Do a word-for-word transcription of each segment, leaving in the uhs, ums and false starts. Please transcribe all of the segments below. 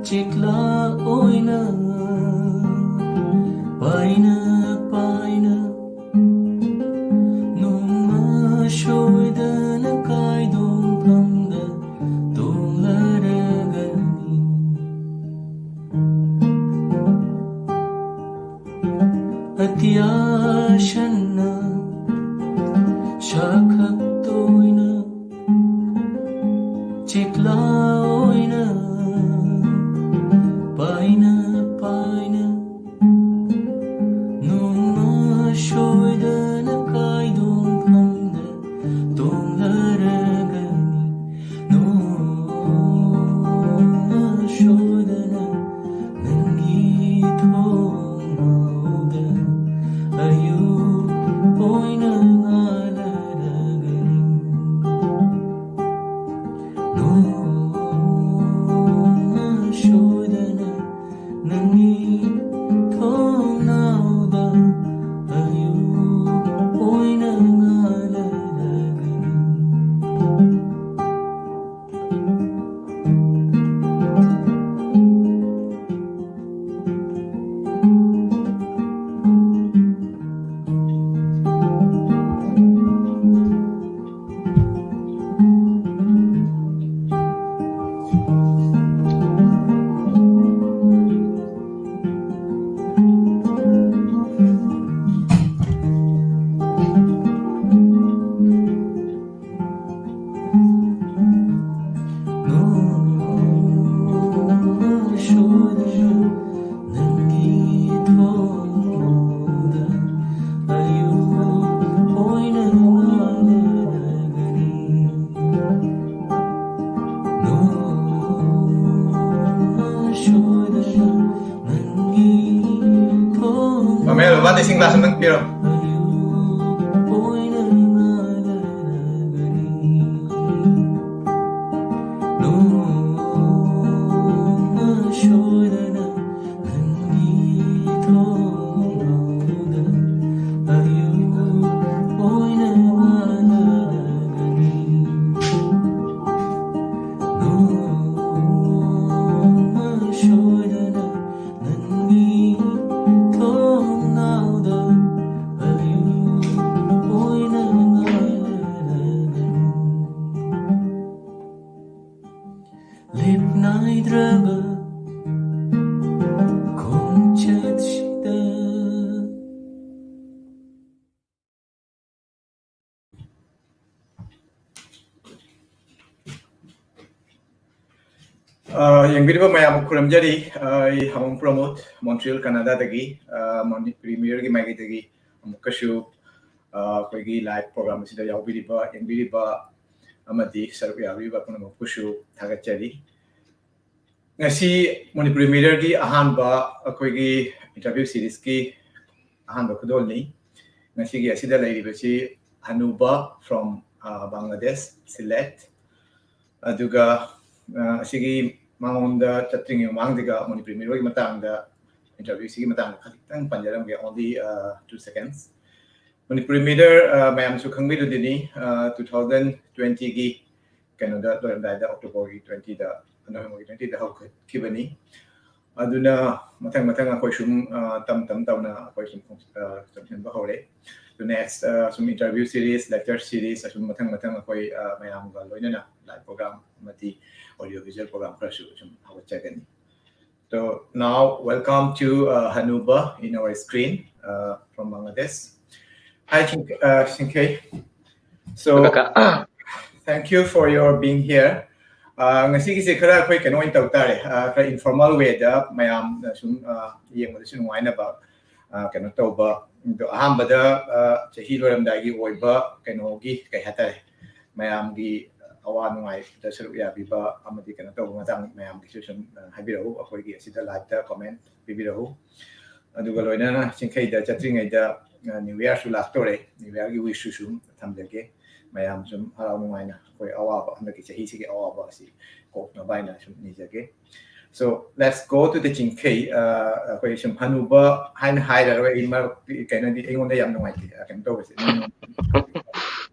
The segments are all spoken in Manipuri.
ꯆꯤꯛꯂꯥ ꯑꯣꯏꯅ ꯄꯥꯏꯅ ꯄꯥꯏꯅ ꯅꯣꯡꯃ ꯁꯣꯏꯗꯅ ꯀꯥꯏꯗꯣꯡꯐꯝꯗ ꯇꯣꯡꯂꯔꯒꯅꯤ꯫ ꯑꯇꯤꯌꯥꯁꯟꯅ ꯁꯥꯈꯛ ꯇꯣꯏꯅ ꯆꯤꯛꯂꯥ ꯑꯣꯏꯅ ꯄꯥꯏꯅ ꯄꯥꯏꯅ ꯅꯣꯡꯃ ꯁꯣꯏꯗꯅ ꯀꯥꯏꯗꯣꯡꯐꯝꯗ ꯇꯣꯡꯂꯔꯒꯅꯤ꯫ ꯅꯣꯡꯃ ꯁꯣꯏꯗꯅ ꯅꯪꯒꯤ ꯊꯣꯡꯅꯥꯎꯗ ꯑꯌꯨꯛ ꯑꯣꯏꯅ ꯉꯥꯜꯂꯔꯒꯅꯤ꯫ ꯅꯣꯡꯃ ꯁꯣꯏꯗꯅ ꯅꯪꯒꯤ ꯊꯣꯡꯅꯥꯎꯗ ꯑꯌꯨꯛ ꯑꯣꯏꯅ ꯉꯥꯜꯂꯔꯒꯅꯤ꯫ ꯅꯣꯡꯃ ꯁꯣꯏꯗꯅ ꯅꯪꯒꯤ ꯊꯣꯡꯗ ꯑꯌꯨꯛ ꯑꯣꯏꯅ ꯉꯥꯜꯂꯔꯒꯅꯤ꯫ ꯅꯣꯡꯃ ꯁꯣꯏꯗꯅ ꯅꯪꯒꯤ ꯊꯣꯡꯗ ꯃꯃꯦ, ꯕꯕꯥꯗ ꯏꯁꯤꯡ ꯒ꯭ꯂꯥꯁ ꯑꯝꯇꯪ ꯄꯤꯔꯣ꯫ ꯑꯌꯨꯛ ꯑꯣꯏꯅ ꯉꯥꯜꯂꯔꯒꯅꯤ꯫ ꯅꯣꯡꯃ ꯁꯣꯏꯗꯅ ꯅꯪꯒꯤ ꯊꯣꯡꯅꯥꯎꯗ ꯑꯌꯨꯛ ꯑꯣꯏꯅ ꯉꯥꯜꯂꯔꯒꯅꯤ꯫ ꯅꯣꯡꯃ ꯅꯠꯇ꯭ꯔꯕ ꯈꯣꯡꯆꯠꯁꯤꯗ꯫ ꯑ, ꯌꯦꯡꯕꯤꯔꯤꯕ ꯃꯌꯥꯝꯕꯨ ꯈꯨꯔꯨꯝꯖꯔꯤ꯫ ꯑ, ꯑꯩ ꯍꯃꯝ ꯄ꯭ꯔꯃꯣꯗ, ꯃꯣꯟꯇ꯭ꯔꯤꯌꯦꯜ, ꯀꯅꯥꯗꯥꯗꯒꯤ꯫ ꯑ, ꯃꯅꯤꯄꯨꯔꯤ ꯃꯤꯔꯔꯒꯤ ꯃꯥꯏꯀꯩꯗꯒꯤ ꯑꯃꯨꯛꯀꯁꯨ, ꯑ, ꯑꯩꯈꯣꯏꯒꯤ ꯂꯥꯏꯚ ꯄ꯭ꯔꯣꯒ꯭ꯔꯥꯝ ꯑꯁꯤꯗ ꯌꯥꯎꯕꯤꯔꯤꯕ, ꯌꯦꯡꯕꯤꯔꯤꯕ ꯑꯃꯗꯤ ꯁꯔꯨꯛ ꯌꯥꯕꯤꯔꯤꯕ ꯄꯨꯝꯅꯃꯛꯄꯨꯁꯨ ꯊꯥꯒꯠꯆꯔꯤ꯫ ꯉꯁꯤ ꯃꯅꯤꯄꯨꯔꯤ ꯃꯤꯔꯔꯒꯤ ꯑꯍꯥꯟꯕ ꯑꯩꯈꯣꯏꯒꯤ ꯏꯟꯇꯔꯚ꯭ꯌꯨ ꯁꯤꯔꯤꯁꯀꯤ ꯑꯍꯥꯟꯕ ꯈꯨꯗꯣꯜꯅꯤ꯫ ꯉꯁꯤꯒꯤ ꯑꯁꯤꯗ ꯂꯩꯔꯤꯕꯁꯤ ꯍꯅꯨꯕ from, ꯑ, ꯕꯪꯒ꯭ꯂꯥꯗꯦꯁ, ꯁꯤꯂꯦꯠ꯫ ꯑꯗꯨꯒ, ꯑ, ꯑꯁꯤꯒꯤ ꯃꯉꯣꯟꯗ ꯆꯠꯇ꯭ꯔꯤꯉꯩ ꯃꯃꯥꯡꯗꯒ ꯃꯅꯤꯄꯨꯔꯤ ꯃꯤꯔꯣꯜꯒꯤ ꯃꯇꯥꯡꯗ, ꯏꯟꯇꯔꯚ꯭ꯌꯨꯁꯤꯒꯤ ꯃꯇꯥꯡꯗ ꯈꯖꯤꯛꯇꯪ ꯄꯟꯖꯔꯝꯒꯦ, only, ꯑ, two seconds꯫ ꯃꯅꯤꯄꯨꯔꯤ ꯃꯤꯔꯔ, ꯑ, ꯃꯌꯥꯝꯁꯨ ꯈꯪꯕꯤꯗꯨꯗꯤꯅꯤ, ꯑ, two thousand twenty-ꯒꯤ ꯀꯩꯅꯣꯗ ꯂꯣꯏꯔꯝꯗꯥꯏꯗ, ꯑꯣꯛꯇꯣꯕꯔꯒꯤ twenty-ꯗ, ꯅꯕꯦꯝꯕꯔꯒꯤ twenty-ꯗ ꯍꯧꯈꯤꯕꯅꯤ꯫ ꯑꯗꯨꯅ ꯃꯊꯪ ꯃꯊꯪ ꯑꯩꯈꯣꯏ ꯁꯨꯝ, ꯑ, ꯇꯝ ꯇꯝ ꯇꯧꯅ ꯑꯩꯈꯣꯏ ꯁꯨꯝ, ꯑ, ꯆꯪꯁꯤꯟꯕ ꯍꯧꯔꯦ꯫ ꯑꯗꯨ next, ꯑ, ꯁꯨꯝ ꯏꯟꯇꯔꯚ꯭ꯌꯨ ꯁꯤꯔꯤꯁ, ꯂꯦꯛꯆꯔ ꯁꯤꯔꯤꯁ ꯑꯁꯨꯝ ꯃꯊꯪ ꯃꯊꯪ ꯑꯩꯈꯣꯏ, ꯑ, ꯃꯌꯥꯝꯒ ꯂꯣꯏꯅꯅ ꯂꯥꯏꯚ ꯄ꯭ꯔꯣꯒ꯭ꯔꯥꯝ ꯑꯃꯗꯤ ꯑꯣꯗꯤꯑꯣ ꯚꯤꯖꯨꯋꯦꯜ ꯄ꯭ꯔꯣꯒ꯭ꯔꯥꯝ ꯈꯔꯁꯨ ꯁꯨꯝ ꯍꯧꯒꯠꯆꯒꯅꯤ꯫ So now, welcome to, uh, Hanuba in our screen, uh, from Bangladesh. Hi, Ching-, uh, Chingkhei. So, ꯀꯀꯥ꯫ Thank you for your being here. Uh, ꯉꯁꯤꯒꯤꯁꯦ ꯈꯔ ꯑꯩꯈꯣꯏ ꯀꯩꯅꯣ ꯑꯣꯏꯅ ꯇꯧ ꯇꯥꯔꯦ, uh, ꯈꯔ informal way ꯗ ꯃꯌꯥꯝꯅ ꯁꯨꯝ, uh, ꯌꯦꯡꯕꯗꯁꯨ ꯅꯨꯡꯉꯥꯏꯅꯕ, uh, ꯀꯩꯅꯣ ꯇꯧꯕ꯫ ꯑꯗꯣ ꯑꯍꯥꯟꯕꯗ, uh, ꯆꯍꯤ ꯂꯣꯏꯔꯝꯗꯥꯏꯒꯤ ꯑꯣꯏꯕ ꯀꯩꯅꯣꯒꯤ, ꯀꯩ ꯍꯥꯏꯇꯥꯔꯦ, ꯃꯌꯥꯝꯒꯤ ꯑꯋꯥ ꯅꯨꯡꯉꯥꯏꯗ ꯁꯔꯨꯛ ꯌꯥꯕꯤꯕ ꯑꯃꯗꯤ ꯀꯩꯅꯣ ꯇꯧꯕ ꯃꯇꯥꯡ ꯃꯌꯥꯝꯒꯤꯁꯨ ꯁꯨꯝ, uh, ꯍꯥꯏꯕꯤꯔꯛꯎ, ꯑꯩꯈꯣꯏꯒꯤ ꯑꯁꯤꯗ ꯂꯥꯏꯚꯇ ꯀꯣꯃꯦꯟ ꯄꯤꯕꯤꯔꯛꯎ꯫ ꯑꯗꯨꯒ ꯂꯣꯏꯅꯅ ꯆꯤꯡꯈꯩꯗ ꯆꯠꯇ꯭ꯔꯤꯉꯩꯗ, ꯑ, ꯅ꯭ꯌꯨ ꯌꯥꯔꯁꯨ ꯂꯥꯛꯇꯣꯔꯦ, ꯅ꯭ꯌꯨ ꯌꯥꯔꯒꯤ ꯋꯤꯁꯁꯨ ꯁꯨꯝ ꯊꯝꯖꯒꯦ꯫ ꯃꯌꯥꯝ ꯁꯨꯝ ꯍꯔꯥꯎ ꯅꯨꯡꯉꯥꯏꯅ ꯑꯩꯈꯣꯏ ꯑꯋꯥꯕ, ꯍꯟꯗꯛꯀꯤ ꯆꯍꯤꯁꯤꯒꯤ ꯑꯋꯥꯕ ꯑꯁꯤ ꯀꯣꯛꯅꯕ ꯍꯥꯏꯅ ꯁꯨꯝ ꯅꯤꯖꯒꯦ꯫ So, let's go to the ꯆꯤꯡꯈꯩ꯫ ꯑ, ꯑꯩꯈꯣꯏ ꯁꯨꯝ ꯍꯅꯨꯕ ꯍꯥꯏꯅ ꯍꯥꯏꯔꯔꯣꯏ, ꯑꯩ ꯃꯔꯨꯞ, ꯀꯩꯅꯣꯗꯤ ꯑꯩꯉꯣꯟꯗ ꯌꯥꯝ ꯅꯨꯡꯉꯥꯏꯇꯦ, ꯑ, ꯀꯩꯅꯣ ꯇꯧꯕꯁꯦ꯫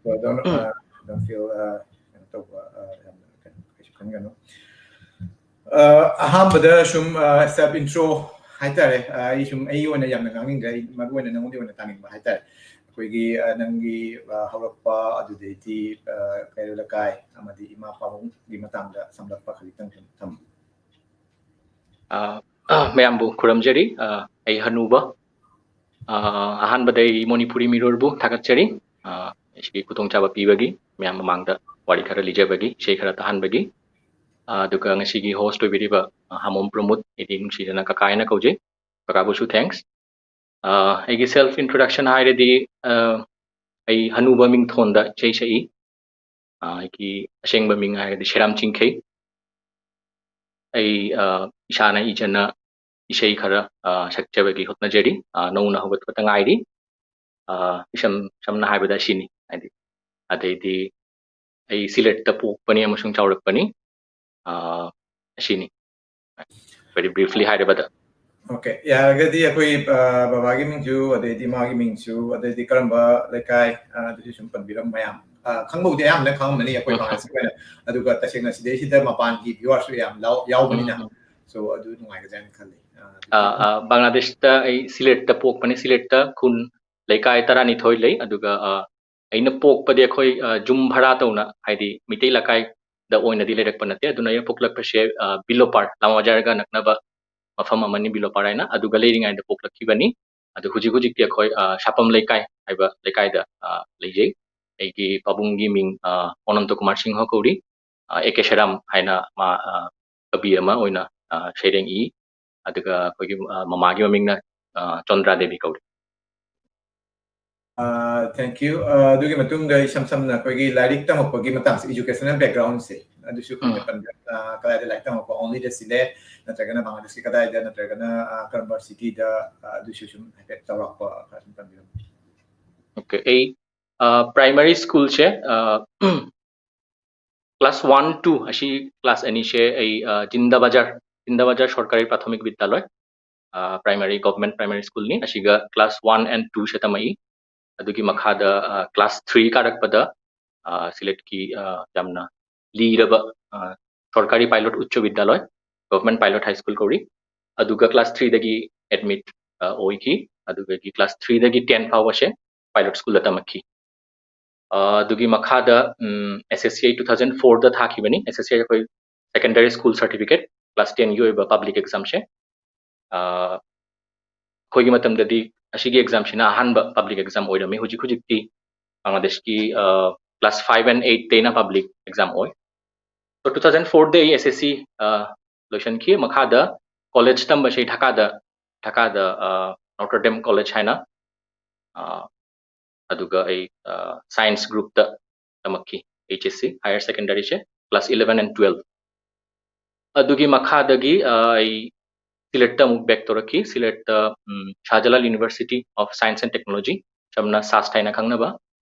So, don't, uh, don't feel, uh, ꯀꯩꯅꯣ ꯇꯧꯕ, ꯑ, ꯌꯥꯝꯅ ꯀꯩꯅꯣ, ꯀꯩꯁꯨ ꯈꯟꯒꯅꯨ꯫ ꯑ, ꯑꯍꯥꯟꯕꯗ ꯁꯨꯝ, ꯑ, self intro ꯍꯥꯏꯇꯥꯔꯦ꯫ ꯑ, ꯑꯩ ꯁꯨꯝ ꯑꯩ ꯑꯣꯏꯅ ꯌꯥꯝꯅ ꯉꯥꯡꯅꯤꯡꯗ꯭ꯔꯦ, ꯑꯩ ꯃꯔꯨ ꯑꯣꯏꯅ ꯅꯉꯣꯟꯗ ꯑꯣꯏꯅ ꯇꯥꯅꯤꯡꯕ ꯍꯥꯏꯇꯥꯔꯦ꯫ ꯑꯩꯈꯣꯏꯒꯤ, ꯑ, ꯅꯪꯒꯤ, ꯑ, ꯍꯧꯔꯛꯄ, ꯑꯗꯨꯗꯩꯗꯤ, ꯑ, ꯀꯩꯔꯣꯜ ꯂꯩꯀꯥꯏ ꯑꯃꯗꯤ ꯏꯃꯥ ꯄꯥꯕꯨꯡꯒꯤ ꯃꯇꯥꯡꯗ ꯁꯝꯂꯞꯄ ꯈꯖꯤꯛꯇꯪ ꯁꯨꯝ ꯊꯝꯃꯨ꯫ ꯑ, ꯑ, ꯃꯌꯥꯝꯕꯨ ꯈꯨꯔꯨꯝꯖꯔꯤ꯫ ꯑ, ꯑꯩ ꯍꯅꯨꯕ꯫ ꯑ, ꯑꯍꯥꯟꯕꯗ ꯑꯩ ꯃꯣꯅꯤꯄꯨꯔꯤ ꯃꯤꯔꯣꯜꯕꯨ ꯊꯥꯒꯠꯆꯔꯤ꯫ ꯑ, ꯑꯁꯤꯒꯤ ꯈꯨꯗꯣꯡꯆꯥꯕ ꯄꯤꯕꯒꯤ, ꯃꯌꯥꯝ ꯃꯃꯥꯡꯗ ꯋꯥꯔꯤ ꯈꯔ ꯂꯤꯖꯕꯒꯤ, ꯏꯁꯩ ꯈꯔ ꯇꯥꯍꯟꯕꯒꯤ꯫ ꯑ, ꯑꯗꯨꯒ ꯉꯁꯤꯒꯤ host ꯑꯣꯏꯕꯤꯔꯤꯕ, ꯑ, ꯍꯥꯃꯣꯝ ꯄ꯭ꯔꯃꯣꯗ, ꯑꯩꯗꯤ ꯅꯨꯡꯁꯤꯗꯅ ꯀꯀꯥ ꯍꯥꯏꯅ ꯀꯧꯖꯩ꯫ ꯀꯀꯥꯕꯨꯁꯨ thanks꯫ ꯑ, ꯑꯩꯒꯤ self introduction ꯍꯥꯏꯔꯗꯤ, ꯑ, ꯑꯩ ꯍꯅꯨꯕ ꯃꯤꯡꯊꯣꯟꯗ ꯏꯁꯩ ꯁꯛꯏ꯫ ꯑ, ꯑꯩꯒꯤ ꯑꯁꯦꯡꯕ ꯃꯤꯡ ꯍꯥꯏꯔꯒꯗꯤ ꯁꯦꯔꯥꯝ ꯆꯤꯡꯈꯩ꯫ ꯑꯩ, ꯑ, ꯏꯁꯥꯅ ꯏꯖꯅ ꯏꯁꯩ ꯈꯔ, ꯑ, ꯁꯛꯆꯕꯒꯤ ꯍꯣꯠꯅꯖꯔꯤ꯫ ꯑ, ꯅꯧꯅ ꯍꯧꯒꯠꯄꯇ ꯉꯥꯏꯔꯤ꯫ ꯑ, ꯏꯁꯝ ꯁꯝꯅ ꯍꯥꯏꯕꯗ ꯑꯁꯤꯅꯤ꯫ ꯍꯥꯏꯗꯤ, ꯑꯗꯩꯗꯤ ꯑꯩ ꯁꯤꯂꯦꯠꯇ ꯄꯣꯛꯄꯅꯤ ꯑꯃꯁꯨꯡ ꯆꯥꯎꯔꯛꯄꯅꯤ꯫ ꯑ, ꯑꯁꯤꯅꯤ꯫ Very briefly ꯍꯥꯏꯔꯕꯗ꯫ Okay, ꯌꯥꯔꯒꯗꯤ ꯑꯩꯈꯣꯏ, ꯑ, ꯕꯕꯥꯒꯤ ꯃꯤꯡꯁꯨ, ꯑꯗꯩꯗꯤ ꯃꯥꯒꯤ ꯃꯤꯡꯁꯨ, ꯑꯗꯩꯗꯤ ꯀꯔꯝꯕ ꯂꯩꯀꯥꯏ, ꯑ, ꯑꯗꯨꯁꯨ ꯁꯨꯝ ꯄꯟꯕꯤꯔꯝꯕ ꯃꯌꯥꯝ꯫ ꯑ, ꯈꯪꯕꯕꯨꯗꯤ ꯑꯌꯥꯝꯕꯅ ꯈꯪꯉꯝꯃꯅꯤ ꯑꯩꯈꯣꯏ ꯎꯝ꯫ ꯕꯪꯒ꯭ꯂꯥꯗꯦꯁꯀꯤ ꯑꯣꯏꯅ꯫ ꯑꯗꯨꯒ ꯇꯁꯦꯡꯅ ꯁꯤꯗꯩꯁꯤꯗ ꯃꯄꯥꯟꯒꯤ viewers ꯁꯨ ꯌꯥꯝ ꯂꯥꯎ-, ꯌꯥꯎꯕꯅꯤꯅ꯫ ꯎꯝ, ꯎꯝ꯫ So, ꯑꯗꯨ ꯅꯨꯡꯉꯥꯏꯒꯗ꯭ꯔꯥꯅ ꯈꯜꯂꯤ꯫ ꯑ, ꯑꯗꯨꯗꯤ ꯑ, ꯑ, ꯕꯪꯒ꯭ꯂꯥꯗꯦꯁꯇ ꯑꯩ ꯁꯤꯂꯦꯠꯇ ꯄꯣꯛꯄꯅꯤ꯫ ꯁꯤꯂꯦꯠꯇ ꯈꯨꯟ ꯂꯩꯀꯥꯏ ꯇꯔꯥꯅꯤꯊꯣꯏ ꯂꯩ꯫ ꯑꯗꯨꯒ, ꯑ, ꯑꯩꯅ ꯄꯣꯛꯄꯗꯤ ꯑꯩꯈꯣꯏ, ꯑ, ꯌꯨꯝ ꯚꯔꯥ ꯇꯧꯅ, ꯍꯥꯏꯗꯤ ꯃꯩꯇꯩ ꯂꯩꯀꯥꯏꯗ ꯑꯣꯏꯅꯗꯤ ꯂꯩꯔꯛꯄ ꯅꯠꯇꯦ꯫ ꯑꯗꯨꯅ ꯑꯩꯅ ꯄꯣꯛꯂꯛꯄꯁꯦ, ꯑ, ꯕꯤꯂꯣꯄꯥꯔ, ꯂꯥꯃꯥꯕꯖꯥꯔꯒ ꯅꯛꯅꯕ ꯃꯐꯝ ꯑꯃꯅꯤ, ꯕꯤꯂꯣꯄꯥꯔ ꯍꯥꯏꯅ꯫ ꯑꯗꯨꯒ ꯂꯩꯔꯤꯉꯩꯗ ꯄꯣꯛꯂꯛꯈꯤꯕꯅꯤ꯫ ꯑꯗꯨ ꯍꯧꯖꯤꯛ ꯍꯧꯖꯤꯛꯇꯤ ꯑꯩꯈꯣꯏ, ꯑ, ꯁꯥꯄꯝ ꯂꯩꯀꯥꯏ ꯍꯥꯏꯕ ꯂꯩꯀꯥꯏꯗ, ꯑ, ꯂꯩꯖꯩ꯫ ꯑꯩꯒꯤ ꯄꯥꯕꯨꯡꯒꯤ ꯃꯤꯡ, ꯑ, ꯑꯅꯟꯇ ꯀꯨꯃꯥꯔ ꯁꯤꯡꯍ ꯀꯧꯔꯤ꯫ ꯑ, ꯑꯦ ꯀꯦ ꯁꯦꯔꯥꯝ ꯍꯥꯏꯅ ꯃꯥ, ꯑ, ꯀꯕꯤ ꯑꯃ ꯑꯣꯏꯅ, ꯑ, ꯁꯩꯔꯦꯡ ꯏ꯫ ꯑꯗꯨꯒ ꯑꯩꯈꯣꯏꯒꯤ, ꯑ, ꯃꯃꯥꯒꯤ ꯃꯃꯤꯡꯅ, ꯑ, ꯆꯟꯗ꯭ꯔꯥ ꯗꯦꯕꯤ ꯀꯧꯔꯤ꯫ ꯑ, thank you꯫ ꯑ, ꯑꯗꯨꯒꯤ ꯃꯇꯨꯡꯗ ꯏꯁꯝ ꯁꯝꯅ ꯑꯩꯈꯣꯏꯒꯤ ꯂꯥꯏꯔꯤꯛ ꯇꯝꯃꯛꯄꯒꯤ ꯃꯇꯥꯡꯁꯦ, educational background ꯁꯦ, ꯑꯗꯨꯁꯨ ꯈꯪꯗꯦ ꯎꯝ꯫ ꯄꯟꯕꯤꯔꯝ-, ꯑ, ꯀꯗꯥꯏꯗ ꯂꯥꯏꯔꯤꯛ ꯇꯝꯃꯛꯄ? Only the ꯁꯤꯂꯦ, ꯅꯠꯇ꯭ꯔꯒꯅ ꯕꯪꯒ꯭ꯂꯥꯗꯦꯁꯀꯤ ꯀꯗꯥꯏꯗ, ꯅꯠꯇ꯭ꯔꯒꯅ, ꯑ, ꯀꯔꯝꯕ city ꯗ, ꯑ, ꯑꯗꯨꯁꯨ ꯁꯨꯝ ꯍꯥꯏꯐꯦꯠ ꯆꯥꯎꯔꯥꯛꯄ ꯈꯔ ꯁꯨꯝ ꯄꯟꯕꯤꯔꯝꯃꯨ꯫ Okay, ꯑꯩ, ꯑ, primary school ꯁꯦ, ꯑ, class one, two ꯑꯁꯤ class ꯑꯅꯤꯁꯦ ꯑꯩ, ꯑ, ꯖꯤꯟꯗꯥ ꯕꯖꯥꯔ, ꯖꯤꯟꯗꯥ ꯕꯖꯥꯔ ꯁꯔꯀꯥꯔꯤ ꯄ꯭ꯔꯥꯊꯃꯤꯛ ꯕꯤꯗ꯭ꯌꯥꯂꯣꯏ, ꯑ, primary, government primary school ꯅꯤ꯫ ꯑꯁꯤꯒ class one and two ꯁꯦ ꯇꯝꯃꯛꯏ꯫ ꯑꯗꯨꯒꯤ ꯃꯈꯥꯗ, ꯑ, class three ꯀꯥꯔꯛꯄꯗ, ꯑ, ꯁꯤꯂꯦꯠꯀꯤ, ꯑ, ꯌꯥꯝꯅ ꯂꯤꯔꯕ, ꯑ, ꯁꯔꯀꯥꯔꯤ pilot ꯎꯆ꯭ꯆ ꯕꯤꯗ꯭ꯌꯥꯂꯣꯏ, government pilot high school ꯀꯧꯔꯤ꯫ ꯑꯗꯨꯒ class three ꯗꯒꯤ admit, ꯑ, ꯑꯣꯏꯈꯤ꯫ ꯑꯗꯨꯗꯒꯤ class three ꯗꯒꯤ ten ꯐꯥꯎꯕꯁꯦ pilot school ꯗ ꯇꯝꯃꯛꯈꯤ꯫ ꯑ, ꯑꯗꯨꯒꯤ ꯃꯈꯥꯗ, ꯎꯝ, S S C ꯑꯩ two thousand four ꯗ ꯊꯥꯈꯤꯕꯅꯤ꯫ S S C ꯑꯩꯈꯣꯏ secondary school certificate꯫ class ten ꯒꯤ ꯑꯣꯏꯕ public exam ꯁꯦ꯫ ꯑ, ꯑꯩꯈꯣꯏꯒꯤ ꯃꯇꯝꯗꯗꯤ ꯑꯁꯤꯒꯤ exam ꯁꯤꯅ ꯑꯍꯥꯟꯕ public exam ꯑꯣꯏꯔꯝꯃꯤ꯫ ꯍꯧꯖꯤꯛ ꯍꯧꯖꯤꯛꯇꯤ ꯕꯪꯒ꯭ꯂꯥꯗꯦꯁꯀꯤ, ꯑ, class five and eight ꯇꯩꯅ public exam ꯑꯣꯏ꯫ So, two thousand four ꯗ ꯑꯩ S S C, ꯑ, ꯂꯣꯏꯁꯤꯟꯈꯤ꯫ ꯃꯈꯥꯗ college ꯇꯝꯕꯁꯦ ꯙꯥꯀꯥꯗ, ꯙꯥꯀꯥꯗ, ꯑ, Notre Dame College ꯍꯥꯏꯅ, ꯑ, ꯑꯗꯨꯒ ꯑꯩ, ꯑ, science group ꯇ ꯇꯝꯃꯛꯈꯤ, H S C, higher secondary say, class eleven and twelve꯫ ꯑꯗꯨꯒꯤ ꯃꯈꯥꯗꯒꯤ, ꯑ, ꯑꯩ ꯁꯤꯂꯦꯠꯇ ꯑꯃꯨꯛ back ꯇꯧꯔꯛꯈꯤ꯫ ꯁꯤꯂꯦꯠꯇ, ꯎꯝ, Shah Jalal University of Science and Technology, ꯁꯝꯅ SAST ꯍꯥꯏꯅ ꯈꯪꯅꯕ,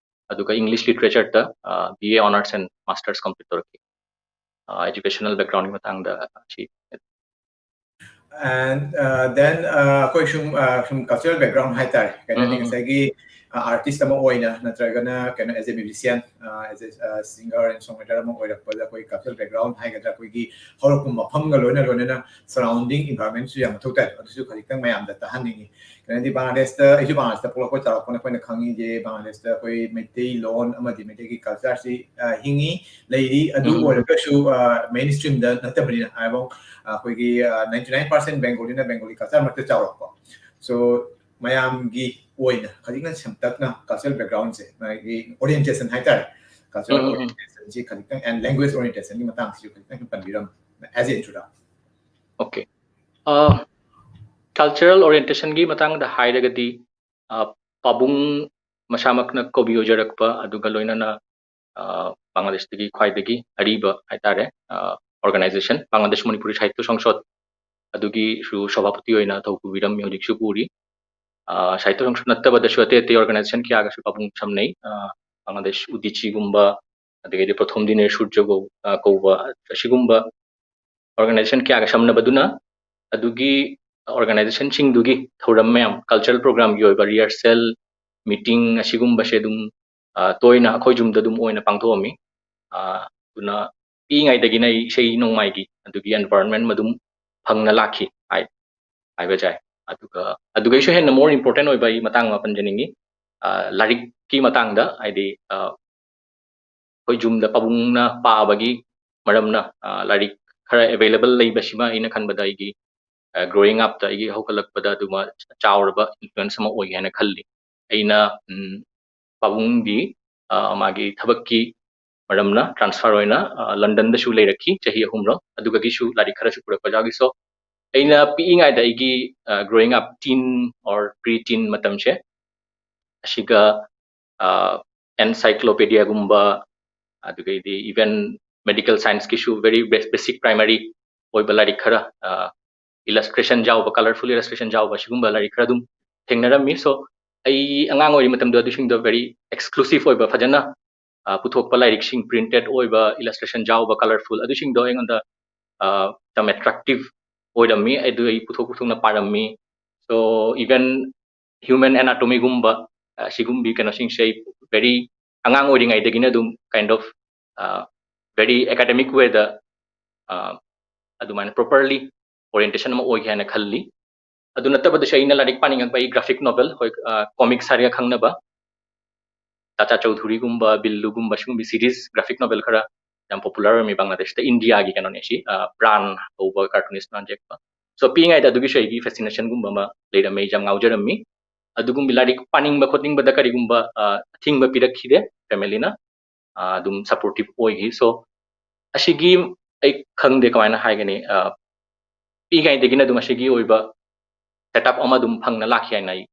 ꯑꯗꯨꯒ English Literature ꯇ, ꯑ, B A Honours and Masters complete ꯇꯧꯔꯛꯈꯤ꯫ ꯑ, educational background ꯒꯤ ꯃꯇꯥꯡꯗ ꯁꯤ꯫ And, uh, then, uh, ꯑꯩꯈꯣꯏ ꯁꯨꯝ, uh, ꯁꯨꯝ cultural background ꯍꯥꯏꯇꯥꯔꯦ, ꯀꯩꯅꯣꯅꯤ, ꯎꯝ, ꯎꯝ, ꯎꯝ꯫ ꯉꯁꯥꯏꯒꯤ, uh, artist ꯑꯃ ꯑꯣꯏꯅ ꯅꯠꯇ꯭ꯔꯒꯅ ꯀꯩꯅꯣ, as a musician, uh, as a, uh, singer and songwriter ꯑꯃ ꯑꯣꯏꯔꯛꯄꯗ ꯑꯩꯈꯣꯏ cultural background ꯍꯥꯏꯒꯗ꯭ꯔꯥ, ꯑꯩꯈꯣꯏꯒꯤ ꯍꯧꯔꯛꯄ ꯃꯐꯝꯒ ꯂꯣꯏꯅ ꯂꯣꯏꯅꯅ surrounding environment ꯁꯨ ꯌꯥꯝ ꯃꯊꯧ ꯇꯥꯏ꯫ ꯑꯗꯨꯁꯨ ꯈꯖꯤꯛꯇꯪ ꯃꯌꯥꯝꯗ ꯇꯥꯍꯟꯅꯤꯡꯉꯤ꯫ ꯀꯩꯅꯣꯗꯤ ꯕꯪꯒ꯭ꯂꯥꯗꯦꯁꯇ, ꯑꯩꯁꯨ ꯕꯪꯒ꯭ꯂꯥꯗꯦꯁꯇ ꯄꯣꯛꯂꯛꯄ ꯆꯥꯎꯔꯛꯄꯅ ꯑꯩꯈꯣꯏꯅ ꯈꯪꯉꯤꯁꯦ ꯕꯪꯒ꯭ꯂꯥꯗꯦꯁꯇ ꯑꯩꯈꯣꯏ ꯃꯩꯇꯩꯂꯣꯟ ꯑꯃꯗꯤ ꯃꯩꯇꯩꯒꯤ culture ꯁꯤ, ꯑ, ꯍꯤꯡꯉꯤ, ꯂꯩꯔꯤ꯫ ꯑꯗꯨ ꯎꯝ꯫ ꯑꯣꯏꯔꯒꯁꯨ, ꯑ, main stream ꯗ ꯅꯠꯇꯕꯅꯤꯅ, ꯍꯥꯏꯕ, ꯑ, ꯑꯩꯈꯣꯏꯒꯤ, ꯑ, ninety nine percent Bengali ꯅ Bengali culture ꯃꯔꯛꯇ ꯆꯥꯎꯔꯛꯄ꯫ So, ꯃꯌꯥꯝꯒꯤ ꯑꯣꯏꯅ ꯈꯖꯤꯛꯅ ꯁꯦꯝꯇꯛꯅ cultural background ꯁꯦ, ꯃꯥꯒꯤ orientation ꯍꯥꯏꯇꯥꯔꯦ, cultural ꯎꯝ, ꯎꯝ, ꯎꯝ꯫ Orientation ꯁꯤ ꯈꯖꯤꯛꯇꯪ, and language orientation ꯒꯤ ꯃꯇꯥꯡꯁꯤꯁꯨ ꯈꯖꯤꯛꯇꯪ ꯍꯦꯟꯅ ꯄꯟꯕꯤꯔꯝꯃꯨ, as a introduction꯫ Okay. ꯑ, cultural orientation ꯒꯤ ꯃꯇꯥꯡꯗ ꯍꯥꯏꯔꯒꯗꯤ, ꯑ, ꯄꯥꯕꯨꯡ ꯃꯁꯥꯃꯛꯅ ꯀꯕꯤ ꯑꯣꯏꯖꯔꯛꯄ, ꯑꯗꯨꯒ ꯂꯣꯏꯅꯅ, ꯑ, ꯕꯪꯒ꯭ꯂꯥꯗꯦꯁꯇꯒꯤ ꯈ꯭ꯋꯥꯏꯗꯒꯤ ꯑꯔꯤꯕ ꯍꯥꯏꯇꯥꯔꯦ, ꯑ, organization, ꯕꯪꯒ꯭ꯂꯥꯗꯦꯁ ꯃꯅꯤꯄꯨꯔꯤ ꯁꯥꯍꯤꯇ꯭ꯌ ꯁꯪꯁꯣꯗ, ꯑꯗꯨꯒꯤꯁꯨ ꯁꯚꯥꯄꯇꯤ ꯑꯣꯏꯅ ꯊꯧ ꯄꯨꯕꯤꯔꯝꯃꯤ, ꯍꯧꯖꯤꯛꯁꯨ ꯄꯨꯔꯤ꯫ ꯑ, ꯁꯥꯍꯤꯇ꯭ꯌ ꯁꯪꯁꯣꯗ ꯅꯠꯇꯕꯗꯁꯨ ꯑꯇꯩ ꯑꯇꯩ organization ꯀꯌꯥꯒꯁꯨ ꯄꯥꯕꯨꯡ ꯁꯝꯅꯩ꯫ ꯑ, ꯕꯪꯒ꯭ꯂꯥꯗꯦꯁ ꯎꯗꯤꯆꯤꯒꯨꯝꯕ, ꯑꯗꯒꯤꯗꯤ ꯄ꯭ꯔꯊꯣꯝ ꯗꯤꯅꯦ ꯁꯨꯔꯖ ꯀꯧ-, ꯑ, ꯀꯧꯕ ꯑꯁꯤꯒꯨꯝꯕ organization ꯀꯌꯥꯒ ꯁꯝꯅꯕꯗꯨꯅ ꯑꯗꯨꯒꯤ organization ꯁꯤꯡꯗꯨꯒꯤ ꯊꯧꯔꯝ ꯃꯌꯥꯝ, cultural program ꯒꯤ ꯑꯣꯏꯕ rehearsal, meeting ꯑꯁꯤꯒꯨꯝꯕꯁꯦ ꯑꯗꯨꯝ, ꯑ, ꯇꯣꯏꯅ ꯑꯩꯈꯣꯏ ꯌꯨꯝꯗ ꯑꯗꯨꯝ ꯑꯣꯏꯅ ꯄꯥꯡꯊꯣꯛꯑꯝꯃꯤ꯫ ꯑ, ꯑꯗꯨꯅ ꯄꯤꯛꯏꯉꯩꯗꯒꯤꯅ ꯑꯩ ꯏꯁꯩ ꯅꯣꯡꯃꯥꯏꯒꯤ ꯑꯗꯨꯒꯤ environment ꯑꯗꯨꯝ ꯐꯪꯅ ꯂꯥꯛꯈꯤ ꯍꯥꯏ-, ꯍꯥꯏꯕ ꯌꯥꯏ꯫ ꯑꯗꯨꯒ ꯑꯗꯨꯒꯩꯁꯨ ꯍꯦꯟꯅ more important ꯑꯣꯏꯕ ꯑꯩ ꯃꯇꯥꯡ ꯑꯃ ꯄꯟꯖꯅꯤꯡꯉꯤ꯫ ꯑ, ꯂꯥꯏꯔꯤꯛꯀꯤ ꯃꯇꯥꯡꯗ, ꯍꯥꯏꯗꯤ, ꯑ, ꯑꯩꯈꯣꯏ ꯌꯨꯝꯗ ꯄꯥꯕꯨꯡꯅ ꯄꯥꯕꯒꯤ ꯃꯔꯝꯅ, ꯑ, ꯂꯥꯏꯔꯤꯛ ꯈꯔ available ꯂꯩꯕꯁꯤꯃ ꯑꯩꯅ ꯈꯟꯕꯗ ꯑꯩꯒꯤ growing up ꯇ ꯑꯩꯒꯤ ꯍꯧꯒꯠꯂꯛꯄꯗ ꯑꯗꯨꯃ ꯆꯥꯎꯔꯕ influence ꯑꯃ ꯑꯣꯏ ꯍꯥꯏꯅ ꯈꯜꯂꯤ꯫ ꯑꯩꯅ ꯎꯝ, ꯄꯥꯕꯨꯡꯗꯤ ꯑ, ꯃꯥꯒꯤ ꯊꯕꯛꯀꯤ ꯃꯔꯝꯅ transfer ꯑꯣꯏꯅ ꯑ, ꯂꯟꯗꯟꯗꯁꯨ ꯂꯩꯔꯛꯈꯤ ꯆꯍꯤ ꯑꯍꯨꯝꯔꯣ, ꯑꯗꯨꯒꯒꯤꯁꯨ ꯂꯥꯏꯔꯤꯛ ꯈꯔꯁꯨ ꯄꯨꯔꯛꯄ ꯌꯥꯎꯈꯤ꯫ So ꯑꯩꯅ ꯄꯤꯛꯏꯉꯩꯗ ꯑꯩꯒꯤ growing up teen or pre teen ꯃꯇꯝꯁꯦ ꯑꯁꯤꯒ encyclopedia ꯒꯨꯝꯕ, ꯑꯗꯨꯒꯩꯗꯤ even medical science ꯀꯤꯁꯨ very basic primary ꯑꯣꯏꯕ ꯂꯥꯏꯔꯤꯛ ꯈꯔ, illustration ꯌꯥꯎꯕ, colorful illustration ꯌꯥꯎꯕ ꯁꯤꯒꯨꯝꯕ ꯂꯥꯏꯔꯤꯛ ꯈꯔ ꯑꯗꯨꯝ ꯊꯦꯡꯅꯔꯝꯃꯤ꯫ So ꯑꯩ ꯑꯉꯥꯡ ꯑꯣꯏꯔꯤ ꯃꯇꯝꯗ ꯑꯗꯨꯁꯤꯡꯗꯣ very exclusive ꯑꯣꯏꯕ, ꯐꯖꯅ ꯄꯨꯊꯣꯛꯄ ꯂꯥꯏꯔꯤꯛꯁꯤꯡ, printed ꯑꯣꯏꯕ, illustration ꯌꯥꯎꯕ, colorful, ꯑꯗꯨꯁꯤꯡꯗꯣ ꯑꯩꯉꯣꯟꯗ ꯌꯥꯝ attractive ꯑꯣꯏꯔꯝꯃꯤ꯫ ꯑꯗꯨ ꯑꯩ ꯄꯨꯊꯣꯛ ꯄꯨꯊꯣꯛꯅ ꯄꯥꯔꯝꯃꯤ꯫ So even human anatomy ꯒꯨꯝꯕ ꯁꯤꯒꯨꯝꯕꯤ ꯀꯩꯅꯣꯁꯤꯡꯁꯦ ꯑꯩ very ꯑꯉꯥꯡ ꯑꯣꯏꯔꯤꯉꯩꯗꯒꯤꯅ ꯑꯗꯨꯝ kind of very academic way ꯗ ꯑꯗꯨꯃꯥꯏꯅ properly orientation ꯑꯃ ꯑꯣꯏꯒꯦ ꯍꯥꯏꯅ ꯈꯜꯂꯤ꯫ ꯑꯗꯨ ꯅꯠꯇꯕꯗꯁꯨ ꯑꯩꯅ ꯂꯥꯏꯔꯤꯛ ꯄꯥꯅꯤꯡꯉꯛꯄ ꯑꯩ graphic novel, ꯍꯣꯏ, comics ꯍꯥꯏꯔꯒ ꯈꯪꯅꯕ ꯇꯥꯆꯥ ꯆꯧꯙꯨꯔꯤꯒꯨꯝꯕ, ꯕꯤꯜꯂꯨꯒꯨꯝꯕ ꯁꯤꯒꯨꯝꯕ series, graphic novel ꯈꯔ ꯌꯥꯝ popular ꯑꯣꯏꯔꯝꯃꯤ ꯕꯪꯒ꯭ꯂꯥꯗꯦꯁꯇ, ꯏꯟꯗꯤꯌꯥꯒꯤ ꯀꯩꯅꯣꯅꯦ ꯁꯤ, ꯕ꯭ꯔꯥꯟ ꯀꯧꯕ cartoonist ꯅ ꯌꯦꯛꯄ꯫ So ꯄꯤꯛꯏꯉꯩꯗ ꯑꯗꯨꯒꯤꯁꯨ ꯑꯩꯒꯤ fascination ꯒꯨꯝꯕ ꯑꯃ ꯂꯩꯔꯝꯃꯦ, ꯑꯩ ꯌꯥꯝ ꯉꯥꯎꯖꯔꯝꯃꯤ꯫ ꯑꯗꯨꯒꯨꯝꯕ ꯂꯥꯏꯔꯤꯛ ꯄꯥꯅꯤꯡꯕ ꯈꯣꯠꯅꯤꯡꯕꯗ ꯀꯔꯤꯒꯨꯝꯕ ꯑꯊꯤꯡꯕ ꯄꯤꯔꯛꯈꯤꯗꯦ family ꯅ, ꯑꯗꯨꯝ supportive ꯑꯣꯏꯈꯤ꯫ So ꯑꯁꯤꯒꯤ ꯑꯩ ꯈꯪꯗꯦ ꯀꯃꯥꯏꯅ ꯍꯥꯏꯒꯅꯤ, ꯄꯤꯛꯏꯉꯩꯗꯒꯤꯅ ꯑꯗꯨꯝ ꯑꯁꯤꯒꯤ ꯑꯣꯏꯕ setup ꯑꯃ ꯑꯗꯨꯝ ꯐꯪꯅ ꯂꯥꯛꯈꯤ ꯍꯥꯏꯅ ꯑꯩ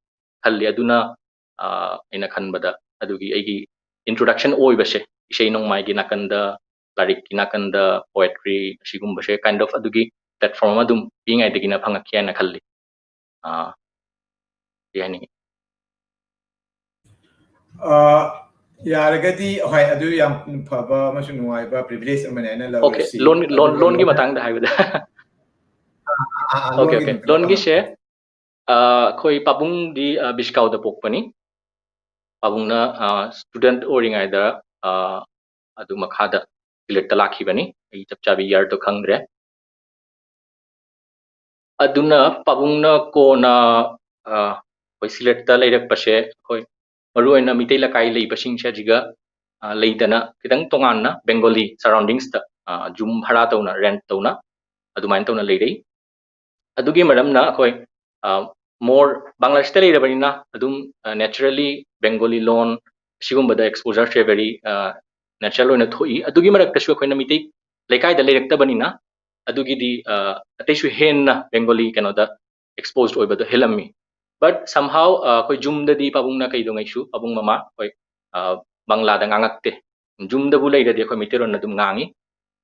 ꯈꯜꯂꯤ꯫ ꯑꯗꯨꯅ ꯑꯩꯅ ꯈꯟꯕꯗ ꯑꯗꯨꯒꯤ ꯑꯩꯒꯤ introduction ꯑꯣꯏꯕꯁꯦ ꯏꯁꯩ ꯅꯣꯡꯃꯥꯏꯒꯤ ꯅꯥꯀꯟꯗ, ꯂꯥꯏꯔꯤꯛꯀꯤ ꯅꯥꯀꯟꯗ, poetry ꯑꯁꯤꯒꯨꯝꯕꯁꯦ kind of ꯑꯗꯨꯒꯤ platform ꯑꯃ ꯑꯗꯨꯝ ꯄꯤꯛꯏꯉꯩꯗꯒꯤꯅ ꯐꯪꯉꯛꯈꯤ ꯍꯥꯏꯅ ꯈꯜꯂꯤ꯫ ꯀꯩ ꯍꯥꯏꯅꯤꯡꯉꯤ? ꯌꯥꯔꯒꯗꯤ, ꯍꯣꯏ, ꯑꯗꯨ ꯌꯥꯝ ꯐꯕ ꯑꯃꯁꯨꯡ ꯅꯨꯡꯉꯥꯏꯕ privilege ꯑꯃꯅꯦ ꯑꯩꯅ Okay, ꯂꯧꯔꯤꯁꯤ꯫ ꯂꯣꯟ, ꯂꯣꯟ, ꯑꯗꯨꯒ ꯂꯣꯟꯒꯤ ꯂꯣꯟ-, ꯃꯇꯥꯡꯗ ꯍꯥꯏꯕꯗ꯫ ꯑꯥ, ꯑꯥ, ꯑꯥ, Okay, ꯂꯣꯟꯒꯤ okay. ꯃꯇꯥꯡꯗ꯫ ꯂꯣꯟꯒꯤꯁꯦ, ꯑ, ꯑꯩꯈꯣꯏ ꯄꯥꯕꯨꯡꯗꯤ, ꯑ, ꯕꯤꯁꯀꯥꯎꯗ ꯄꯣꯛꯄꯅꯤ꯫ ꯄꯥꯕꯨꯡꯅ, ꯑ, student ꯑꯣꯏꯔꯤꯉꯩꯗ, ꯑ, ꯑꯗꯨ ꯃꯈꯥꯗ ꯁꯤꯂꯦꯠꯇ ꯂꯥꯛꯈꯤꯕꯅꯤ꯫ ꯑꯩ ꯆꯞ ꯆꯥꯕꯤ year ꯗꯣ ꯈꯪꯗ꯭ꯔꯦ꯫ ꯑꯗꯨꯅ ꯄꯥꯕꯨꯡꯅ ꯀꯣꯟꯅ, ꯑ, ꯑꯩꯈꯣꯏ ꯁꯤꯂꯦꯠꯇ ꯂꯩꯔꯛꯄꯁꯦ, ꯑꯩꯈꯣꯏ ꯃꯔꯨꯑꯣꯏꯅ ꯃꯤꯇꯩ ꯂꯩꯀꯥꯏ ꯂꯩꯕꯁꯤꯡꯁꯦ ꯍꯧꯖꯤꯛꯀ, ꯑ, ꯂꯩꯗꯅ ꯈꯤꯇꯪ ꯇꯣꯉꯥꯟꯅ Bengali surroundings ꯇ, ꯌꯨꯝ ꯚꯔꯥ ꯇꯧꯅ, ꯔꯦꯟꯠ ꯇꯧꯅ ꯑꯗꯨꯃꯥꯏꯅ ꯇꯧꯅ ꯂꯩꯔꯛꯏ꯫ ꯑꯗꯨꯒꯤ ꯃꯔꯝꯅ ꯑꯩꯈꯣꯏ ꯃꯣꯔ ꯕꯪꯒ꯭ꯂꯥꯗꯦꯁꯇ ꯂꯩꯔꯕꯅꯤꯅ ꯑꯗꯨꯝ naturally Bengali loan ꯁꯤꯒꯨꯝꯕꯗ exposure ꯁꯦ very natural ꯑꯣꯏꯅ ꯊꯣꯛꯏ꯫ ꯑꯗꯨꯒꯤ ꯃꯔꯛꯇꯁꯨ ꯑꯩꯈꯣꯏꯅ ꯃꯤꯇꯩ ꯂꯩꯀꯥꯏꯗ ꯂꯩꯔꯛꯇꯕꯅꯤꯅ ꯑꯗꯨꯒꯤꯗꯤ ꯑꯇꯩꯁꯨ ꯍꯦꯟꯅ Bengali ꯀꯩꯅꯣꯗ exposed ꯑꯣꯏꯕꯗꯣ ꯍꯦꯜꯂꯝꯃꯤ꯫ But somehow ꯑꯩꯈꯣꯏ ꯌꯨꯝꯗꯗꯤ ꯄꯥꯕꯨꯡꯅ ꯀꯩꯗꯧꯉꯩꯁꯨ, ꯄꯥꯕꯨꯡ ꯃꯃꯥ, ꯑꯩꯈꯣꯏ ꯕꯪꯂꯥꯗ ꯉꯥꯡꯉꯛꯇꯦ꯫ ꯌꯨꯝꯗꯕꯨ ꯂꯩꯔꯗꯤ ꯑꯩꯈꯣꯏ ꯃꯩꯇꯩꯂꯣꯟ ꯑꯗꯨꯝ ꯉꯥꯡꯉꯤ꯫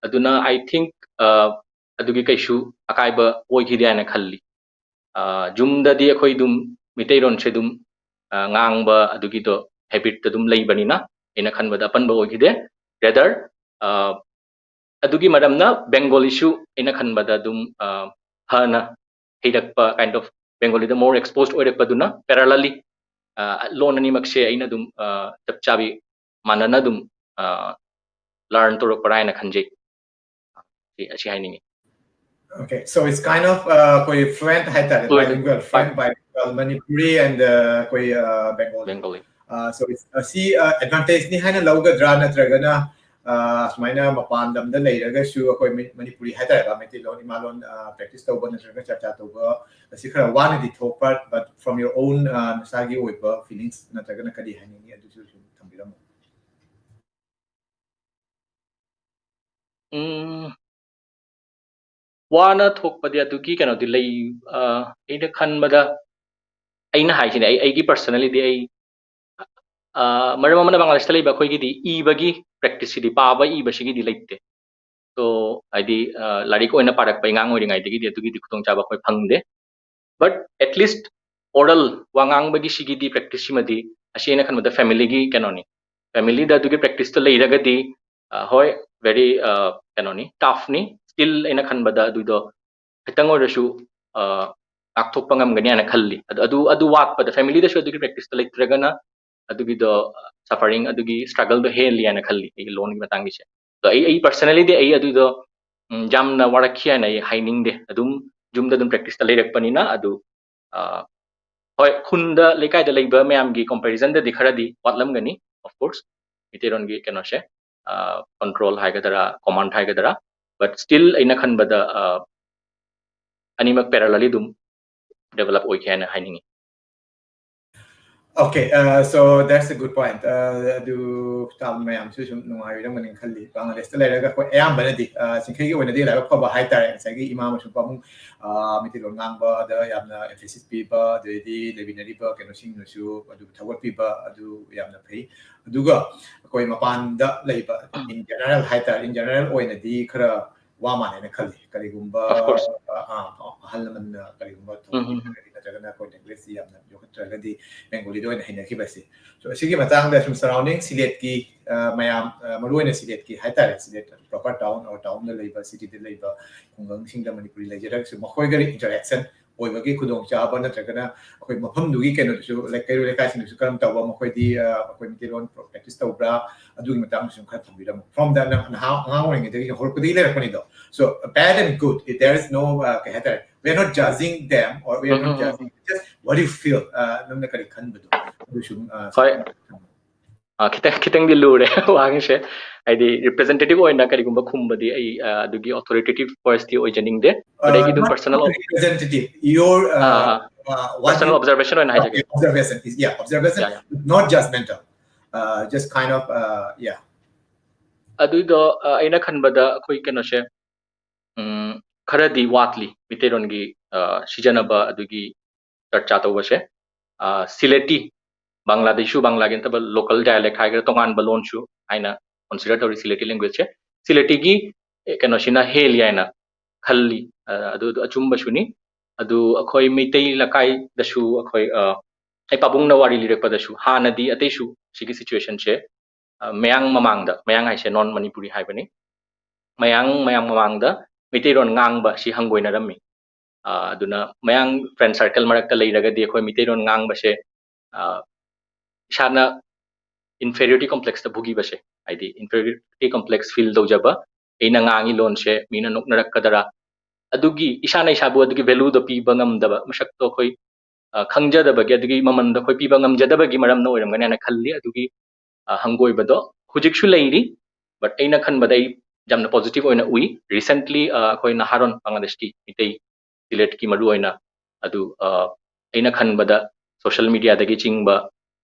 ꯑꯗꯨꯅ I think ꯑꯗꯨꯒꯤ ꯀꯩꯁꯨ ꯑꯀꯥꯏꯕ ꯑꯣꯏꯈꯤꯗꯦ ꯍꯥꯏꯅ ꯈꯜꯂꯤ꯫ ꯌꯨꯝꯗꯗꯤ ꯑꯩꯈꯣꯏ ꯑꯗꯨꯝ ꯃꯩꯇꯩꯂꯣꯟꯁꯦ ꯑꯗꯨꯝ ꯉꯥꯡꯕ ꯑꯗꯨꯒꯤꯗꯣ habit ꯑꯗꯨꯝ ꯂꯩꯕꯅꯤꯅ ꯑꯩꯅ ꯈꯟꯕꯗ ꯑꯄꯟꯕ ꯑꯣꯏꯈꯤꯗꯦ꯫ Rather ꯑꯗꯨꯒꯤ ꯃꯔꯝꯅ Bengali ꯁꯨ ꯑꯩꯅ ꯈꯟꯕꯗ ꯑꯗꯨꯝ ꯐꯅ ꯍꯩꯔꯛꯄ, kind of Bengali the more exposed ꯑꯣꯏꯔꯛꯄꯗꯨꯅ parallelly loan ꯑꯅꯤꯃꯛꯁꯦ ꯑꯩꯅ ꯑꯗꯨꯝ ꯆꯞ ꯆꯥꯕꯤ ꯃꯥꯟꯅꯅ ꯑꯗꯨꯝ learn ꯇꯧꯔꯛꯄ꯭ꯔꯥ ꯍꯥꯏꯅ ꯈꯟꯖꯩ꯫ ꯁꯤ, ꯑꯁꯤ ꯍꯥꯏꯅꯤꯡꯉꯤ꯫ Okay, so it's kind of ꯑꯩꯈꯣꯏ fluent ꯍꯥꯏꯇꯥꯔꯦ, bilingual, fluent bilingual, Manipuri and ꯑꯩꯈꯣꯏ Bengali. Bengali. So it's ꯑꯁꯤ advantage ꯅꯤ ꯍꯥꯏꯅ ꯂꯧꯒꯗ꯭ꯔꯥ, ꯅꯠꯇ꯭ꯔꯒꯅ ꯁꯨꯃꯥꯏꯅ ꯃꯄꯥꯟ ꯂꯝꯗ ꯂꯩꯔꯒꯁꯨ ꯑꯩꯈꯣꯏ ꯃꯅꯤꯄꯨꯔꯤ ꯍꯥꯏꯇꯥꯔꯦꯀꯣ, ꯃꯩꯇꯩꯂꯣꯟ ꯏꯃꯥꯂꯣꯟ practice ꯇꯧꯕ ꯅꯠꯇ꯭ꯔꯒ ꯆꯥꯛꯆꯥ ꯇꯧꯕ ꯑꯁꯤ ꯈꯔ ꯋꯥꯅꯗꯤ ꯊꯣꯛꯄ꯭ꯔꯥ? But from your own ꯅꯁꯥꯒꯤ ꯑꯣꯏꯕ feelings ꯅꯠꯇ꯭ꯔꯒꯅ ꯀꯔꯤ ꯍꯥꯏꯅꯤꯡꯉꯤ, ꯑꯗꯨꯁꯨ ꯁꯨꯝ ꯊꯝꯕꯤꯔꯝꯃꯨ꯫ ꯎꯝ, ꯋꯥꯅ ꯊꯣꯛꯄꯗꯤ ꯑꯗꯨꯒꯤ ꯀꯩꯅꯣꯗꯤ ꯂꯩ꯫ ꯑꯩꯅ ꯈꯟꯕꯗ, ꯑꯩꯅ ꯍꯥꯏꯁꯤꯅꯦ, ꯑꯩ, ꯑꯩꯒꯤ personally ꯗꯤ ꯑꯩ ꯃꯔꯝ ꯑꯃꯅ ꯕꯪꯒ꯭ꯂꯥꯗꯦꯁꯇ ꯂꯩꯕ ꯑꯩꯈꯣꯏꯒꯤꯗꯤ ꯏꯕꯒꯤ practice ꯁꯤꯗꯤ, ꯄꯥꯕ ꯏꯕꯁꯤꯒꯤꯗꯤ ꯂꯩꯇꯦ꯫ So ꯍꯥꯏꯗꯤ ꯂꯥꯏꯔꯤꯛ ꯑꯣꯏꯅ ꯄꯥꯔꯛꯄ ꯑꯉꯥꯡ ꯑꯣꯏꯔꯤꯉꯩꯗꯒꯤꯗꯤ ꯑꯗꯨꯒꯤꯗꯤ ꯈꯨꯗꯣꯡꯆꯥꯕ ꯑꯩꯈꯣꯏ ꯐꯪꯗꯦ꯫ But at least oral, ꯋꯥ ꯉꯥꯡꯕꯒꯤ ꯁꯤꯒꯤꯗꯤ practice ꯁꯤꯃꯗꯤ ꯑꯁꯤ ꯑꯩꯅ ꯈꯟꯕꯗ family ꯒꯤ ꯀꯩꯅꯣꯅꯤ꯫ Family ꯗ ꯑꯗꯨꯒꯤ practice ꯇꯣ ꯂꯩꯔꯒꯗꯤ ꯍꯣꯏ, very ꯀꯩꯅꯣꯅꯤ, tough ꯅꯤ, still ꯑꯩꯅ ꯈꯟꯕꯗ ꯑꯗꯨꯗꯣ ꯈꯤꯇꯪ ꯑꯣꯏꯔꯁꯨ ꯉꯥꯛꯊꯣꯛꯄ ꯉꯝꯒꯅꯤ ꯍꯥꯏꯅ ꯈꯜꯂꯤ꯫ ꯑꯗꯨ, ꯑꯗꯨ, ꯑꯗꯨ ꯋꯥꯠꯄꯗ, family ꯗꯁꯨ ꯑꯗꯨꯒꯤ practice ꯇꯣ ꯂꯩꯇ꯭ꯔꯒꯅ ꯑꯗꯨꯒꯤꯗꯣ suffering, ꯑꯗꯨꯒꯤ struggle ꯗꯣ ꯍꯦꯜꯂꯤ ꯍꯥꯏꯅ ꯈꯜꯂꯤ ꯑꯩꯒꯤ loan ꯒꯤ ꯃꯇꯥꯡꯒꯤꯁꯦ꯫ ꯑꯗꯣ ꯑꯩ, ꯑꯩ personally ꯗꯤ ꯑꯩ ꯑꯗꯨꯗꯣ ꯌꯥꯝꯅ ꯋꯥꯔꯛꯈꯤ ꯍꯥꯏꯅ ꯑꯩ ꯍꯥꯏꯅꯤꯡꯗꯦ꯫ ꯑꯗꯨꯝ ꯌꯨꯝꯗ ꯑꯗꯨꯝ practice ꯇ ꯂꯩꯔꯛꯄꯅꯤꯅ ꯑꯗꯨ ꯍꯣꯏ, ꯈꯨꯟꯗ ꯂꯩꯀꯥꯏꯗ ꯂꯩꯕ ꯃꯌꯥꯝꯒꯤ comparison ꯗꯗꯤ ꯈꯔꯗꯤ ꯋꯥꯠꯂꯝꯒꯅꯤ, of course, ꯃꯩꯇꯩꯂꯣꯟꯒꯤ ꯀꯩꯅꯣꯁꯦ꯫ control ꯍꯥꯏꯒꯗ꯭ꯔꯥ, command ꯍꯥꯏꯒꯗ꯭ꯔꯥ, but still ꯑꯩꯅ ꯈꯟꯕꯗ ꯑꯅꯤꯃꯛ parallelly ꯑꯗꯨꯝ develop ꯑꯣꯏꯈꯤ ꯍꯥꯏꯅ ꯍꯥꯏꯅꯤꯡꯉꯤ꯫ Okay, uh, so that's a good point. Uh, ꯑꯗꯨ ꯇꯥꯕ ꯃꯌꯥꯝꯁꯨ ꯁꯨꯝ ꯅꯨꯡꯉꯥꯏꯔꯝꯒꯅꯤ ꯈꯜꯂꯤ꯫ ꯕꯪꯒ꯭ꯂꯥꯗꯦꯁꯇ ꯂꯩꯔꯒ ꯑꯩꯈꯣꯏ ꯑꯌꯥꯝꯕꯅꯗꯤ, uh, ꯆꯤꯡꯈꯩꯒꯤ ꯑꯣꯏꯅꯗꯤ ꯂꯥꯏꯕꯛ ꯐꯕ ꯍꯥꯏꯇꯥꯔꯦ, ꯉꯁꯥꯏꯒꯤ ꯏꯃꯥ ꯑꯃꯁꯨꯡ ꯄꯥꯕꯨꯡ, uh, ꯃꯩꯇꯩꯂꯣꯟ ꯉꯥꯡꯕꯗ ꯌꯥꯝꯅ emphasis ꯄꯤꯕ, ꯑꯗꯩꯗꯤ ꯂꯩꯃꯤꯟꯅꯔꯤꯕ ꯀꯩꯅꯣꯁꯤꯡꯅꯁꯨ ꯑꯗꯨ ꯊꯧꯒꯠꯄꯤꯕ, ꯑꯗꯨ ꯌꯥꯝꯅ ꯐꯩ꯫ ꯑꯗꯨꯒ ꯑꯩꯈꯣꯏ ꯃꯄꯥꯟꯗ ꯂꯩꯕ in general ꯍꯥꯏꯇꯥꯔꯦ, in general ꯑꯣꯏꯅꯗꯤ ꯈꯔ ꯋꯥ ꯃꯥꯟꯅꯦꯅ ꯈꯜꯂꯤ꯫ ꯀꯔꯤꯒꯨꯝꯕ, Of course. ꯑ, ꯑ, ꯑꯍꯜ ꯂꯃꯟꯅ ꯀꯔꯤꯒꯨꯝꯕ ꯊꯧꯕꯤꯗ꯭ꯔꯒꯗꯤ ꯅꯠꯇ꯭ꯔꯒꯅ ꯑꯩꯈꯣꯏ language꯫ ꯁꯤ ꯌꯥꯝꯅ ꯌꯣꯛꯈꯠꯇ꯭ꯔꯒꯗꯤ ꯕꯦꯡꯒꯣꯂꯤꯗ ꯑꯣꯏꯅ ꯍꯩꯅꯈꯤꯕꯁꯦ꯫ So, ꯑꯁꯤꯒꯤ ꯃꯇꯥꯡꯗ ꯁꯨꯝ surrounding ꯁꯤꯂꯦꯠꯀꯤ, ꯑ, ꯃꯌꯥꯝ, ꯑ, ꯃꯔꯨꯑꯣꯏꯅ ꯁꯤꯂꯦꯠꯀꯤ ꯍꯥꯏꯇꯥꯔꯦ, ꯁꯤꯂꯦꯠ proper town or townꯗ ꯂꯩꯕ, cityꯗ ꯂꯩꯕ ꯈꯨꯡꯒꯪꯁꯤꯡꯗ ꯃꯅꯤꯄꯨꯔꯤ ꯂꯩꯖꯔꯒꯁꯨ ꯃꯈꯣꯏꯒ interaction ꯑꯣꯏꯕꯒꯤ ꯈꯨꯗꯣꯡꯆꯥꯕ ꯅꯠꯇ꯭ꯔꯒꯅ ꯑꯩꯈꯣꯏ ꯃꯐꯝꯗꯨꯒꯤ ꯀꯩꯅꯣꯗꯨꯁꯨ, ꯂꯩ-, ꯀꯩꯔꯣꯏ ꯂꯩꯀꯥꯏꯁꯤꯡꯗꯁꯨ ꯀꯔꯝ ꯇꯧꯕ, ꯃꯈꯣꯏꯗꯤ, ꯑ, ꯑꯩꯈꯣꯏ ꯃꯩꯇꯩꯂꯣꯟ practice ꯇꯧꯕ꯭ꯔꯥ, ꯑꯗꯨꯒꯤ ꯃꯇꯥꯡꯗꯁꯨ ꯈꯔ ꯊꯝꯕꯤꯔꯝꯃꯨ꯫ From the ꯅ-, ꯅꯍꯥ, ꯑꯉꯥꯡ ꯑꯣꯏꯔꯤꯉꯩꯗꯒꯤ ꯍꯧꯔꯛꯄꯗꯒꯤ ꯂꯩꯔꯛꯄꯅꯤꯗꯣ꯫ So, bad and good, if there is no, uh, ꯀꯩ ꯍꯥꯏꯇꯥꯔꯦ, we are not judging them or we are not Mhm. judging, just what do you feel? Uh, ꯅꯪꯅ ꯀꯔꯤ ꯈꯟꯕꯗꯣ? ꯑꯗꯨꯁꯨ, uh, ꯍꯣꯏ꯫ ꯑ, ꯈꯤꯇꯪ, ꯈꯤꯇꯪꯗꯤ ꯂꯨꯔꯦ ꯋꯥꯍꯪꯁꯦ꯫ ꯍꯥꯏꯗꯤ, representative ꯑꯣꯏꯅ ꯀꯔꯤꯒꯨꯝꯕ ꯈꯨꯝꯕꯗꯤ ꯑꯩ, ꯑ, ꯑꯗꯨꯒꯤ authoritative voiceꯇꯤ ꯑꯣꯏꯖꯅꯤꯡꯗꯦ꯫ But ꯑꯩꯒꯤ ꯑꯗꯨꯝ personal representative, your, uh, ah, ah. Uh, what Personal you- observation ꯑꯣꯏꯅ ꯍꯥꯏꯖꯒꯦ꯫ Okay, observation is, yeah, observation, Yeah, yeah. Not judgmental. Uh, just kind of, uh, yeah. ꯑꯗꯨꯏꯗꯣ, ꯑ, ꯑꯩꯅ ꯈꯟꯕꯗ ꯑꯩꯈꯣꯏ ꯀꯩꯅꯣꯁꯦ, ꯎꯝ, ꯈꯔꯗꯤ ꯋꯥꯠꯂꯤ ꯃꯤꯇꯩꯔꯣꯟꯒꯤ, ꯑ, ꯁꯤꯖꯤꯟꯅꯕ ꯑꯗꯨꯒꯤ ꯆꯔꯆꯥ ꯇꯧꯕꯁꯦ꯫ ꯑ, ꯁꯤꯂꯦꯇꯤ, ꯕꯪꯒ꯭ꯂꯥꯗꯦꯁꯁꯨ ꯕꯪꯒ꯭ꯂꯥꯒꯤ ꯅꯠꯇꯕ local dialect ꯍꯥꯏꯒꯦꯔꯥ, ꯇꯣꯉꯥꯟꯕ ꯂꯣꯟꯁꯨ ꯍꯥꯏꯅ consider ꯇꯧꯔꯤ ꯁꯤꯂꯦꯇꯤ language« ꯁꯤꯂꯦꯇꯤꯒꯤ, ꯑꯦ, ꯀꯩꯅꯣꯁꯤꯅ ꯍꯦꯜꯂꯤ ꯍꯥꯏꯅ ꯈꯜꯂꯤ꯫ ꯑ, ꯑꯗꯨ, ꯑꯗꯨ ꯑꯆꯨꯝꯕꯁꯨꯅꯤ꯫ ꯑꯗꯨ ꯑꯩꯈꯣꯏ ꯃꯩꯇꯩ ꯂꯩꯀꯥꯏꯗꯁꯨ ꯑꯩꯈꯣꯏ, ꯑ, ꯑꯩ ꯄꯥꯕꯨꯡꯅ ꯋꯥꯔꯤ ꯂꯤꯔꯛꯄꯗꯁꯨ ꯍꯥꯟꯅꯗꯤ ꯑꯇꯩꯁꯨ ꯁꯤꯒꯤ situationꯁꯦ, ꯑ, ꯃꯌꯥꯡ ꯃꯃꯥꯡꯗ, ꯃꯌꯥꯡ ꯍꯥꯏꯁꯦ non Manipuri ꯍꯥꯏꯕꯅꯤ, ꯃꯌꯥꯡ, ꯃꯌꯥꯡ ꯃꯃꯥꯡꯗ ꯃꯩꯇꯩꯔꯣꯟ ꯉꯥꯡꯕ ꯁꯤ ꯍꯪꯒꯣꯏꯅꯔꯝꯃꯤ꯫ ꯑ, ꯑꯗꯨꯅ ꯃꯌꯥꯡ friend circle ꯃꯔꯛꯇ ꯂꯩꯔꯒꯗꯤ ꯑꯩꯈꯣꯏ ꯃꯩꯇꯩꯔꯣꯟ ꯉꯥꯡꯕꯁꯦ, ꯑ, ꯏꯁꯥꯅ inferiority complexꯇ ꯚꯨꯒꯤꯕꯁꯦ, ꯍꯥꯏꯗꯤ inferiority complex feel ꯇꯧꯖꯕ, ꯑꯩꯅ ꯉꯥꯡꯉꯤ ꯂꯣꯟꯁꯦ ꯃꯤꯅ ꯅꯣꯛꯅꯔꯛꯀꯗꯔꯥ, ꯑꯗꯨꯒꯤ ꯏꯁꯥꯅ ꯏꯁꯥꯕꯨ ꯑꯗꯨꯒꯤ valueꯗꯣ ꯄꯤꯕ ꯉꯝꯗꯕ, ꯃꯁꯛꯇꯣ ꯑꯩꯈꯣꯏ, ꯑ, ꯈꯪꯖꯗꯕꯒꯤ, ꯑꯗꯨꯒꯤ ꯃꯃꯟꯗꯣ ꯑꯩꯈꯣꯏ ꯄꯤꯕ ꯉꯝꯖꯗꯕꯒꯤ ꯃꯔꯝꯅ ꯑꯣꯏꯔꯝꯒꯅꯤ ꯍꯥꯏꯅ ꯈꯜꯂꯤ꯫ ꯑꯗꯨꯒꯤ, ꯑ, ꯍꯪꯒꯣꯏꯕꯗꯣ ꯍꯧꯖꯤꯛꯁꯨ ꯂꯩꯔꯤ꯫ But ꯑꯩꯅ ꯈꯟꯕꯗ ꯑꯩ ꯌꯥꯝꯅ positive ꯑꯣꯏꯅ ꯎꯏ꯫ Recently ꯑꯩꯈꯣꯏ ꯅꯍꯥꯔꯣꯟ ꯕꯪꯒ꯭ꯂꯥꯗꯦꯁꯀꯤ ꯃꯤꯇꯩ ꯁꯤꯂꯦꯠꯀꯤ ꯃꯔꯨ ꯑꯣꯏꯅ ꯑꯗꯨ ꯑꯩꯅ ꯈꯟꯕꯗ social mediaꯗꯒꯤ ꯆꯤꯡꯕ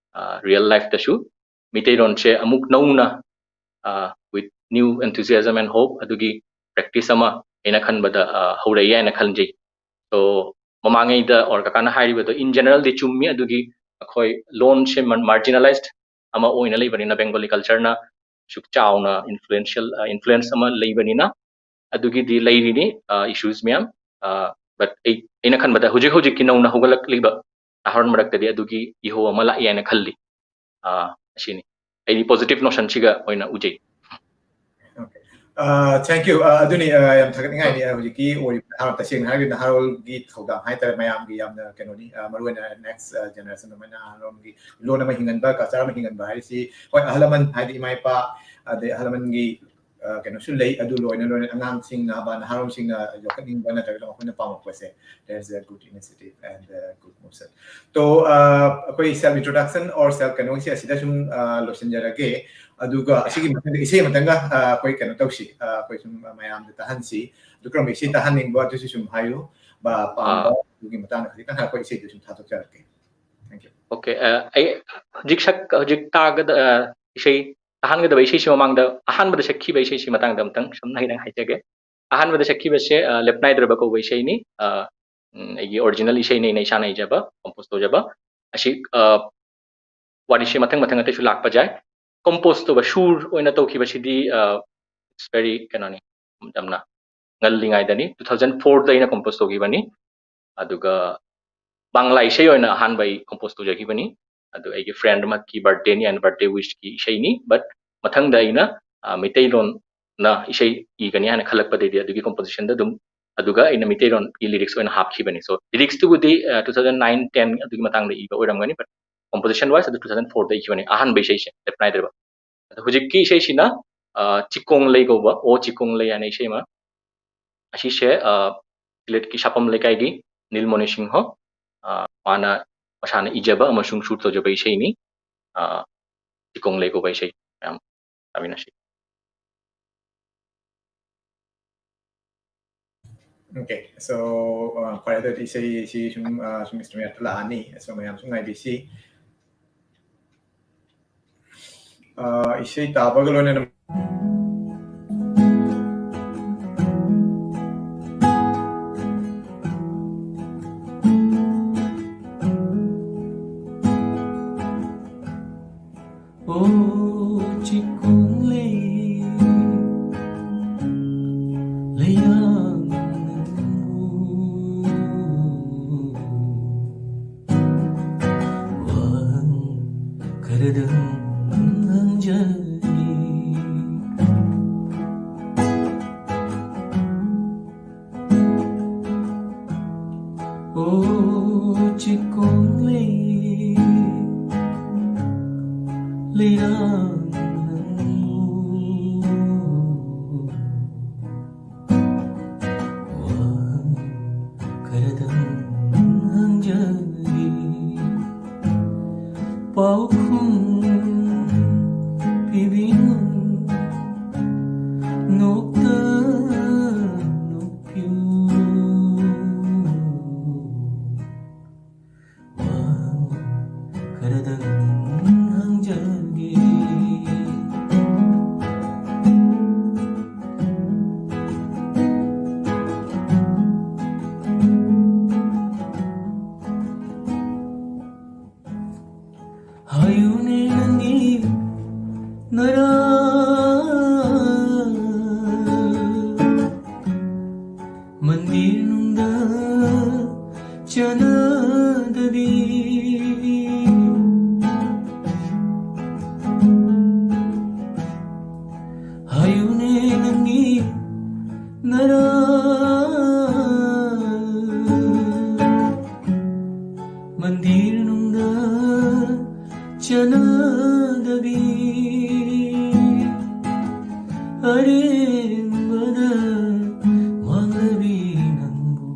real lifeꯇꯁꯨ ꯃꯤꯇꯩꯔꯣꯟꯁꯦ ꯑꯃꯨꯛ ꯅꯧꯅ with new enthusiasm and hope ꯑꯗꯨꯒꯤ practice ꯑꯃ ꯑꯩꯅ ꯈꯟꯕꯗ ꯍꯧꯔꯛꯏ ꯍꯥꯏꯅ ꯈꯟꯖꯩ꯫ So ꯃꯃꯥꯡꯉꯩꯗ or ꯀꯀꯥꯅ ꯍꯥꯏꯔꯤꯕꯗꯣ in generalꯗꯤ ꯆꯨꯝꯃꯤ꯫ ꯑꯗꯨꯒꯤ ꯑꯩꯈꯣꯏ ꯂꯣꯟꯁꯦ marginalized ꯑꯃ ꯑꯣꯏꯅ ꯂꯩꯕꯅꯤꯅ, Bengali cultureꯅ ꯁꯨꯛ ꯆꯥꯎꯅ influential influence ꯑꯃ ꯂꯩꯕꯅꯤꯅ ꯑꯗꯨꯒꯤꯗꯤ ꯂꯩꯔꯤꯅꯤ issues ꯃꯌꯥꯝ꯫ But ꯑꯩ ꯑꯩꯅ ꯈꯟꯕꯗ ꯍꯧꯖꯤꯛ ꯍꯧꯖꯤꯛꯀꯤ ꯅꯧꯅ ꯍꯧꯒꯠꯂꯛꯂꯤꯕ ꯅꯍꯥꯔꯣꯜ ꯃꯔꯛꯇꯗꯤ ꯑꯗꯨꯒꯤ ꯏꯍꯧ ꯑꯃ ꯂꯥꯛꯏ ꯍꯥꯏꯅ ꯈꯜꯂꯤ꯫ ꯑꯁꯤꯅꯤ ꯑꯩꯗꯤ positive notionꯁꯤꯒ ꯑꯣꯏꯅ ꯎꯖꯩ꯫ Thank you. ꯑꯗꯨꯅꯤ, ꯌꯥꯝ ꯊꯥꯒꯠꯅꯤꯡꯉꯥꯏꯅꯤ꯫ ꯍꯧꯖꯤꯛꯀꯤ ꯑꯣꯏꯔꯤꯕ ꯅꯍꯥꯔꯣꯜ, ꯇꯁꯦꯡꯅ ꯍꯥꯏꯔꯒꯗꯤ ꯅꯍꯥꯔꯣꯜꯒꯤ ꯊꯧꯗꯥꯡ ꯍꯥꯏꯇꯥꯔꯦ, ꯃꯌꯥꯝꯒꯤ ꯌꯥꯝꯅ ꯀꯩꯅꯣꯅꯤ, ꯃꯔꯨꯑꯣꯏꯅ next generation ꯑꯃ ꯅꯍꯥꯔꯣꯜꯒꯤ ꯂꯣꯟ ꯑꯃ ꯍꯤꯡꯍꯟꯕ, culture ꯑꯃ ꯍꯤꯡꯍꯟꯕ ꯍꯥꯏꯔꯤꯁꯤ, ꯍꯣꯏ, ꯑꯍꯜ ꯂꯃꯟ ꯍꯥꯏꯗꯤ ꯏꯃꯥ ꯏꯄꯥ ꯑꯗꯩ ꯑꯍꯜ ꯂꯃꯟꯒꯤ ꯀꯩꯅꯣꯁꯨ ꯂꯩ꯫ ꯑꯗꯨ ꯂꯣꯏꯅ ꯂꯣꯏꯅ ꯑꯉꯥꯡꯁꯤꯡꯅ ꯕ ꯅꯍꯥꯔꯣꯜꯁꯤꯡꯅ ꯌꯣꯛꯈꯠꯅꯤꯡꯕ ꯅꯠꯇ꯭ꯔꯒꯅ ꯃꯈꯣꯏꯅ ꯄꯥꯝꯃꯛꯄꯁꯦ, there is a good initiative and a good motion. ꯇꯣ ꯑꯩꯈꯣꯏ self introduction or self ꯀꯩꯅꯣꯁꯦ ꯑꯁꯤꯗ ꯁꯨꯝ ꯂꯣꯏꯁꯤꯟꯖꯔꯒꯦ꯫ ꯑꯗꯨꯒ ꯑꯁꯤꯒꯤ ꯃꯊꯪꯗ ꯏꯁꯩ ꯑꯃꯇꯪꯒ ꯑꯩꯈꯣꯏ ꯀꯩꯅꯣ ꯇꯧꯁꯤ, ꯑꯩꯈꯣꯏ ꯁꯨꯝ ꯃꯌꯥꯝꯗ ꯇꯥꯍꯟꯁꯤ꯫ ꯑꯗꯨ ꯀꯔꯝꯕ ꯏꯁꯩ ꯇꯥꯍꯟꯅꯤꯡꯕ ꯑꯗꯨꯁꯨ ꯁꯨꯝ ꯍꯥꯏꯌꯨ, ꯕ ꯄꯥꯝꯕ ꯑꯗꯨꯒꯤ ꯃꯇꯥꯡꯗ ꯈꯖꯤꯛꯇꯪ ꯑꯩꯈꯣꯏ ꯏꯁꯩꯗꯨ ꯁꯨꯝ ꯊꯥꯗꯣꯛꯆꯔꯛꯀꯦ꯫ Thank you. Okay, ꯑꯩ ꯍꯧꯖꯤꯛ ꯁꯛ ꯍꯧꯖꯤꯛ ꯇꯥꯒꯗ ꯏꯁꯩ ꯇꯥꯍꯟꯒꯗꯕ ꯏꯁꯩꯁꯤ ꯃꯃꯥꯡꯗ ꯑꯍꯥꯟꯕꯗ ꯁꯛꯈꯤꯕ ꯏꯁꯩꯁꯤ ꯃꯇꯥꯡꯗ ꯑꯃꯨꯛꯇꯪ ꯁꯨꯝ ꯍꯥꯏꯅ ꯍꯥꯏꯖꯒꯦ꯫ ꯑꯍꯥꯟꯕꯗ ꯁꯛꯈꯤꯕꯁꯦ ꯂꯦꯞꯅꯥꯏꯗ꯭ꯔꯕ ꯀꯧꯕ ꯏꯁꯩꯅꯤ꯫ ꯑꯩꯒꯤ original ꯏꯁꯩꯅꯤ, ꯑꯩꯅ ꯏꯁꯥꯅ ꯏꯖꯕ, compose ꯇꯧꯖꯕ꯫ ꯑꯁꯤ ꯋꯥꯔꯤꯁꯦ ꯃꯊꯪ ꯃꯊꯪ ꯑꯇꯩꯁꯨ ꯂꯥꯛꯄ ꯌꯥꯏ꯫ Compose ꯇꯧꯕ, ꯁꯨꯔ ꯑꯣꯏꯅ ꯇꯧꯈꯤꯕꯁꯤꯗꯤ it's very ꯀꯩꯅꯣꯅꯤ, ꯌꯥꯝꯅ ꯉꯜꯂꯤꯉꯩꯗꯅꯤ, two thousand fourꯗ ꯑꯩꯅ compose ꯇꯧꯈꯤꯕꯅꯤ꯫ ꯑꯗꯨꯒ ꯕꯪꯂꯥ ꯏꯁꯩ ꯑꯣꯏꯅ ꯑꯍꯥꯟꯕ ꯑꯩ compose ꯇꯧꯖꯈꯤꯕꯅꯤ꯫ ꯑꯗꯨ ꯑꯩꯒꯤ friend ꯑꯃꯒꯤ birthdayꯅꯤ and birthday wishꯀꯤ ꯏꯁꯩꯅꯤ꯫ But ꯃꯊꯪꯗ ꯑꯩꯅ ꯃꯩꯇꯩꯂꯣꯟꯅ ꯏꯁꯩ ꯏꯒꯅꯤ ꯍꯥꯏꯅ ꯈꯜꯂꯛꯄꯗꯩꯗꯤ ꯑꯗꯨꯒꯤ compositionꯗ ꯑꯗꯨꯝ, ꯑꯗꯨꯒ ꯑꯩꯅ ꯃꯩꯇꯩꯂꯣꯟꯒꯤ lyrics ꯑꯣꯏꯅ ꯍꯥꯞꯈꯤꯕꯅꯤ꯫ So lyricsꯇꯨꯕꯨꯗꯤ two thousand nine ten ꯑꯗꯨꯒꯤ ꯃꯇꯥꯡꯗ ꯏꯕ ꯑꯣꯏꯔꯝꯒꯅꯤ, but composition wise ꯑꯗꯨ two thousand fourꯗ ꯏꯈꯤꯕꯅꯤ, ꯑꯍꯥꯟꯕ ꯏꯁꯩꯁꯦ ꯂꯦꯞꯅꯥꯏꯗ꯭ꯔꯕ꯫ ꯑꯗꯣ ꯍꯧꯖꯤꯛꯀꯤ ꯏꯁꯩꯁꯤꯅ ꯆꯤꯀꯣꯡ ꯂꯩ ꯀꯧꯕ, ꯑꯣ ꯆꯤꯀꯣꯡ ꯂꯩ ꯍꯥꯏꯅ ꯏꯁꯩ ꯑꯃ꯫ ꯑꯁꯤꯁꯦ ꯁꯤꯂꯦꯠꯀꯤ ꯁꯥꯄꯝ ꯂꯩꯀꯥꯏꯒꯤ ꯅꯤꯜꯃꯣꯅꯤ ꯁꯤꯡꯍ, ꯃꯥꯅ ꯃꯁꯥꯅ ꯏꯖꯕ ꯑꯃꯁꯨꯡ ꯁꯨꯔ ꯇꯧꯖꯕ ꯏꯁꯩꯅꯤ꯫ ꯆꯤꯀꯣꯡ ꯂꯩ ꯀꯧꯕ ꯏꯁꯩ꯫ ꯃꯌꯥꯝ ꯇꯥꯃꯤꯟꯅꯁꯤ꯫ Okay, so, uh, ꯐꯔꯦ, ꯑꯗꯨꯗꯤ ꯏꯁꯩꯁꯤ ꯁꯨꯝ, uh, ꯁꯨꯝ instrument ꯂꯥꯛꯑꯅꯤ, so ꯃꯌꯥꯝꯁꯨ ꯉꯥꯏꯕꯤꯁꯤ꯫ Uh, ꯏꯁꯩ ꯇꯥꯕꯒ ꯂꯣꯏꯅꯅ ꯑꯣ ꯆꯤꯛꯀꯣꯡꯂꯩ ꯂꯩꯔꯥꯡ ꯅꯪꯕꯨ ꯋꯥꯍꯪ ꯈꯔꯗꯪ ꯍꯪꯖꯒꯦ꯫ ꯑꯣ ꯆꯤꯛꯀꯣꯡꯂꯩ ꯂꯩꯔꯥꯡ ꯅꯪꯕꯨ ꯋꯥꯍꯪ ꯈꯔꯗꯪ ꯍꯪꯖꯒꯦ꯫ ꯄꯥꯎꯈꯨꯝ ꯄꯤꯕꯤꯌꯨ, ꯅꯣꯛꯇ ꯅꯣꯛꯄꯤꯌꯨ꯫ ꯋꯥꯍꯪ ꯈꯔꯗꯪ ꯍꯪꯖꯒꯦ꯫ ꯍꯥꯏꯌꯨꯅꯦ ꯅꯪꯒꯤ ꯅꯔꯥꯜ, ꯃꯟꯗꯤꯔꯅꯨꯡꯗ ꯆꯠꯅꯗꯕꯤ꯫ ꯍꯥꯏꯌꯨꯅꯦ ꯅꯪꯒꯤ ꯅꯔꯥꯜ, ꯃꯟꯗꯤꯔꯅꯨꯡꯗ ꯆꯠꯅꯗꯕꯤ, ꯑꯔꯦꯝꯕꯗ ꯃꯥꯡꯂꯕꯤ ꯅꯪꯕꯨ꯫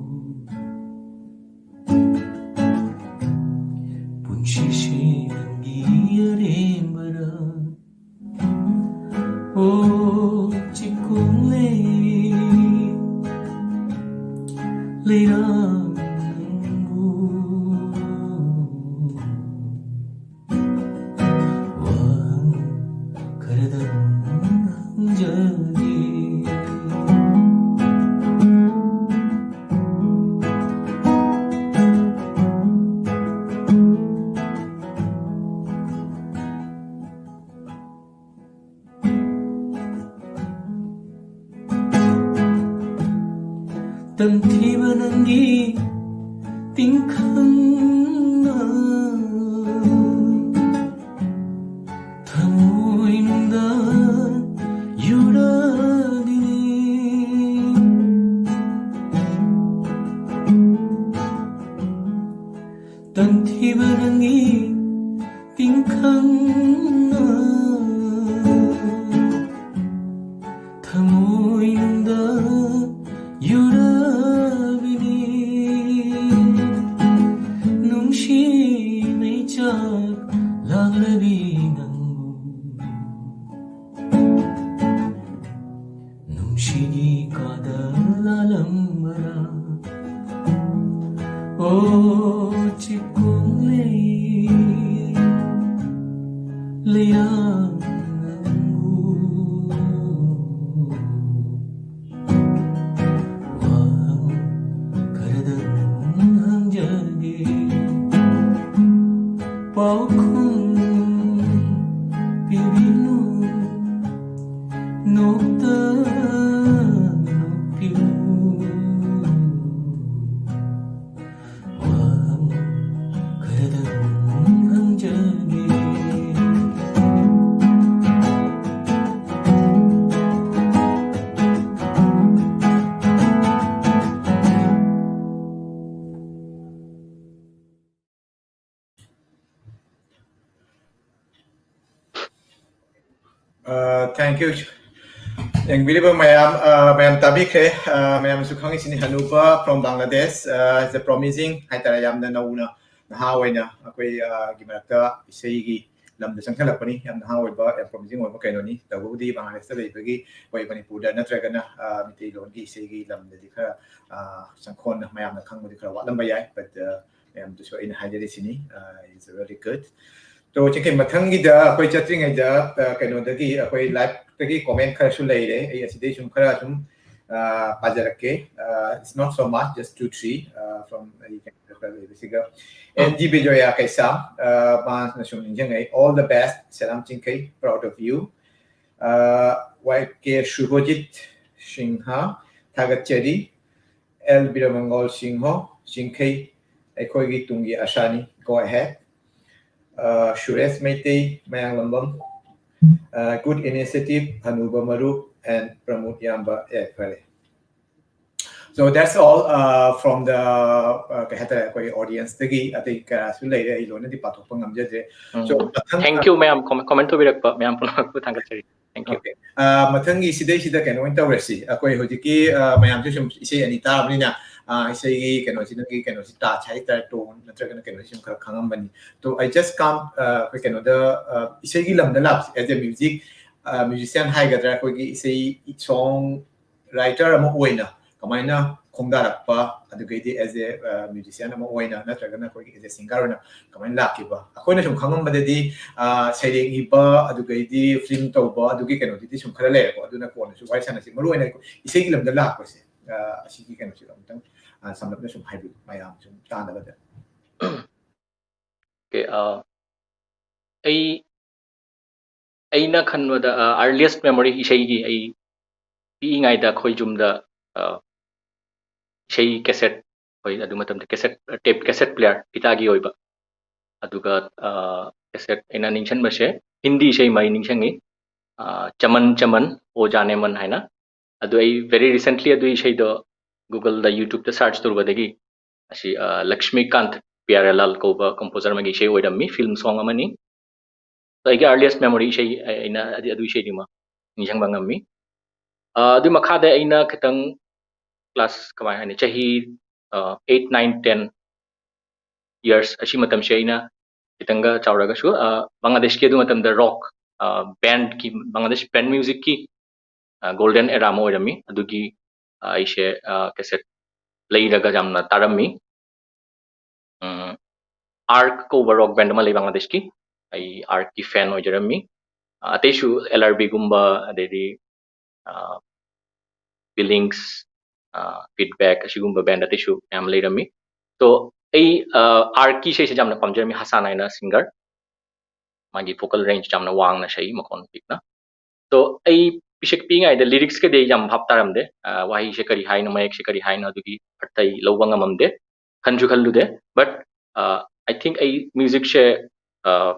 ꯅꯪꯕꯨ ꯋꯥꯍꯪ ꯈꯔꯗꯪ ꯍꯪꯖꯒꯦ꯫ ꯇꯝꯊꯤꯕ ꯅꯪꯒꯤ ꯇꯤꯡꯈꯪꯅ ꯊꯃꯣꯏꯅꯨꯡꯗ ꯌꯨꯔꯕꯤꯅꯤ꯫ ꯇꯝꯊꯤꯕ ꯅꯪꯒꯤ ꯇꯤꯡꯈꯪꯅ ꯊꯃꯣꯏꯅꯨꯡꯗ ꯌꯨꯔꯕꯤꯅꯤ꯫ ꯅꯨꯡꯁꯤ ꯃꯩꯆꯥꯛ ꯂꯥꯡꯂꯕꯤ ꯅꯪꯕꯨ ꯅꯨꯡꯁꯤꯒꯤ ꯀꯥꯗ ꯂꯥꯂꯝꯕꯔꯥ? ꯑꯣ ꯆꯤꯛꯀꯣꯡꯂꯩ ꯂꯩꯌꯥ ꯅꯪꯕꯨ ꯋꯥꯍꯪ ꯈꯔꯗꯪ ꯍꯪꯖꯒꯦ꯫ ꯄꯥꯎꯈꯨꯝ ꯄꯤꯕꯤꯅꯨ, ꯅꯣꯛꯇ ꯅꯣꯛꯄꯤꯌꯨ꯫ ꯋꯥꯍꯪ ꯈꯔꯗꯪ ꯍꯪꯖꯒꯦ꯫ ꯑ, thank you꯫ ꯌꯦꯡꯕꯤꯔꯤꯕ ꯃꯌꯥꯝ, ꯑ, ꯃꯌꯥꯝ ꯇꯥꯕꯤꯈ꯭ꯔꯦ꯫ ꯑ, ꯃꯌꯥꯝꯁꯨ ꯈꯪꯉꯤꯁꯤꯅꯤ, ꯍꯅꯨꯕ from Bangladesh, ꯑ, is a promising ꯍꯥꯏꯇꯥꯔꯦ, ꯌꯥꯝꯅ ꯅꯧꯅ ꯅꯍꯥ ꯑꯣꯏꯅ ꯑꯩꯈꯣꯏ, ꯑ, ꯒꯤ ꯃꯔꯛꯇ ꯏꯁꯩꯒꯤ ꯂꯝꯗ ꯆꯪꯁꯤꯜꯂꯛꯄꯅꯤ꯫ ꯌꯥꯝ ꯅꯍꯥ ꯑꯣꯏꯕ, ꯌꯥꯝ promising ꯑꯣꯏꯕ ꯀꯩꯅꯣꯅꯤ꯫ ꯇꯧꯕꯕꯨꯗꯤ ꯕꯪꯒ꯭ꯂꯥꯗꯦꯁꯇ ꯂꯩꯕꯒꯤ ꯑꯩꯈꯣꯏ ꯃꯅꯤꯄꯨꯔꯗ ꯅꯠꯇ꯭ꯔꯒꯅ, ꯑ, ꯃꯤꯇꯩꯂꯣꯟꯒꯤ ꯏꯁꯩꯒꯤ ꯂꯝꯗꯗꯤ ꯈꯔ, ꯑ, ꯆꯪꯈꯣꯟꯅ ꯃꯌꯥꯝꯅ ꯈꯪꯕꯗꯤ ꯈꯔ ꯋꯥꯠꯂꯝꯕ ꯌꯥꯏ, but, ꯑ, ꯃꯌꯥꯝꯗꯁꯨ ꯑꯩꯅ ꯍꯥꯏꯖꯔꯤꯁꯤꯅꯤ, ꯑ, is very good꯫ ꯇꯣ, ꯆꯤꯡꯈꯩ, ꯃꯊꯪꯒꯤꯗ ꯑꯩꯈꯣꯏ ꯆꯠꯇ꯭ꯔꯤꯉꯩꯗ, ꯑ, ꯀꯩꯅꯣꯗꯒꯤ, ꯑꯩꯈꯣꯏ live-ꯇꯒꯤ comment ꯈꯔꯁꯨ ꯂꯩꯔꯦ꯫ ꯑꯩ ꯑꯁꯤꯗꯩ ꯁꯨꯝ ꯈꯔ ꯁꯨꯝ, ꯑ, ꯄꯥꯖꯔꯛꯀꯦ꯫ ꯑ, it's not so much, just two, three, ꯑ, from ꯑꯩ ꯀꯩꯅꯣꯗ ꯈꯔ ꯂꯩꯕꯁꯤꯒ꯫ ꯑꯦꯟ ꯖꯤ ꯕꯤꯖꯣꯌꯥ ꯀꯩꯁꯥ, ꯑ, ꯃꯥꯅ ꯁꯨꯝ ꯅꯤꯡꯁꯤꯡꯉꯛꯏ, "All the best, ꯁꯦꯂꯥꯝ ꯆꯤꯡꯈꯩ, proud of you." ꯑ, ꯋꯥꯏ ꯀꯦ ꯁꯨꯚꯖꯤꯠ ꯁꯤꯡꯍ, ꯊꯥꯒꯠꯆꯔꯤ꯫ ꯑꯦꯜ ꯕꯤꯔꯃꯪꯒꯣꯜ ꯁꯤꯡꯍꯣ, ꯆꯤꯡꯈꯩ, ꯑꯩꯈꯣꯏꯒꯤ ꯇꯨꯡꯒꯤ ꯑꯁꯥꯅꯤ, go ahead꯫ ꯑ, ꯁꯨꯔꯦꯁ ꯃꯩꯇꯩ, ꯃꯌꯥꯡꯂꯝꯕꯝ, ꯑ, good initiative, ꯍꯅꯨꯕ ꯃꯔꯨꯞ, and ꯄ꯭ꯔꯃꯣꯗ ꯏꯌꯥꯝꯕ꯫ ꯑꯦ, ꯐꯔꯦ꯫ So that's all, uh, from the, uh, ꯀꯩ ꯍꯥꯏꯇꯥꯔꯦ, ꯑꯩꯈꯣꯏ audience-ꯇꯒꯤ꯫ ꯑꯇꯩ ꯀꯌꯥꯁꯨ ꯂꯩꯔꯦ, ꯑꯩ ꯂꯣꯏꯅꯗꯤ ꯄꯥꯊꯣꯛꯄ ꯉꯝꯖꯗ꯭ꯔꯦ꯫ So, ꯃꯊꯪ, Thank you ꯃꯌꯥꯝ, comment, comment ꯇꯧꯕꯤꯔꯛꯄ ꯃꯌꯥꯝ ꯄꯨꯝꯅꯃꯛꯄꯨ ꯊꯥꯒꯠꯆꯔꯤ꯫ Thank you꯫ Okay. ꯑ, ꯃꯊꯪꯒꯤ ꯁꯤꯗꯩꯁꯤꯗ ꯀꯩꯅꯣ ꯑꯣꯏꯅ ꯇꯧꯔꯁꯤ꯫ ꯑꯩꯈꯣꯏ ꯍꯧꯖꯤꯛꯀꯤ, ꯑ, ꯃꯌꯥꯝꯁꯦ ꯁꯨꯝ ꯏꯁꯩ ꯑꯅꯤ ꯇꯥꯕꯅꯤꯅ, ꯑ, ꯏꯁꯩꯒꯤ ꯀꯩꯅꯣꯁꯤ, ꯅꯪꯒꯤ ꯀꯩꯅꯣꯁꯤ touch ꯍꯥꯏꯇꯥꯔꯦ, tone ꯅꯠꯇ꯭ꯔꯒꯅ ꯀꯩꯅꯣꯁꯤ ꯁꯨꯝ ꯈꯔ ꯈꯪꯉꯝꯕꯅꯤ꯫ So I just can't, ꯑ, ꯑꯩꯈꯣꯏ ꯀꯩꯅꯣꯗ, ꯑ, ꯏꯁꯩꯒꯤ ꯂꯝꯗ ꯂꯥꯛꯄꯁꯦ, as a music, ꯑ, musician ꯍꯥꯏꯒꯗ꯭ꯔꯥ, ꯑꯩꯈꯣꯏꯒꯤ ꯏꯁꯩ song writer ꯑꯃ ꯑꯣꯏꯅ ꯀꯃꯥꯏꯅ ꯈꯣꯡꯗꯥꯔꯛꯄ, ꯑꯗꯨꯒꯩꯗꯤ as a, ꯑ, musician ꯑꯃ ꯑꯣꯏꯅ ꯅꯠꯇ꯭ꯔꯒꯅ ꯑꯩꯈꯣꯏꯒꯤ as a singer ꯑꯣꯏꯅ ꯀꯃꯥꯏꯅ ꯂꯥꯛꯈꯤꯕ? ꯑꯩꯈꯣꯏꯅ ꯁꯨꯝ ꯈꯪꯉꯝꯕꯗꯗꯤ, ꯑ, ꯁꯩꯔꯦꯡ ꯏꯕ, ꯑꯗꯨꯒꯩꯗꯤ film ꯇꯧꯕ, ꯑꯗꯨꯒꯤ ꯀꯩꯅꯣꯗꯨꯗꯤ ꯁꯨꯝ ꯈꯔ ꯂꯩꯔꯦꯀꯣ꯫ ꯑꯗꯨꯅ ꯀꯣꯟꯅꯁꯨ ꯋꯥꯔꯤ ꯁꯥꯟꯅꯁꯤ꯫ ꯃꯔꯨ ꯑꯣꯏꯅ ꯏꯁꯩꯒꯤ ꯂꯝꯗ ꯂꯥꯛꯄꯁꯦ, ꯑ, ꯑꯁꯤꯒꯤ ꯀꯩꯅꯣꯁꯦ ꯑꯃꯨꯛꯇꯪ, ꯑ, ꯁꯝꯂꯞꯅ ꯁꯨꯝ ꯍꯥꯏꯕꯤꯌꯨ, ꯃꯌꯥꯝ ꯁꯨꯝ ꯇꯥꯅꯕꯗ꯫ Okay, ꯑ, ꯑꯩ, ꯑꯩꯅ ꯈꯟꯕꯗ, ꯑ, earliest memory ꯏꯁꯩꯒꯤ ꯑꯩ ꯄꯤꯛꯏꯉꯩꯗ ꯑꯩꯈꯣꯏ ꯌꯨꯝꯗ, ꯑ, ꯏꯁꯩ cassette, ꯍꯣꯏ, ꯑꯗꯨ ꯃꯇꯝꯗ cassette, tape, cassette player, ꯐꯤꯇꯥꯒꯤ ꯑꯣꯏꯕ, ꯑꯗꯨꯒ, ꯑ, cassette ꯑꯩꯅ ꯅꯤꯡꯁꯤꯡꯕꯁꯦ ꯍꯤꯟꯗꯤ ꯏꯁꯩ ꯑꯃ ꯑꯩ ꯅꯤꯡꯁꯤꯡꯉꯤ, ꯑ, ꯆꯃꯟ ꯆꯃꯟ ꯑꯣ ꯖꯥꯅꯦ ꯃꯟ ꯍꯥꯏꯅ꯫ ꯑꯗꯨ ꯑꯩ very recently ꯑꯗꯨ ꯏꯁꯩꯗꯣ Google-ꯗ, YouTube-ꯇ search ꯇꯧꯔꯨꯕꯗꯒꯤ ꯑꯁꯤ, ꯑ, ꯂꯛꯁꯃꯤꯀꯥꯟꯠ ꯄ꯭ꯌꯥꯔꯦꯂꯥꯜ ꯀꯧꯕ composer ꯑꯃꯒꯤ ꯏꯁꯩ ꯑꯣꯏꯔꯝꯃꯤ, film song ꯑꯃꯅꯤ꯫ ꯑꯗꯣ ꯑꯩꯒꯤ earliest memory ꯏꯁꯩ ꯑꯩ-, ꯑꯩꯅ ꯑꯗꯤ-, ꯑꯗꯨ ꯏꯁꯩꯗꯨꯃ ꯅꯤꯡꯁꯤꯡꯕ ꯉꯝꯃꯤ꯫ ꯑ, ꯑꯗꯨꯏ ꯃꯈꯥꯗ ꯑꯩꯅ ꯈꯤꯇꯪ class, ꯀꯃꯥꯏ ꯍꯥꯏꯅꯤ, ꯆꯍꯤ, ꯑ, eight, nine, ten years ꯑꯁꯤ ꯃꯇꯝꯁꯦ ꯑꯩꯅ ꯈꯤꯇꯪꯒ ꯆꯥꯎꯔꯒꯁꯨ, ꯑ, ꯕꯪꯒ꯭ꯂꯥꯗꯦꯁꯀꯤ ꯑꯗꯨ ꯃꯇꯝꯗ rock, ꯑ, band ꯀꯤ, ꯕꯪꯒ꯭ꯂꯥꯗꯦꯁ band music ꯀꯤ, ꯑ, golden era ꯑꯃ ꯑꯣꯏꯔꯝꯃꯤ꯫ ꯑꯗꯨꯒꯤ, ꯑ, ꯑꯩꯁꯦ, ꯑ, cassette ꯂꯩꯔꯒ ꯌꯥꯝꯅ ꯇꯥꯔꯝꯃꯤ꯫ ꯎꯝ, Ark ꯀꯧꯕ rock band ꯑꯃ ꯂꯩ ꯕꯪꯒ꯭ꯂꯥꯗꯦꯁꯀꯤ, ꯑꯩ Ark ꯀꯤ fan ꯑꯣꯏꯖꯔꯝꯃꯤ꯫ ꯑ, ꯑꯇꯩꯁꯨ L R B ꯒꯨꯝꯕ, ꯑꯗꯩꯗꯤ, ꯑ, Billings, ꯑ, Feedback, ꯑꯁꯤꯒꯨꯝꯕ band ꯑꯇꯩꯁꯨ ꯃꯌꯥꯝ ꯂꯩꯔꯝꯃꯤ꯫ So, ꯑꯩ, ꯑ, Ark ꯀꯤ ꯏꯁꯩꯁꯦ ꯌꯥꯝꯅ ꯄꯥꯝꯖꯔꯝꯃꯤ, ꯍꯁꯥꯟ ꯍꯥꯏꯅ singer꯫ ꯃꯥꯒꯤ vocal range ꯌꯥꯝꯅ ꯋꯥꯡꯅ ꯁꯛꯏ, ꯃꯈꯣꯟ ꯄꯤꯛꯅ꯫ So, ꯑꯩ ꯄꯤꯁꯛ ꯄꯤꯛꯏꯉꯩꯗ lyrics ꯀꯗꯤ ꯑꯩ ꯌꯥꯝ ꯚꯥꯞ ꯇꯥꯔꯝꯗꯦ꯫ ꯑ, ꯋꯥꯍꯩꯁꯦ ꯀꯔꯤ ꯍꯥꯏꯅꯣ, ꯃꯌꯦꯛꯁꯦ ꯀꯔꯤ ꯍꯥꯏꯅꯣ, ꯑꯗꯨꯒꯤ ꯑꯔꯊ ꯑꯩ ꯂꯧꯕ ꯉꯝꯃꯝꯗꯦ, ꯈꯟꯁꯨ ꯈꯜꯂꯨꯗꯦ꯫ But, ꯑ, I think ꯑꯩ music ꯁꯦ, ꯑ,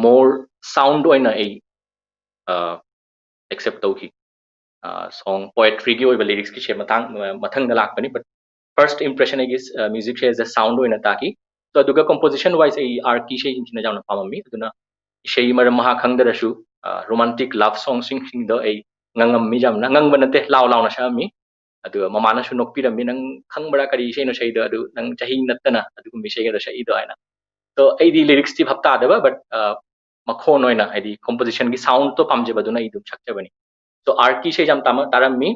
more sound ꯑꯣꯏꯅ ꯑꯩ, ꯑ, accept ꯇꯧꯈꯤ꯫ ꯑ, song poetry ꯒꯤ ꯑꯣꯏꯕ lyrics ꯀꯤꯁꯦ ꯃꯇꯥꯡ, ꯑ, ꯃꯊꯪꯗ ꯂꯥꯛꯄꯅꯤ, but first impression ꯑꯩꯒꯤ, ꯑ, music say as a sound ꯑꯣꯏꯅ ꯇꯥꯈꯤ꯫ So, ꯑꯗꯨꯒ composition wise ꯑꯩ Ark ꯀꯤ ꯏꯁꯩꯁꯤꯡꯁꯤꯅ ꯌꯥꯝꯅ ꯄꯥꯝꯃꯝꯃꯤ꯫ ꯑꯗꯨꯅ ꯏꯁꯩ ꯃꯔꯝ ꯃꯍꯥ ꯈꯪꯗ꯭ꯔꯁꯨ, ꯑ, romantic love song ꯁꯤꯡꯁꯤꯡꯗꯣ ꯑꯩ ꯉꯪꯉꯝꯃꯤ ꯌꯥꯝꯅ꯫ ꯉꯪꯕ ꯅꯠꯇꯦ, ꯂꯥꯎ ꯂꯥꯎꯅ ꯁꯛꯑꯝꯃꯤ꯫ ꯑꯗꯨꯒ ꯃꯃꯥꯅꯁꯨ ꯅꯣꯛꯄꯤꯔꯝꯃꯤ, "ꯅꯪ ꯈꯪꯕ꯭ꯔꯥ ꯀꯔꯤ ꯏꯁꯩꯅꯣ ꯁꯛꯏꯗꯣ? ꯑꯗꯨ ꯅꯪ ꯆꯍꯤ ꯅꯠꯇꯅ ꯑꯗꯨꯒꯨꯝꯕ ꯏꯁꯩꯒꯗꯣ ꯁꯛꯏꯗꯣ?" ꯍꯥꯏꯅ꯫ So, ꯑꯩꯗꯤ lyrics ꯇꯤ ꯚꯥꯞ ꯇꯥꯗꯕ, but, ꯑ, ꯃꯈꯣꯟ ꯑꯣꯏꯅ, ꯍꯥꯏꯗꯤ composition ꯒꯤ sound ꯇꯣ ꯄꯥꯝꯖꯕꯗꯨꯅ ꯑꯩ ꯑꯗꯨꯝ ꯁꯛꯆꯕꯅꯤ꯫ So, Ark ꯀꯤ ꯏꯁꯩ ꯌꯥꯝ ꯇꯥꯃ-, ꯇꯥꯔꯝꯃꯤ꯫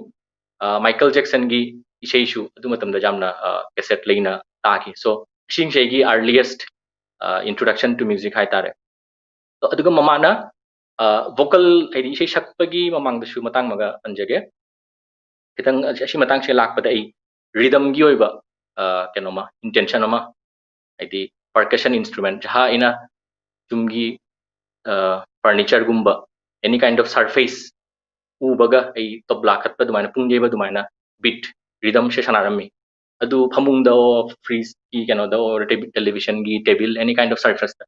ꯑ, Michael Jackson ꯒꯤ ꯏꯁꯩꯁꯨ ꯑꯗꯨ ꯃꯇꯝꯗ ꯌꯥꯝꯅ, ꯑ, cassette ꯂꯩꯅ ꯇꯥꯈꯤ꯫ So, ꯁꯤꯁꯤꯡꯁꯦ ꯑꯩꯒꯤ earliest, ꯑ, introduction to music ꯍꯥꯏꯇꯥꯔꯦ꯫ So, ꯑꯗꯨꯒ ꯃꯃꯥꯅ, ꯑ, vocal, ꯍꯥꯏꯗꯤ ꯏꯁꯩ ꯁꯛꯄꯒꯤ ꯃꯃꯥꯡꯗꯁꯨ ꯃꯇꯥꯡ ꯑꯃꯒ ꯄꯟꯖꯒꯦ꯫ ꯈꯤꯇꯪ ꯑꯁꯤ, ꯑꯁꯤ ꯃꯇꯥꯡꯁꯦ ꯂꯥꯛꯄꯗ ꯑꯩ rhythm ꯒꯤ ꯑꯣꯏꯕ, ꯑ, ꯀꯩꯅꯣꯃ, intention ꯑꯃ, ꯍꯥꯏꯗꯤ percussion instrument, ꯖꯍꯥ ꯑꯩꯅ ꯌꯨꯝꯒꯤ, ꯑ, furniture ꯒꯨꯝꯕ, any kind of surface ꯎꯕꯒ ꯑꯩ ꯇꯕ꯭ꯂꯥ ꯈꯠꯄ ꯑꯗꯨꯃꯥꯏꯅ, ꯄꯨꯡ ꯌꯩꯕ ꯑꯗꯨꯃꯥꯏꯅ beat, rhythm ꯁꯦ ꯁꯥꯟꯅꯔꯝꯃꯤ꯫ ꯑꯗꯨ ꯐꯃꯨꯡꯗ ꯑꯣ, fridge ꯀꯤ ꯀꯩꯅꯣꯗ ꯑꯣ, ꯇꯦꯕꯤ-, television ꯒꯤ table, any kind of surface ꯇ꯫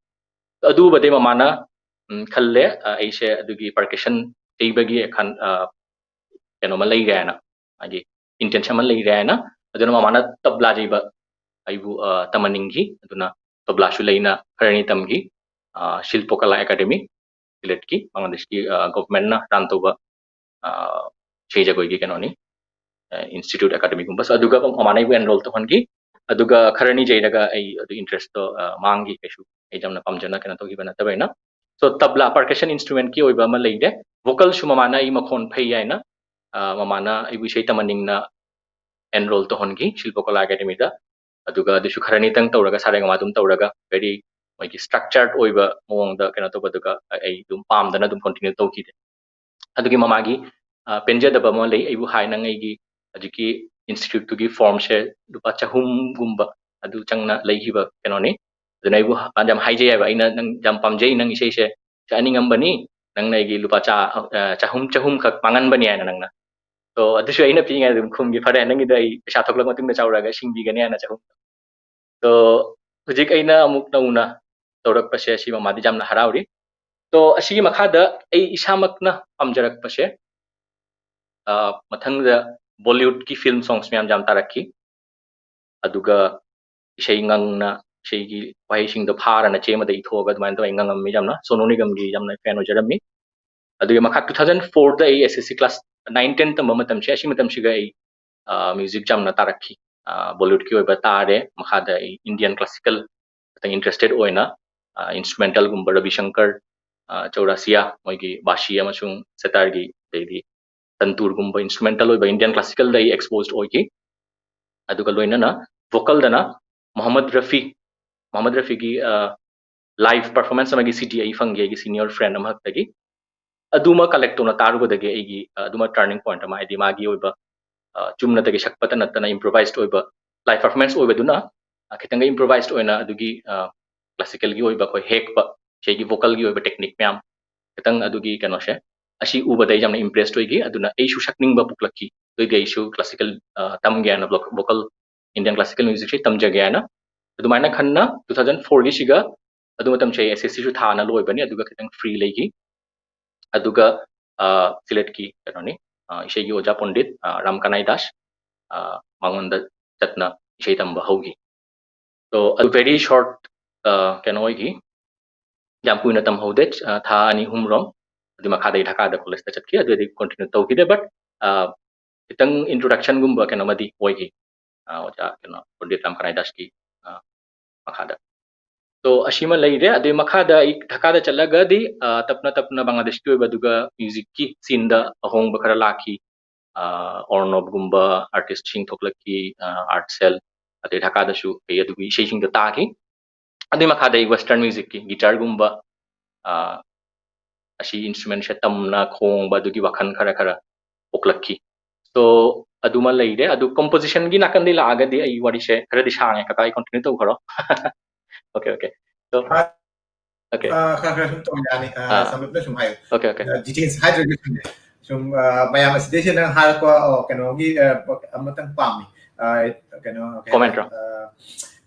ꯑꯗꯨ ꯎꯕꯗꯩ ꯃꯃꯥꯅ, ꯎꯝ, ꯈꯜꯂꯦ, ꯑ, ꯑꯩꯁꯦ ꯑꯗꯨꯒꯤ percussion ꯌꯩꯕꯒꯤ ꯈꯟ-, ꯑ, ꯀꯩꯅꯣꯃ ꯂꯩꯔꯦ ꯍꯥꯏꯅ, ꯃꯥꯒꯤ intention ꯑꯃ ꯂꯩꯔꯦ ꯍꯥꯏꯅ꯫ ꯑꯗꯨꯅ ꯃꯃꯥꯅ ꯇꯕ꯭ꯂꯥ ꯌꯩꯕ ꯑꯩꯕꯨ, ꯑ, ꯇꯝꯍꯟꯅꯤꯡꯈꯤ꯫ ꯑꯗꯨꯅ ꯇꯕ꯭ꯂꯥꯁꯨ ꯂꯩꯅ ꯈꯔꯅꯤ ꯇꯝꯈꯤ꯫ ꯑ, ꯁꯤꯜꯄꯀꯂꯥ ꯑꯦꯀꯥꯗꯦꯃꯤ, ꯁꯤꯂꯦꯠꯀꯤ, ꯕꯪꯒ꯭ꯂꯥꯗꯦꯁꯀꯤ, ꯑ, government ꯅ run ꯇꯧꯕ, ꯑ, ꯏꯁꯩ ꯖꯒꯣꯏꯒꯤ ꯀꯩꯅꯣꯅꯤ, ꯑ, institute academy ꯒꯨꯝꯕ꯫ So, ꯑꯗꯨꯒ ꯃꯃꯥꯅ ꯑꯩꯕꯨ enroll ꯇꯧꯍꯟꯈꯤ꯫ ꯑꯗꯨꯒ ꯈꯔꯅꯤ ꯌꯩꯔꯒ ꯑꯩ ꯑꯗꯨ interest ꯇꯣ, ꯑ, ꯃꯥꯡꯈꯤ, ꯀꯩꯁꯨ ꯑꯩ ꯌꯥꯝꯅ ꯄꯥꯝꯖꯅ ꯀꯩꯅꯣ ꯇꯧꯈꯤꯕ ꯅꯠꯇꯕꯅꯤꯅ꯫ So ꯇꯕ꯭ꯂꯥ percussion instrument ꯀꯤ ꯑꯣꯏꯕ ꯑꯃ ꯂꯩꯔꯦ꯫ Vocal ꯁꯨ ꯃꯃꯥꯅ ꯑꯩ ꯃꯈꯣꯟ ꯐꯩ ꯍꯥꯏꯅ, ꯑ, ꯃꯃꯥꯅ ꯑꯩꯕꯨ ꯏꯁꯩ ꯇꯝꯍꯟꯅꯤꯡꯅ enroll ꯇꯧꯍꯟꯈꯤ ꯁꯤꯜꯄꯀꯂꯥ ꯑꯦꯀꯥꯗꯦꯃꯤꯗ꯫ ꯑꯗꯨꯒ ꯑꯗꯨꯁꯨ ꯈꯔ ꯅꯤꯇꯪ ꯇꯧꯔꯒ, ꯁꯥꯔꯦꯒꯃꯥ ꯑꯗꯨꯝ ꯇꯧꯔꯒ, very ꯃꯣꯏꯒꯤ structured ꯑꯣꯏꯕ ꯃꯑꯣꯡꯗ ꯀꯩꯅꯣ ꯇꯧꯕꯗꯨꯒ ꯑꯩ ꯑꯗꯨꯝ ꯄꯥꯝꯗꯅ ꯑꯗꯨꯝ continue ꯇꯧꯈꯤꯗꯦ꯫ ꯑꯗꯨꯒꯤ ꯃꯃꯥꯒꯤ, ꯑ, ꯄꯦꯟꯖꯗꯕ ꯑꯃ ꯂꯩ꯫ ꯑꯩꯕꯨ ꯍꯥꯏ, "ꯅꯪ ꯑꯩꯒꯤ ꯍꯧꯖꯤꯛꯀꯤ institute ꯇꯨꯒꯤ form ꯁꯦ ꯂꯨꯄꯥ ꯆꯍꯨꯝꯒꯨꯝꯕ ꯑꯗꯨ ꯆꯪꯅ ꯂꯩꯈꯤꯕ ꯀꯩꯅꯣꯅꯤ꯫ ꯑꯗꯨꯅ ꯑꯩꯕꯨ ꯌꯥꯝ ꯍꯥꯏꯖꯩ ꯍꯥꯏꯕ, ꯑꯩꯅ ꯅꯪ ꯌꯥꯝ ꯄꯥꯝꯖꯩ, ꯅꯪ ꯏꯁꯩꯁꯦ ꯁꯛꯍꯟꯅꯤꯡꯉꯝꯕꯅꯤ, ꯅꯪꯅ ꯑꯩꯒꯤ ꯂꯨꯄꯥ ꯆꯥ-, ꯑ, ꯆꯍꯨꯝ, ꯆꯍꯨꯝꯈꯛ ꯃꯥꯡꯍꯟꯕꯅꯤ" ꯍꯥꯏꯅ ꯅꯪꯅ꯫ So ꯑꯗꯨꯁꯨ ꯑꯩꯅ ꯄꯤꯛꯏꯉꯩꯗ ꯑꯗꯨꯝ ꯈꯨꯝꯈꯤ, "ꯐꯔꯦ, ꯅꯪꯒꯤꯗꯣ ꯑꯩ ꯄꯩꯁꯥ ꯊꯣꯛꯂꯛ ꯃꯇꯨꯡꯗ ꯆꯥꯎꯔꯛꯑꯒ ꯁꯤꯡꯕꯤꯒꯅꯤ" ꯍꯥꯏꯅ ꯆꯍꯨꯝ꯫ So ꯍꯧꯖꯤꯛ ꯑꯩꯅ ꯑꯃꯨꯛ ꯅꯧꯅ ꯇꯧꯔꯛꯄꯁꯦ, ꯁꯤ ꯃꯃꯥꯗꯤ ꯌꯥꯝꯅ ꯍꯔꯥꯎꯔꯤ꯫ So ꯑꯁꯤꯒꯤ ꯃꯈꯥꯗ ꯑꯩ ꯏꯁꯥꯃꯛꯅ ꯄꯥꯝꯖꯔꯛꯄꯁꯦ, ꯑ, ꯃꯊꯪꯗ Bollywood ꯀꯤ film songs ꯃꯌꯥꯝ ꯌꯥꯝ ꯇꯥꯔꯛꯈꯤ꯫ ꯑꯗꯨꯒ ꯏꯁꯩ ꯉꯪꯅ, ꯏꯁꯩꯒꯤ ꯋꯥꯍꯩꯁꯤꯡꯗꯣ ꯐꯥꯔꯅ ꯆꯦ ꯑꯃꯗ ꯏꯊꯣꯛꯑꯒ ꯑꯗꯨꯃꯥꯏꯅ ꯇꯧꯔꯒ ꯑꯩ ꯉꯪꯉꯝꯃꯤ ꯌꯥꯝꯅ꯫ ꯁꯣꯅꯨ ꯅꯤꯒꯝꯒꯤ ꯌꯥꯝꯅ fan ꯑꯣꯏꯖꯔꯝꯃꯤ꯫ ꯑꯗꯨꯒꯤ ꯃꯈꯥ two thousand four ꯗ ꯑꯩ S S C class nine ten ꯇꯝꯕ ꯃꯇꯝꯁꯦ, ꯑꯁꯤ ꯃꯇꯝꯁꯤꯒ ꯑꯩ, ꯑ, music ꯌꯥꯝꯅ ꯇꯥꯔꯛꯈꯤ꯫ ꯑ, Bollywood ꯀꯤ ꯑꯣꯏꯕ ꯇꯥꯔꯦ, ꯃꯈꯥꯗ ꯑꯩ Indian classical ꯈꯤꯇꯪ interested ꯑꯣꯏꯅ, ꯑ, instrumental ꯒꯨꯝꯕ ꯔꯕꯤ ꯁꯪꯀꯔ, ꯑ, ꯆꯧꯔꯥꯁꯤꯌꯥ, ꯃꯣꯏꯒꯤ ꯕꯥꯁꯤ ꯑꯃꯁꯨꯡ ꯁꯦꯇꯥꯔꯒꯤ, ꯑꯗꯩꯗꯤ ꯁꯟꯇꯨꯔꯒꯨꯝꯕ instrumental ꯑꯣꯏꯕ Indian classical ꯗ ꯑꯩ exposed ꯑꯣꯏꯈꯤ꯫ ꯑꯗꯨꯒ ꯂꯣꯏꯅꯅ vocal ꯗꯅ ꯃꯣꯍꯝꯃꯗ ꯔꯐꯤ, ꯃꯣꯍꯝꯃꯗ ꯔꯐꯤꯒꯤ, ꯑ, live performance ꯑꯃꯒꯤ C D ꯑꯩ ꯐꯪꯈꯤ ꯑꯩꯒꯤ senior friend ꯑꯃꯈꯛꯇꯒꯤ꯫ ꯑꯗꯨꯃ collect ꯇꯧꯅ ꯇꯥꯔꯨꯕꯗꯒꯤ ꯑꯩꯒꯤ, ꯑ, ꯑꯗꯨꯃ turning point ꯑꯃ, ꯍꯥꯏꯗꯤ ꯃꯥꯒꯤ ꯑꯣꯏꯕ, ꯑ, ꯆꯨꯝꯅꯇꯒꯤ ꯁꯛꯄꯇ ꯅꯠꯇꯅ improvised ꯑꯣꯏꯕ live performance ꯑꯣꯏꯕꯗꯨꯅ, ꯑ, ꯈꯤꯇꯪꯒ improvised ꯑꯣꯏꯅ ꯑꯗꯨꯒꯤ, ꯑ, classical ꯒꯤ ꯑꯣꯏꯕ ꯑꯩꯈꯣꯏ ꯍꯦꯛꯄ, ꯏꯁꯩꯒꯤ vocal ꯒꯤ ꯑꯣꯏꯕ technique ꯃꯌꯥꯝ, ꯈꯤꯇꯪ ꯑꯗꯨꯒꯤ ꯀꯩꯅꯣꯁꯦ, ꯑꯁꯤ ꯎꯕꯗ ꯑꯩ ꯌꯥꯝꯅ impressed ꯑꯣꯏꯈꯤ꯫ ꯑꯗꯨꯅ ꯑꯩꯁꯨ ꯁꯛꯅꯤꯡꯕ ꯄꯣꯛꯂꯛꯈꯤ꯫ ꯑꯗꯨꯏꯗꯤ ꯑꯩꯁꯨ classical, ꯑ, ꯇꯝꯒꯦ ꯍꯥꯏꯅ voc-, vocal, Indian classical music ꯁꯦ ꯇꯝꯖꯒꯦ ꯍꯥꯏꯅ꯫ ꯑꯗꯨꯃꯥꯏꯅ ꯈꯟꯅ two thousand four ꯒꯤꯁꯤꯒ ꯑꯗꯨ ꯃꯇꯝꯁꯦ ꯑꯩ S S C ꯁꯨ ꯊꯥꯅ ꯂꯣꯏꯕꯅꯤ, ꯑꯗꯨꯒ ꯈꯤꯇꯪ free ꯂꯩꯈꯤ꯫ ꯑꯗꯨꯒ, ꯑ, ꯁꯤꯂꯦꯠꯀꯤ ꯀꯩꯅꯣꯅꯤ, ꯑ, ꯏꯁꯩꯒꯤ ꯑꯣꯖꯥ ꯄꯟꯗꯤꯠ, ꯑ, ꯔꯥꯝ ꯀꯅꯥꯏ ꯗꯥꯁ, ꯑ, ꯃꯉꯣꯟꯗ ꯆꯠꯅ ꯏꯁꯩ ꯇꯝꯕ ꯍꯧꯈꯤ꯫ So, ꯑꯗꯨ very short, ꯑ, ꯀꯩꯅꯣ ꯑꯣꯏꯈꯤ, ꯌꯥꯝ ꯀꯨꯏꯅ ꯇꯝꯍꯧꯗꯦ, ꯑ, ꯊꯥ ꯑꯅꯤ ꯑꯍꯨꯝꯔꯣꯝ꯫ ꯑꯗꯨ ꯃꯈꯥꯗ ꯑꯩ ꯙꯥꯀꯥꯗ college ꯇ ꯆꯠꯈꯤ, ꯑꯗꯨꯗꯤ continue ꯇꯧꯈꯤꯗꯦ, but, ꯑ, ꯈꯤꯇꯪ introduction ꯒꯨꯝꯕ ꯀꯩꯅꯣꯃꯗꯤ ꯑꯣꯏꯈꯤ, ꯑ, ꯑꯣꯖꯥ ꯀꯩꯅꯣ ꯄꯟꯗꯤꯠ ꯔꯥꯝ ꯀꯅꯥꯏ ꯗꯥꯁꯀꯤ, ꯑ, ꯃꯈꯥꯗ꯫ So ꯑꯁꯤꯃ ꯂꯩꯔꯦ꯫ ꯑꯗꯨꯒꯤ ꯃꯈꯥꯗ ꯑꯩ ꯙꯥꯀꯥꯗ ꯆꯠꯂꯒꯗꯤ, ꯑ, ꯇꯞꯅ ꯇꯞꯅ ꯕꯪꯒ꯭ꯂꯥꯗꯦꯁꯀꯤ ꯑꯣꯏꯕ ꯑꯗꯨꯒ musicꯀꯤ sceneꯗ ꯑꯍꯣꯡꯕ ꯈꯔ ꯂꯥꯛꯈꯤ꯫ ꯑ, ꯑꯔꯅꯕꯒꯨꯝꯕ artistꯁꯤꯡ ꯊꯣꯛꯂꯛꯈꯤ, ꯑ, Art Cell, ꯑꯗꯩ ꯙꯥꯀꯥꯗꯁꯨ ꯑꯩ ꯑꯗꯨꯒꯤ ꯏꯁꯩꯁꯤꯡꯗꯣ ꯇꯥꯈꯤ꯫ ꯑꯗꯨꯒꯤ ꯃꯈꯥꯗ ꯑꯩ western musicꯀꯤ guitarꯒꯨꯝꯕ, ꯑ, ꯑꯁꯤ instrumentꯁꯦ ꯇꯝꯅ ꯈꯣꯡꯕ ꯑꯗꯨꯒꯤ ꯋꯥꯈꯜ ꯈꯔ ꯈꯔ ꯄꯣꯛꯂꯛꯈꯤ꯫ So ꯑꯗꯨꯃ ꯂꯩꯔꯦ꯫ ꯑꯗꯨ compositionꯒꯤ ꯅꯥꯀꯟꯗꯩ ꯂꯥꯛꯑꯒꯗꯤ ꯑꯩ ꯋꯥꯔꯤꯁꯦ ꯈꯔꯗꯤ ꯁꯥꯡꯉꯦ, ꯀꯀꯥ ꯑꯩ continue ꯇꯧꯈ꯭ꯔꯣ꯫ Okay, okay. So, ꯑ, okay. ꯑ, ꯈꯔ ꯈꯔ ꯁꯨꯝ ꯇꯧ ꯌꯥꯅꯤ꯫ ꯑ, ꯑꯥ. ꯁꯝꯂꯞꯅ ꯁꯨꯝ ꯍꯥꯏꯌꯨ꯫ Okay, okay. ꯑ, details ꯍꯥꯏꯗ꯭ꯔꯒꯁꯨꯅꯦ꯫ ꯁꯨꯝ, ꯑ, ꯃꯌꯥꯝ ꯑꯁꯤꯗꯩꯁꯤꯗ ꯅꯪ ꯍꯥꯏꯔꯛꯄ, ꯑꯣ, ꯀꯩꯅꯣꯒꯤ, ꯑ, ꯑꯃꯇꯪ ꯄꯥꯝꯃꯤ꯫ ꯑ, ꯀꯩꯅꯣ, ꯀꯩ Commentꯔꯣ? ꯍꯥꯏꯕ? ꯑ,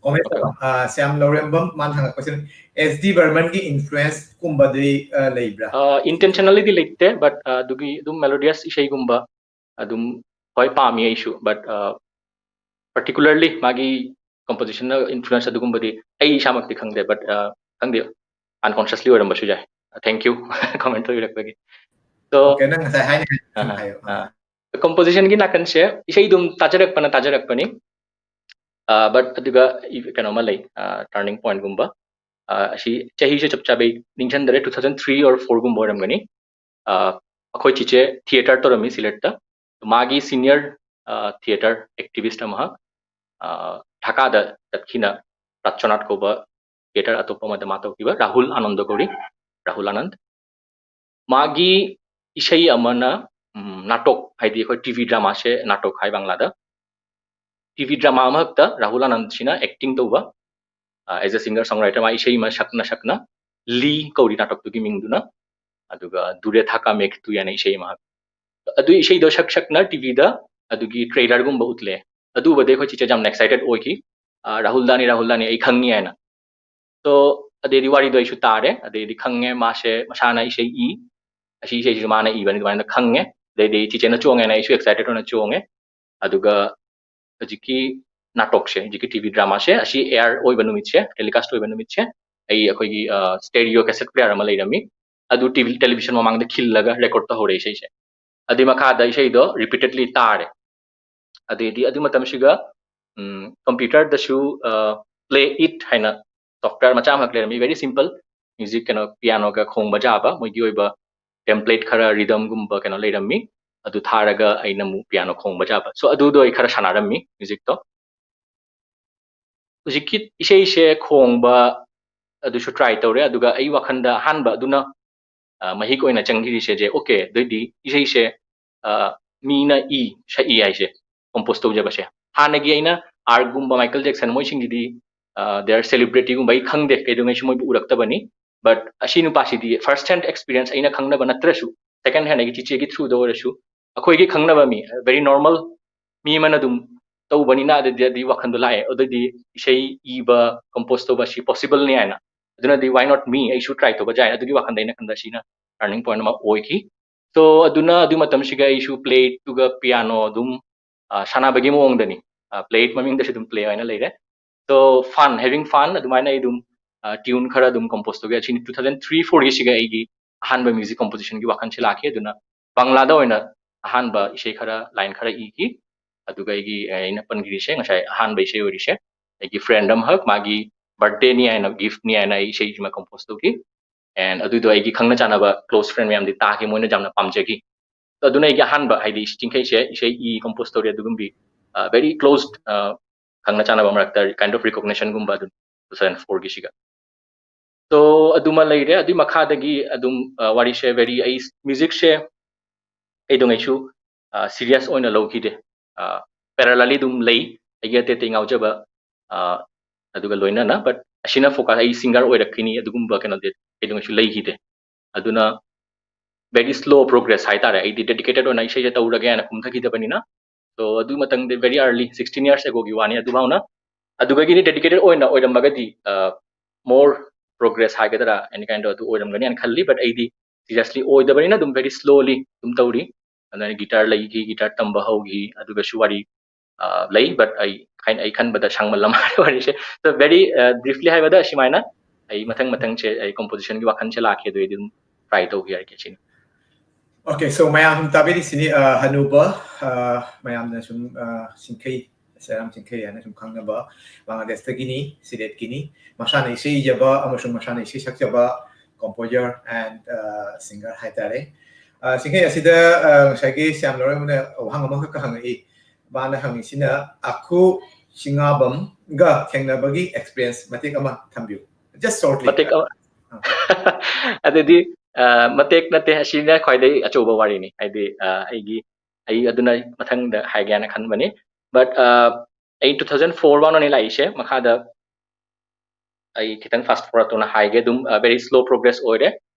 comment Okay. ꯇꯧꯕ꯫ ꯑ, ꯁ꯭ꯌꯥꯝ ꯂꯧꯔꯦꯝꯕꯝ ꯃꯥꯅ ꯍꯪꯉꯛꯄꯁꯤꯅ, S D Burmanꯒꯤ influenceꯀꯨꯝꯕꯗꯤ, ꯑ, ꯂꯩꯕ꯭ꯔꯥ? ꯑ, intentionallyꯗꯤ ꯂꯩꯇꯦ, but, ꯑ, ꯑꯗꯨꯒꯤ ꯑꯗꯨꯝ melodious ꯏꯁꯩꯒꯨꯝꯕ ꯑꯗꯨꯝ ꯍꯣꯏ ꯄꯥꯝꯃꯤ ꯑꯩꯁꯨ, but, ꯑ, particularly ꯃꯥꯒꯤ compositionꯅ influence ꯑꯗꯨꯒꯨꯝꯕꯗꯤ ꯑꯩ ꯏꯁꯥꯃꯛꯇꯤ ꯈꯪꯗꯦ, but, ꯑ, ꯈꯪꯗꯦ, unconsciously ꯑꯣꯏꯔꯝꯕꯁꯨ ꯌꯥꯏ꯫ Thank you comment ꯇꯧꯕꯤꯔꯛꯄꯒꯤ꯫ So, Okay, ꯅꯪ ꯉꯁꯥꯏ ꯍꯥꯏꯅ ꯍꯥꯏ-, ꯑꯍ, ꯍꯥꯏꯌꯣ꯫ ꯑ, compositionꯒꯤ ꯅꯥꯀꯟꯁꯦ ꯏꯁꯩ ꯑꯗꯨꯝ ꯇꯥꯖꯔꯛꯄꯅ ꯇꯥꯖꯔꯛꯄꯅꯤ꯫ ꯑ, but ꯑꯗꯨꯒ ꯏ-, ꯀꯩꯅꯣꯃ ꯂꯩ, ꯑ, turning pointꯒꯨꯝꯕ꯫ ꯑ, ꯑꯁꯤ ꯆꯍꯤꯁꯦ ꯆꯞ ꯆꯥꯕꯤ ꯅꯤꯡꯁꯤꯡꯗꯔꯦ, two thousand three or fourꯒꯨꯝꯕ ꯑꯣꯏꯔꯝꯒꯅꯤ꯫ ꯑ, ꯑꯩꯈꯣꯏ ꯆꯤꯆꯦ theatre ꯇꯧꯔꯝꯃꯤ ꯁꯤꯂꯦꯠꯇ꯫ ꯃꯥꯒꯤ senior, ꯑ, theatre activist ꯑꯃ, ꯑ, ꯙꯥꯀꯥꯗ ꯆꯠꯈꯤꯅ ꯔꯥꯖꯆꯣꯅꯥꯠ ꯀꯧꯕ theatre ꯑꯇꯣꯞꯄ ꯑꯃꯗ ꯃꯥ ꯇꯧꯈꯤꯕ, ꯔꯥꯍꯨꯜ ꯑꯥꯅꯟꯗ ꯀꯧꯔꯤ, ꯔꯥꯍꯨꯜ ꯑꯥꯅꯟꯗ꯫ ꯃꯥꯒꯤ ꯏꯁꯩ ꯑꯃꯅ, ꯎꯝ, ꯅꯥꯇꯣꯛ, ꯍꯥꯏꯗꯤ ꯑꯩꯈꯣꯏ TV dramaꯁꯦ ꯅꯥꯇꯣꯛ ꯍꯥꯏ ꯕꯪꯂꯥꯗ꯫ TV drama ꯑꯃꯈꯛꯇ ꯔꯥꯍꯨꯜ ꯑꯥꯅꯟꯗꯁꯤꯅ acting ꯇꯧꯕ, ꯑ, as a singer songwriter, ꯃꯥ ꯏꯁꯩ ꯑꯃ ꯁꯛꯅ ꯁꯛꯅ, ꯂꯤ ꯀꯧꯔꯤ ꯅꯥꯇꯣꯛꯇꯨꯒꯤ ꯃꯤꯡꯗꯨꯅ, ꯑꯗꯨꯒ ꯗꯨꯔꯦ ꯊꯥꯀꯥ ꯃꯦ ꯇꯨ ꯍꯥꯏꯅ ꯏꯁꯩ ꯑꯃ꯫ ꯑꯗꯨ ꯏꯁꯩꯗꯣ ꯁꯛ ꯁꯛꯅ TVꯗ ꯑꯗꯨꯒꯤ trailerꯒꯨꯝꯕ ꯎꯠꯂꯦ꯫ ꯑꯗꯨ ꯎꯕꯗꯩ ꯑꯩꯈꯣꯏ ꯆꯤꯆꯦ ꯌꯥꯝꯅ excited ꯑꯣꯏꯈꯤ꯫ ꯑ, "ꯔꯥꯍꯨꯜ ꯗꯥꯅꯤ, ꯔꯥꯍꯨꯜ ꯗꯥꯅꯤ, ꯑꯩ ꯈꯪꯉꯤ" ꯍꯥꯏꯅ꯫ So ꯑꯗꯩꯗꯤ ꯋꯥꯔꯤꯗꯣ ꯑꯩꯁꯨ ꯇꯥꯔꯦ, ꯑꯗꯩꯗꯤ ꯈꯪꯉꯦ ꯃꯥꯁꯦ ꯃꯁꯥꯅ ꯏꯁꯩ ꯏ, ꯑꯁꯤ ꯏꯁꯩꯁꯤꯁꯨ ꯃꯥꯅ ꯏꯕꯅꯤ ꯑꯗꯨꯃꯥꯏꯅ ꯈꯪꯉꯦ꯫ ꯑꯗꯩꯗꯤ ꯆꯤꯆꯦꯅ ꯆꯣꯡꯉꯦꯅ ꯑꯩꯁꯨ excited ꯑꯣꯏꯅ ꯆꯣꯡꯉꯦ꯫ ꯑꯗꯨꯒ ꯍꯧꯖꯤꯛꯀꯤ ꯅꯥꯇꯣꯛꯁꯦ, ꯍꯧꯖꯤꯛꯀꯤ TV dramaꯁꯦ, ꯑꯁꯤ air ꯑꯣꯏꯕ ꯅꯨꯃꯤꯠꯁꯦ, telecast ꯑꯣꯏꯕ ꯅꯨꯃꯤꯠꯁꯦ, ꯑꯩ ꯑꯩꯈꯣꯏꯒꯤ, ꯑ, stereo cassette player ꯑꯃ ꯂꯩꯔꯝꯃꯤ, ꯑꯗꯨ TV, television ꯃꯃꯥꯡꯗ ꯈꯤꯜꯂꯒ record ꯇꯧꯍꯧꯔꯦ ꯏꯁꯩꯁꯦ꯫ ꯑꯗꯨꯏ ꯃꯈꯥꯗ ꯏꯁꯩꯗꯣ repeatedly ꯇꯥꯔꯦ꯫ ꯑꯗꯩꯗꯤ ꯑꯗꯨ ꯃꯇꯝꯁꯤꯒ, ꯎꯝ, computerꯗꯁꯨ, ꯑ, Play It ꯍꯥꯏꯅ software ꯃꯆꯥ ꯑꯃꯈꯛ ꯂꯩꯔꯝꯃꯤ, very simple, music ꯀꯩꯅꯣ piano ꯒ ꯈꯣꯡꯕ ꯌꯥꯕ ꯃꯣꯏꯒꯤ ꯑꯣꯏꯕ template ꯈꯔ, rhythm ꯒꯨꯝꯕ ꯀꯩꯅꯣ ꯂꯩꯔꯝꯃꯤ꯫ ꯑꯗꯨ ꯊꯥꯔꯒ ꯑꯩꯅ ꯑꯃꯨꯛ piano ꯈꯣꯡꯕ ꯌꯥꯕ꯫ So ꯑꯗꯨꯗꯣ ꯑꯩ ꯈꯔ ꯁꯥꯟꯅꯔꯝꯃꯤ music ꯇꯣ꯫ ꯍꯧꯖꯤꯛꯀꯤ ꯏꯁꯩꯁꯦ ꯈꯣꯡꯕ ꯑꯗꯨꯁꯨ try ꯇꯧꯔꯦ, ꯑꯗꯨꯒ ꯑꯩ ꯋꯥꯈꯜꯗ ꯑꯍꯥꯟꯕ ꯑꯗꯨꯅ, ꯑ, ꯃꯍꯤꯛ ꯑꯣꯏꯅ ꯆꯪꯈꯤꯔꯤꯁꯦ, okay, ꯑꯗꯨꯑꯣꯏꯗꯤ ꯏꯁꯩꯁꯦ, ꯑ, ꯃꯤꯅ ꯏ, ꯁꯛꯏ ꯍꯥꯏꯁꯦ, compose ꯇꯧꯖꯕꯁꯦ꯫ ꯍꯥꯟꯅꯒꯤ ꯑꯩꯅ ARK ꯒꯨꯝꯕ, Michael Jackson ꯃꯣꯏꯁꯤꯡꯒꯤꯗꯤ, ꯑ, they are celebrity ꯒꯨꯝꯕ, ꯑꯩ ꯈꯪꯗꯦ, ꯀꯩꯗꯧꯉꯩꯁꯨ ꯃꯣꯏꯕꯨ ꯎꯔꯛꯇꯕꯅꯤ꯫ But ꯑꯁꯤ ꯅꯨꯄꯥꯁꯤꯗꯤ first hand experience ꯑꯩꯅ ꯈꯪꯅꯕ ꯅꯠꯇ꯭ꯔꯁꯨ, second hand ꯑꯩꯒꯤ ꯆꯤꯆꯦꯒꯤ through ꯗ ꯑꯣꯏꯔꯁꯨ, ꯑꯩꯈꯣꯏꯒꯤ ꯈꯪꯅꯕ ꯃꯤ, very normal ꯃꯤ ꯑꯃꯅ ꯑꯗꯨꯝ ꯇꯧꯕꯅꯤꯅ, ꯑꯗꯨꯗꯤ, ꯑꯗꯨꯒꯤ ꯋꯥꯈꯜꯗꯣ ꯂꯥꯛꯑꯦ꯫ ꯑꯗꯨꯗꯤ ꯏꯁꯩ ꯏꯕ, compose ꯇꯧꯕ ꯑꯁꯤ possible ꯅꯤ ꯍꯥꯏꯅ꯫ ꯑꯗꯨꯅꯗꯤ why not me? ꯑꯩꯁꯨ try ꯇꯧꯕ ꯌꯥꯏ꯫ ꯑꯗꯨꯒꯤ ꯋꯥꯈꯜꯗ ꯑꯩꯅ ꯈꯟꯕ ꯁꯤꯅ turning point ꯑꯃ ꯑꯣꯏꯈꯤ꯫ So ꯑꯗꯨꯅ ꯑꯗꯨ ꯃꯇꯝꯁꯤꯒ ꯑꯩꯁꯨ plate ꯇꯨꯒ piano ꯑꯗꯨꯝ, ꯑ, ꯁꯥꯟꯅꯕꯒꯤ ꯃꯑꯣꯡꯗꯅꯤ꯫ ꯑ, plate ꯃꯃꯤꯡꯗꯁꯨ ꯑꯗꯨꯝ play ꯍꯥꯏꯅ ꯂꯩꯔꯦ꯫ So fun, having fun, ꯑꯗꯨꯃꯥꯏꯅ ꯑꯩ ꯑꯗꯨꯝ, ꯑ, tune ꯈꯔ ꯑꯗꯨꯝ compose ꯇꯧꯒꯦ꯫ ꯑꯁꯤꯅꯤ two thousand three four ꯒꯤꯁꯤꯒ ꯑꯩꯒꯤ ꯑꯍꯥꯟꯕ music composition ꯒꯤ ꯋꯥꯈꯜꯁꯤ ꯂꯥꯛꯈꯤ꯫ ꯑꯗꯨꯅ ꯕꯪꯂꯥꯗ ꯑꯣꯏꯅ ꯑꯍꯥꯟꯕ ꯏꯁꯩ ꯈꯔ, line ꯈꯔ ꯏꯈꯤ꯫ ꯑꯗꯨꯒ ꯑꯩꯒꯤ, ꯑ, ꯑꯩꯅ ꯄꯟꯈ꯭ꯔꯤꯁꯦ, ꯉꯁꯥꯏ ꯑꯍꯥꯟꯕ ꯏꯁꯩ ꯑꯣꯏꯔꯤꯁꯦ, ꯑꯩꯒꯤ friend ꯑꯃꯈꯛ, ꯃꯥꯒꯤ birthday ꯅꯤ ꯍꯥꯏꯅ, gift ꯅꯤ ꯍꯥꯏꯅ ꯑꯩ ꯏꯁꯩꯁꯤꯃ compose ꯇꯧꯈꯤ꯫ And ꯑꯗꯨꯗꯣ ꯑꯩꯒꯤ ꯈꯪꯅ ꯆꯥꯟꯅꯕ close friend ꯃꯌꯥꯝꯗꯤ ꯇꯥꯈꯤ, ꯃꯣꯏꯅ ꯌꯥꯝꯅ ꯄꯥꯝꯖꯈꯤ꯫ ꯑꯗꯨꯅ ꯑꯩꯒꯤ ꯑꯍꯥꯟꯕ, ꯍꯥꯏꯗꯤ ꯆꯤꯡꯈꯩꯁꯦ ꯏꯁꯩ ꯏ, compose ꯇꯧꯔꯤ, ꯑꯗꯨꯒꯨꯝꯕꯤ, ꯑ, very close, ꯑ, ꯈꯪꯅ ꯆꯥꯟꯅꯕ ꯃꯔꯛꯇ kind of recognition ꯒꯨꯝꯕ ꯑꯗꯨꯝ two thousand four ꯒꯤꯁꯤꯒ꯫ So ꯑꯗꯨꯃ ꯂꯩꯔꯦ꯫ ꯑꯗꯨꯏ ꯃꯈꯥꯗꯒꯤ ꯑꯗꯨꯝ, ꯑ, ꯋꯥꯔꯤꯁꯦ very, ꯑꯩ music ꯁꯦ ꯀꯩꯗꯧꯉꯩꯁꯨ, ꯑ, serious ꯑꯣꯏꯅ ꯂꯧꯈꯤꯗꯦ꯫ ꯑ, parallelly ꯑꯗꯨꯝ ꯂꯩ ꯑꯩꯒꯤ ꯑꯇꯩ ꯑꯇꯩ ꯉꯥꯎꯖꯕ, ꯑ, ꯑꯗꯨꯒ ꯂꯣꯏꯅꯅ, but ꯑꯁꯤꯅ focus, ꯑꯩ singer ꯑꯣꯏꯔꯛꯈꯤꯅꯤ ꯑꯗꯨꯒꯨꯝꯕ ꯀꯩꯅꯣꯗꯤ ꯀꯩꯗꯧꯉꯩꯁꯨ ꯂꯩꯈꯤꯗꯦ꯫ ꯑꯗꯨꯅ very slow progress ꯍꯥꯏꯇꯥꯔꯦ꯫ ꯑꯩꯗꯤ dedicated ꯑꯣꯏꯅ ꯏꯁꯩꯁꯦ ꯇꯧꯔꯒꯦ ꯍꯥꯏꯅ ꯀꯨꯝꯊꯈꯤꯗꯕꯅꯤꯅ꯫ So ꯑꯗꯨ ꯃꯇꯝꯗ very early, sixteen years ago ꯒꯤ ꯋꯥꯅꯤ꯫ ꯑꯗꯨꯐꯥꯎꯅ, ꯑꯗꯨꯗꯒꯤꯗꯤ dedicated ꯑꯣꯏꯅ ꯑꯣꯏꯔꯝꯃꯒꯗꯤ, ꯑ, more progress ꯍꯥꯏꯒꯗ꯭ꯔꯥ, any kind of ꯑꯗꯨ ꯑꯣꯏꯔꯝꯒꯅꯤ ꯍꯥꯏꯅ ꯈꯜꯂꯤ꯫ But ꯑꯩꯗꯤ seriously ꯑꯣꯏꯗꯕꯅꯤꯅ ꯑꯗꯨꯝ very slowly ꯑꯗꯨꯝ ꯇꯧꯔꯤ꯫ ꯑꯗꯨꯅ guitar ꯂꯩꯈꯤ, guitar ꯇꯝꯕ ꯍꯧꯈꯤ, ꯑꯗꯨꯒꯁꯨ ꯋꯥꯔꯤ, ꯑ, ꯂꯩ, but ꯑꯩ ꯈꯟ-, ꯑꯩ ꯈꯟꯕꯗ ꯁꯥꯡꯃꯜꯂ ꯃꯥꯜꯂꯦ ꯋꯥꯔꯤꯁꯦ꯫ So very, ꯑ, briefly ꯍꯥꯏꯕꯗ ꯁꯨꯃꯥꯏꯅ ꯑꯩ ꯃꯊꯪ ꯃꯊꯪꯁꯦ ꯑꯩ composition ꯒꯤ ꯋꯥꯈꯜꯁꯦ ꯂꯥꯛꯈꯤ, ꯑꯗꯨ ꯑꯩꯗꯤ ꯑꯗꯨꯝ try ꯇꯧꯈꯤ ꯍꯥꯏꯔꯒꯦ ꯁꯤꯅꯤ꯫ Okay, so ꯃꯌꯥꯝ ꯁꯨꯝ ꯇꯥꯕꯤꯔꯤꯁꯤꯅꯤ, ꯑ, ꯍꯅꯨꯕ, ꯑ, ꯃꯌꯥꯝꯅ ꯁꯨꯝ, ꯑ, ꯁꯤꯡꯈꯩ ꯁꯦꯔꯥꯝ ꯆꯤꯡꯈꯩ ꯍꯥꯏꯅ ꯁꯨꯝ ꯈꯪꯅꯕ ꯕꯪꯒ꯭ꯂꯥꯗꯦꯁꯇꯒꯤꯅꯤ, ꯁꯤꯂꯦꯠꯀꯤꯅꯤ꯫ ꯃꯁꯥꯅ ꯏꯁꯩ ꯏꯖꯕ ꯑꯃꯁꯨꯡ ꯃꯁꯥꯅ ꯏꯁꯩ ꯁꯛꯆꯕ composer and, ꯑ, singer ꯍꯥꯏꯇꯥꯔꯦ꯫ ꯑ, ꯆꯤꯡꯈꯩ ꯑꯁꯤꯗ, ꯑ, ꯉꯁꯥꯏꯒꯤ ꯁ꯭ꯌꯥꯝ ꯂꯣꯏꯔꯝꯕꯅ ꯋꯥꯍꯪ ꯑꯃꯈꯛꯀ ꯍꯪꯉꯛꯏ꯫ ꯃꯥꯅ ꯍꯪꯉꯤꯁꯤꯅ ꯑꯈꯨ ꯆꯤꯡꯉꯥꯕꯝꯒ ꯊꯦꯡꯅꯕꯒꯤ experience ꯃꯇꯦꯛ ꯑꯃ ꯊꯝꯕꯤꯌꯨ꯫ Just shortly. ꯃꯇꯦꯛ ꯑꯃ꯫ ꯑꯗꯨꯗꯤ, ꯑ, ꯃꯇꯦꯛ ꯅꯠꯇꯦ, ꯑꯁꯤꯅ ꯈ꯭ꯋꯥꯏꯗꯒꯤ ꯑꯆꯧꯕ ꯋꯥꯔꯤꯅꯤ꯫ ꯍꯥꯏꯗꯤ, ꯑ, ꯑꯩꯒꯤ, ꯑꯩ ꯑꯗꯨꯅ ꯃꯊꯪꯗ ꯍꯥꯏꯒꯦ ꯍꯥꯏꯅ ꯈꯟꯕꯅꯤ꯫ But, ꯑ, ꯑꯩ two thousand four ꯋꯥꯅꯅꯤ ꯂꯥꯛꯏꯁꯦ꯫ ꯃꯈꯥꯗ ꯑꯩ ꯈꯤꯇꯪ fast forward ꯇꯧꯅ ꯍꯥꯏꯒꯦ꯫ ꯑꯗꯨꯝ, ꯑ, very slow progress ꯑꯣꯏꯔꯦ꯫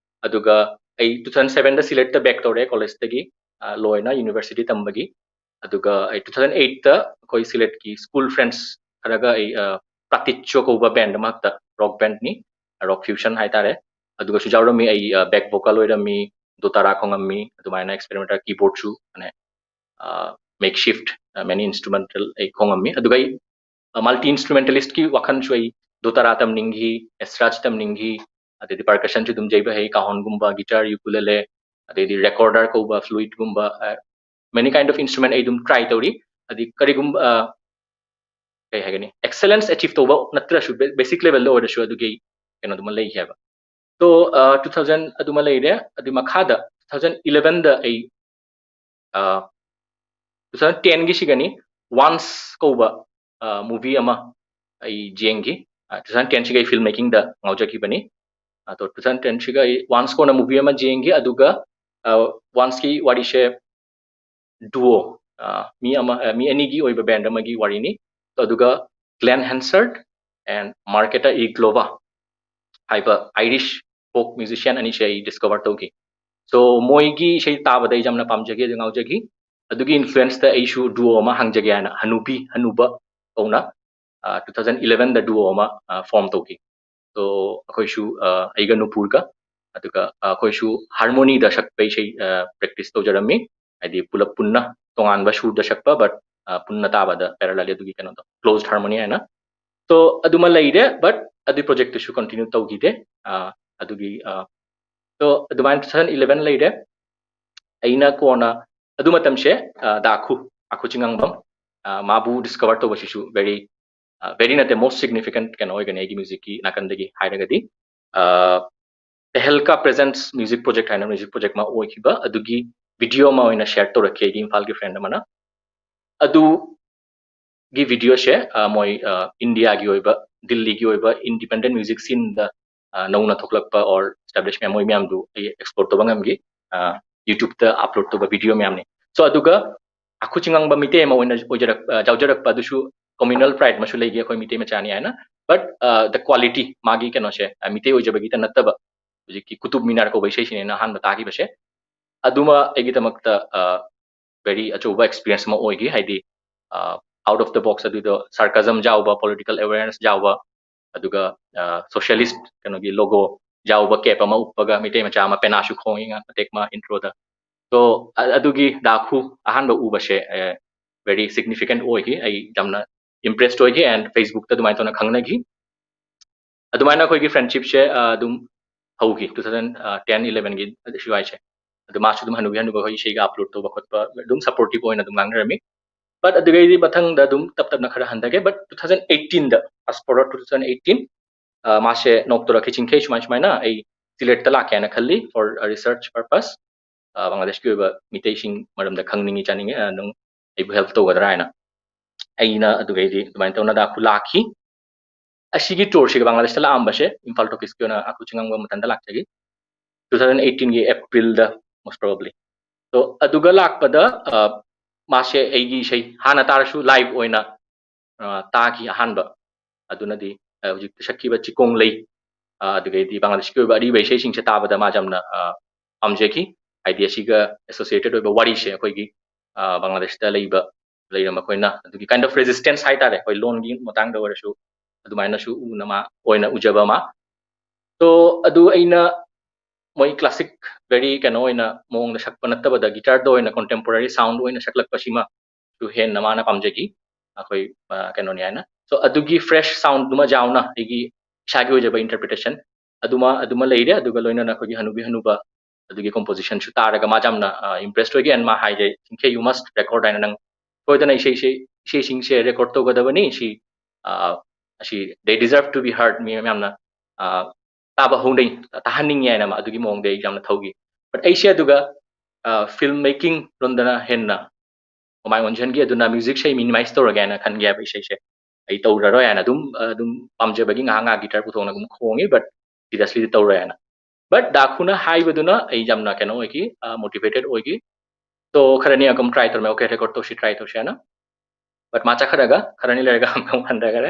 ꯑꯗꯨꯒ ꯑꯩ two thousand sevenꯗ ꯁꯤꯂꯦꯠꯇ back ꯇꯧꯔꯦ collegeꯇꯒꯤ, ꯑ, ꯂꯣꯏꯅ university ꯇꯝꯕꯒꯤ꯫ ꯑꯗꯨꯒ ꯑꯩ two thousand eightꯇ ꯑꯩꯈꯣꯏ ꯁꯤꯂꯦꯠꯀꯤ school friends ꯈꯔꯒ ꯑꯩ, ꯑ, ꯄ꯭ꯔꯥꯇꯤꯆꯣ ꯀꯧꯕ band ꯑꯃꯈꯛꯇ, rock bandꯅꯤ, rock fusion ꯍꯥꯏꯇꯥꯔꯦ꯫ ꯑꯗꯨꯒꯁꯨ ꯌꯥꯎꯔꯝꯃꯤ꯫ ꯑꯩ, ꯑ, back vocal ꯑꯣꯏꯔꯝꯃꯤ, ꯗꯣꯇꯥꯔꯥ ꯈꯣꯡꯉꯝꯃꯤ, ꯑꯗꯨꯃꯥꯏꯅ experimental keyboardꯁꯨ, ꯑꯅꯦ, ꯑ, makeshift, ꯑ, many instrumental ꯑꯩ ꯈꯣꯡꯉꯝꯃꯤ꯫ ꯑꯗꯨꯒ ꯑꯩ, ꯑ, multi instrumentalistꯀꯤ ꯋꯥꯈꯜꯁꯨ ꯑꯩ ꯗꯣꯇꯥꯔꯥ ꯇꯝꯅꯤꯡꯈꯤ, ꯑꯦꯁꯇ꯭ꯔꯥꯗ ꯇꯝꯅꯤꯡꯈꯤ, ꯑꯗꯩꯗꯤ percussionꯁꯨ ꯑꯗꯨꯝ ꯌꯩꯕ ꯍꯩ, cajonꯒꯨꯝꯕ, guitar, ukulele, ꯑꯗꯩꯗꯤ recorder ꯀꯧꯕ fluteꯒꯨꯝꯕ, ꯑ, many kind of instrument ꯑꯩ ꯑꯗꯨꯝ try ꯇꯧꯔꯤ꯫ ꯑꯗꯩ ꯀꯔꯤꯒꯨꯝꯕ, ꯑ, ꯀꯩ ꯍꯥꯏꯒꯅꯤ, excellence achieve ꯇꯧꯕ ꯅꯠꯇ꯭ꯔꯁꯨ, be-, basic levelꯗ ꯑꯣꯏꯔꯁꯨ ꯑꯗꯨꯒꯤ ꯀꯩꯅꯣꯗꯨꯃ ꯂꯩꯈꯤ ꯍꯥꯏꯕ꯫ So, ꯑ, two thousand ꯑꯗꯨꯃ ꯂꯩꯔꯦ꯫ ꯑꯗꯨꯏ ꯃꯈꯥꯗ two thousand elevenꯗ ꯑꯩ, ꯑ, two thousand tenꯒꯤꯁꯤꯒꯅꯤ, Once ꯀꯧꯕ, ꯑ, movie ꯑꯃ ꯑꯩ ꯌꯦꯡꯈꯤ꯫ ꯑ, two thousand tenꯁꯤꯒ ꯑꯩ film makingꯗ ꯉꯥꯎꯖꯈꯤꯕꯅꯤ꯫ ꯑꯗꯣ two thousand tenꯁꯤꯒ ꯑꯩ Once ꯀꯧꯅ movie ꯑꯃ ꯌꯦꯡꯈꯤ꯫ ꯑꯗꯨꯒ, ꯑ, Onceꯀꯤ ꯋꯥꯔꯤꯁꯦ duo, ꯑ, ꯃꯤ ꯑꯃ, ꯑ, ꯃꯤ ꯑꯅꯤꯒꯤ ꯑꯣꯏꯕ band ꯑꯃꯒꯤ ꯋꯥꯔꯤꯅꯤ꯫ ꯑꯗꯨꯒ Glen Hansard and Marketa Irglova ꯍꯥꯏꯕ Irish folk musician ꯑꯅꯤꯁꯦ ꯑꯩ discover ꯇꯧꯈꯤ꯫ So, ꯃꯣꯏꯒꯤ ꯏꯁꯩ ꯇꯥꯕꯗ ꯑꯩ ꯌꯥꯝꯅ ꯄꯥꯝꯖꯈꯤ, ꯑꯗꯨ ꯉꯥꯎꯖꯈꯤ꯫ ꯑꯗꯨꯒꯤ influenceꯇ ꯑꯩꯁꯨ duo ꯑꯃ ꯍꯥꯡꯖꯒꯦ ꯍꯥꯏꯅ ꯍꯅꯨꯕꯤ, ꯍꯅꯨꯕ ꯀꯧꯅ, ꯑ, two thousand elevenꯗ duo ꯑꯃ, ꯑ, form ꯇꯧꯈꯤ꯫ So, ꯑꯩꯈꯣꯏꯁꯨ, ꯑ, ꯑꯩꯒ ꯅꯨꯄꯨꯔꯒ, ꯑꯗꯨꯒ, ꯑ, ꯑꯩꯈꯣꯏꯁꯨ harmonyꯗ ꯁꯛꯄ ꯏꯁꯩ, ꯑ, practice ꯇꯧꯖꯔꯝꯃꯤ꯫ ꯍꯥꯏꯗꯤ ꯄꯨꯂꯞ ꯄꯨꯟꯅ ꯇꯣꯉꯥꯟꯕ ꯁꯨꯔꯗ ꯁꯛꯄ, but, ꯑ, ꯄꯨꯟꯅ ꯇꯥꯕꯗ parallel ꯑꯗꯨꯒꯤ ꯀꯩꯅꯣꯗꯣ, closed harmony ꯍꯥꯏꯅ꯫ So, ꯑꯗꯨꯃ ꯂꯩꯔꯦ, but ꯑꯗꯨꯒꯤ projectꯇꯨꯁꯨ continue ꯇꯧꯈꯤꯗꯦ꯫ ꯑ, ꯑꯗꯨꯒꯤ, ꯑ, so, ꯑꯗꯨꯃꯥꯏꯅ two thousand eleven ꯂꯩꯔꯦ꯫ ꯑꯩꯅ ꯀꯣꯟꯅ ꯑꯗꯨ ꯃꯇꯝꯁꯦ, ꯑ, ꯗꯥꯈꯨ, ꯑꯈꯨ ꯆꯤꯡꯉꯥꯡꯕꯝ, ꯃꯥꯕꯨ discover ꯇꯧꯕꯁꯤꯁꯨ very very ꯅꯠꯇꯦ, most significant ꯀꯩꯅꯣ ꯑꯣꯏꯒꯅꯤ ꯑꯩꯒꯤ music ꯀꯤ ꯅꯥꯀꯟꯗꯒꯤ ꯍꯥꯏꯔꯒꯗꯤ꯫ Tehelka Presents music project ꯍꯥꯏꯅ music project ꯑꯃ ꯑꯣꯏꯈꯤꯕ, ꯑꯗꯨꯒꯤ video ꯑꯃ ꯑꯣꯏꯅ share ꯇꯧꯔꯛꯈꯤ ꯑꯩꯒꯤ ꯏꯝꯐꯥꯜꯒꯤ friend ꯑꯃꯅ꯫ ꯑꯗꯨꯒꯤ video ꯁꯦ ꯃꯣꯏ ꯏꯟꯗꯤꯌꯥꯒꯤ ꯑꯣꯏꯕ, ꯗꯤꯜꯂꯤꯒꯤ ꯑꯣꯏꯕ independent music scene ꯗ ꯅꯧꯅ ꯊꯣꯛꯂꯛꯄ or establish ꯃꯌꯥꯝ, ꯃꯣꯏ ꯃꯌꯥꯝꯗꯨ ꯑꯩ explore ꯇꯧꯕ ꯉꯝꯈꯤ꯫ YouTube ꯇ upload ꯇꯧꯕ video ꯃꯌꯥꯝꯅꯤ꯫ So ꯑꯗꯨꯒ ꯑꯩꯈꯣꯏ ꯆꯤꯡꯉꯥꯡꯕ ꯃꯤꯇꯩ ꯑꯃ ꯑꯣꯏꯅ ꯑꯣꯏꯖꯔꯛ-, ꯑ, ꯌꯥꯎꯖꯔꯛꯄ ꯑꯗꯨꯁꯨ communal pride ꯑꯃꯁꯨ ꯂꯩꯒꯦ, ꯑꯩꯈꯣꯏ ꯃꯤꯇꯩ ꯃꯆꯥꯅꯤ ꯍꯥꯏꯅ꯫ But, ꯑ, the quality, ꯃꯥꯒꯤ ꯀꯩꯅꯣꯁꯦ, ꯑ, ꯃꯤꯇꯩ ꯑꯣꯏꯖꯕꯒꯤꯇ ꯅꯠꯇꯕ, ꯍꯧꯖꯤꯛꯀꯤ ꯀꯨꯇꯨꯕ ꯃꯤꯅꯥꯔ ꯀꯧꯕ ꯏꯁꯩꯁꯤꯅꯦꯅ ꯑꯍꯥꯟꯕ ꯇꯥꯈꯤꯕꯁꯦ, ꯑꯗꯨꯃ ꯑꯩꯒꯤꯗꯃꯛꯇ, ꯑ, very ꯑꯆꯧꯕ experience ꯑꯃ ꯑꯣꯏꯈꯤ꯫ ꯍꯥꯏꯗꯤ, ꯑ, out of the box, ꯑꯗꯨꯗꯣ sarcasm ꯌꯥꯎꯕ, political awareness ꯌꯥꯎꯕ, ꯑꯗꯨꯒ, ꯑ, socialist ꯀꯩꯅꯣꯒꯤ logo ꯌꯥꯎꯕ cap ꯑꯃ ꯎꯞꯄꯒ ꯃꯤꯇꯩ ꯃꯆꯥ ꯑꯃ ꯄꯦꯅꯥꯁꯨ ꯈꯣꯡꯉꯤ ꯉꯥ-, ꯃꯇꯦꯛ ꯑꯃ intro ꯗ꯫ So, ꯑ-, ꯑꯗꯨꯒꯤ ꯗꯥꯈꯨ ꯑꯍꯥꯟꯕ ꯎꯕꯁꯦ, ꯑ, very significant ꯑꯣꯏꯈꯤ꯫ ꯑꯩ ꯌꯥꯝꯅ impressed ꯑꯣꯏꯈꯤ and Facebook ꯇ ꯑꯗꯨꯃꯥꯏꯅ ꯇꯧꯅ ꯈꯪꯅꯈꯤ꯫ ꯑꯗꯨꯃꯥꯏꯅ ꯑꯩꯈꯣꯏꯒꯤ friendship ꯁꯦ, ꯑ, ꯑꯗꯨꯝ ꯍꯧꯈꯤ two thousand ten eleven ꯒꯤ ꯁ꯭ꯋꯥꯏꯁꯦ꯫ ꯑꯗꯨ ꯃꯥꯁꯨ ꯑꯗꯨꯝ ꯍꯅꯨꯕꯤ ꯍꯅꯨꯕ ꯍꯣꯏ ꯏꯁꯩꯒ upload ꯇꯧꯕ ꯈꯣꯠꯄ ꯑꯗꯨꯝ supportive ꯑꯣꯏꯅ ꯑꯗꯨꯝ ꯉꯥꯡꯅꯔꯝꯃꯤ꯫ But ꯑꯗꯨꯗꯩꯗꯤ ꯃꯊꯪꯗ ꯑꯗꯨꯝ ꯇꯞ ꯇꯞꯅ ꯈꯔ ꯍꯟꯊꯈ꯭ꯔꯦ꯫ But two thousand eighteen the, fast forward to two thousand eighteen, ꯑ, ꯃꯥꯁꯦ ꯅꯣꯛꯇꯣꯔꯛꯈꯤ, "ꯆꯤꯡꯈꯩ, ꯁꯨꯃꯥꯏ ꯁꯨꯃꯥꯏꯅ ꯑꯩ ꯁꯤꯂꯦꯠꯇ ꯂꯥꯛꯀꯦ ꯍꯥꯏꯅ ꯈꯜꯂꯤ for a research purpose꯫ ꯑ, ꯕꯪꯒ꯭ꯂꯥꯗꯦꯁꯀꯤ ꯑꯣꯏꯕ ꯃꯤꯇꯩꯁꯤꯡ ꯃꯔꯝꯗ ꯈꯪꯅꯤꯡꯉꯤ, ꯆꯥꯅꯤꯡꯉꯤ, ꯑ, ꯅꯪ ꯑꯩꯕꯨ help ꯇꯧꯒꯗ꯭ꯔꯥ?" ꯍꯥꯏꯅ꯫ ꯑꯩꯅ ꯑꯗꯨꯒꯩꯗꯤ ꯑꯗꯨꯃꯥꯏꯅ ꯇꯧꯅ ꯗꯥꯈꯨ ꯂꯥꯛꯈꯤ꯫ ꯑꯁꯤꯒꯤ tour ꯁꯤꯒ ꯕꯪꯒ꯭ꯂꯥꯗꯦꯁꯇ ꯂꯥꯛꯑꯝꯕꯁꯦ, ꯏꯝꯐꯥꯜ ꯇꯣꯀꯤꯁꯀꯤ ꯑꯣꯏꯅ ꯑꯩꯈꯣꯏ ꯆꯤꯡꯉꯝꯕ ꯃꯊꯟꯇ ꯂꯥꯛꯆꯈꯤ꯫ Two thousand eighteen ꯒꯤ April ꯗ, most probably꯫ So, ꯑꯗꯨꯒ ꯂꯥꯛꯄꯗ, ꯑ, ꯃꯥꯁꯦ ꯑꯩꯒꯤ ꯏꯁꯩ ꯍꯥꯟꯅ ꯇꯥꯔꯁꯨ live ꯑꯣꯏꯅ, ꯑ, ꯇꯥꯈꯤ ꯑꯍꯥꯟꯕ꯫ ꯑꯗꯨꯅꯗꯤ, ꯑ, ꯍꯧꯖꯤꯛ ꯁꯛꯈꯤꯕ ꯆꯤꯀꯣꯡ ꯂꯩ, ꯑ, ꯑꯗꯨꯗꯒꯤꯗꯤ ꯕꯪꯒ꯭ꯂꯥꯗꯦꯁꯀꯤ ꯑꯣꯏꯕ ꯑꯔꯤꯕ ꯏꯁꯩꯁꯤꯡꯁꯦ ꯇꯥꯕꯗ ꯃꯥ ꯌꯥꯝꯅ, ꯑ, ꯄꯥꯝꯖꯈꯤ꯫ ꯍꯥꯏꯗꯤ ꯑꯁꯤꯒ associated ꯑꯣꯏꯕ ꯋꯥꯔꯤꯁꯦ ꯑꯩꯈꯣꯏꯒꯤ, ꯑ, ꯕꯪꯒ꯭ꯂꯥꯗꯦꯁꯇ ꯂꯩꯕ, ꯂꯩꯔꯝꯕ ꯑꯩꯈꯣꯏꯅ ꯑꯗꯨꯒꯤ kind of resistance ꯍꯥꯏꯇꯥꯔꯦ, ꯑꯩꯈꯣꯏ ꯂꯣꯟꯒꯤ ꯃꯇꯥꯡꯗ ꯑꯣꯏꯔꯁꯨ ꯑꯗꯨꯃꯥꯏꯅꯁꯨ ꯎꯅ ꯃꯥ, ꯑꯣꯏꯅ ꯎꯖꯕ ꯑꯃ꯫ So, ꯑꯗꯨ ꯑꯩꯅ ꯃꯣꯏ classic, very ꯀꯩꯅꯣ ꯑꯣꯏꯅ ꯃꯑꯣꯡꯗ ꯁꯛꯄ ꯅꯠꯇꯕꯗ guitar ꯗ ꯑꯣꯏꯅ contemporary sound ꯑꯣꯏꯅ ꯁꯛꯂꯛꯄꯁꯤꯃꯁꯨ ꯍꯦꯟꯅ ꯃꯥꯅ ꯄꯥꯝꯖꯈꯤ꯫ ꯑꯩꯈꯣꯏ, ꯑ, ꯀꯩꯅꯣꯅꯤ ꯍꯥꯏꯅ꯫ So, ꯑꯗꯨꯒꯤ fresh sound ꯗꯨꯃ ꯌꯥꯎꯅ ꯑꯩꯒꯤ ꯏꯁꯥꯒꯤ ꯑꯣꯏꯖꯕ interpretation ꯑꯗꯨꯃ, ꯑꯗꯨꯃ ꯂꯩꯔꯦ꯫ ꯑꯗꯨꯒ ꯂꯣꯏꯅꯅ ꯑꯩꯈꯣꯏꯒꯤ ꯍꯅꯨꯕꯤ ꯍꯅꯨꯕ ꯑꯗꯨꯒꯤ composition ꯁꯨ ꯇꯥꯔꯒ ꯃꯥ ꯌꯥꯝꯅ, ꯑ, impressed ꯑꯣꯏꯈꯤ꯫ And ꯃꯥ ꯍꯥꯏꯔꯦ, "ꯆꯤꯡꯈꯩ, you must record ꯍꯥꯏꯅ, ꯅꯪ ꯁꯣꯏꯗꯅ ꯏꯁꯩꯁꯦ ꯏꯁꯩꯁꯤꯡꯁꯦ record ꯇꯧꯒꯗꯕꯅꯤ, ꯁꯤ ꯑ, ꯑꯁꯤ they deserve to be heard, ꯃꯤ ꯃꯌꯥꯝꯅ ꯑ, ꯇꯥꯕ ꯍꯧꯅꯩ, ꯇꯥꯍꯟꯅꯤꯡꯉꯤ ꯍꯥꯏꯅ ꯑꯃ ꯑꯗꯨꯒꯤ ꯃꯑꯣꯡꯗ ꯑꯩ ꯌꯥꯝꯅ ꯊꯧꯈꯤ꯫ But ꯑꯩꯁꯦ ꯑꯗꯨꯒ film making ꯔꯣꯝꯗꯅ ꯍꯦꯟꯅ ꯃꯃꯥꯏ ꯑꯣꯟꯁꯤꯟꯈꯤ꯫ ꯑꯗꯨꯅ music ꯁꯦ minimize ꯇꯧꯔꯒꯦ ꯍꯥꯏꯅ ꯈꯟꯈꯤ ꯍꯥꯏꯕ, ꯏꯁꯩꯁꯦ ꯑꯩ ꯇꯧꯔꯔꯣꯏ ꯍꯥꯏꯅ ꯑꯗꯨꯝ ꯑꯗꯨꯝ ꯄꯥꯝꯖꯕꯒꯤ ꯉꯥꯏꯍꯥꯛ ꯉꯥꯏꯍꯥꯛ guitar ꯄꯨꯊꯣꯛꯅ ꯑꯗꯨꯝ ꯈꯣꯡꯉꯤ, but seriously ꯗꯤ ꯇꯧꯔꯣꯏ ꯍꯥꯏꯅ꯫ But ꯗꯥꯈꯨꯅ ꯍꯥꯏꯕꯗꯨꯅ ꯑꯩ ꯌꯥꯝꯅ ꯀꯩꯅꯣ ꯑꯣꯏꯈꯤ, motivated ꯑꯣꯏꯈꯤ꯫ So ꯈꯔꯅꯤ ꯑꯗꯨꯝ try ꯇꯧꯔꯝꯃꯦ, okay, record ꯇꯧꯁꯤ, try ꯇꯧꯁꯤ ꯍꯥꯏꯅ꯫ But ꯃꯥ ꯆꯠꯈ꯭ꯔꯒ ꯈꯔꯅꯤ ꯂꯩꯔꯒ ꯑꯃꯨꯛ ꯍꯟꯊꯈꯔꯦ꯫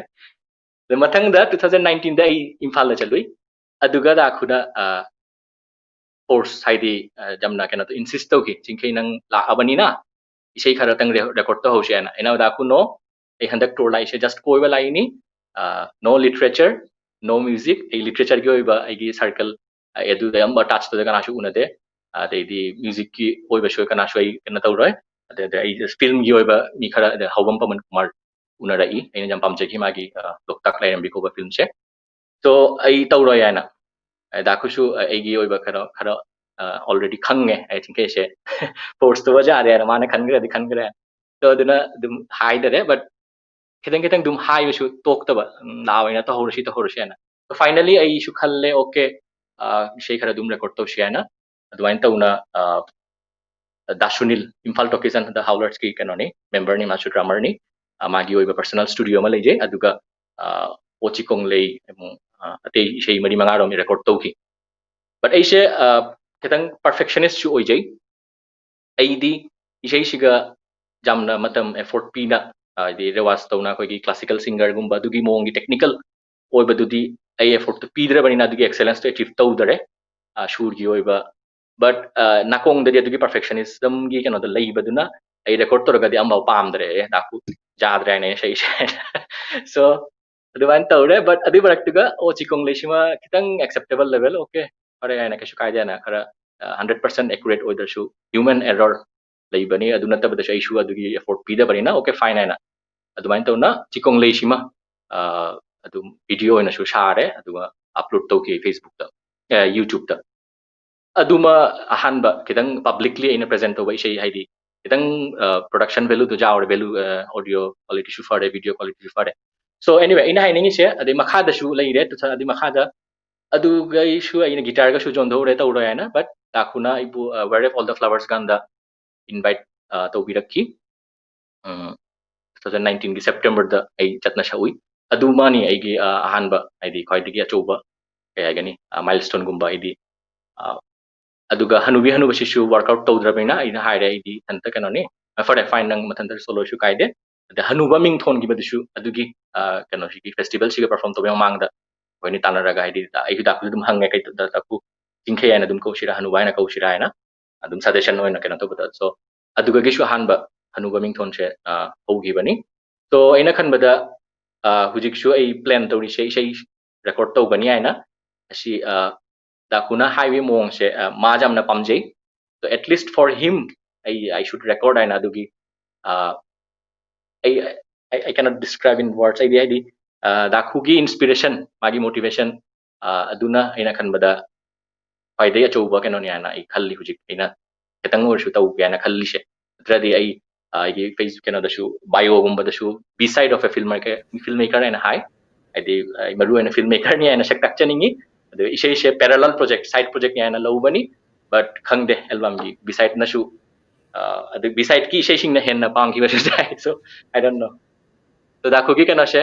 ꯑꯗꯨ ꯃꯊꯪꯗ two thousand nineteen ꯗ ꯑꯩ ꯏꯝꯐꯥꯜꯗ ꯆꯠꯂꯨꯏ꯫ ꯑꯗꯨꯒ ꯗꯥꯈꯨꯅ force, ꯍꯥꯏꯗꯤ ꯌꯥꯝꯅ ꯀꯩꯅꯣ insist ꯇꯧꯈꯤ, "ꯆꯤꯡꯈꯩ, ꯅꯪ ꯂꯥꯛꯑꯕꯅꯤꯅ ꯏꯁꯩ ꯈꯔꯇꯪ record ꯇꯧꯍꯧꯁꯦ" ꯍꯥꯏꯅ꯫ ꯑꯩꯅ, "ꯗꯥꯈꯨ, no, ꯑꯩ ꯍꯟꯗꯛ tour ꯂꯥꯛꯏꯁꯦ just ꯀꯣꯏꯕ ꯂꯥꯛꯏꯅꯤ, no literature, no music, ꯑꯩ literature ꯒꯤ ꯑꯣꯏꯕ ꯑꯩꯒꯤ circle ꯑꯗꯨꯗ ꯑꯌꯥꯝꯕ touch ꯇꯧꯗꯦ, ꯀꯅꯥꯁꯨ ꯎꯅꯗꯦ, ꯑꯗꯩꯗꯤ music ꯀꯤ ꯑꯣꯏꯕꯁꯨ ꯀꯅꯥꯁꯨ ꯑꯩ ꯀꯩꯅꯣ ꯇꯧꯔꯣꯏ, ꯑꯗꯩꯗꯤ ꯑꯩ film ꯒꯤ ꯑꯣꯏꯕ ꯃꯤ ꯈꯔ, ꯑꯗꯩ ꯍꯧꯕꯝ ꯄꯃꯟ ꯀꯨꯃꯥꯔ ꯎꯅꯔꯛꯏ, ꯑꯩꯅ ꯌꯥꯝ ꯄꯥꯝꯖꯈꯤ ꯃꯥꯒꯤ ꯂꯣꯛꯇꯥꯛ ꯂꯥꯏꯔꯦꯝꯕꯤ ꯀꯧꯕ film ꯁꯦ꯫ So ꯑꯩ ꯇꯧꯔꯣꯏ ꯍꯥꯏꯅ꯫ ꯗꯥꯈꯨꯁꯨ ꯑꯩꯒꯤ ꯑꯣꯏꯕ ꯈꯔ ꯈꯔ already ꯈꯪꯉꯦ, ꯑꯩ ꯆꯤꯡꯈꯩꯁꯦ force ꯇꯧꯕ ꯌꯥꯔꯦ ꯍꯥꯏꯅ ꯃꯥꯅ ꯈꯟꯈ꯭ꯔꯗꯤ ꯈꯟꯈ꯭ꯔꯦ꯫ So ꯑꯗꯨꯅ ꯑꯗꯨꯝ ꯍꯥꯏꯗꯔꯦ, but ꯈꯤꯇꯪ ꯈꯤꯇꯪ ꯑꯗꯨꯝ ꯍꯥꯏꯕꯁꯨ ꯇꯣꯛꯇꯕ, ꯂꯥꯛꯑꯣꯏꯅ, "ꯇꯧꯍꯧꯔꯁꯤ, ꯇꯧꯍꯧꯔꯁꯤ" ꯍꯥꯏꯅ꯫ So finally ꯑꯩꯁꯨ ꯈꯜꯂꯦ, okay, ꯏꯁꯩ ꯈꯔ ꯑꯗꯨꯝ record ꯇꯧꯁꯤ ꯍꯥꯏꯅ꯫ ꯑꯗꯨꯃꯥꯏꯅ ꯇꯧꯅ ꯗꯥ Sunil, Imphal Talkies and the Howlers ꯀꯤ ꯀꯩꯅꯣꯅꯤ, member ꯅꯤ, ꯃꯥꯁꯨ drummer ꯅꯤ꯫ ꯃꯥꯒꯤ ꯑꯣꯏꯕ personal studio ꯑꯃ ꯂꯩꯖꯩ꯫ ꯑꯗꯨꯒ ꯑꯣ ꯆꯤꯀꯣꯡꯂꯩ, ꯑꯇꯩ ꯏꯁꯩ ꯃꯔꯤ ꯃꯉꯥꯔꯣꯝ record ꯇꯧꯈꯤ꯫ But ꯑꯩꯁꯦ ꯈꯤꯇꯪ perfectionist ꯁꯨ ꯑꯣꯏꯖꯩ꯫ ꯑꯩꯗꯤ ꯏꯁꯩꯁꯤꯒ ꯌꯥꯝꯅ ꯃꯇꯝ effort ꯄꯤꯅ, ꯍꯥꯏꯗꯤ ꯔꯦꯋꯥꯖ ꯇꯧꯅ ꯑꯩꯈꯣꯏꯒꯤ classical singer ꯒꯨꯝꯕ ꯑꯗꯨꯒꯤ ꯃꯑꯣꯡꯒꯤ technical ꯑꯣꯏꯕꯗꯨꯗꯤ ꯑꯩ effort ꯇꯨ ꯄꯤꯗ꯭ꯔꯕꯅꯤꯅ ꯑꯗꯨꯒꯤ excellence ꯇꯨ achieve ꯇꯧꯗꯔꯦ꯫ ꯁꯨꯔꯒꯤ ꯑꯣꯏꯕ, but ꯅꯥꯀꯣꯡꯗꯗꯤ ꯑꯗꯨꯒꯤ perfectionism ꯒꯤ ꯀꯩꯅꯣꯗꯣ ꯂꯩꯕꯗꯨꯅ ꯑꯩ record ꯇꯧꯔꯒꯗꯤ ꯑꯃꯐꯥꯎ ꯄꯥꯝꯗ꯭ꯔꯦ, "ꯑꯦ, ꯗꯥꯀꯨ, ꯌꯥꯗ꯭ꯔꯦ" ꯍꯥꯏꯅ ꯏꯁꯩꯁꯦ꯫ So ꯑꯗꯨꯃꯥꯏꯅ ꯇꯧꯔꯦ꯫ But ꯑꯗꯨꯒꯤ ꯃꯔꯛꯇꯨꯒ ꯑꯣ ꯆꯤꯀꯣꯡꯂꯩꯁꯤꯃ ꯈꯤꯇꯪ acceptable level, okay, ꯐꯔꯦ ꯍꯥꯏꯅ, ꯀꯩꯁꯨ ꯀꯥꯏꯗꯦ ꯍꯥꯏꯅ, ꯈꯔ hundred percent accurate ꯑꯣꯏꯗ꯭ꯔꯁꯨ human error ꯂꯩꯕꯅꯤ, ꯑꯗꯨ ꯅꯠꯇꯕꯗꯁꯨ ꯑꯩꯁꯨ ꯑꯗꯨꯒꯤ effort ꯄꯤꯗꯕꯅꯤꯅ okay, fine ꯍꯥꯏꯅ ꯑꯗꯨꯃꯥꯏꯅ ꯇꯧꯅ ꯆꯤꯀꯣꯡꯂꯩꯁꯤꯃ ꯑꯗꯨꯝ video ꯑꯣꯏꯅꯁꯨ ꯁꯥꯔꯦ, ꯑꯗꯨꯒ upload ꯇꯧꯈꯤ Facebook ꯇ, YouTube ꯇ꯫ ꯑꯗꯨꯃ ꯑꯍꯥꯟꯕ ꯈꯤꯇꯪ publicly ꯑꯩꯅ present ꯇꯧꯕ ꯏꯁꯩ, ꯍꯥꯏꯗꯤ ꯈꯤꯇꯪ production value ꯗꯣ ꯆꯥꯎꯔꯦ, value audio quality ꯁꯨ ꯐꯔꯦ, video quality ꯁꯨ ꯐꯔꯦ꯫ So anyway, ꯑꯩꯅ ꯍꯥꯏꯅꯤꯡꯉꯤꯁꯦ ꯑꯗꯩ ꯃꯈꯥꯗꯁꯨ ꯂꯩꯔꯦ, ꯑꯗꯩ ꯃꯈꯥꯗ ꯑꯗꯨꯒꯩꯁꯨ ꯑꯩꯅ guitar ꯒꯁꯨ ꯌꯣꯟꯊꯣꯛꯎꯔꯦ ꯇꯧꯔꯣꯏ ꯍꯥꯏꯅ, but ꯗꯥꯀꯨꯅ ꯑꯩꯕꯨ Where Have All the Flowers ꯒꯥꯟꯗ invite ꯇꯧꯕꯤꯔꯛꯈꯤ꯫ ꯇꯨ ꯊꯥꯎꯖꯟ ꯅꯥꯏꯟꯇꯤꯟꯒꯤ ꯁꯦꯞꯇꯦꯝꯕꯔꯗ ꯑꯩ ꯆꯠꯅ ꯁꯛꯎꯏ꯫ ꯑꯗꯨꯃꯅꯤ ꯑꯩꯒꯤ ꯑꯍꯥꯟꯕ, ꯍꯥꯏꯗꯤ ꯈ꯭ꯋꯥꯏꯗꯒꯤ ꯑꯆꯧꯕ, ꯀꯩ ꯍꯥꯏꯒꯅꯤ, milestone ꯒꯨꯝꯕ ꯑꯩꯗꯤ꯫ ꯑꯗꯨꯒ ꯍꯅꯨꯕꯤ ꯍꯅꯨꯕꯁꯤꯁꯨ workout ꯇꯧꯗ꯭ꯔꯕꯅꯤꯅ ꯑꯩꯅ ꯍꯥꯏꯔꯦ, ꯑꯩꯗꯤ ꯏꯊꯟꯇ ꯀꯩꯅꯣꯅꯤ꯫ ꯐꯔꯦ, fine, ꯅꯪ ꯃꯊꯟꯇ solo ꯁꯨ ꯀꯥꯏꯗꯦ꯫ ꯑꯗ ꯍꯅꯨꯕ ꯃꯤꯡ ꯊꯣꯟꯈꯤꯕꯗꯨꯁꯨ ꯑꯗꯨꯒꯤ ꯀꯩꯅꯣꯁꯤꯒꯤ festival ꯁꯤꯒ perform ꯇꯧꯕ ꯃꯃꯥꯡꯗ ꯑꯩꯈꯣꯏꯅꯤ ꯇꯥꯟꯅꯔꯒ, ꯍꯥꯏꯗꯤ ꯑꯩꯁꯨ ꯗꯥꯀꯨꯗ ꯑꯗꯨꯝ ꯍꯪꯉꯦ, "ꯀꯩ ꯗꯥꯀꯨ ꯆꯤꯡꯈꯩ ꯍꯥꯏꯅ ꯑꯗꯨꯝ ꯀꯧꯁꯤꯔꯥ, ꯍꯅꯨꯕ ꯍꯥꯏꯅ ꯀꯧꯁꯤꯔꯥ?" ꯍꯥꯏꯅ ꯑꯗꯨꯝ suggestion ꯑꯣꯏꯅ ꯀꯩꯅꯣ ꯇꯧꯕꯗ꯫ So ꯑꯗꯨꯗꯒꯤꯁꯨ ꯑꯍꯥꯟꯕ ꯍꯅꯨꯕ ꯃꯤꯡꯊꯣꯟꯁꯦ ꯍꯧꯈꯤꯕꯅꯤ꯫ So ꯑꯩꯅ ꯈꯟꯕꯗ ꯍꯧꯖꯤꯛꯁꯨ ꯑꯩ plan ꯇꯧꯔꯤꯁꯦ ꯏꯁꯩ record ꯇꯧꯒꯅꯤ ꯍꯥꯏꯅ꯫ ꯑꯁꯤ ꯗꯥꯀꯨꯅ ꯍꯥꯏꯕꯒꯤ ꯃꯑꯣꯡꯁꯦ ꯃꯥꯁꯦ ꯌꯥꯝꯅ ꯄꯥꯝꯖꯩ꯫ So at least for him, I, I should record ꯍꯥꯏꯅ꯫ ꯑꯗꯨꯒꯤ ꯑꯩ, I, I cannot describe in words. ꯑꯩꯗꯤ, ꯍꯥꯏꯗꯤ ꯗꯥꯀꯨꯒꯤ inspiration, ꯃꯥꯒꯤ motivation, ꯑꯗꯨꯅ ꯑꯩꯅ ꯈꯟꯕꯗ ꯈ꯭ꯋꯥꯏꯗꯒꯤ ꯑꯆꯧꯕ ꯀꯩꯅꯣꯅꯤ ꯍꯥꯏꯅ ꯑꯩ ꯈꯜꯂꯤ꯫ ꯍꯧꯖꯤꯛ ꯑꯩꯅ ꯈꯤꯇꯪ ꯑꯣꯏꯔꯁꯨ ꯇꯧꯒꯦ ꯍꯥꯏꯅ ꯈꯜꯂꯤꯁꯦ꯫ ꯅꯠꯇ꯭ꯔꯗꯤ ꯑꯩ ꯑꯩꯒꯤ ꯀꯩꯅꯣꯗꯁꯨ, bio ꯒꯨꯝꯕꯗꯁꯨ "Beside of a filmmaker, filmmaker" ꯍꯥꯏꯅ ꯍꯥꯏ꯫ ꯍꯥꯏꯗꯤ ꯑꯩ ꯃꯔꯨ ꯑꯣꯏꯅ filmmaker ꯅꯤ ꯍꯥꯏꯅ ꯁꯛ ꯇꯥꯛꯆꯅꯤꯡꯉꯤ꯫ ꯑꯗꯨ ꯏꯁꯩꯁꯦ parallel project, side project ꯅꯤ ꯍꯥꯏꯅ ꯂꯧꯕꯅꯤ꯫ But ꯈꯪꯗꯦ, album ꯒꯤ beside ꯅꯁꯨ, ꯑꯗꯨ beside ꯀꯤ ꯏꯁꯩꯁꯤꯡꯅ ꯍꯦꯟꯅ ꯄꯥꯝꯈꯤꯕꯁꯨ ꯌꯥꯏ꯫ So I don't know. So ꯗꯥꯀꯨꯒꯤ ꯀꯩꯅꯣꯁꯦ,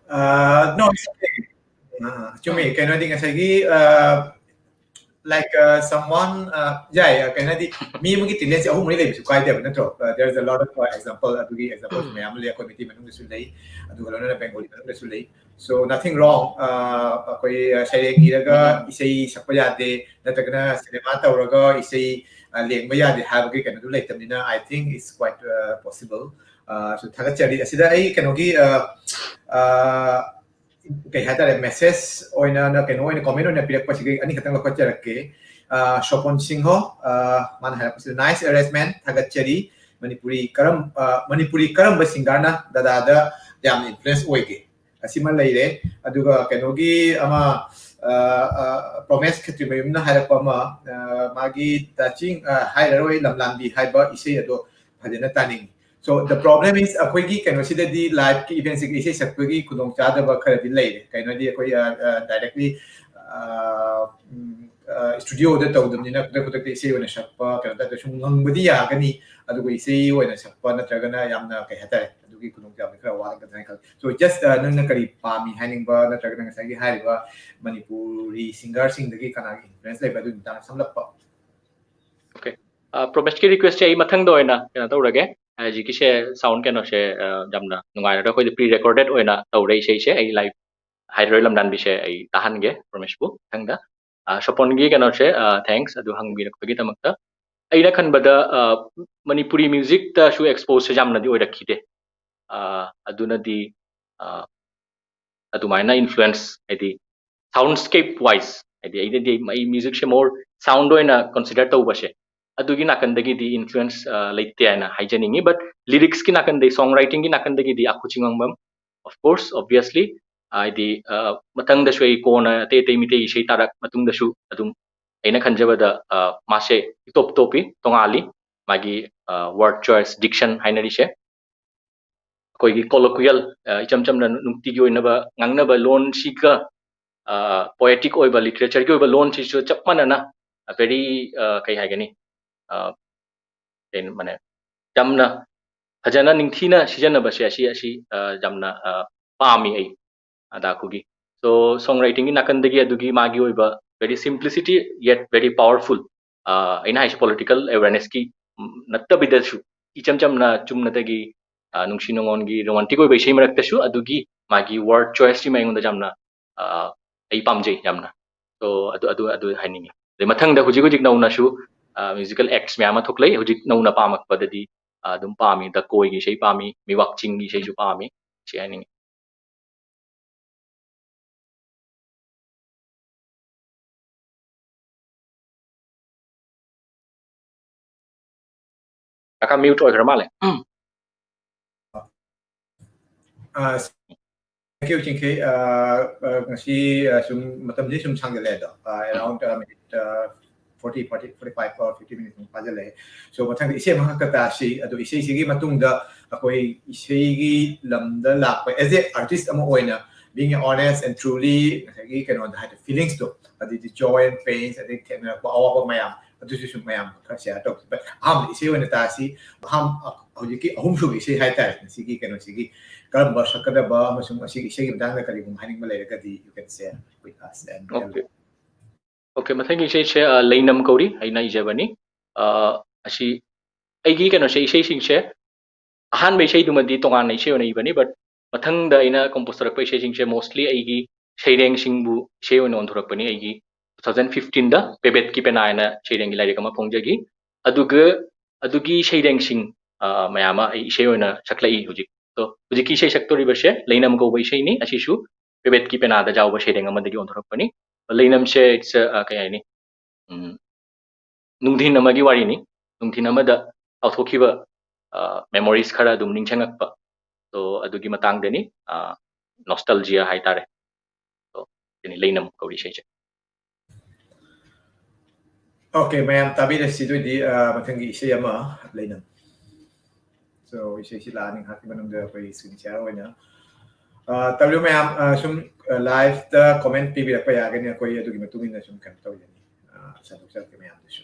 Uh, no, it's okay. ꯑꯥ, ꯆꯨꯝꯃꯤ꯫ ꯀꯩꯅꯣꯗꯤ ꯉꯁꯥꯏꯒꯤ, like, someone, ꯌꯥꯏ, ꯀꯩꯅꯣꯗꯤ ꯃꯤ ꯑꯃꯒꯤ talent ꯁꯦ ꯑꯍꯨꯝ ꯃꯔꯤ ꯂꯩꯕꯁꯨ ꯀꯥꯏꯗꯦꯕ, ꯅꯠꯇ꯭ꯔꯣ? There is a lot of example, ꯑꯗꯨꯒꯤ example ꯃꯌꯥꯝ ꯑꯃ ꯂꯩ, ꯑꯩꯈꯣꯏ ꯃꯩꯇꯩ ꯃꯅꯨꯡꯗꯁꯨ ꯂꯩ, ꯑꯗꯨꯒ ꯂꯣꯏꯅꯅ Bengali ꯃꯅꯨꯡꯗꯁꯨ ꯂꯩ꯫ So nothing wrong. ꯑꯩꯈꯣꯏ ꯁꯩꯔꯦꯡ ꯏꯔꯒ ꯏꯁꯩ ꯁꯛꯄ ꯌꯥꯗꯦ, ꯅꯠꯇ꯭ꯔꯒꯅ cinema ꯇꯧꯔꯒ ꯏꯁꯩ ꯂꯦꯡꯕ ꯌꯥꯗꯦ ꯍꯥꯏꯕꯒꯤ ꯀꯩꯅꯣꯗꯨ ꯂꯩꯇꯕꯅꯤꯅ, I think it's quite possible. So ꯊꯥꯒꯠꯆꯔꯤ꯫ ꯑꯁꯤꯗ ꯑꯩ ꯀꯩꯅꯣꯒꯤ, ꯀꯩ ꯍꯥꯏꯇꯥꯔꯦ, message ꯑꯣꯏꯅ, ꯀꯩꯅꯣ ꯑꯣꯏꯅ, comment ꯑꯣꯏꯅ ꯄꯤꯔꯛꯄꯁꯤꯒꯤ ꯑꯅꯤꯈꯛꯇꯪ ꯂꯧꯈꯠꯆꯔꯛꯀꯦ꯫ ꯁꯣꯄꯟ ꯁꯤꯡꯍ, ꯃꯥꯅ ꯍꯥꯏꯔꯛꯄꯁꯤꯗ, "Nice arrangement, ꯊꯥꯒꯠꯆꯔꯤ꯫ ꯃꯅꯤꯄꯨꯔꯤ ꯀꯔꯝ-, ꯃꯅꯤꯄꯨꯔꯤ ꯀꯔꯝꯕ singer ꯅ ꯗꯗꯥꯗ ꯌꯥꯝꯅ influence ꯑꯣꯏꯒꯦ?" ꯑꯁꯤꯃ ꯂꯩꯔꯦ꯫ ꯑꯗꯨꯒ ꯀꯩꯅꯣꯒꯤ ꯑꯃ, ꯄ꯭ꯔꯣꯃꯦꯁ ꯈꯦꯇ꯭ꯔꯤꯃꯌꯨꯝꯅ ꯍꯥꯏꯔꯛꯄ ꯑꯃ, ꯑ, ꯃꯥꯒꯤ ꯇꯥꯆꯤꯡ, ꯑ, ꯍꯥꯏꯔꯔꯣꯏ ꯂꯝꯂꯥꯟꯕꯤ ꯍꯥꯏꯕ ꯏꯁꯩ ꯑꯗꯣ ꯐꯖꯅ ꯇꯥꯅꯤꯡꯉꯤ꯫ So the problem is, ꯑꯩꯈꯣꯏꯒꯤ ꯀꯩꯅꯣꯁꯤꯗꯗꯤ live ꯀꯤ event ꯁꯤꯒꯤ ꯏꯁꯩ ꯁꯛꯄꯒꯤ ꯈꯨꯗꯣꯡꯆꯥꯗꯕ ꯈꯔꯗꯤ ꯂꯩꯔꯦ꯫ ꯀꯩꯅꯣꯗꯤ ꯑꯩꯈꯣꯏ, ꯑ, ꯑ, directly, ꯑ, ꯎꯝ, ꯑ, studio ꯗ ꯇꯧꯗꯕꯅꯤꯅ ꯈꯨꯗꯛ ꯈꯨꯗꯛꯇ ꯏꯁꯩ ꯑꯣꯏꯅ ꯁꯛꯄ ꯀꯩꯅꯣ ꯇꯧꯗ꯭ꯔꯁꯨ ꯉꯪꯕꯗꯤ ꯌꯥꯒꯅꯤ, ꯑꯗꯨꯒ ꯏꯁꯩ ꯑꯣꯏꯅ ꯁꯛꯄ ꯅꯠꯇ꯭ꯔꯒꯅ ꯌꯥꯝꯅ ꯀꯩ ꯍꯥꯏꯇꯥꯔꯦ, ꯑꯗꯨꯒꯤ ꯈꯨꯗꯣꯡꯆꯥꯕꯗꯤ ꯈꯔ ꯋꯥꯠꯂꯛꯀꯗ꯭ꯔꯥ ꯍꯥꯏꯅ ꯈꯜꯂꯤ꯫ So just, ꯑ, ꯅꯪꯅ ꯀꯔꯤ ꯄꯥꯝꯃꯤ ꯍꯥꯏꯅꯤꯡꯕ ꯅꯠꯇ꯭ꯔꯒꯅ ꯉꯁꯥꯏꯒꯤ ꯍꯥꯏꯔꯤꯕ ꯃꯅꯤꯄꯨꯔꯤ singer ꯁꯤꯡꯗꯒꯤ ꯀꯅꯥꯒꯤ influence ꯂꯩꯕ ꯑꯗꯨꯒꯤ ꯃꯇꯥꯡꯗ ꯁꯝꯂꯞꯄ? Okay. ꯑ, ꯄ꯭ꯔꯣꯃꯦꯁꯀꯤ request ꯁꯦ ꯑꯩ ꯃꯊꯪꯗ ꯑꯣꯏꯅ ꯀꯩꯅꯣ ꯇꯧꯔꯒꯦ꯫ ꯍꯧꯖꯤꯛꯀꯤꯁꯦ sound ꯀꯩꯅꯣꯁꯦ, ꯑ, ꯌꯥꯝꯅ ꯅꯨꯡꯉꯥꯏꯔꯒ ꯑꯩꯈꯣꯏꯗ pre recorded ꯑꯣꯏꯅ ꯇꯧꯔꯦ ꯏꯁꯩꯁꯦ꯫ ꯑꯩ live ꯍꯥꯏꯔꯔꯣꯏ ꯂꯝꯗꯥꯟꯕꯤꯁꯦ ꯑꯩ ꯇꯥꯍꯟꯒꯦ ꯄ꯭ꯔꯣꯃꯦꯁꯄꯨ ꯃꯊꯪꯗ꯫ ꯑ, ꯁꯣꯄꯣꯟꯒꯤ ꯀꯩꯅꯣꯁꯦ, ꯑ, thanks ꯑꯗꯨ ꯍꯪꯕꯤꯔꯛꯄꯒꯤꯗꯃꯛꯇ꯫ ꯑꯩꯅ ꯈꯟꯕꯗ, ꯑ, ꯃꯅꯤꯄꯨꯔꯤ music ꯇꯁꯨ expose ꯁꯦ ꯌꯥꯝꯅꯗꯤ ꯑꯣꯏꯔꯛꯈꯤꯗꯦ꯫ ꯑ, ꯑꯗꯨꯅꯗꯤ, ꯑ, ꯑꯗꯨꯃꯥꯏꯅ influence, ꯍꯥꯏꯗꯤ soundscape wise, ꯍꯥꯏꯗꯤ ꯑꯩꯅꯗꯤ ꯑꯩ music ꯁꯦ more sound ꯑꯣꯏꯅ consider ꯇꯧꯕꯁꯦ, ꯑꯗꯨꯒꯤ ꯅꯥꯀꯟꯗꯒꯤꯗꯤ influence, ꯑ, ꯂꯩꯇꯦ ꯍꯥꯏꯅ ꯍꯥꯏꯖꯅꯤꯡꯉꯤ꯫ But lyrics ꯀꯤ ꯅꯥꯀꯟꯗꯒꯤ, song writing ꯒꯤ ꯅꯥꯀꯟꯗꯒꯤꯗꯤ ꯑꯥꯈꯨ ꯆꯤꯡꯉꯝꯕꯝ, of course, obviously, ꯍꯥꯏꯗꯤ, ꯑ, ꯃꯊꯪꯗꯁꯨ ꯑꯩ ꯀꯣꯟꯅ ꯑꯇꯩ ꯑꯇꯩ ꯃꯤꯇꯩ ꯏꯁꯩ ꯇꯥꯔꯛ ꯃꯇꯨꯡꯗꯁꯨ ꯑꯗꯨꯝ ꯑꯩꯅ ꯈꯟꯖꯕꯗ, ꯑ, ꯃꯥꯁꯦ ꯏꯇꯣꯞ ꯇꯣꯞꯄꯤ, ꯇꯣꯉꯥꯜꯂꯤ꯫ ꯃꯥꯒꯤ, ꯑ, word choice, diction ꯍꯥꯏꯅꯔꯤꯁꯦ꯫ ꯑꯩꯈꯣꯏꯒꯤ colloquial, ꯑ, ꯏꯆꯝ ꯆꯝꯅ ꯅꯨꯡꯇꯤꯒꯤ ꯑꯣꯏꯅꯕ ꯉꯥꯡꯅꯕ ꯂꯣꯟꯁꯤꯒ, ꯑ, poetic ꯑꯣꯏꯕ, literature ꯒꯤ ꯑꯣꯏꯕ ꯂꯣꯟꯁꯤꯁꯨ ꯆꯞ ꯃꯥꯟꯅꯅ, ꯑ, very, ꯑ, ꯀꯩ ꯍꯥꯏꯒꯅꯤ, ꯑ, ꯀꯩꯅꯣ, ꯃꯥꯅꯦ, ꯌꯥꯝꯅ ꯐꯖꯅ ꯅꯤꯡꯊꯤꯅ ꯁꯤꯖꯤꯟꯅꯕꯁꯦ ꯑꯁꯤ, ꯑꯁꯤ, ꯑ, ꯌꯥꯝꯅ, ꯑ, ꯄꯥꯝꯃꯤ ꯑꯩ ꯑꯥꯈꯨꯒꯤ꯫ So song writing ꯒꯤ ꯅꯥꯀꯟꯗꯒꯤ ꯑꯗꯨꯒꯤ ꯃꯥꯒꯤ ꯑꯣꯏꯕ very simplicity yet very powerful, ꯑ, ꯑꯩꯅ ꯍꯥꯏꯁꯦ political awareness ꯀꯤ, ꯎꯝ, ꯅꯠꯇꯕꯤꯗꯁꯨ ꯏꯆꯝ ꯆꯝꯅ ꯆꯨꯝꯅꯗꯒꯤ, ꯑ, ꯅꯨꯡꯁꯤ ꯅꯨꯡꯉꯣꯟꯒꯤ romantic ꯑꯣꯏꯕ ꯏꯁꯩ ꯃꯔꯛꯇꯁꯨ ꯑꯗꯨꯒꯤ ꯃꯥꯒꯤ word choice ꯁꯤꯃ ꯑꯩꯉꯣꯟꯗ ꯌꯥꯝꯅ, ꯑ, ꯑꯩ ꯄꯥꯝꯖꯩ ꯌꯥꯝꯅ꯫ So ꯑꯗꯨ, ꯑꯗꯨ, ꯑꯗꯨ ꯍꯥꯏꯅꯤꯡꯉꯤ꯫ ꯑꯗꯩ ꯃꯊꯪꯗ ꯍꯧꯖꯤꯛ ꯍꯧꯖꯤꯛ ꯅꯧꯅꯁꯨ, ꯑ, musical acts ꯃꯌꯥꯝ ꯑꯃ ꯊꯣꯛꯂꯛꯏ꯫ ꯍꯧꯖꯤꯛ ꯅꯧꯅ ꯄꯥꯝꯃꯛꯄꯗꯗꯤ, ꯑ, ꯑꯗꯨꯝ ꯄꯥꯝꯃꯤ, ꯗꯀꯣꯏꯒꯤ ꯏꯁꯩ ꯄꯥꯝꯃꯤ, ꯃꯤꯋꯥꯛ ꯆꯤꯡꯒꯤ ꯏꯁꯩꯁꯨ ꯄꯥꯝꯃꯤ, ꯁꯤ ꯍꯥꯏꯅꯤꯡꯉꯤ꯫ ꯀꯥꯀꯥ mute ꯑꯣꯏꯈ꯭ꯔ ꯃꯥꯜꯂꯦ꯫ ꯑ, Thank you, Chinkhei. Uh, uh, ꯉꯁꯤ, uh, ꯁꯨꯝ ꯃꯇꯝꯁꯤ ꯁꯨꯝ ꯁꯥꯡꯖꯜꯂꯛꯑꯦ ꯑꯗꯣ, uh, around, uh, minute, uh, forty, forty, forty-five or fifty minutes ꯁꯨꯝ ꯐꯥꯖꯜꯂꯛꯑꯦ꯫ So, ꯃꯊꯪꯗ ꯏꯁꯩ ꯑꯃꯈꯛꯇ ꯇꯥꯁꯤ꯫ ꯑꯗꯣ ꯏꯁꯩꯁꯤꯒꯤ ꯃꯇꯨꯡꯗ ꯑꯩꯈꯣꯏ ꯏꯁꯩꯒꯤ ꯂꯝꯗ ꯂꯥꯛꯄ, as a artist ꯑꯃ ꯑꯣꯏꯅ, being honest and truly, ꯉꯁꯥꯏꯒꯤ ꯀꯩꯅꯣꯗ ꯍꯥꯏꯗꯤ feelings ꯇꯣ, ꯑꯗꯩꯗꯤ joy and pains, ꯑꯗꯩ ꯊꯦꯡꯅꯔꯛꯄ ꯑꯋꯥꯕ ꯃꯌꯥꯝ ꯑꯗꯨꯁꯨ ꯁꯨꯝ ꯃꯌꯥꯝ ꯈꯔ share ꯇꯧꯁꯤ꯫ But ꯑꯍꯥꯟꯕ ꯏꯁꯩ ꯑꯣꯏꯅ ꯇꯥꯁꯤ꯫ ꯑꯍꯥꯟ-, ꯍꯧꯖꯤꯛꯀꯤ ꯑꯍꯨꯝꯁꯨꯕ ꯏꯁꯩ ꯍꯥꯏꯇꯥꯔꯦ, ꯉꯁꯤꯒꯤ ꯀꯩꯅꯣꯁꯤꯒꯤ ꯀꯔꯝꯕ ꯁꯛꯀꯗꯕ ꯑꯃꯁꯨꯡ ꯑꯁꯤꯒꯤ ꯏꯁꯩꯒꯤ ꯃꯇꯥꯡꯗ ꯀꯔꯤꯒꯨꯝꯕ ꯍꯥꯏꯅꯤꯡꯕ ꯂꯩꯔꯒꯗꯤ, you can share with us and tell. Okay. Okay, ꯃꯊꯪꯒꯤ ꯏꯁꯩꯁꯦ, ꯑ, ꯂꯩꯅꯝ ꯀꯧꯔꯤ, ꯑꯩꯅ ꯏꯖꯕꯅꯤ꯫ ꯑ, ꯑꯁꯤ ꯑꯩꯒꯤ ꯀꯩꯅꯣꯁꯦ, ꯏꯁꯩꯁꯤꯡꯁꯦ, ꯑꯍꯥꯟꯕ ꯏꯁꯩꯗꯨꯃꯗꯤ ꯇꯣꯉꯥꯟꯅ ꯏꯁꯩ ꯑꯣꯏꯅ ꯏꯕꯅꯤ, but ꯃꯊꯪꯗ ꯑꯩꯅ compose ꯇꯧꯔꯛꯄ ꯏꯁꯩꯁꯤꯡꯁꯦ mostly ꯑꯩꯒꯤ ꯁꯩꯔꯦꯡꯁꯤꯡꯕꯨ ꯏꯁꯩ ꯑꯣꯏꯅ ꯑꯣꯟꯊꯣꯔꯛꯄꯅꯤ꯫ ꯑꯩꯒꯤ two thousand fifteenꯗ ꯄꯦꯕꯦꯠꯀꯤ ꯄꯦꯅꯥ ꯍꯥꯏꯅ ꯁꯩꯔꯦꯡꯒꯤ ꯂꯥꯏꯔꯤꯛ ꯑꯃ ꯐꯣꯡꯖꯈꯤ꯫ ꯑꯗꯨꯒ ꯑꯗꯨꯒꯤ ꯁꯩꯔꯦꯡꯁꯤꯡ, ꯑ, ꯃꯌꯥꯝ ꯑꯃ ꯑꯩ ꯏꯁꯩ ꯑꯣꯏꯅ ꯁꯛꯂꯛꯏ ꯍꯧꯖꯤꯛ꯫ So, ꯍꯧꯖꯤꯛꯀꯤ ꯏꯁꯩ ꯁꯛꯇꯣꯔꯤꯕꯁꯦ ꯂꯩꯅꯝ ꯀꯧꯕ ꯏꯁꯩꯅꯤ꯫ ꯑꯁꯤꯁꯨ ꯄꯦꯕꯦꯠꯀꯤ ꯄꯦꯅꯥꯗ ꯌꯥꯎꯕ ꯁꯩꯔꯦꯡ ꯑꯃꯗꯒꯤ ꯑꯣꯟꯊꯣꯔꯛꯄꯅꯤ꯫ ꯂꯩꯅꯝꯁꯦ, it's a, ꯑ, ꯀꯩ ꯍꯥꯏꯅꯤ, ꯎꯝ, ꯅꯨꯡꯊꯤꯟ ꯑꯃꯒꯤ ꯋꯥꯔꯤꯅꯤ꯫ ꯅꯨꯡꯊꯤꯟ ꯑꯃꯗ ꯀꯥꯎꯊꯣꯛꯈꯤꯕ, ꯑ, memories ꯈꯔ ꯑꯗꯨꯝ ꯅꯤꯡꯁꯤꯡꯉꯛꯄ꯫ So, ꯑꯗꯨꯒꯤ ꯃꯇꯥꯡꯗꯅꯤ, ꯑ, nostalgia ꯍꯥꯏꯇꯥꯔꯦ꯫ So, ꯁꯤꯅꯤ ꯂꯩꯅꯝ ꯀꯧꯔꯤ ꯏꯁꯩꯁꯦ꯫ Okay, ꯃꯌꯥꯝ ꯇꯥꯕꯤꯔꯁꯤ꯫ ꯑꯗꯨꯑꯣꯏꯗꯤ, ꯑ, ꯃꯊꯪꯒꯤ ꯏꯁꯩ ꯑꯃ ꯂꯩꯅꯝ꯫ So, ꯏꯁꯩꯁꯤ ꯂꯥꯛꯑꯅꯤ ꯉꯥꯏꯍꯥꯛꯀꯤ ꯃꯅꯨꯡꯗ ꯑꯩꯈꯣꯏ screen share ꯑꯣꯏꯅ꯫ ꯑ, ꯇꯧꯔꯤꯕ ꯃꯌꯥꯝ, ꯑ, ꯁꯨꯝ, ꯑ, live ꯇ comment ꯄꯤꯕꯤꯔꯛꯄ ꯌꯥꯒꯅꯤ, ꯑꯩꯈꯣꯏ ꯑꯗꯨꯒꯤ ꯃꯇꯨꯡ ꯏꯟꯅ ꯁꯨꯝ ꯀꯩꯅꯣ ꯇꯧꯖꯅꯤ, ꯑ, ꯁꯟꯗꯣꯛꯆꯔꯛꯀꯦ ꯃꯌꯥꯝꯗꯁꯨ꯫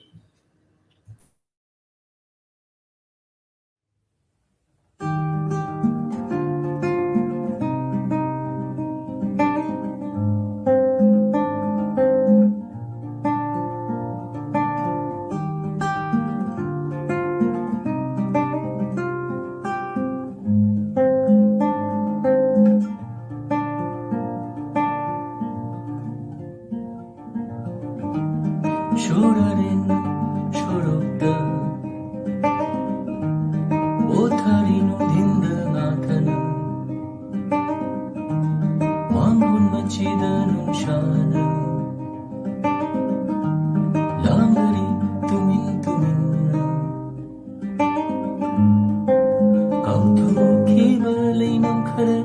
ꯁꯣꯔꯣꯛꯇ ꯄꯣꯊꯥꯔꯤ ꯅꯨꯡꯊꯤꯟꯗ ꯉꯥꯛꯇꯅ ꯃꯥꯡꯒꯣꯟ ꯃꯆꯤꯗ ꯅꯨꯡꯁꯥꯅ ꯂꯥꯡꯗꯔꯤ ꯇꯨꯃꯤꯟ ꯇꯨꯃꯤꯟꯅ ꯀꯥꯎꯊꯣꯛꯈꯤꯕ ꯂꯩꯅꯝ ꯈꯔ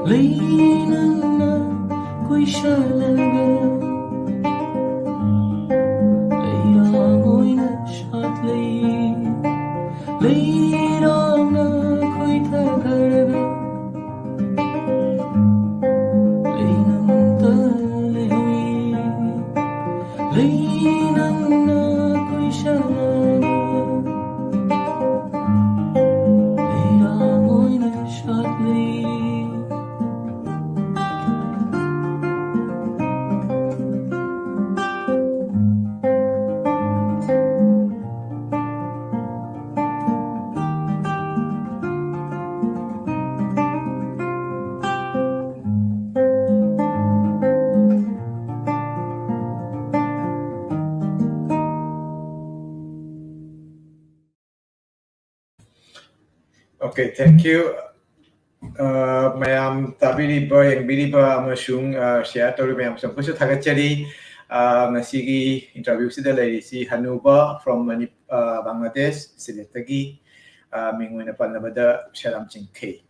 ꯂꯩ ꯅꯪꯅ ꯀꯣꯏꯁꯜꯂꯒ ꯂꯩꯔꯥꯡ ꯑꯣꯏꯅ ꯁꯥꯠꯂꯤ꯫ ꯂꯩꯔꯥꯡꯅ ꯈꯣꯏꯊꯈ꯭ꯔꯒ ꯂꯩ ꯅꯪꯇ ꯂꯩꯍꯧꯏ꯫ ꯂꯩ ꯅꯪꯅ ꯀꯣꯏꯁꯜꯂꯒ ꯂꯩꯔꯥꯡ ꯑꯣꯏꯅ ꯁꯥꯠꯂꯤ꯫ Okay, thank you. ꯑ, ꯃꯌꯥꯝ ꯇꯥꯕꯤꯔꯤꯕ, ꯌꯦꯡꯕꯤꯔꯤꯕ ꯑꯃꯁꯨꯡ, ꯑ, share ꯇꯧꯔꯤꯕ ꯃꯌꯥꯝꯁꯨ ꯑꯃꯨꯛꯀꯁꯨ ꯊꯥꯒꯠꯆꯔꯤ꯫ ꯑ, ꯉꯁꯤꯒꯤ interview ꯁꯤꯗ ꯂꯩꯔꯤꯁꯤ ꯍꯅꯨꯕ from ꯃꯅꯤ-, ꯑ, ꯕꯪꯒ꯭ꯂꯥꯗꯦꯁ, ꯁꯤꯂꯦꯠꯇꯒꯤ, ꯑ, ꯃꯤꯡ ꯑꯣꯏꯅ ꯄꯜꯂꯕꯗ ꯁꯦꯔꯥꯝ ꯆꯤꯡꯈꯩ꯫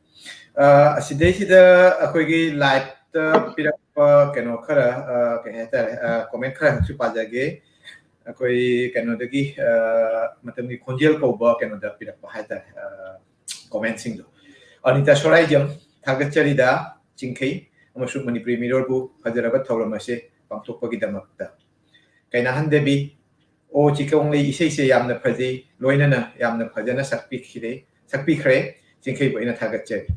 ꯑ, ꯑꯁꯤꯗꯩꯁꯤꯗ ꯑꯩꯈꯣꯏꯒꯤ live ꯇ ꯄꯤꯔꯛꯄ ꯀꯩꯅꯣ ꯈꯔ, ꯑ, ꯀꯩ ꯍꯥꯏꯇꯥꯔꯦ, ꯑ, comment ꯈꯔ ꯑꯃꯁꯨ ꯄꯥꯖꯒꯦ꯫ ꯑꯩꯈꯣꯏ ꯀꯩꯅꯣꯗꯒꯤ, ꯑ, ꯃꯇꯝꯒꯤ ꯈꯣꯟꯖꯦꯜ ꯀꯧꯕ ꯀꯩꯅꯣꯗ ꯄꯤꯔꯛꯄ ꯍꯥꯏꯇꯥꯔꯦ, ꯑ, comment ꯁꯤꯡꯗꯣ꯫ ꯑꯅꯤꯇꯥ ꯁꯣꯔꯥꯏꯖꯝ, ꯊꯥꯒꯠꯆꯔꯤꯗ ꯆꯤꯡꯈꯩ ꯑꯃꯁꯨꯡ ꯃꯅꯤꯄꯨꯔꯤ ꯃꯤꯔꯣꯜꯕꯨ ꯐꯖꯔꯕ ꯊꯧꯔꯝ ꯑꯁꯤ ꯄꯥꯡꯊꯣꯛꯄꯒꯤꯗꯃꯛꯇ꯫ ꯀꯩꯅꯥꯍꯟ ꯗꯦꯕꯤ, ꯑꯣ, ꯆꯤꯀꯧꯂꯩ ꯏꯁꯩꯁꯦ ꯌꯥꯝꯅ ꯐꯖꯩ, ꯂꯣꯏꯅꯅ ꯌꯥꯝꯅ ꯐꯖꯅ ꯁꯛꯄꯤꯈꯤꯔꯦ, ꯁꯛꯄꯤꯈ꯭ꯔꯦ꯫ ꯆꯤꯡꯈꯩꯕꯨ ꯑꯩꯅ ꯊꯥꯒꯠꯆꯔꯤ꯫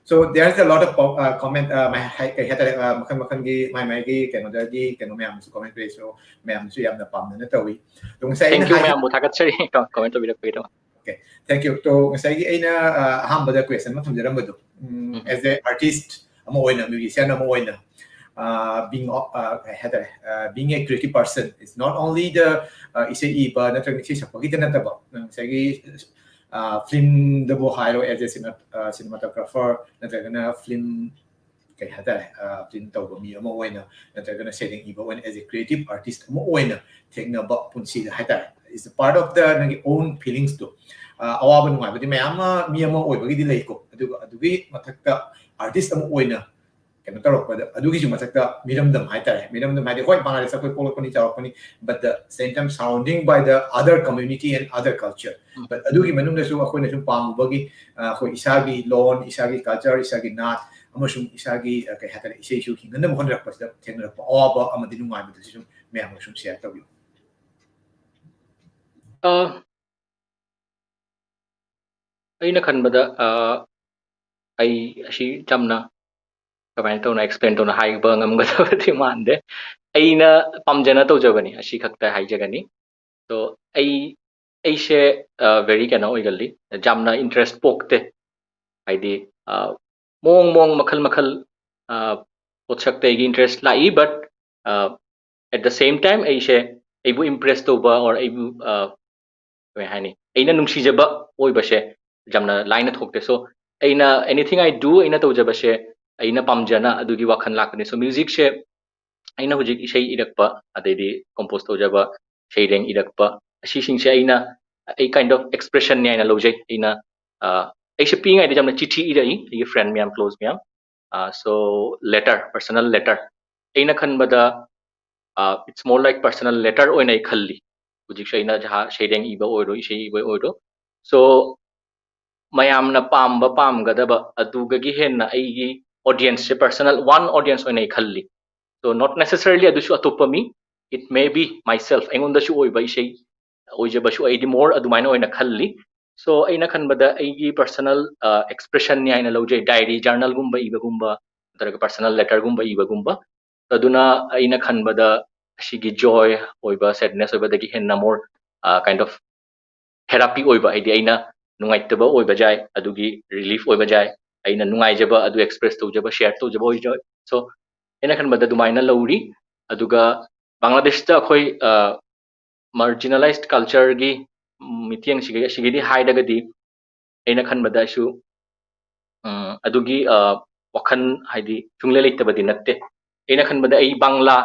So, there is a lot of po-, uh, comment, uh, ꯃꯥꯏ-, ꯍꯥꯏ-, ꯀꯩ ꯍꯥꯏꯇꯥꯔꯦ, uh, ꯃꯈꯜ ꯃꯈꯜꯒꯤ ꯃꯥꯏ ꯃꯥꯏꯒꯤ ꯀꯩꯅꯣꯗꯒꯤ ꯀꯩꯅꯣ ꯃꯌꯥꯝ ꯑꯃꯁꯨ comment ꯄꯤꯔꯛꯏ꯫ So, ꯃꯌꯥꯝꯁꯨ ꯌꯥꯝꯅ ꯄꯥꯝꯅꯅ ꯇꯧꯏ꯫ ꯑꯗꯣ ꯉꯁꯥꯏ ꯑꯩꯅ Thank you ꯍꯥꯏꯈꯤ-, ꯃꯌꯥꯝꯕꯨ ꯊꯥꯒꯠꯆꯔꯤ, comment ꯇꯧꯕꯤꯔꯛꯄꯒꯤꯗꯃꯛ꯫ Okay, thank you. ꯇꯣ, ꯉꯁꯥꯏꯒꯤ ꯑꯩꯅ, ꯑ, ꯑꯍꯥꯟꯕꯗ question ꯑꯃ ꯊꯝꯖꯔꯝꯕꯗꯣ, ꯎꯝ, ꯎꯝ꯫ As a artist ꯑꯃ ꯑꯣꯏꯅ, musician ꯑꯃ ꯑꯣꯏꯅ, ꯑ, being of, ꯑ, ꯀꯩ ꯍꯥꯏꯇꯥꯔꯦ, ꯑ, being a creative person is not only the, ꯑ, ꯏꯁꯩ ꯏꯕ ꯅꯠꯇ꯭ꯔꯒ ꯏꯁꯩ ꯁꯛꯄꯒꯤꯗ ꯅꯠꯇꯕ, ꯉꯁꯥꯏꯒꯤ, ꯑ, film ꯗꯕꯨ ꯍꯥꯏꯔꯣ, as a cine-, ꯑ, cinematographer ꯅꯠꯇ꯭ꯔꯒꯅ film ꯀꯩ ꯍꯥꯏꯇꯥꯔꯦ, ꯑ, film ꯇꯧꯕ ꯃꯤ ꯑꯃ ꯑꯣꯏꯅ, ꯅꯠꯇ꯭ꯔꯒꯅ ꯁꯩꯔꯦꯡ ꯏꯕ ꯑꯣꯏꯅ, as a creative artist ꯑꯃ ꯑꯣꯏꯅ ꯊꯦꯡꯅꯕ ꯄꯨꯟꯁꯤꯗ ꯍꯥꯏꯇꯥꯔꯦ, is a part of the ꯅꯪꯒꯤ own feelings ꯇꯣ꯫ ꯑ, ꯑꯋꯥꯕ ꯅꯨꯡꯉꯥꯏꯕꯗꯤ ꯃꯌꯥꯝ ꯑꯃ ꯃꯤ ꯑꯃ ꯑꯣꯏꯕꯒꯤꯗꯤ ꯂꯩꯀꯣ, ꯑꯗꯨꯒ ꯑꯗꯨ ꯃꯊꯛꯇ artist ꯑꯃ ꯑꯣꯏꯅ ꯀꯩꯅꯣ ꯇꯧꯔꯛꯄꯗ, ꯑꯗꯨꯒꯤꯁꯨ ꯃꯊꯛꯇ ꯃꯤꯔꯝꯗꯝ ꯍꯥꯏꯇꯥꯔꯦ, ꯃꯤꯔꯝꯗꯝ ꯍꯥꯏꯗꯤ ꯍꯣꯏ ꯕꯪꯒ꯭ꯂꯥꯗꯦꯁꯇ ꯑꯩꯈꯣꯏ ꯄꯣꯛꯂꯛꯄꯅꯤ ꯆꯥꯎꯔꯛꯄꯅꯤ, but the same time surrounding by the other community and other culture, but ꯑꯗꯨꯒꯤ ꯃꯅꯨꯡꯗꯁꯨ ꯑꯩꯈꯣꯏꯅ ꯁꯨꯝ ꯄꯥꯝꯃꯨꯕꯒꯤ ꯑꯩꯈꯣꯏ ꯏꯁꯥꯒꯤ ꯂꯣꯟ, ꯏꯁꯥꯒꯤ culture, ꯏꯁꯥꯒꯤ ꯅꯥꯠ ꯑꯃꯁꯨꯡ ꯏꯁꯥꯒꯤ ꯀꯩ ꯍꯥꯏꯇꯥꯔꯦ, ꯏꯁꯩꯁꯨ ꯍꯤꯡꯅꯅꯕ ꯍꯣꯠꯅꯔꯛꯄꯁꯤꯗ ꯊꯦꯡꯅꯔꯛꯄ ꯑꯋꯥꯕ ꯑꯃꯗꯤ ꯅꯨꯡꯉꯥꯏꯕꯗꯨꯁꯨ ꯁꯨꯝ ꯃꯌꯥꯝꯒ ꯁꯨꯝ share ꯇꯧꯕꯤꯌꯨ꯫ ꯑꯩꯅ ꯈꯟꯕꯗ ꯑꯩ ꯑꯁꯤ ꯆꯝꯅ ꯀꯃꯥꯏꯅ ꯇꯧꯅ explain ꯇꯧꯅ ꯍꯥꯏꯕ ꯉꯝꯒꯗꯕꯗꯤ ꯃꯥꯟꯗꯦ꯫ ꯑꯩꯅ ꯄꯥꯝꯖꯅ ꯇꯧꯖꯕꯅꯤ, ꯑꯁꯤ ꯈꯛꯇ ꯍꯥꯏꯖꯒꯅꯤ꯫ So ꯑꯩ ꯑꯩꯁꯦ very ꯀꯩꯅꯣ ꯑꯣꯏꯒꯜꯂꯤ, ꯌꯥꯝꯅ interest ꯄꯣꯛꯇꯦ꯫ ꯍꯥꯏꯗꯤ ꯃꯑꯣꯡ ꯃꯑꯣꯡ ꯃꯈꯜ ꯃꯈꯜ ꯄꯣꯠꯁꯛꯇ ꯑꯩꯒꯤ interest ꯂꯥꯛꯏ, but at the same time ꯑꯩꯁꯦ ꯑꯩꯕꯨ impress ꯇꯧꯕ or ꯑꯩꯕꯨ ꯀꯃꯥꯏ ꯍꯥꯏꯅꯤ, ꯑꯩꯅ ꯅꯨꯡꯁꯤꯖꯕ ꯑꯣꯏꯕꯁꯦ ꯌꯥꯝꯅ ꯂꯥꯏꯅ ꯊꯣꯛꯇꯦ꯫ So ꯑꯩꯅ anything I do, ꯑꯩꯅ ꯇꯧꯖꯕꯁꯦ ꯑꯩꯅ ꯄꯥꯝꯖꯅ ꯑꯗꯨꯒꯤ ꯋꯥꯈꯜ ꯂꯥꯛꯀꯅꯤ꯫ So musicꯁꯦ ꯑꯩꯅ ꯍꯧꯖꯤꯛ ꯏꯁꯩ ꯏꯔꯛꯄ, ꯑꯗꯩꯗꯤ compose ꯇꯧꯖꯕ, ꯁꯩꯔꯦꯡ ꯏꯔꯛꯄ, ꯑꯁꯤꯁꯤꯡꯁꯦ ꯑꯩꯅ ꯑꯩ kind of expressionꯅꯤ ꯍꯥꯏꯅ ꯂꯧꯖꯩ꯫ ꯑꯩꯅ ꯑꯩꯁꯦ ꯄꯤꯛꯏꯉꯩꯗ ꯌꯥꯝꯅ ꯆꯤꯊꯤ ꯏꯔꯛꯏ ꯑꯩꯒꯤ friend ꯃꯌꯥꯝ, close ꯃꯌꯥꯝ꯫ So letter, personal letter, ꯑꯩꯅ ꯈꯟꯕꯗ it's more like personal letter ꯑꯣꯏꯅ ꯑꯩ ꯈꯜꯂꯤ꯫ ꯍꯧꯖꯤꯛꯁꯨ ꯑꯩꯅ ꯖꯍꯥ ꯁꯩꯔꯦꯡ ꯏꯕ ꯑꯣꯏꯔꯣ, ꯏꯁꯩ ꯏꯕ ꯑꯣꯏꯔꯣ, so ꯃꯌꯥꯝꯅ ꯄꯥꯝꯕ ꯄꯥꯝꯒꯗꯕ ꯑꯗꯨꯒꯒꯤ ꯍꯦꯟꯅ ꯑꯩꯒꯤ audienceꯁꯦ personal one audience ꯑꯣꯏꯅ ꯑꯩ ꯈꯜꯂꯤ꯫ So not necessarily ꯑꯗꯨꯁꯨ ꯑꯇꯣꯞꯄ ꯃꯤ, it may be myself, ꯑꯩꯉꯣꯟꯗꯁꯨ ꯑꯣꯏꯕ, ꯏꯁꯩ ꯑꯣꯏꯖꯕꯁꯨ ꯑꯩꯗꯤ more ꯑꯗꯨꯃꯥꯏꯅ ꯑꯣꯏꯅ ꯈꯜꯂꯤ꯫ So ꯑꯩꯅ ꯈꯟꯕꯗ ꯑꯩꯒꯤ personal expressionꯅꯤ ꯍꯥꯏꯅ ꯂꯧꯖꯩ, diary, journalꯒꯨꯝꯕ ꯏꯕꯒꯨꯝꯕ ꯅꯠꯇ꯭ꯔꯒ personal letterꯒꯨꯝꯕ ꯏꯕꯒꯨꯝꯕ꯫ ꯑꯗꯨꯅ ꯑꯩꯅ ꯈꯟꯕꯗ ꯑꯁꯤꯒꯤ joy ꯑꯣꯏꯕ, sadness ꯑꯣꯏꯕꯗꯒꯤ ꯍꯦꯟꯅ more kind of therapy ꯑꯣꯏꯕ, ꯍꯥꯏꯗꯤ ꯑꯩꯅ ꯅꯨꯡꯉꯥꯏꯇꯕ ꯑꯣꯏꯕ ꯌꯥꯏ, ꯑꯗꯨꯒꯤ relief ꯑꯣꯏꯕ ꯌꯥꯏ, ꯑꯩꯅ ꯅꯨꯡꯉꯥꯏꯖꯕ ꯑꯗꯨ express ꯇꯧꯖꯕ, share ꯇꯧꯖꯕ ꯑꯣꯏꯖ꯫ So ꯑꯩꯅ ꯈꯟꯕꯗ ꯑꯗꯨꯃꯥꯏꯅ ꯂꯧꯔꯤ꯫ ꯑꯗꯨꯒ ꯕꯪꯒ꯭ꯂꯥꯗꯦꯁꯇ ꯑꯩꯈꯣꯏ marginalized cultureꯒꯤ ꯃꯤꯠꯌꯦꯡꯁꯤꯒ ꯑꯁꯤꯒꯤꯗꯤ ꯍꯥꯏꯔꯒꯗꯤ ꯑꯩꯅ ꯈꯟꯕꯗ ꯑꯩꯁꯨ ꯑꯗꯨꯒꯤ ꯋꯥꯈꯜ ꯍꯥꯏꯗꯤ ꯁꯨꯡꯂꯩ ꯂꯩꯇꯕꯗꯤ ꯅꯠꯇꯦ꯫ ꯑꯩꯅ ꯈꯟꯕꯗ ꯑꯩ ꯕꯪꯂꯥ,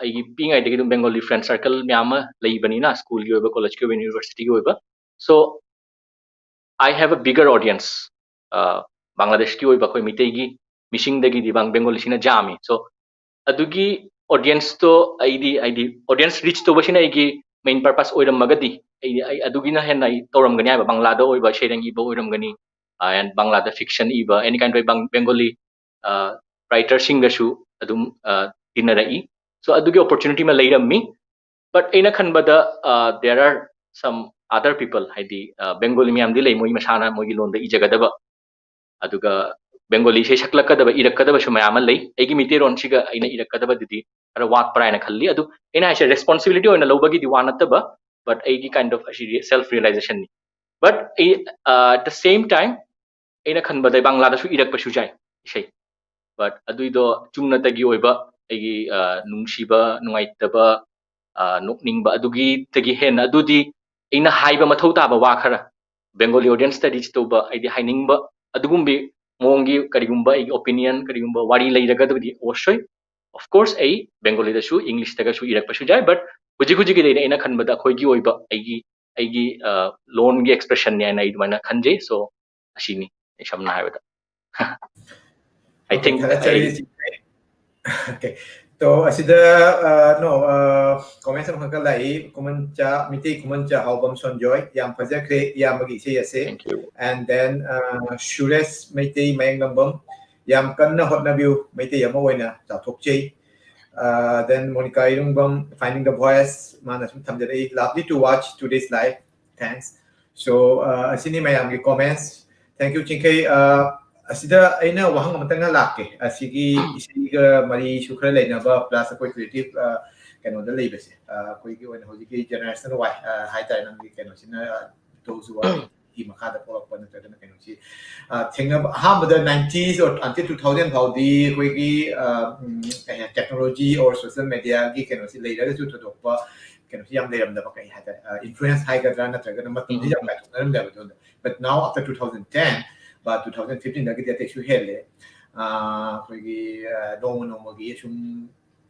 ꯑꯩꯒꯤ ꯄꯤꯛꯏꯉꯩꯗꯒꯤ ꯑꯗꯨꯝ Bengali friend circle ꯃꯌꯥꯝ ꯑꯃ ꯂꯩꯕꯅꯤꯅ, schoolꯒꯤ ꯑꯣꯏꯕ, collegeꯀꯤ ꯑꯣꯏꯕ, universityꯒꯤ ꯑꯣꯏꯕ, so I have a bigger audience, uh, ꯕꯪꯒ꯭ꯂꯥꯗꯦꯁꯀꯤ ꯑꯣꯏꯕ ꯑꯩꯈꯣꯏ ꯃꯤꯇꯩꯒꯤ ꯃꯤꯁꯤꯡꯗꯒꯤꯗꯤ ꯕꯪ ꯕꯦꯡꯒꯣꯂꯤꯁꯤꯅ ꯌꯥꯝꯃꯤ꯫ So ꯑꯗꯨꯒꯤ ꯑꯣꯗꯤꯌꯟꯁꯇꯣ ꯑꯩꯗꯤ ꯍꯥꯏꯗꯤ ꯑꯣꯗꯤꯌꯟꯁ ꯔꯤꯆ ꯇꯧꯕꯁꯤꯅ ꯑꯩꯒꯤ ꯃꯦꯟ ꯄꯔꯄꯁ ꯑꯣꯏꯔꯝꯃꯒꯗꯤ ꯑꯩꯗꯤ ꯑꯩ ꯑꯗꯨꯒꯤꯅ ꯍꯦꯟꯅ ꯑꯩ ꯇꯧꯔꯝꯒꯅꯤ ꯍꯥꯏꯕ, ꯕꯪꯂꯥꯗ ꯑꯣꯏꯕ ꯁꯩꯔꯦꯡ ꯏꯕ ꯑꯣꯏꯔꯝꯒꯅꯤ, ꯑꯦꯟ ꯕꯪꯂꯥꯗ ꯐꯤꯛꯁꯟ ꯏꯕ, ꯑꯦꯅꯤ ꯀꯥꯏꯟ ꯑꯣꯐ ꯕꯦꯡꯒꯣꯂꯤ ꯔꯥꯏꯇꯔꯁꯤꯡꯒꯁꯨ ꯑꯗꯨꯝ ꯇꯤꯟꯅꯔꯛꯏ꯫ So ꯑꯗꯨꯒꯤ ꯑꯣꯄꯣꯔꯆꯨꯅꯤꯇꯤ ꯑꯃ ꯂꯩꯔꯝꯃꯤ꯫ But ꯑꯩꯅ ꯈꯟꯕꯗ there are some other people, ꯍꯥꯏꯗꯤ ꯕꯦꯡꯒꯣꯂꯤ ꯃꯌꯥꯝꯗꯤ ꯂꯩ, ꯃꯣꯏ ꯃꯁꯥꯅ ꯃꯣꯏꯒꯤ ꯂꯣꯟꯗ ꯏꯖꯒꯗꯕ, ꯑꯗꯨꯒ ꯕꯦꯡꯒꯣꯂꯤ ꯏꯁꯩ ꯁꯛꯂꯛꯀꯗꯕ, ꯏꯔꯛꯀꯗꯕꯁꯨ ꯃꯌꯥꯝ ꯑꯃ ꯂꯩ꯫ ꯑꯩꯒꯤ ꯃꯤꯇꯩꯔꯣꯟꯁꯤꯒ ꯑꯩꯅ ꯏꯔꯛꯀꯗꯕꯗꯨꯗꯤ ꯈꯔ ꯋꯥꯠꯄ꯭ꯔꯥ ꯍꯥꯏꯅ ꯈꯜꯂꯤ꯫ ꯑꯗꯨ ꯑꯩꯅ ꯍꯥꯏꯁꯦ ꯔꯦꯁꯄꯣꯟꯁꯤꯕꯤꯂꯤꯇꯤ ꯑꯣꯏꯅ ꯂꯧꯕꯒꯤꯗꯤ ꯋꯥ ꯅꯠꯇꯕ, but ꯑꯩꯒꯤ ꯀꯥꯏꯟ ꯑꯣꯐ ꯑꯁꯤꯗꯤ ꯁꯦꯜꯐ ꯔꯤꯌꯦꯂꯥꯏꯖꯦꯁꯟꯅꯤ꯫ But ꯑꯩ at the same time ꯑꯩꯅ ꯈꯟꯕꯗ ꯕꯪꯂꯥꯗꯁꯨ ꯏꯔꯛꯄꯁꯨ ꯌꯥꯏ ꯏꯁꯩ꯫ But ꯑꯗꯨꯏꯗꯣ ꯆꯨꯝꯅꯇꯒꯤ ꯑꯣꯏꯕ ꯑꯩꯒꯤ ꯅꯨꯡꯁꯤꯕ, ꯅꯨꯡꯉꯥꯏꯇꯕ, ꯅꯣꯛꯅꯤꯡꯕ, ꯑꯗꯨꯒꯤꯗꯒꯤ ꯍꯦꯟꯅ ꯑꯗꯨꯗꯤ ꯑꯩꯅ ꯍꯥꯏꯕ ꯃꯊꯧ ꯇꯥꯕ ꯋꯥ ꯈꯔ, ꯕꯦꯡꯒꯣꯂꯤ ꯑꯣꯗꯤꯌꯟꯁꯇ ꯔꯤꯆ ꯇꯧꯕ, ꯍꯥꯏꯗꯤ ꯍꯥꯏꯅꯤꯡꯕ ꯑꯗꯨꯒꯨꯝꯕꯤ ꯃꯑꯣꯡꯒꯤ ꯀꯔꯤꯒꯨꯝꯕ ꯑꯩꯒꯤ ꯑꯣꯄꯤꯅꯤꯌꯟ, ꯀꯔꯤꯒꯨꯝꯕ ꯋꯥꯔꯤ ꯂꯩꯔꯒꯗꯤ ꯑꯣꯏꯁꯣꯏ꯫ Of course ꯑꯩ ꯕꯦꯡꯒꯣꯂꯤꯗꯁꯨ ꯏꯪꯂꯤꯁꯇꯒꯁꯨ ꯏꯔꯛꯄꯁꯨ ꯌꯥꯏ, but ꯍꯧꯖꯤꯛ ꯍꯧꯖꯤꯛꯀꯤꯗꯤ ꯑꯩꯅ ꯈꯟꯕꯗ ꯑꯩꯈꯣꯏꯒꯤ ꯑꯣꯏꯕ ꯑꯩꯒꯤ ꯑꯩꯒꯤ ꯂꯣꯟꯒꯤ ꯑꯦꯛꯁꯄ꯭ꯔꯦꯁꯟꯅꯤ ꯍꯥꯏꯅ ꯑꯩ ꯑꯗꯨꯃꯥꯏꯅ ꯈꯟꯖꯩ꯫ So ꯑꯁꯤꯅꯤ ꯑꯩ ꯁꯝꯅ ꯍꯥꯏꯕꯗ꯫ I think I Okay. So ꯑꯁꯤꯗ no comments ꯑꯃꯈꯛꯀ ꯂꯥꯛꯏ꯫ ꯈꯨꯃꯟꯆꯥ, ꯃꯤꯇꯩ ꯈꯨꯃꯟꯆꯥ ꯍꯥꯎꯕꯝ ꯁꯣꯟꯖꯣꯏ, ꯌꯥꯝ ꯐꯖꯈ꯭ꯔꯦ ꯏꯌꯥꯝꯕꯒꯤ ꯏꯁꯩ ꯑꯁꯦ꯫ Thank you. And then Suresh Meitei ꯃꯌꯦꯡꯂꯝꯕꯝ, ꯌꯥꯝ ꯀꯟꯅ ꯍꯣꯠꯅꯕꯤꯌꯨ, ꯃꯩꯇꯩ ꯑꯃ ꯑꯣꯏꯅ ꯆꯥꯎꯊꯣꯛꯆꯩ꯫ Then Monica Irungbam, Finding the Voice, ꯃꯥꯅ ꯁꯨꯝ ꯊꯝꯖꯔꯛꯏ, lovely to watch today's live, thanks. So ꯑꯁꯤꯅꯤ ꯃꯌꯥꯝꯒꯤ comments. Thank you ꯆꯤꯡꯈꯩ꯫ ꯑꯁꯤꯗ ꯑꯩꯅ ꯋꯥꯍꯪ ꯑꯃꯇꯪꯒ ꯂꯥꯛꯀꯦ, ꯑꯁꯤꯒꯤ ꯏꯁꯩꯒ ꯃꯔꯤꯁꯨ ꯈꯔ ꯂꯩꯅꯕ, plus ꯑꯩꯈꯣꯏ ꯀ꯭ꯔꯤꯌꯦꯇꯤꯞ ꯀꯩꯅꯣꯗ ꯂꯩꯕꯁꯦ, ꯑꯩꯈꯣꯏꯒꯤ ꯑꯣꯏꯅ ꯍꯧꯖꯤꯛꯀꯤ ꯖꯦꯅꯦꯔꯦꯁꯅꯦꯜ ꯋꯥꯏ ꯍꯥꯏꯇꯥꯔꯦ, ꯅꯪꯒꯤ ꯀꯩꯅꯣꯁꯤꯅ ꯇꯧꯁꯨ ꯋꯥ ꯃꯈꯥꯗ ꯄꯣꯛꯂꯛꯄ ꯅꯠꯇ꯭ꯔꯒꯅ ꯀꯩꯅꯣꯁꯤ ꯊꯦꯡꯅꯕ ꯑꯍꯥꯟꯕꯗ nineties or until two thousand ꯐꯥꯎꯗꯤ ꯑꯩꯈꯣꯏꯒꯤ technology or social mediaꯒꯤ ꯀꯩꯅꯣꯁꯤ ꯂꯩꯔꯒꯁꯨ ꯊꯣꯏꯗꯣꯛꯄ ꯀꯩꯅꯣꯁꯤ ꯌꯥꯝ ꯂꯩꯔꯝꯗꯕ, ꯀꯩ ꯍꯥꯏꯇꯥꯔꯦ, influence ꯍꯥꯏꯒꯗ꯭ꯔꯥ ꯅꯠꯇ꯭ꯔꯒꯅ ꯃꯇꯝꯁꯤ ꯌꯥꯝ ꯀꯥꯏꯊꯣꯛꯅꯔꯝꯗꯦꯕ ꯑꯗꯨꯗ꯫ But now after two thousand ten ꯕ two thousand fifteen ꯗꯒꯤꯗꯤ ꯑꯇꯩꯁꯨ ꯍꯦꯜꯂꯦ꯫ ꯑꯩꯈꯣꯏꯒꯤ ꯅꯣꯡꯃ ꯅꯣꯡꯃꯒꯤ ꯁꯨꯝ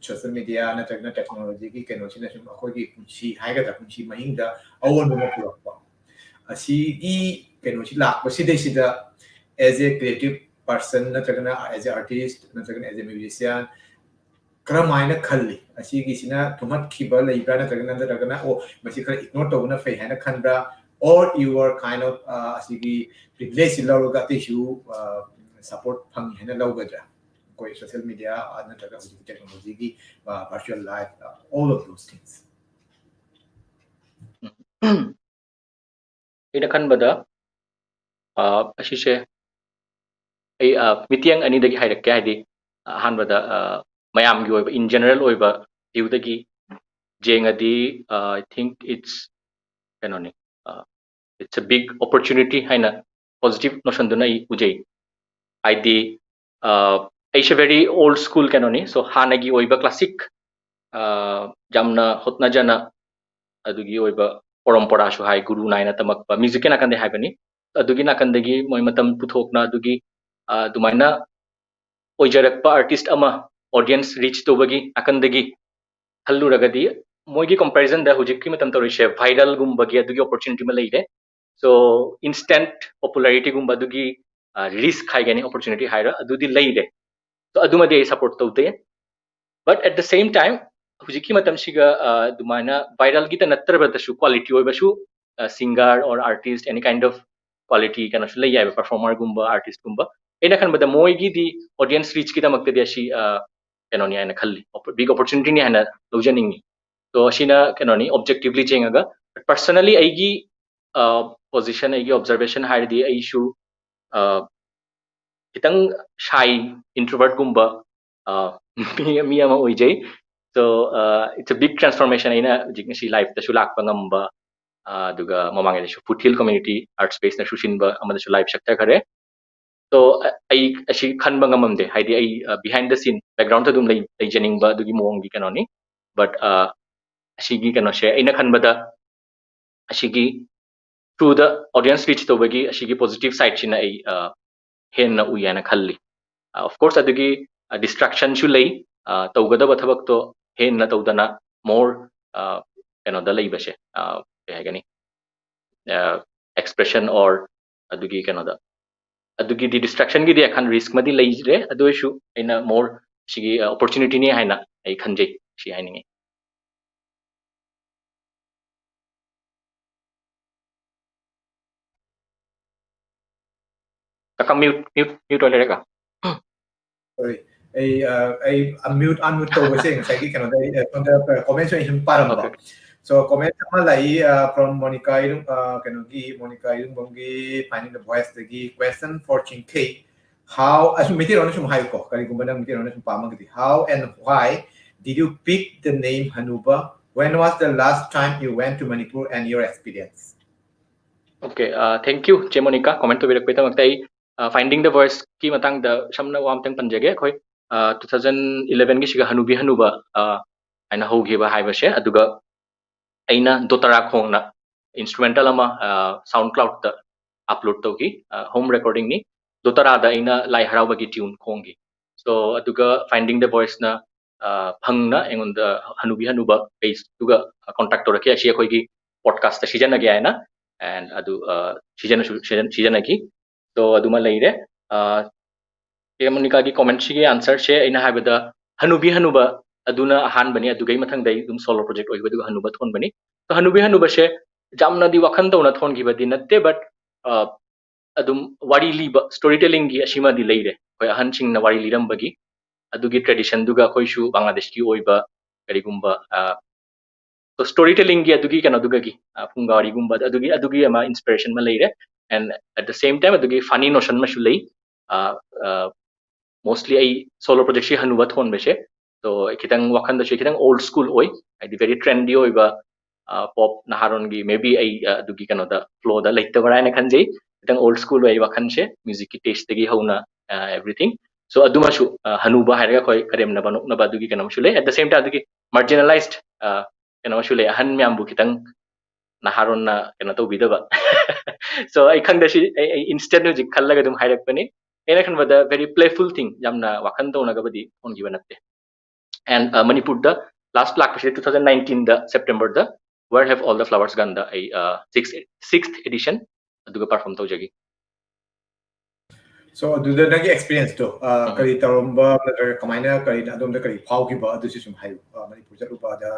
social media ꯅꯠꯇ꯭ꯔꯒꯅ technologyꯒꯤ ꯀꯩꯅꯣꯁꯤꯅ ꯁꯨꯝ ꯑꯩꯈꯣꯏꯒꯤ ꯄꯨꯟꯁꯤ ꯍꯥꯏꯒꯗ꯭ꯔꯥ, ꯄꯨꯟꯁꯤ ꯃꯍꯤꯡꯗ ꯑꯑꯣꯟꯕ ꯑꯃ ꯄꯨꯔꯛꯄ, ꯑꯁꯤꯒꯤ ꯀꯩꯅꯣꯁꯤ ꯂꯥꯛꯄꯁꯤꯗꯩꯁꯤꯗ as a creative person ꯅꯠꯇ꯭ꯔꯒꯅ as a artist ꯅꯠꯇ꯭ꯔꯒꯅ as a musician ꯀꯔꯝꯍꯥꯏꯅ ꯈꯜꯂꯤ? ꯑꯁꯤꯒꯤꯁꯤꯅ ꯊꯨꯝꯍꯠꯈꯤꯕ ꯂꯩꯕ꯭ꯔꯥ? ꯅꯠꯇ꯭ꯔꯒꯅ, ꯅꯠꯇ꯭ꯔꯒꯅ, "ꯑꯣ, ꯃꯁꯤ ꯈꯔ ignore ꯇꯧꯕꯅ ꯐꯩ" ꯍꯥꯏꯅ ꯈꯟꯕ꯭ꯔꯥ? Or you are kind of, ꯑ, ꯑꯁꯤꯒꯤ privilege ꯁꯤ ꯂꯧꯔꯒ ꯑꯇꯩꯁꯨ, ꯑ, support ꯐꯪꯉꯤ ꯍꯥꯏꯅ ꯂꯧꯒꯗ꯭ꯔꯥ? ꯑꯩꯈꯣꯏ social media, ꯑ, ꯅꯠꯇ꯭ꯔꯒ ꯍꯧꯖꯤꯛꯀꯤ technology ꯒꯤ, ꯑ, virtual life, ꯑ, all of those things. ꯑꯩꯅ ꯈꯟꯕꯗ, ꯑ, ꯑꯁꯤꯁꯦ ꯑꯩ, ꯑ, ꯃꯤꯠꯌꯦꯡ ꯑꯅꯤꯗꯒꯤ ꯍꯥꯏꯔꯛꯀꯦ꯫ ꯍꯥꯏꯗꯤ, ꯑꯍꯥꯟꯕꯗ, ꯑ, ꯃꯌꯥꯝꯒꯤ ꯑꯣꯏꯕ, in general ꯑꯣꯏꯕ view ꯗꯒꯤ ꯌꯦꯡꯉꯗꯤ, ꯑ, I think it's, ꯀꯩꯅꯣꯅꯤ, ꯑ, it's a big opportunity ꯍꯥꯏꯅ positive notion ꯗꯨꯅ ꯑꯩ ꯎꯖꯩ꯫ ꯍꯥꯏꯗꯤ, ꯑ, ꯑꯩꯁꯦ very old school ꯀꯩꯅꯣꯅꯤ, so ꯍꯥꯟꯅꯒꯤ ꯑꯣꯏꯕ classic, ꯑ, ꯌꯥꯝꯅ ꯍꯣꯠꯅꯖꯅ ꯑꯗꯨꯒꯤ ꯑꯣꯏꯕ ꯄꯔꯝꯄꯔꯥꯁꯨ ꯍꯥꯏ, ꯒꯨꯔꯨ ꯅꯥꯏꯅ ꯇꯝꯃꯛꯄ, music ꯀꯤ ꯅꯥꯀꯟꯗꯩ ꯍꯥꯏꯕꯅꯤ꯫ ꯑꯗꯨꯒꯤ ꯅꯥꯀꯟꯗꯒꯤ ꯃꯣꯏ ꯃꯇꯝ ꯄꯨꯊꯣꯛꯅ ꯑꯗꯨꯒꯤ, ꯑ, ꯑꯗꯨꯃꯥꯏꯅ ꯑꯣꯏꯖꯔꯛꯄ artist ꯑꯃ audience reach ꯇꯧꯕꯒꯤ ꯅꯥꯀꯟꯗꯒꯤ ꯈꯜꯂꯨꯔꯒꯗꯤ, ꯃꯣꯏꯒꯤ comparison ꯗ ꯍꯧꯖꯤꯛꯀꯤ ꯃꯇꯝ ꯇꯧꯔꯤꯁꯦ viral ꯒꯨꯝꯕꯒꯤ ꯑꯗꯨꯒꯤ opportunity ꯑꯃ ꯂꯩꯔꯦ꯫ So, instant popularity ꯒꯨꯝꯕ ꯑꯗꯨꯒꯤ, ꯑ, risk ꯍꯥꯏꯒꯅꯤ, opportunity ꯍꯥꯏꯔ, ꯑꯗꯨꯗꯤ ꯂꯩꯔꯦ꯫ So, ꯑꯗꯨꯃꯗꯤ ꯑꯩ support ꯇꯧꯗꯦ꯫ But at the same time, ꯍꯧꯖꯤꯛꯀꯤ ꯃꯇꯝꯁꯤꯒ, ꯑ, ꯑꯗꯨꯃꯥꯏꯅ viral ꯒꯤꯇ ꯅꯠꯇ꯭ꯔꯕꯗꯁꯨ quality ꯑꯣꯏꯕꯁꯨ, ꯑ, singer or artist, any kind of quality ꯀꯩꯅꯣꯁꯨ ꯂꯩ ꯌꯥꯏꯕ, performer ꯒꯨꯝꯕ, artist ꯀꯨꯝꯕ꯫ ꯑꯩꯅ ꯈꯟꯕꯗ ꯃꯣꯏꯒꯤꯗꯤ audience reach ꯀꯤꯗꯃꯛꯇꯗꯤ ꯑꯁꯤ, ꯑ, ꯀꯩꯅꯣꯅꯤ ꯍꯥꯏꯅ ꯈꯜꯂꯤ, big opportunity ꯅꯤ ꯍꯥꯏꯅ ꯂꯧꯖꯅꯤꯡꯉꯤ꯫ So, ꯑꯁꯤꯅ ꯀꯩꯅꯣꯅꯤ, objectively ꯌꯦꯡꯉꯒ, personally ꯑꯩꯒꯤ, ꯑ, position, ꯑꯩꯒꯤ observation ꯍꯥꯏꯔꯗꯤ, ꯑꯩꯁꯨ, ꯑ, ꯈꯤꯇꯪ shy, introvert ꯒꯨꯝꯕ, ꯑ, ꯃꯤ, ꯃꯤ ꯑꯃ ꯑꯣꯏꯖꯩ꯫ So, ꯑ, it's a big transformation ꯑꯩꯅ ꯍꯧꯖꯤꯛ ꯉꯁꯤ live ꯇꯁꯨ ꯂꯥꯛꯄ ꯉꯝꯕ, ꯑ, ꯑꯗꯨꯒ ꯃꯃꯥꯡꯉꯩꯗꯁꯨ Foothill Community Art Space ꯅꯁꯨ ꯁꯤꯟꯕ ꯑꯃꯗꯁꯨ live ꯁꯛꯊꯈꯔꯦ꯫ So, ꯑ-, ꯑꯩ ꯑꯁꯤ ꯈꯟꯕ ꯉꯝꯃꯝꯗꯦ꯫ ꯍꯥꯏꯗꯤ ꯑꯩ, ꯑ, behind the scene, background ꯇ ꯑꯗꯨꯝ ꯂꯩ-, ꯂꯩꯖꯅꯤꯡꯕ ꯑꯗꯨꯒꯤ ꯃꯑꯣꯡꯒꯤ ꯀꯩꯅꯣꯅꯤ꯫ But, ꯑ, ꯑꯁꯤꯒꯤ ꯀꯩꯅꯣꯁꯦ ꯑꯩꯅ ꯈꯟꯕꯗ ꯑꯁꯤꯒꯤ through the audience reach ꯇꯧꯕꯒꯤ ꯑꯁꯤꯒꯤ positive side ꯁꯤꯅ ꯑꯩ, ꯑ, ꯍꯦꯟꯅ ꯎꯏ ꯍꯥꯏꯅ ꯈꯜꯂꯤ꯫ ꯑ, of course, ꯑꯗꯨꯒꯤ, ꯑ, distraction ꯁꯨ ꯂꯩ, ꯑ, ꯇꯧꯒꯗꯕ ꯊꯕꯛꯇꯣ ꯍꯦꯟꯅ ꯇꯧꯗꯅ more, ꯑ, ꯀꯩꯅꯣꯗ ꯂꯩꯕꯁꯦ, ꯑ, ꯀꯩ ꯍꯥꯏꯒꯅꯤ, ꯑ, expression or ꯑꯗꯨꯒꯤ ꯀꯩꯅꯣꯗ ꯑꯗꯨꯒꯤꯗꯤ distraction ꯒꯤꯗꯤ ꯑꯈꯟ risk ꯃꯗꯤ ꯂꯩꯔꯦ, ꯑꯗꯨ ꯑꯣꯏꯔꯁꯨ ꯑꯩꯅ more ꯁꯤꯒꯤ opportunity ꯅꯤ ꯍꯥꯏꯅ ꯑꯩ ꯈꯟꯖꯩ, ꯁꯤ ꯍꯥꯏꯅꯤꯡꯉꯤ꯫ ꯀꯀꯥ mute, mute, mute ꯑꯣꯏ ꯂꯩꯔꯦꯀꯣ꯫ Sorry, ꯑꯩ ꯑ, ꯑꯩ unmute unmute ꯇꯧꯕꯁꯦ ꯉꯁꯥꯏꯒꯤ ꯀꯩꯅꯣꯗ ꯑꯩ, ꯑ, ꯁꯣꯝꯗ comment ꯑꯣꯏꯅ ꯁꯨꯝ ꯄꯥꯔꯝꯕ꯫ Okay. So comment ꯑꯃ ꯂꯥꯛꯏ, ꯑ, from Monica ꯏꯔꯨꯝ, ꯑ, ꯀꯩꯅꯣꯒꯤ Monica ꯏꯔꯨꯝꯕꯝꯒꯤ Finding the Voice ꯇꯒꯤ, question for ꯆꯤꯡꯈꯩ, how, ꯑꯁꯨꯝ ꯃꯩꯇꯩꯂꯣꯟꯗ ꯁꯨꯝ ꯍꯥꯏꯌꯨꯀꯣ, ꯀꯔꯤꯒꯨꯝꯕ ꯅꯪ ꯃꯩꯇꯩꯂꯣꯟꯗ ꯁꯨꯝ ꯄꯥꯝꯃꯒꯗꯤ, how and why did you pick the name Hanuba? When was the last time you went to Manipur and your experience? Okay, uh, thank you, ꯆꯦ ꯃꯣꯅꯤꯀꯥ, comment ꯇꯧꯕꯤꯔꯛꯄꯒꯤꯗꯃꯛꯇ꯫ ꯑꯩ, uh, Finding the Voice ꯀꯤ ꯃꯇꯥꯡꯗ ꯁꯝꯅ ꯋꯥ ꯑꯃꯇꯪ ꯄꯟꯖꯒꯦ꯫ ꯑꯩꯈꯣꯏ, uh, two thousand eleven ꯒꯤꯁꯤꯒ ꯍꯅꯨꯕꯤ ꯍꯅꯨꯕ, uh, ꯍꯥꯏꯅ ꯍꯧꯈꯤꯕ ꯍꯥꯏꯕꯁꯦ, ꯑꯗꯨꯒ ꯑꯩꯅ ꯗꯣꯇꯥꯔꯥ ꯈꯣꯡꯅ instrumental ꯑꯃ, uh, SoundCloud ꯇ upload ꯇꯧꯈꯤ, uh, home recording ꯅꯤ꯫ ꯗꯣꯇꯥꯔꯥꯗ ꯑꯩꯅ ꯂꯥꯏ ꯍꯔꯥꯎꯕꯒꯤ tune ꯈꯣꯡꯈꯤ꯫ So, ꯑꯗꯨꯒ Finding the Voice ꯅ, uh, ꯐꯪꯅ ꯑꯩꯉꯣꯟꯗ ꯍꯅꯨꯕꯤ ꯍꯅꯨꯕ page ꯇꯨꯒ contact ꯇꯧꯔꯛꯈꯤ꯫ ꯑꯁꯤ ꯑꯩꯈꯣꯏꯒꯤ podcast ꯇ ꯁꯤꯖꯤꯟꯅꯒꯦ ꯍꯥꯏꯅ, and ꯑꯗꯨ, uh, ꯁꯤꯖꯤꯟꯅꯁꯨ, ꯁꯤꯖꯤꯟ-, ꯁꯤꯖꯤꯟꯅꯈꯤ꯫ So, ꯑꯗꯨꯃ ꯂꯩꯔꯦ꯫ Uh, ꯆꯦ ꯃꯣꯅꯤꯀꯥꯒꯤ comment ꯁꯤꯒꯤ answer ꯁꯦ ꯑꯩꯅ ꯍꯥꯏꯕꯗ ꯍꯅꯨꯕꯤ ꯍꯅꯨꯕ ꯑꯗꯨꯅ ꯑꯍꯥꯟꯕꯅꯤ, ꯑꯗꯨꯒꯤ ꯃꯊꯪꯗ ꯑꯩ ꯑꯗꯨꯝ solo project ꯑꯣꯏꯕ, ꯑꯗꯨꯒ ꯍꯅꯨꯕ ꯊꯣꯟꯕꯅꯤ꯫ So, ꯍꯅꯨꯕꯤ ꯍꯅꯨꯕꯁꯦ ꯌꯥꯝꯅꯗꯤ ꯋꯥꯈꯜ ꯇꯧꯅ ꯊꯣꯟꯈꯤꯕꯗꯤ ꯅꯠꯇꯦ, but, uh, ꯑꯗꯨꯝ ꯋꯥꯔꯤ ꯂꯤꯕ, story telling ꯒꯤ ꯑꯁꯤꯃꯗꯤ ꯂꯩꯔꯦ꯫ ꯑꯩꯈꯣꯏ ꯑꯍꯟꯁꯤꯡꯅ ꯋꯥꯔꯤ ꯂꯤꯔꯝꯕꯒꯤ, ꯑꯗꯨꯒꯤ tradition ꯗꯨꯒ ꯑꯩꯈꯣꯏꯁꯨ ꯕꯪꯒ꯭ꯂꯥꯗꯦꯁꯀꯤ ꯑꯣꯏꯕ ꯀꯔꯤꯒꯨꯝꯕ, ꯑ, so story telling ꯒꯤ ꯑꯗꯨꯒꯤ ꯀꯩꯅꯣꯗꯨꯒꯒꯤ, ꯑ, ꯐꯨꯡꯒꯥ ꯋꯥꯔꯤꯒꯨꯝꯕ ꯑꯗꯨꯒꯤ, ꯑꯗꯨꯒꯤ ꯑꯃ inspiration ꯑꯃ ꯂꯩꯔꯦ꯫ And at the same time ꯑꯗꯨꯒꯤ funny notion ꯑꯃꯁꯨ ꯂꯩ꯫ ꯑ, ꯑ, mostly ꯑꯩ solo project ꯁꯤ ꯍꯅꯨꯕ ꯊꯣꯟꯕꯁꯦ, so ꯈꯤꯇꯪ ꯋꯥꯈꯜꯗꯁꯨ ꯈꯤꯇꯪ old school ꯑꯣꯏ, ꯍꯥꯏꯗꯤ very trendy ꯑꯣꯏꯕ, ꯑ, pop ꯅꯍꯥꯔꯣꯟꯒꯤ, maybe ꯑꯩ, ꯑ, ꯑꯗꯨꯒꯤ ꯀꯩꯅꯣꯗ flow ꯗ ꯂꯩꯇꯕ꯭ꯔꯥ ꯍꯥꯏꯅ ꯈꯟꯖꯩ꯫ ꯈꯤꯇꯪ old school ꯑꯣꯏ ꯋꯥꯈꯜꯁꯦ, music ꯀꯤ taste ꯇꯒꯤ ꯍꯧꯅ, ꯑ, everything꯫ So ꯑꯗꯨꯃꯁꯨ, ꯑ, ꯍꯅꯨꯕ ꯍꯥꯏꯔꯒ ꯑꯩꯈꯣꯏ ꯀꯔꯦꯝꯅꯕ ꯅꯣꯛꯅꯕ ꯑꯗꯨꯒꯤ ꯀꯩꯅꯣꯝꯁꯨ ꯂꯩ꯫ At the same time ꯑꯗꯨꯒꯤ marginalized, ꯑ, ꯀꯩꯅꯣꯁꯨ ꯂꯩ, ꯑꯍꯟ ꯃꯌꯥꯝꯕꯨ ꯈꯤꯇꯪ ꯅꯍꯥꯔꯣꯟꯅ ꯀꯩꯅꯣ ꯇꯧꯕꯤꯗꯕ꯫ So ꯑꯩ ꯈꯪꯗꯦ, ꯁꯤ ꯑꯩ, ꯑꯩ instant ꯍꯧꯖꯤꯛ ꯈꯜꯂꯒ ꯑꯗꯨꯝ ꯍꯥꯏꯔꯛꯄꯅꯤ꯫ ꯑꯩꯅ ꯈꯟꯕꯗ very playful thing, ꯌꯥꯝꯅ ꯋꯥꯈꯜ ꯇꯧꯅꯒꯕꯗꯤ ꯊꯣꯟꯈꯤꯕ ꯅꯠꯇꯦ꯫ And, uh, ꯃꯅꯤꯄꯨꯔꯗ last ꯂꯥꯛꯄꯁꯦ two thousand nineteen the September the Where Have All the Flowers Gone ꯗ ꯑꯩ, uh, sixth, sixth edition ꯑꯗꯨꯒ perform ꯇꯧꯖꯈꯤ꯫ So ꯑꯗꯨꯗ ꯅꯪꯒꯤ experience ꯇꯣ, ꯑ, ꯎꯝ꯫ ꯀꯔꯤ ꯇꯧꯔꯝꯕ, ꯅꯠꯇ꯭ꯔꯒ ꯀꯃꯥꯏꯅ, ꯀꯔꯤ ꯑꯗꯣꯝꯗ ꯀꯔꯤ ꯐꯥꯎꯈꯤꯕ, ꯑꯗꯨꯁꯨ ꯁꯨꯝ ꯍꯥꯏꯌꯨ꯫ ꯑ, Manipur ꯆꯠꯂꯨꯕꯗ,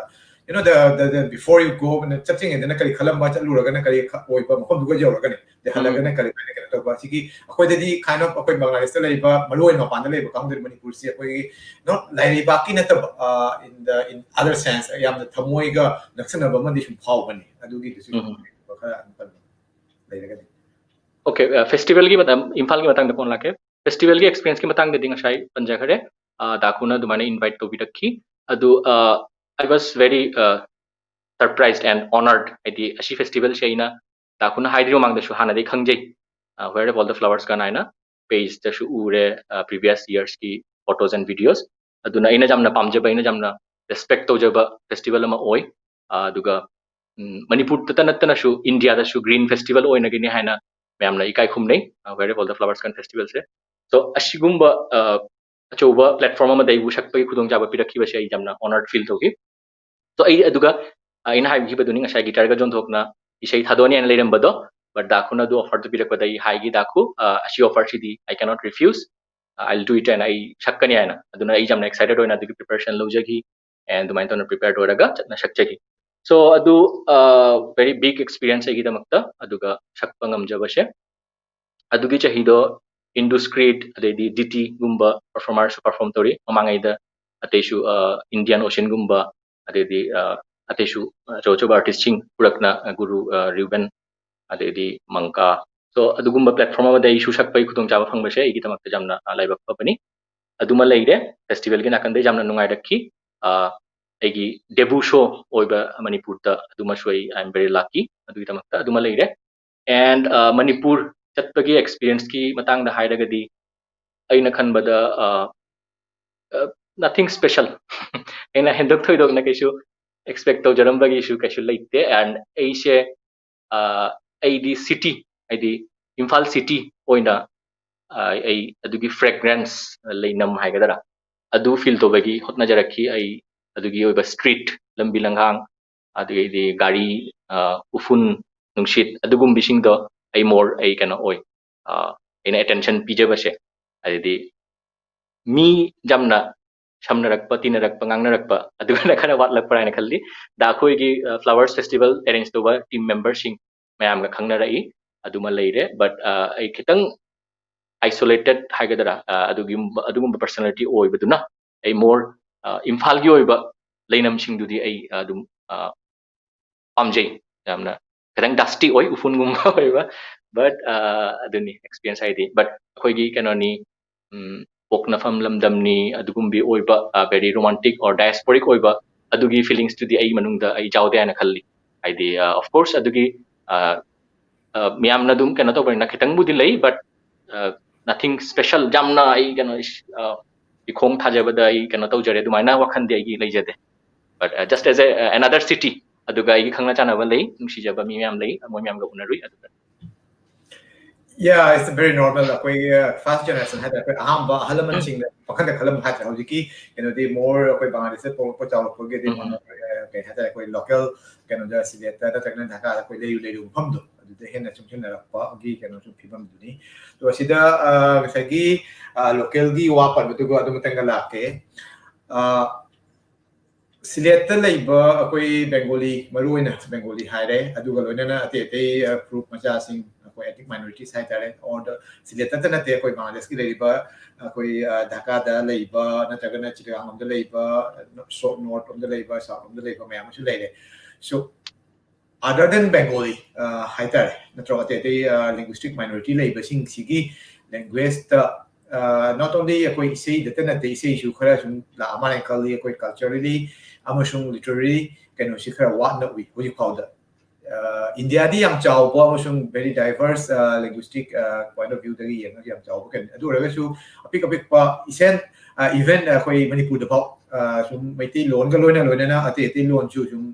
you know, the, the, the, before you go, ꯅ ꯆꯠꯇ꯭ꯔꯤꯉꯩꯗꯅ ꯀꯔꯤ ꯈꯜꯂꯝꯕ, ꯆꯠꯂꯨꯔꯒꯅ ꯀꯔꯤ ꯈ-, ꯑꯣꯏꯕ, ꯃꯐꯝꯗꯨꯒ ꯌꯧꯔꯒꯅꯤ, ꯑꯗꯩ ꯎꯝ꯫ ꯍꯜꯂꯒꯅ ꯀꯔꯤ ꯀꯃꯥꯏꯅ ꯀꯩꯅꯣ ꯇꯧꯕ꯫ ꯑꯁꯤꯒꯤ ꯑꯩꯈꯣꯏꯗꯗꯤ kind of ꯑꯩꯈꯣꯏ ꯕꯪꯒ꯭ꯂꯥꯗꯦꯁꯇ ꯂꯩꯔꯤꯕ, ꯃꯔꯨ ꯑꯣꯏꯅ ꯃꯄꯥꯟꯗ ꯂꯩꯕ ꯀꯥꯡꯕꯨꯗꯤ ꯃꯅꯤꯄꯨꯔꯁꯤ ꯑꯩꯈꯣꯏꯒꯤ, you know, ꯂꯥꯏꯔꯩꯕꯥꯛꯀꯤ ꯅꯠꯇꯕ, ꯑ, in the, in other sense, ꯌꯥꯝꯅ ꯊꯃꯣꯏꯒ ꯅꯛꯁꯟꯅꯕ ꯑꯃꯗꯤ ꯁꯨꯝ ꯐꯥꯎꯕꯅꯤ꯫ ꯑꯗꯨꯒꯤꯗꯨꯁꯨ ꯎꯝ꯫ ꯈꯔ ꯑꯃꯨꯛꯇꯪ ꯂꯩꯔꯒꯗꯤ꯫ Okay, ꯑ, festival ꯒꯤ ꯃꯇꯝ, ꯏꯝꯐꯥꯜꯒꯤ ꯃꯇꯥꯡꯗ ꯀꯣꯟꯅ ꯂꯥꯛꯀꯦ꯫ Festival ꯒꯤ experience ꯀꯤ ꯃꯇꯥꯡꯗꯗꯤ ꯉꯁꯥꯏ ꯄꯟꯖꯈ꯭ꯔꯦ꯫ ꯑ, ꯗꯥ ꯈꯨꯅ ꯑꯗꯨꯃꯥꯏꯅ invite ꯇꯧꯕꯤꯔꯛꯈꯤ꯫ ꯑꯗꯨ, ꯑ, I was very, ꯑ, surprised and honoured꯫ ꯍꯥꯏꯗꯤ ꯑꯁꯤ festival ꯁꯦ ꯑꯩꯅ ꯗꯥ ꯈꯨꯅ ꯍꯥꯏꯗ꯭ꯔꯤ ꯃꯃꯥꯡꯗꯁꯨ ꯍꯥꯟꯅꯗꯤ ꯈꯪꯖꯩ꯫ ꯑ, Where Have All the Flowers Gone ꯍꯥꯏꯅ page ꯇꯁꯨ ꯎꯔꯦ, ꯑ, previous years ꯀꯤ photos and videos꯫ ꯑꯗꯨꯅ ꯑꯩꯅ ꯌꯥꯝꯅ ꯄꯥꯝꯖꯕ, ꯑꯩꯅ ꯌꯥꯝꯅ respect ꯇꯧꯖꯕ festival ꯑꯃ ꯑꯣꯏ꯫ ꯑ, ꯑꯗꯨꯒ, ꯎꯝ, ꯃꯅꯤꯄꯨꯔꯗꯇ ꯅꯠꯇꯅꯁꯨ ꯏꯟꯗꯤꯌꯥꯗꯁꯨ Green Festival ꯑꯣꯏꯅꯒꯅꯤ ꯍꯥꯏꯅ ꯃꯌꯥꯝꯅ ꯏꯀꯥꯏ ꯈꯨꯝꯅꯩ, ꯑ, Where Have All the Flowers Gone festival say. So, ꯑꯁꯤꯒꯨꯝꯕ, ꯑ, ꯑꯆꯧꯕ platform ꯑꯃꯗ ꯑꯩꯕꯨ ꯁꯛꯄꯒꯤ ꯈꯨꯗꯣꯡꯆꯥꯕ ꯄꯤꯔꯛꯈꯤꯕꯁꯦ ꯑꯩ ꯌꯥꯝꯅ honoured feel ꯇꯧꯈꯤ꯫ So, ꯑꯩ ꯑꯗꯨꯒ, ꯑ, ꯑꯩꯅ ꯍꯥꯏꯈꯤꯕꯗꯨꯅꯤ ꯉꯁꯥꯏ guitar ꯒ ꯖꯣꯟꯊꯣꯛꯅ ꯏꯁꯩ ꯊꯥꯗꯣꯛꯑꯅꯤ ꯍꯥꯏꯅ ꯂꯩꯔꯝꯕꯗꯣ, but ꯗꯥ ꯈꯨꯅ ꯑꯗꯨ offer ꯗꯨ ꯄꯤꯔꯛꯄꯗ ꯑꯩ ꯍꯥꯏꯈꯤ, "ꯗꯥ ꯈꯨ, ꯑ, ꯑꯁꯤ offer CD I cannot refuse, I'll do it" ꯍꯥꯏꯅ ꯑꯩ ꯁꯛꯀꯅꯤ ꯍꯥꯏꯅ꯫ ꯑꯗꯨꯅ ꯑꯩ ꯌꯥꯝꯅ excited ꯑꯣꯏꯅ ꯑꯗꯨꯒꯤ preparation ꯂꯧꯖꯈꯤ꯫ And ꯑꯗꯨꯃꯥꯏꯅ ꯇꯧꯅ prepared ꯑꯣꯏꯔꯒ ꯆꯠꯅ ꯁꯛꯆꯈꯤ꯫ So, ꯑꯗꯨ, ꯑ, very big experience ꯑꯩꯒꯤꯗꯃꯛꯇ, ꯑꯗꯨꯒ ꯁꯛꯄ ꯉꯝꯖꯕꯁꯦ꯫ ꯑꯗꯨꯒꯤ ꯆꯍꯤꯗꯣ Indus Creed, ꯑꯗꯩꯗꯤ D T ꯒꯨꯝꯕ performers ꯁꯨ perform ꯇꯧꯔꯤ꯫ ꯃꯃꯥꯡꯉꯩꯗ ꯑꯇꯩꯁꯨ, ꯑ, Indian Ocean ꯒꯨꯝꯕ, ꯑꯗꯩꯗꯤ, ꯑ, ꯑꯇꯩꯁꯨ ꯑꯆꯧ ꯑꯆꯧꯕ artist ꯁꯤꯡ ꯄꯨꯔꯛꯅ, ꯑ, ꯒꯨꯔꯨ, ꯑ, ꯔ꯭ꯌꯨꯕꯦꯟ, ꯑꯗꯩꯗꯤ ꯃꯪꯀꯥ꯫ So, ꯑꯗꯨꯒꯨꯝꯕ platform ꯑꯃꯗ ꯑꯩꯁꯨ ꯁꯛꯄꯒꯤ ꯈꯨꯗꯣꯡꯆꯥꯕ ꯐꯪꯕꯁꯦ ꯑꯩꯒꯤꯗꯃꯛꯇ ꯌꯥꯝꯅ, ꯑ, ꯂꯥꯏꯕꯛ ꯐꯕꯅꯤ꯫ ꯑꯗꯨꯃ ꯂꯩꯔꯦ꯫ Festival ꯒꯤ ꯅꯥꯀꯟꯗ ꯌꯥꯝꯅ ꯅꯨꯡꯉꯥꯏꯔꯛꯈꯤ꯫ ꯑ, ꯑꯩꯒꯤ debut show ꯑꯣꯏꯕ ꯃꯅꯤꯄꯨꯔꯗ ꯑꯗꯨꯃꯁꯨ ꯑꯩ, I am very lucky꯫ ꯑꯗꯨꯒꯤꯗꯃꯛꯇ ꯑꯗꯨꯃ ꯂꯩꯔꯦ꯫ And, ꯑ, ꯃꯅꯤꯄꯨꯔ ꯆꯠꯄꯒꯤ experience ꯀꯤ ꯃꯇꯥꯡꯗ ꯍꯥꯏꯔꯒꯗꯤ, ꯑꯩꯅ ꯈꯟꯕꯗ, ꯑ, ꯑ, nothing special꯫ ꯑꯩꯅ ꯍꯦꯟꯗꯣꯛ ꯊꯣꯏꯗꯣꯛꯅ ꯀꯩꯁꯨ expect ꯇꯧꯖꯔꯝꯕꯒꯤꯁꯨ ꯀꯩꯁꯨ ꯂꯩꯇꯦ꯫ And ꯑꯩꯁꯦ, ꯑ, ꯑꯩꯗꯤ city, ꯍꯥꯏꯗꯤ ꯏꯝꯐꯥꯜ city ꯑꯣꯏꯅ, ꯑ, ꯑꯩ ꯑꯗꯨꯒꯤ fragrance, ꯂꯩꯅꯝ ꯍꯥꯏꯒꯗ꯭ꯔꯥ, ꯑꯗꯨ feel ꯇꯧꯕꯒꯤ ꯍꯣꯠꯅꯖꯔꯛꯈꯤ꯫ ꯑꯩ ꯑꯗꯨꯒꯤ ꯑꯣꯏꯕ street, ꯂꯝꯕꯤ ꯂꯝꯍꯥꯡ, ꯑꯗꯒꯤꯗꯤ ꯒꯥꯔꯤ, ꯑ, ꯎꯐꯨꯟ, ꯅꯨꯡꯁꯤꯠ, ꯑꯗꯨꯒꯨꯝꯕꯁꯤꯡꯗꯣ ꯑꯩ more, ꯑꯩ ꯀꯩꯅꯣ ꯑꯣꯏ, ꯑ, ꯑꯩꯅ ꯑꯦꯇꯦꯟꯁꯟ ꯄꯤꯖꯕꯁꯦ꯫ ꯑꯗꯩꯗꯤ ꯃꯤ ꯌꯥꯝꯅ ꯁꯝꯅꯔꯛꯄ, ꯇꯤꯟꯅꯔꯛꯄ, ꯉꯥꯡꯅꯔꯛꯄ ꯑꯗꯨꯒꯅ ꯈꯔ ꯋꯥꯠꯂꯛꯄ꯭ꯔꯥ ꯍꯥꯏꯅ ꯈꯜꯂꯤ꯫ ꯗꯥ ꯑꯩꯈꯣꯏꯒꯤ, ꯑ, ꯐ꯭ꯂꯥꯋꯔꯁ ꯐꯦꯁꯇꯤꯚꯦꯜ ꯑꯦꯔꯦꯟꯖ ꯇꯧꯕ ꯇꯤꯝ ꯃꯦꯝꯕꯔꯁꯤꯡ ꯃꯌꯥꯝꯒ ꯈꯪꯅꯔꯛꯏ, ꯑꯗꯨꯃ ꯂꯩꯔꯦ꯫ But, ꯑ, ꯑꯩ ꯈꯤꯇꯪ ꯑꯥꯏꯁꯣꯂꯦꯇꯦꯗ ꯍꯥꯏꯒꯗ꯭ꯔꯥ, ꯑ, ꯑꯗꯨꯒꯨꯝꯕ, ꯑꯗꯨꯒꯨꯝꯕ ꯄꯔꯁꯣꯅꯥꯂꯤꯇꯤ ꯑꯣꯏꯕꯗꯨꯅ ꯑꯩ ꯃꯣꯔ, ꯑ, ꯏꯝꯐꯥꯜꯒꯤ ꯑꯣꯏꯕ ꯂꯩꯅꯝꯁꯤꯡꯗꯨꯗꯤ ꯑꯩ ꯑꯗꯨꯝ, ꯑ, ꯄꯥꯝꯖꯩ꯫ ꯌꯥꯝꯅ ꯈꯤꯇꯪ ꯗꯁꯇꯤ ꯑꯣꯏ, ꯎꯐꯨꯟꯒꯨꯝꯕ ꯑꯣꯏꯕ, ꯕꯠ, ꯑ, ꯑꯗꯨꯅꯤ ꯑꯦꯛꯁꯄꯤꯔꯤꯌꯦꯟꯁ ꯍꯥꯏꯗꯤ꯫ ꯕꯠ ꯑꯩꯈꯣꯏꯒꯤ ꯀꯩꯅꯣꯅꯤ, ꯎꯝ, ꯄꯣꯛꯅꯐꯝ ꯂꯝꯗꯝꯅꯤ, ꯑꯗꯨꯒꯨꯝꯕꯤ ꯑꯣꯏꯕ, ꯑ, ꯚꯦꯔꯤ ꯔꯣꯃꯥꯟꯇꯤꯛ ꯑꯣꯔ ꯗꯥꯏꯁꯄꯣꯔꯤꯛ ꯑꯣꯏꯕ ꯑꯗꯨꯒꯤ ꯐꯤꯂꯤꯡꯁꯇꯨꯗꯤ ꯑꯩ ꯃꯅꯨꯡꯗ ꯑꯩ ꯌꯥꯎꯗꯦ ꯍꯥꯏꯅ ꯈꯜꯂꯤ꯫ ꯍꯥꯏꯗꯤ, ꯑ, ꯑꯣꯐ ꯀꯣꯔꯁ ꯑꯗꯨꯒꯤ, ꯑ, ꯑ, ꯃꯤꯌꯥꯝꯅ ꯑꯗꯨꯝ ꯀꯩꯅꯣ ꯇꯧꯕꯅꯤꯅ ꯈꯤꯇꯪꯕꯨꯗꯤ ꯂꯩ, ꯕꯠ, ꯑ, ꯅꯊꯤꯡ ꯁ꯭ꯄꯦꯁꯦꯜ ꯌꯥꯝꯅ ꯑꯩ ꯀꯩꯅꯣ, ꯏꯁ-, ꯑ, ꯏꯈꯣꯡ ꯊꯥꯖꯕꯗ ꯑꯩ ꯀꯩꯅꯣ ꯇꯧꯖꯔꯦ, ꯑꯗꯨꯃꯥꯏꯅ ꯋꯥꯈꯜꯗꯤ ꯑꯩꯒꯤ ꯂꯩꯖꯗꯦ꯫ But, uh, just as a, uh, another city, ꯑꯗꯨꯒ ꯑꯩꯒꯤ ꯈꯪꯅ ꯆꯥꯟꯅꯕ ꯂꯩ, ꯅꯨꯡꯁꯤꯖꯕ ꯃꯤ ꯃꯌꯥꯝ ꯂꯩ, ꯃꯣꯏ ꯃꯌꯥꯝꯒ ꯎꯅꯔꯨꯏ ꯑꯗꯨꯗ꯫ Yeah, it's very normal. ꯑꯩꯈꯣꯏ, uh, first generation ꯍꯥꯏꯇꯥꯔꯦ, ꯑꯩꯈꯣꯏ ꯑꯍꯥꯟꯕ ꯑꯍꯜ ꯂꯃꯟꯁꯤꯡꯅ ꯋꯥꯈꯜꯗ ꯈꯜꯂꯝꯕ ꯍꯥꯏꯇꯥꯔꯦ꯫ ꯍꯧꯖꯤꯛꯀꯤ ꯀꯩꯅꯣꯗꯤ more ꯑꯩꯈꯣꯏ ꯕꯪꯒ꯭ꯂꯥꯗꯦꯁꯇ ꯄꯣꯛꯂꯛꯄ ꯆꯥꯎꯔꯛꯄꯒꯤꯗꯤ, ꯎꯝ, ꯎꯝ꯫ ꯑ, ꯀꯩ ꯍꯥꯏꯇꯥꯔꯦ, ꯑꯩꯈꯣꯏ ꯂꯣꯀꯦꯜ ꯀꯩꯅꯣꯗ, ꯁꯤꯂꯦꯠꯇ ꯅꯠꯇ꯭ꯔꯒꯅ ꯙꯥꯀꯥꯗ ꯑꯩꯈꯣꯏ ꯂꯩꯔꯨ ꯂꯩꯔꯨ ꯃꯐꯝꯗꯣ, ꯑꯗꯨꯗ ꯍꯦꯟꯅ ꯆꯨꯡꯁꯤꯟꯅꯔꯛꯄꯒꯤ ꯀꯩꯅꯣꯁꯨ ꯐꯤꯕꯝꯗꯨꯅꯤ꯫ ꯑꯗꯣ ꯑꯁꯤꯗ, ꯑ, ꯉꯁꯥꯏꯒꯤ, ꯑ, ꯂꯣꯀꯦꯜꯒꯤ ꯋꯥ ꯄꯟꯕꯗꯨꯒ ꯑꯗꯨ ꯃꯇꯪꯒ ꯂꯥꯛꯀꯦ꯫ ꯑ, ꯁꯤꯂꯦꯠꯇ ꯂꯩꯕ ꯑꯩꯈꯣꯏ ꯕꯦꯡꯒꯣꯂꯤ, ꯃꯔꯨ ꯑꯣꯏꯅ ꯕꯦꯡꯒꯣꯂꯤ ꯍꯥꯏꯔꯦ, ꯑꯗꯨꯒ ꯂꯣꯏꯅꯅ ꯑꯇꯩ ꯑꯇꯩ, ꯑ, ꯐꯨꯔꯨꯞ ꯃꯆꯥꯁꯤꯡ, ꯑꯩꯈꯣꯏ ethnic minorities ꯍꯥꯏꯇꯥꯔꯦ, or the, ꯁꯤꯂꯦꯠꯇꯇ ꯅꯠꯇꯦ, ꯑꯩꯈꯣꯏ ꯕꯪꯒ꯭ꯂꯥꯗꯦꯁꯀꯤ ꯂꯩꯔꯤꯕ, ꯑꯩꯈꯣꯏ, ꯑ, ꯙꯥꯀꯥꯗ ꯂꯩꯕ, ꯅꯠꯇ꯭ꯔꯒꯅ ꯆꯤꯇꯒꯥꯡ ꯂꯣꯝꯗ ꯂꯩꯕ, ꯁꯣ-, ꯅꯣꯔꯠ ꯂꯣꯝꯗ ꯂꯩꯕ, ꯁꯥꯎꯠ ꯂꯣꯝꯗ ꯂꯩꯕ ꯃꯌꯥꯝ ꯑꯃꯁꯨ ꯂꯩꯔꯦ꯫ So, other than Bengali, ꯑ, ꯍꯥꯏꯇꯥꯔꯦ, ꯅꯠꯇ꯭ꯔꯣ? ꯑꯇꯩ ꯑꯇꯩ, ꯑ, linguistic minority ꯂꯩꯕꯁꯤꯡꯁꯤꯒꯤ language-ꯇ, ꯑ, not only ꯑꯩꯈꯣꯏ ꯏꯁꯩꯗꯇ ꯅꯠꯇꯦ, ꯏꯁꯩꯁꯨ ꯈꯔ ꯁꯨꯝ ꯂꯥꯛꯑ ꯃꯥꯜꯂꯦ ꯈꯜꯂꯤ꯫ ꯑꯩꯈꯣꯏ culturally ꯑꯃꯁꯨꯡ literary ꯀꯩꯅꯣꯁꯤ ꯈꯔ ꯋꯥꯠꯅ ꯎꯏ ꯍꯧꯖꯤꯛ ꯐꯥꯎꯗ꯫ ꯑ, ꯏꯟꯗꯤꯌꯥꯗꯤ ꯌꯥꯝ ꯆꯥꯎꯕ ꯑꯃꯁꯨꯡ very diverse, ꯑ, linguistic, ꯑ, point of view-ꯗꯒꯤ ꯌꯦꯡꯉꯒ ꯌꯥꯝ ꯆꯥꯎꯕ ꯀꯩꯅꯣ꯫ ꯑꯗꯨ ꯑꯣꯏꯔꯒꯁꯨ ꯑꯄꯤꯛ ꯑꯄꯤꯛꯄ ꯏꯁꯦꯟ, ꯑ, even ꯑꯩꯈꯣꯏ ꯃꯅꯤꯄꯨꯔꯗꯐꯥꯎ, ꯑ, ꯁꯨꯝ ꯃꯩꯇꯩꯂꯣꯟꯒ ꯂꯣꯏꯅ ꯂꯣꯏꯅꯅ ꯑꯇꯩ ꯑꯇꯩ ꯂꯣꯟꯁꯨ ꯁꯨꯝ,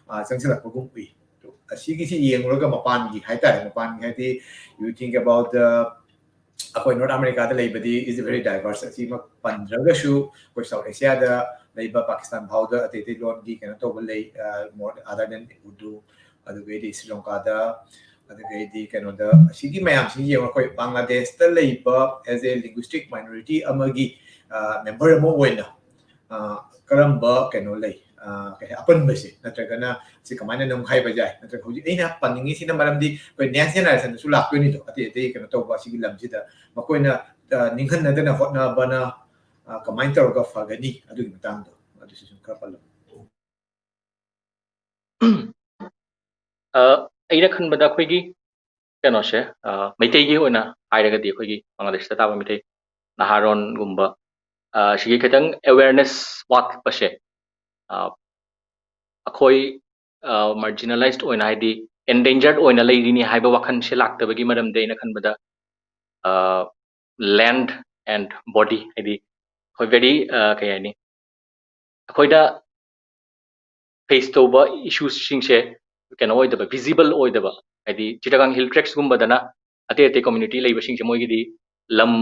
ꯑ, ꯆꯪꯁꯤꯜꯂꯛꯄꯒꯨꯝ ꯎꯏ꯫ ꯑꯗꯣ ꯑꯁꯤꯒꯤꯁꯤ ꯌꯦꯡꯂꯨꯔꯒ ꯃꯄꯥꯟꯒꯤ ꯍꯥꯏꯇꯥꯔꯦ, ꯃꯄꯥꯟꯒꯤ ꯍꯥꯏꯗꯤ you think about the, ꯑꯩꯈꯣꯏ ꯅꯣꯔꯠ ꯑꯃꯦꯔꯤꯀꯥꯗ ꯂꯩꯕꯗꯤ is very diverse꯫ ꯑꯁꯤꯃꯛ ꯄꯟꯗ꯭ꯔꯒꯁꯨ ꯑꯩꯈꯣꯏ ꯁꯥꯎꯠ ꯑꯦꯁꯤꯌꯥꯗ ꯂꯩꯕ ꯄꯥꯀꯤꯁꯇꯥꯟ ꯐꯥꯎꯗ ꯑꯇꯩ ꯑꯇꯩ ꯂꯣꯟꯒꯤ ꯀꯩꯅꯣ ꯇꯧꯕ ꯂꯩ, ꯑ, more other than Urdu, ꯑꯗꯨꯗꯩꯗꯤ ꯁ꯭ꯔꯤ ꯂꯪꯀꯥꯗ, ꯑꯗꯨꯗꯒꯤꯗꯤ ꯀꯩꯅꯣꯗ ꯑꯁꯤꯒꯤ ꯃꯌꯥꯝꯁꯤ ꯌꯦꯡꯉꯣ, ꯑꯩꯈꯣꯏ ꯕꯪꯒ꯭ꯂꯥꯗꯦꯁꯇ ꯂꯩꯕ as a linguistic minority ꯑꯃꯒꯤ ꯃꯦꯝꯕꯔ ꯑꯃ ꯑꯣꯏꯅ ꯑ, ꯀꯔꯝꯕ ꯀꯩꯅꯣ ꯂꯩ? ꯑ, ꯀꯩ ꯍꯥꯏ, ꯑꯄꯟꯕꯁꯦ ꯅꯠꯇ꯭ꯔꯒꯅ ꯁꯤ ꯀꯃꯥꯏꯅ ꯅꯝꯈꯥꯏꯕ ꯌꯥꯏ? ꯅꯠꯇ꯭ꯔꯒ ꯍꯧꯖꯤꯛ ꯑꯩꯅ ꯄꯟꯅꯤꯡꯉꯤꯁꯤꯅ ꯃꯔꯝꯗꯤ ꯑꯩꯈꯣꯏ next generation ꯗꯁꯨ ꯂꯥꯛꯇꯣꯏꯅꯤꯗꯣ, ꯑꯇꯩ ꯑꯇꯩ ꯀꯩꯅꯣ ꯇꯧꯕ ꯑꯁꯤꯒꯤ ꯂꯝꯁꯤꯗ ꯃꯈꯣꯏꯅ ꯑ, ꯅꯤꯡꯍꯟꯅꯗꯅ ꯍꯣꯠꯅꯕꯅ ꯑ, ꯀꯃꯥꯏꯅ ꯇꯧꯔꯒ ꯐꯒꯅꯤ? ꯑꯗꯨꯒꯤ ꯃꯇꯥꯡꯗꯣ ꯑꯗꯨꯁꯨ ꯁꯨꯝ ꯈꯔ ꯄꯜꯂꯝꯃꯨ꯫ ꯑ, ꯑꯩꯅ ꯈꯟꯕꯗ ꯑꯩꯈꯣꯏꯒꯤ ꯀꯩꯅꯣꯁꯦ, ꯑ, ꯃꯩꯇꯩꯒꯤ ꯑꯣꯏꯅ ꯍꯥꯏꯔꯒꯗꯤ ꯑꯩꯈꯣꯏꯒꯤ ꯕꯪꯒ꯭ꯂꯥꯗꯦꯁꯇ ꯇꯥꯕ ꯃꯩꯇꯩ ꯅꯍꯥꯔꯣꯟꯒꯨꯝꯕ, ꯑ, ꯁꯤꯒꯤ ꯈꯤꯇꯪ awareness ꯋꯥꯠꯄꯁꯦ, ꯑ, ꯑꯩꯈꯣꯏ ꯑ, marginalized ꯑꯣꯏꯅ, ꯍꯥꯏꯗꯤ endangered ꯑꯣꯏꯅ ꯂꯩꯔꯤꯅꯤ ꯍꯥꯏꯕ ꯋꯥꯈꯜꯁꯦ ꯂꯥꯛꯇꯕꯒꯤ ꯃꯔꯝꯗꯤ ꯑꯩꯅ ꯈꯟꯕꯗ, ꯑ, land and body, ꯍꯥꯏꯗꯤ ꯑꯩꯈꯣꯏ very, ꯑ, ꯀꯩ ꯍꯥꯏꯅꯤ, ꯑꯩꯈꯣꯏꯗ face ꯇꯧꯕ issues ꯁꯤꯡꯁꯦ ꯀꯩꯅꯣ ꯑꯣꯏꯗꯕ, visible ꯑꯣꯏꯗꯕ, ꯍꯥꯏꯗꯤ ꯆꯤꯇꯒꯥꯡ Hill Tracts ꯀꯨꯝꯕꯗꯅ ꯑꯇꯩ ꯑꯇꯩ community ꯂꯩꯕꯁꯤꯡꯁꯦ ꯃꯣꯏꯒꯤꯗꯤ ꯂꯝ,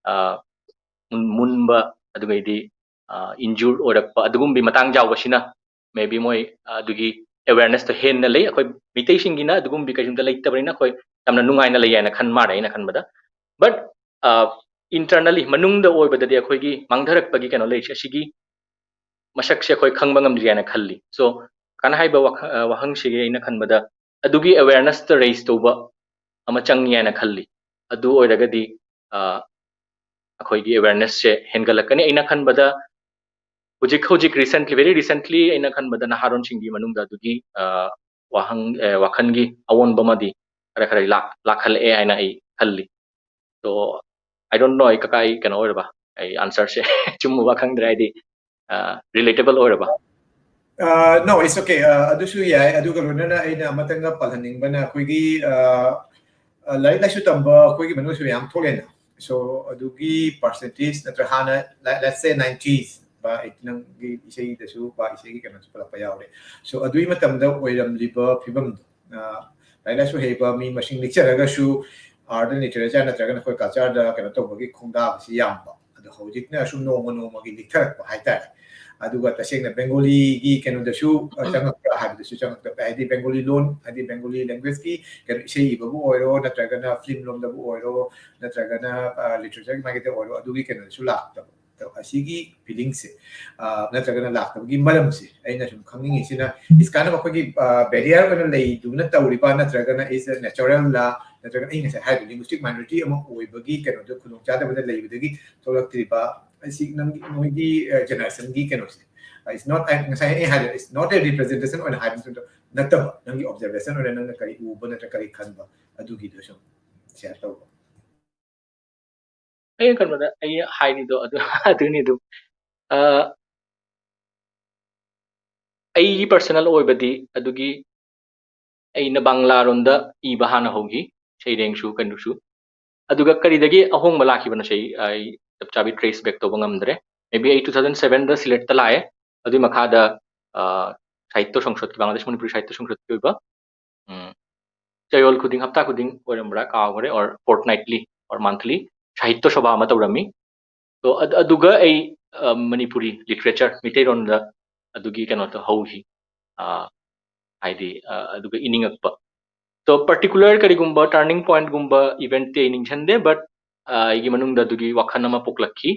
ꯑ, ꯃꯨꯟ-, ꯃꯨꯟꯕ, ꯑꯗꯨꯒꯩꯗꯤ, ꯑ, injure ꯑꯣꯏꯔꯛꯄ ꯑꯗꯨꯒꯨꯝꯕꯒꯤ ꯃꯇꯥꯡ ꯌꯥꯎꯕꯁꯤꯅ maybe ꯃꯣꯏ ꯑꯗꯨꯒꯤ awareness ꯇꯣ ꯍꯦꯟꯅ ꯂꯩ꯫ ꯑꯩꯈꯣꯏ ꯃꯤꯇꯩꯁꯤꯡꯒꯤꯅ ꯑꯗꯨꯒꯨꯝꯕꯒꯤ ꯀꯩꯁꯨꯝꯇ ꯂꯩꯇꯕꯅꯤꯅ ꯑꯩꯈꯣꯏ ꯌꯥꯝꯅ ꯅꯨꯡꯉꯥꯏꯅ ꯂꯩ ꯍꯥꯏꯅ ꯈꯟ ꯃꯥꯜꯂꯦ ꯑꯩꯅ ꯈꯟꯕꯗ꯫ But, ꯑ, internally, ꯃꯅꯨꯡꯗ ꯑꯣꯏꯕꯗꯗꯤ ꯑꯩꯈꯣꯏꯒꯤ ꯃꯥꯡꯊꯔꯛꯄꯒꯤ ꯀꯩꯅꯣ ꯂꯩꯔꯤꯁꯦ, ꯑꯁꯤꯒꯤ ꯃꯁꯛꯁꯦ ꯑꯩꯈꯣꯏ ꯈꯪꯕ ꯉꯝꯗ꯭ꯔꯤ ꯍꯥꯏꯅ ꯈꯜꯂꯤ꯫ So, ꯀꯅꯥ ꯍꯥꯏꯕ ꯋꯥꯈ-, ꯑ, ꯋꯥꯍꯪꯁꯤꯒꯤ ꯑꯩꯅ ꯈꯟꯕꯗ ꯑꯗꯨꯒꯤ awareness ꯇꯣ raise ꯇꯧꯕ ꯑꯃ ꯆꯪꯉꯤ ꯍꯥꯏꯅ ꯈꯜꯂꯤ꯫ ꯑꯗꯨ ꯑꯣꯏꯔꯒꯗꯤ, ꯑ, ꯑꯩꯈꯣꯏꯒꯤ awareness ꯁꯦ ꯍꯦꯟꯒꯠꯂꯛꯀꯅꯤ꯫ ꯑꯩꯅ ꯈꯟꯕꯗ ꯍꯧꯖꯤꯛ, ꯍꯧꯖꯤꯛ recently, very recently ꯑꯩꯅ ꯈꯟꯕꯗ ꯅꯍꯥꯔꯣꯟꯁꯤꯡꯒꯤ ꯃꯅꯨꯡꯗ ꯑꯗꯨꯒꯤ, ꯑ, ꯋꯥꯍꯪ, ꯑ, ꯋꯥꯈꯜꯒꯤ ꯑꯑꯣꯟꯕ ꯑꯃꯗꯤ ꯈꯔ ꯈꯔ ꯂꯥꯛ-, ꯂꯥꯛꯈꯠꯂꯛꯑꯦ ꯍꯥꯏꯅ ꯑꯩ ꯈꯜꯂꯤ꯫ So, I don't know, ꯑꯩ ꯀꯀꯥ, ꯑꯩ ꯀꯩꯅꯣ ꯑꯣꯏꯔꯕ? ꯑꯩ answer ꯁꯦ ꯆꯨꯝꯃꯕ ꯈꯪꯗ꯭ꯔꯦ, ꯍꯥꯏꯗꯤ, ꯑ, relatable ꯑꯣꯏꯔꯕ? Uh, no, it's okay. Uh, ꯑꯗꯨꯁꯨ ꯌꯥꯏ꯫ ꯑꯗꯨꯒ ꯂꯣꯏꯅꯅ ꯑꯩꯅ ꯑꯃꯇꯪꯒ ꯄꯜꯍꯟꯅꯤꯡꯕꯅ ꯑꯩꯈꯣꯏꯒꯤ, uh, uh, ꯂꯥꯏꯔꯤꯛ ꯂꯥꯏꯁꯨ ꯇꯝꯕ ꯑꯩꯈꯣꯏꯒꯤ ꯃꯅꯨꯡꯗꯁꯨ ꯌꯥꯝ ꯊꯣꯛꯂꯦꯅ꯫ So, ꯑꯗꯨꯒꯤ percentage ꯅꯠꯇ꯭ꯔꯒ ꯍꯥꯟꯅ, let-, let's say nineties ꯕ, ꯑꯩ ꯅꯪꯒꯤ ꯏꯁꯩꯗꯁꯨ ꯕ, ꯏꯁꯩꯒꯤ ꯀꯩꯅꯣꯁꯨ ꯄꯜꯂꯛꯄ ꯌꯥꯎꯔꯦ꯫ So, ꯑꯗꯨꯒꯤ ꯃꯇꯝꯗ ꯑꯣꯏꯔꯝꯂꯤꯕ ꯐꯤꯕꯝꯗꯣ, ꯑ, ꯂꯥꯏꯔꯤꯛ ꯂꯥꯏꯁꯨ ꯍꯩꯕ ꯃꯤ ꯃꯁꯤꯡ ꯂꯤꯛꯆꯔꯒꯁꯨ, art and literature ꯅꯠꯇ꯭ꯔꯒꯅ ꯑꯩꯈꯣꯏ culture ꯗ ꯀꯩꯅꯣ ꯇꯧꯕꯒꯤ ꯈꯣꯡꯗꯥꯕꯁꯤ ꯌꯥꯝꯕ꯫ ꯑꯗꯣ ꯍꯧꯖꯤꯛꯅ ꯁꯨꯝ ꯅꯣꯡꯃ ꯅꯣꯡꯃꯒꯤ ꯂꯤꯛꯊꯔꯛꯄ ꯍꯥꯏꯇꯥꯔꯦ꯫ ꯑꯗꯨꯒ ꯇꯁꯦꯡꯅ ꯕꯦꯡꯒꯣꯂꯤꯒꯤ ꯀꯩꯅꯣꯗꯁꯨ ꯆꯪꯉꯛꯄ꯭ꯔꯥ ꯍꯥꯏꯕꯗꯁꯨ ꯆꯪꯉꯛꯇꯕ, ꯍꯥꯏꯗꯤ ꯕꯦꯡꯒꯣꯂꯤ ꯂꯣꯟ, ꯍꯥꯏꯗꯤ ꯕꯦꯡꯒꯣꯂꯤ languageꯀꯤ ꯀꯩꯅꯣ, ꯏꯁꯩ ꯏꯕꯕꯨ ꯑꯣꯏꯔꯣ, ꯅꯠꯇ꯭ꯔꯒꯅ film ꯂꯣꯝꯗꯕꯨ ꯑꯣꯏꯔꯣ, ꯅꯠꯇ꯭ꯔꯒꯅ literatureꯒꯤ ꯃꯥꯏꯀꯩꯗ ꯑꯣꯏꯔꯣ, ꯑꯗꯨꯒꯤ ꯀꯩꯅꯣꯗꯁꯨ ꯂꯥꯛꯇꯕ꯫ ꯑꯗꯣ ꯑꯁꯤꯒꯤ feelingꯁꯦ, ꯅꯠꯇ꯭ꯔꯒꯅ ꯂꯥꯛꯇꯕꯒꯤ ꯃꯔꯝꯁꯦ ꯑꯩꯅ ꯁꯨꯝ ꯈꯪꯅꯤꯡꯉꯤꯁꯤꯅ, ꯏꯁꯀꯥꯟ ꯑꯩꯈꯣꯏꯒꯤ barrier ꯑꯣꯏꯅ ꯂꯩꯗꯨꯅ ꯇꯧꯔꯤꯕ, ꯅꯠꯇ꯭ꯔꯒꯅ is natural ꯂꯥ, ꯅꯠꯇ꯭ꯔꯒꯅ ꯑꯩ ꯉꯁꯥꯏ ꯍꯥꯏꯔꯤꯕ linguistic minority ꯑꯃ ꯑꯣꯏꯕꯒꯤ ꯀꯩꯅꯣꯗꯣ, ꯈꯨꯗꯣꯡꯆꯥꯗꯕꯗ ꯂꯩꯕꯗꯒꯤ ꯊꯣꯛꯂꯛꯇ꯭ꯔꯤꯕ, ꯑꯁꯤ ꯅꯪꯒꯤ, ꯅꯣꯏꯒꯤ generationꯒꯤ ꯀꯩꯅꯣꯁꯦ, it's not, ꯉꯁꯥꯏ ꯑꯩ ꯍꯥꯏꯔꯦ, it's not a representation ꯑꯣꯏꯅ ꯍꯥꯏꯕ ꯅꯠꯇꯕ, ꯅꯪꯒꯤ observation ꯑꯣꯏꯅ ꯅꯪꯅ ꯀꯔꯤ ꯎꯕ ꯅꯠꯇ꯭ꯔꯒ ꯀꯔꯤ ꯈꯟꯕ, ꯑꯗꯨꯒꯤꯗꯣ ꯁꯨꯝ share ꯇꯧꯕ꯫ ꯑꯩꯅ ꯈꯟꯕꯗ ꯑꯩ ꯍꯥꯏꯔꯤꯗꯣ ꯑꯗꯨ ꯑꯗꯨꯅꯤ ꯑꯗꯨꯝ꯫ ꯑ, ꯑꯩꯒꯤ personal ꯑꯣꯏꯕꯗꯤ ꯑꯗꯨꯒꯤ ꯑꯩꯅ ꯕꯪꯂꯥꯔꯣꯝꯗ ꯏꯕ ꯍꯥꯟꯅ ꯍꯧꯈꯤ, ꯁꯩꯔꯦꯡꯁꯨ ꯀꯩꯅꯣꯁꯨ꯫ ꯑꯗꯨꯒ ꯀꯔꯤꯗꯒꯤ ꯑꯍꯣꯡꯕ ꯂꯥꯛꯈꯤꯕꯅꯣꯁꯦ ꯑꯩ, ꯑꯩ ꯆꯞ ꯆꯥꯕꯤ trace back ꯇꯧꯕ ꯉꯝꯗ꯭ꯔꯦ꯫ Maybe ꯑꯩ two thousand sevenꯗ ꯁꯤꯂꯦꯠꯇ ꯂꯥꯛꯑꯦ꯫ ꯑꯗꯨꯒꯤ ꯃꯈꯥꯗ, ꯑ, ꯁꯥꯍꯤꯇ꯭ꯌ ꯁꯪꯁꯠꯀꯤ, ꯕꯪꯒ꯭ꯂꯥꯗꯦꯁ ꯃꯅꯤꯄꯨꯔꯤ ꯁꯥꯍꯤꯇ꯭ꯌ ꯁꯪꯁꯠꯀꯤ ꯑꯣꯏꯕ, ꯎꯝ, ꯆꯌꯣꯜ ꯈꯨꯗꯤꯡ, ꯍꯞꯇꯥ ꯈꯨꯗꯤꯡ ꯑꯣꯏꯔꯝꯕ꯭ꯔꯥ ꯀꯥꯎꯈ꯭ꯔꯦ, or fortnightly or monthly ꯁꯥꯍꯤꯇ꯭ꯌ ꯁꯚꯥ ꯑꯃ ꯇꯧꯔꯝꯃꯤ꯫ So, ꯑꯗ-, ꯑꯗꯨꯒ ꯑꯩ, ꯑ, ꯃꯅꯤꯄꯨꯔꯤ literature, ꯃꯤꯇꯩꯔꯣꯟꯗ ꯑꯗꯨꯒꯤ ꯀꯩꯅꯣꯗꯣ ꯍꯧꯈꯤ꯫ ꯑ, ꯍꯥꯏꯗꯤ, ꯑ, ꯑꯗꯨꯒ ꯏꯅꯤꯡꯉꯛꯄ꯫ So, particular ꯀꯔꯤꯒꯨꯝꯕ turning pointꯒꯨꯝꯕ eventꯇꯤ ꯑꯩ ꯅꯤꯡꯁꯤꯡꯗꯦ, but, ꯑ, ꯑꯩꯒꯤ ꯃꯅꯨꯡꯗ ꯑꯗꯨꯒꯤ ꯋꯥꯈꯜ ꯑꯃ ꯄꯣꯛꯂꯛꯈꯤ꯫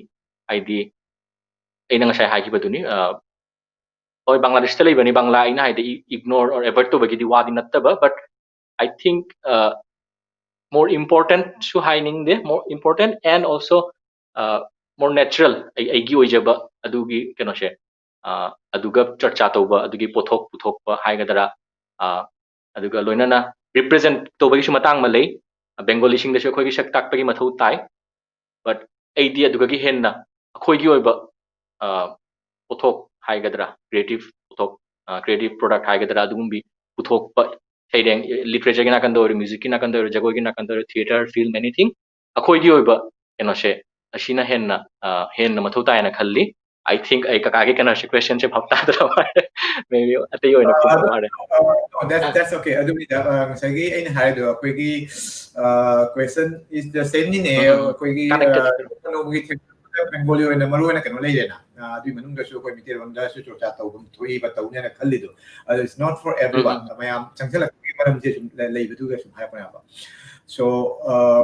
ꯍꯥꯏꯗꯤ, ꯑꯩꯅ ꯉꯁꯥꯏ ꯍꯥꯏꯈꯤꯕꯗꯨꯅꯤ, ꯑ, ꯍꯣꯏ, ꯕꯪꯒ꯭ꯂꯥꯗꯦꯁꯇ ꯂꯩꯕꯅꯤ, ꯕꯪꯒ꯭ꯂꯥ ꯑꯩꯅ ꯍꯥꯏꯗꯤ ꯏ-, ignore or avoid ꯇꯧꯕꯒꯤꯗꯤ ꯋꯥꯗꯤ ꯅꯠꯇꯕ, but I think, ꯑ, more importantꯁꯨ ꯍꯥꯏꯅꯤꯡꯗꯦ, more important and also, ꯑ, more natural, ꯑꯩ, ꯑꯩꯒꯤ ꯑꯣꯏꯖꯕ ꯑꯗꯨꯒꯤ ꯀꯩꯅꯣꯁꯦ, ꯑ, ꯑꯗꯨꯒ ꯆꯔꯆꯥ ꯇꯧꯕ, ꯑꯗꯨꯒꯤ ꯄꯣꯠꯊꯣꯛ ꯄꯨꯊꯣꯛꯄ ꯍꯥꯏꯒꯗ꯭ꯔꯥ, ꯑ, ꯑꯗꯨꯒ ꯂꯣꯏꯅꯅ represent ꯇꯧꯕꯒꯤꯁꯨ ꯃꯇꯥꯡ ꯑꯃ ꯂꯩ꯫ ꯕꯦꯡꯒꯣꯂꯤꯁꯤꯡꯗꯁꯨ ꯑꯩꯈꯣꯏꯒꯤ ꯁꯛ ꯇꯥꯛꯄꯒꯤ ꯃꯊꯧ ꯇꯥꯏ, but ꯑꯩꯗꯤ ꯑꯗꯨꯗꯒꯤ ꯍꯦꯟꯅ ꯑꯩꯈꯣꯏꯒꯤ ꯑꯣꯏꯕ, ꯑ, ꯄꯣꯠꯊꯣꯛ ꯍꯥꯏꯒꯗ꯭ꯔꯥ, creative ꯄꯣꯠꯊꯣꯛ, ꯑ, creative product ꯍꯥꯏꯒꯗ꯭ꯔꯥ, ꯑꯗꯨꯒꯨꯝꯕꯤ ꯄꯨꯊꯣꯛꯄ, ꯁꯩꯔꯦꯡ, literatureꯒꯤ ꯅꯥꯀꯟꯗ ꯑꯣꯏꯔꯣ, musicꯀꯤ ꯅꯥꯀꯟꯗ ꯑꯣꯏꯔꯣ, ꯖꯒꯣꯏꯒꯤ ꯅꯥꯀꯟꯗ ꯑꯣꯏꯔꯣ, theatre, film, anything, ꯑꯩꯈꯣꯏꯒꯤ ꯑꯣꯏꯕ ꯀꯩꯅꯣꯁꯦ ꯑꯁꯤꯅ ꯍꯦꯟꯅ, ꯑ, ꯍꯦꯟꯅ ꯃꯊꯧ ꯇꯥꯏꯅ ꯈꯜꯂꯤ꯫ I think ꯑꯩ ꯀꯀꯥꯒꯤ ꯀꯩꯅꯣꯁꯦ, questionꯁꯦ ꯚꯥꯞ ꯇꯥꯗ꯭ꯔ ꯃꯥꯜꯂꯦ꯫ Maybe ꯑꯇꯩ ꯑꯣꯏꯅ ꯈꯨꯝꯕ ꯃꯥꯜꯂꯦ꯫ Uh, no, that's, that's okay. ꯑꯗꯨꯒꯤꯗ, ꯑ, ꯉꯁꯥꯏꯒꯤ ꯑꯩꯅ ꯍꯥꯏꯔꯤꯗꯣ, ꯑꯩꯈꯣꯏꯒꯤ, ꯑ, question is the sameꯅꯤꯅꯦ꯫ ꯎꯝ, ꯎꯝ, ꯎꯝ꯫ ꯑꯩꯈꯣꯏꯒꯤ, Connected꯫ ꯑ, ꯀꯩꯅꯣꯒꯤ ꯊꯦꯡꯅꯕꯗ ꯕꯦꯡꯒꯣꯂꯤ ꯑꯣꯏꯅ ꯃꯔꯨ ꯑꯣꯏꯅ ꯀꯩꯅꯣ ꯂꯩꯔꯦꯅ꯫ ꯑꯗꯨꯒꯤ ꯃꯅꯨꯡꯗꯁꯨ ꯑꯩꯈꯣꯏ ꯃꯤꯇꯩꯔꯣꯟꯗꯁꯨ ꯆꯣꯔꯆꯥ ꯇꯧꯐꯝ ꯊꯣꯛꯏꯕ, ꯇꯧꯅꯦꯅ ꯈꯜꯂꯤꯗꯣ꯫ ꯑꯗꯨ it's not for everyone. ꯃꯌꯥꯝ ꯆꯪꯁꯤꯜꯂꯛꯄꯒꯤ ꯃꯔꯝꯁꯦ ꯁꯨꯝ ꯂꯩꯕꯗꯨꯒ ꯁꯨꯝ ꯍꯥꯏꯔꯛꯄꯅꯦꯕ꯫ So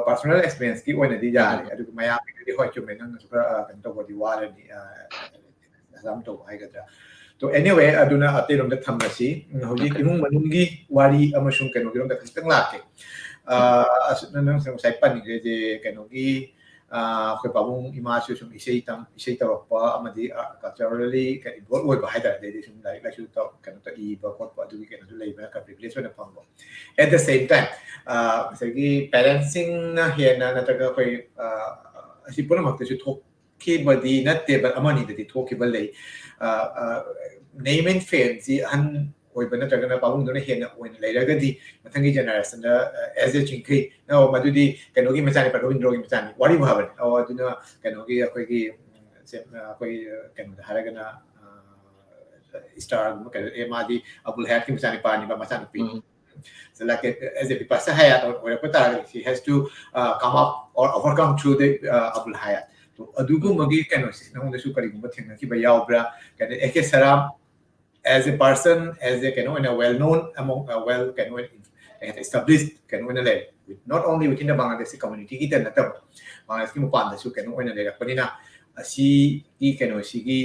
personal experienceꯀꯤ ꯑꯣꯏꯅꯗꯤ ꯌꯥꯔꯦ, ꯑꯗꯨꯒ ꯃꯌꯥꯝꯒꯤꯗꯤ ꯍꯣꯏ ꯆꯨꯝꯃꯦ, ꯅꯪꯅꯁꯨ ꯈꯔ ꯀꯩꯅꯣ ꯇꯧꯕꯗꯤ ꯋꯥꯔꯅꯤ, ꯑꯦꯛꯖꯥꯝ ꯇꯧꯕ ꯍꯥꯏꯒꯗ꯭ꯔꯥ꯫ ꯇꯣ anyway, ꯑꯗꯨꯅ ꯑꯇꯩꯔꯣꯝꯗ ꯊꯝꯃꯁꯤ꯫ ꯍꯧꯖꯤꯛ ꯏꯃꯨꯡ ꯃꯅꯨꯡꯒꯤ ꯋꯥꯔꯤ ꯑꯃꯁꯨꯡ ꯀꯩꯅꯣꯒꯤꯔꯣꯝꯗ ꯈꯤꯇꯪ ꯂꯥꯛꯀꯦ꯫ ꯑꯁꯨꯝꯅ ꯅꯪ ꯉꯁꯥꯏ ꯄꯟꯈ꯭ꯔꯦ ꯀꯩꯅꯣꯒꯤ, ꯑꯩꯈꯣꯏ ꯄꯥꯕꯨꯡ ꯏꯃꯥꯁꯨ ꯁꯨꯝ ꯏꯁꯩ ꯇꯝ ꯏꯁꯩ ꯇꯧꯔꯛꯄ ꯑꯃꯗꯤ culturally involve ꯑꯣꯏꯕ ꯍꯥꯏꯇꯥꯔꯦ꯫ ꯑꯗꯩꯗꯤ ꯁꯨꯝ ꯂꯥꯏꯔꯤꯛ ꯂꯥꯏꯁꯨ ꯇꯧ ꯀꯩꯅꯣ ꯇꯧ ꯏꯕ ꯈꯣꯠꯄ ꯑꯗꯨꯒꯤ ꯀꯩꯅꯣꯁꯨ ꯂꯩꯕꯅ ꯈꯔ privilege ꯑꯣꯏꯅ ꯐꯪꯕ꯫ At the same time, ꯉꯁꯥꯏꯒꯤ parentsꯁꯤꯡꯅ ꯍꯦꯟꯅ ꯅꯠꯇ꯭ꯔꯒ ꯑꯩꯈꯣꯏ ꯑꯁꯤ ꯄꯨꯝꯅꯃꯛꯇꯁꯨ ꯊꯣꯛꯈꯤꯕꯗꯤ ꯅꯠꯇꯦ, but ꯑꯃꯅꯤꯗꯗꯤ ꯊꯣꯛꯈꯤꯕ ꯂꯩ꯫ Name and fameꯁꯤ ꯑꯍꯟ ꯑꯣꯏꯕ ꯅꯠꯇ꯭ꯔꯒꯅ ꯄꯥꯕꯨꯡꯗꯨꯅ ꯍꯦꯟꯅ ꯑꯣꯏꯅ ꯂꯩꯔꯒꯗꯤ ꯃꯊꯪꯒꯤ generationꯗ as a ꯆꯤꯡꯈꯩ, ꯑꯣ ꯃꯗꯨꯗꯤ ꯀꯩꯅꯣꯒꯤ ꯃꯆꯥꯅꯤ, ꯔꯣꯕꯤꯟꯗ꯭ꯔꯣꯒꯤ ꯃꯆꯥꯅꯤ, ꯋꯥꯔꯤ ꯐꯕꯅꯤ꯫ ꯑꯣ ꯑꯗꯨꯅ ꯀꯩꯅꯣꯒꯤ ꯑꯩꯈꯣꯏꯒꯤ ꯑꯩꯈꯣꯏ ꯀꯩꯅꯣꯗ ꯍꯥꯏꯔꯒꯅ starꯒꯨꯝꯕ ꯀꯩꯅꯣ, ꯑꯦ ꯃꯥꯗꯤ ꯑꯕꯨꯜ ꯍꯌꯥꯠꯀꯤ ꯃꯆꯥꯅꯨꯄꯥꯅꯤꯕ, ꯃꯆꯥꯅꯨꯄꯤ꯫ So like as a ꯕꯤꯄꯥꯁꯥ ꯍꯌꯥꯠ ꯑꯣꯏꯔꯛꯄ ꯇꯥꯔꯒꯗꯤ she has to come up or overcome through the Abul Hayat. ꯑꯗꯨꯒꯨꯝꯕꯒꯤ ꯀꯩꯅꯣꯁꯦ ꯅꯉꯣꯟꯗꯁꯨ ꯀꯔꯤꯒꯨꯝꯕ ꯊꯦꯡꯅꯈꯤꯕ ꯌꯥꯎꯕ꯭ꯔꯥ? ꯀꯩꯅꯣ A K ꯁꯔꯥꯝ as a person, as a ꯀꯩꯅꯣ ꯑꯣꯏꯅ well known among, well ꯀꯩꯅꯣ ꯑꯣꯏꯅ established ꯀꯩꯅꯣ ꯑꯣꯏꯅ ꯂꯩꯔꯦ, not only within the Bangladeshi communityꯒꯤꯗ ꯅꯠꯇꯕ, ꯕꯪꯒ꯭ꯂꯥꯗꯦꯁꯀꯤ ꯃꯄꯥꯟꯗꯁꯨ ꯀꯩꯅꯣ ꯑꯣꯏꯅ ꯂꯩꯔꯛꯄꯅꯤꯅ ꯑꯁꯤꯒꯤ ꯀꯩꯅꯣꯁꯤꯒꯤ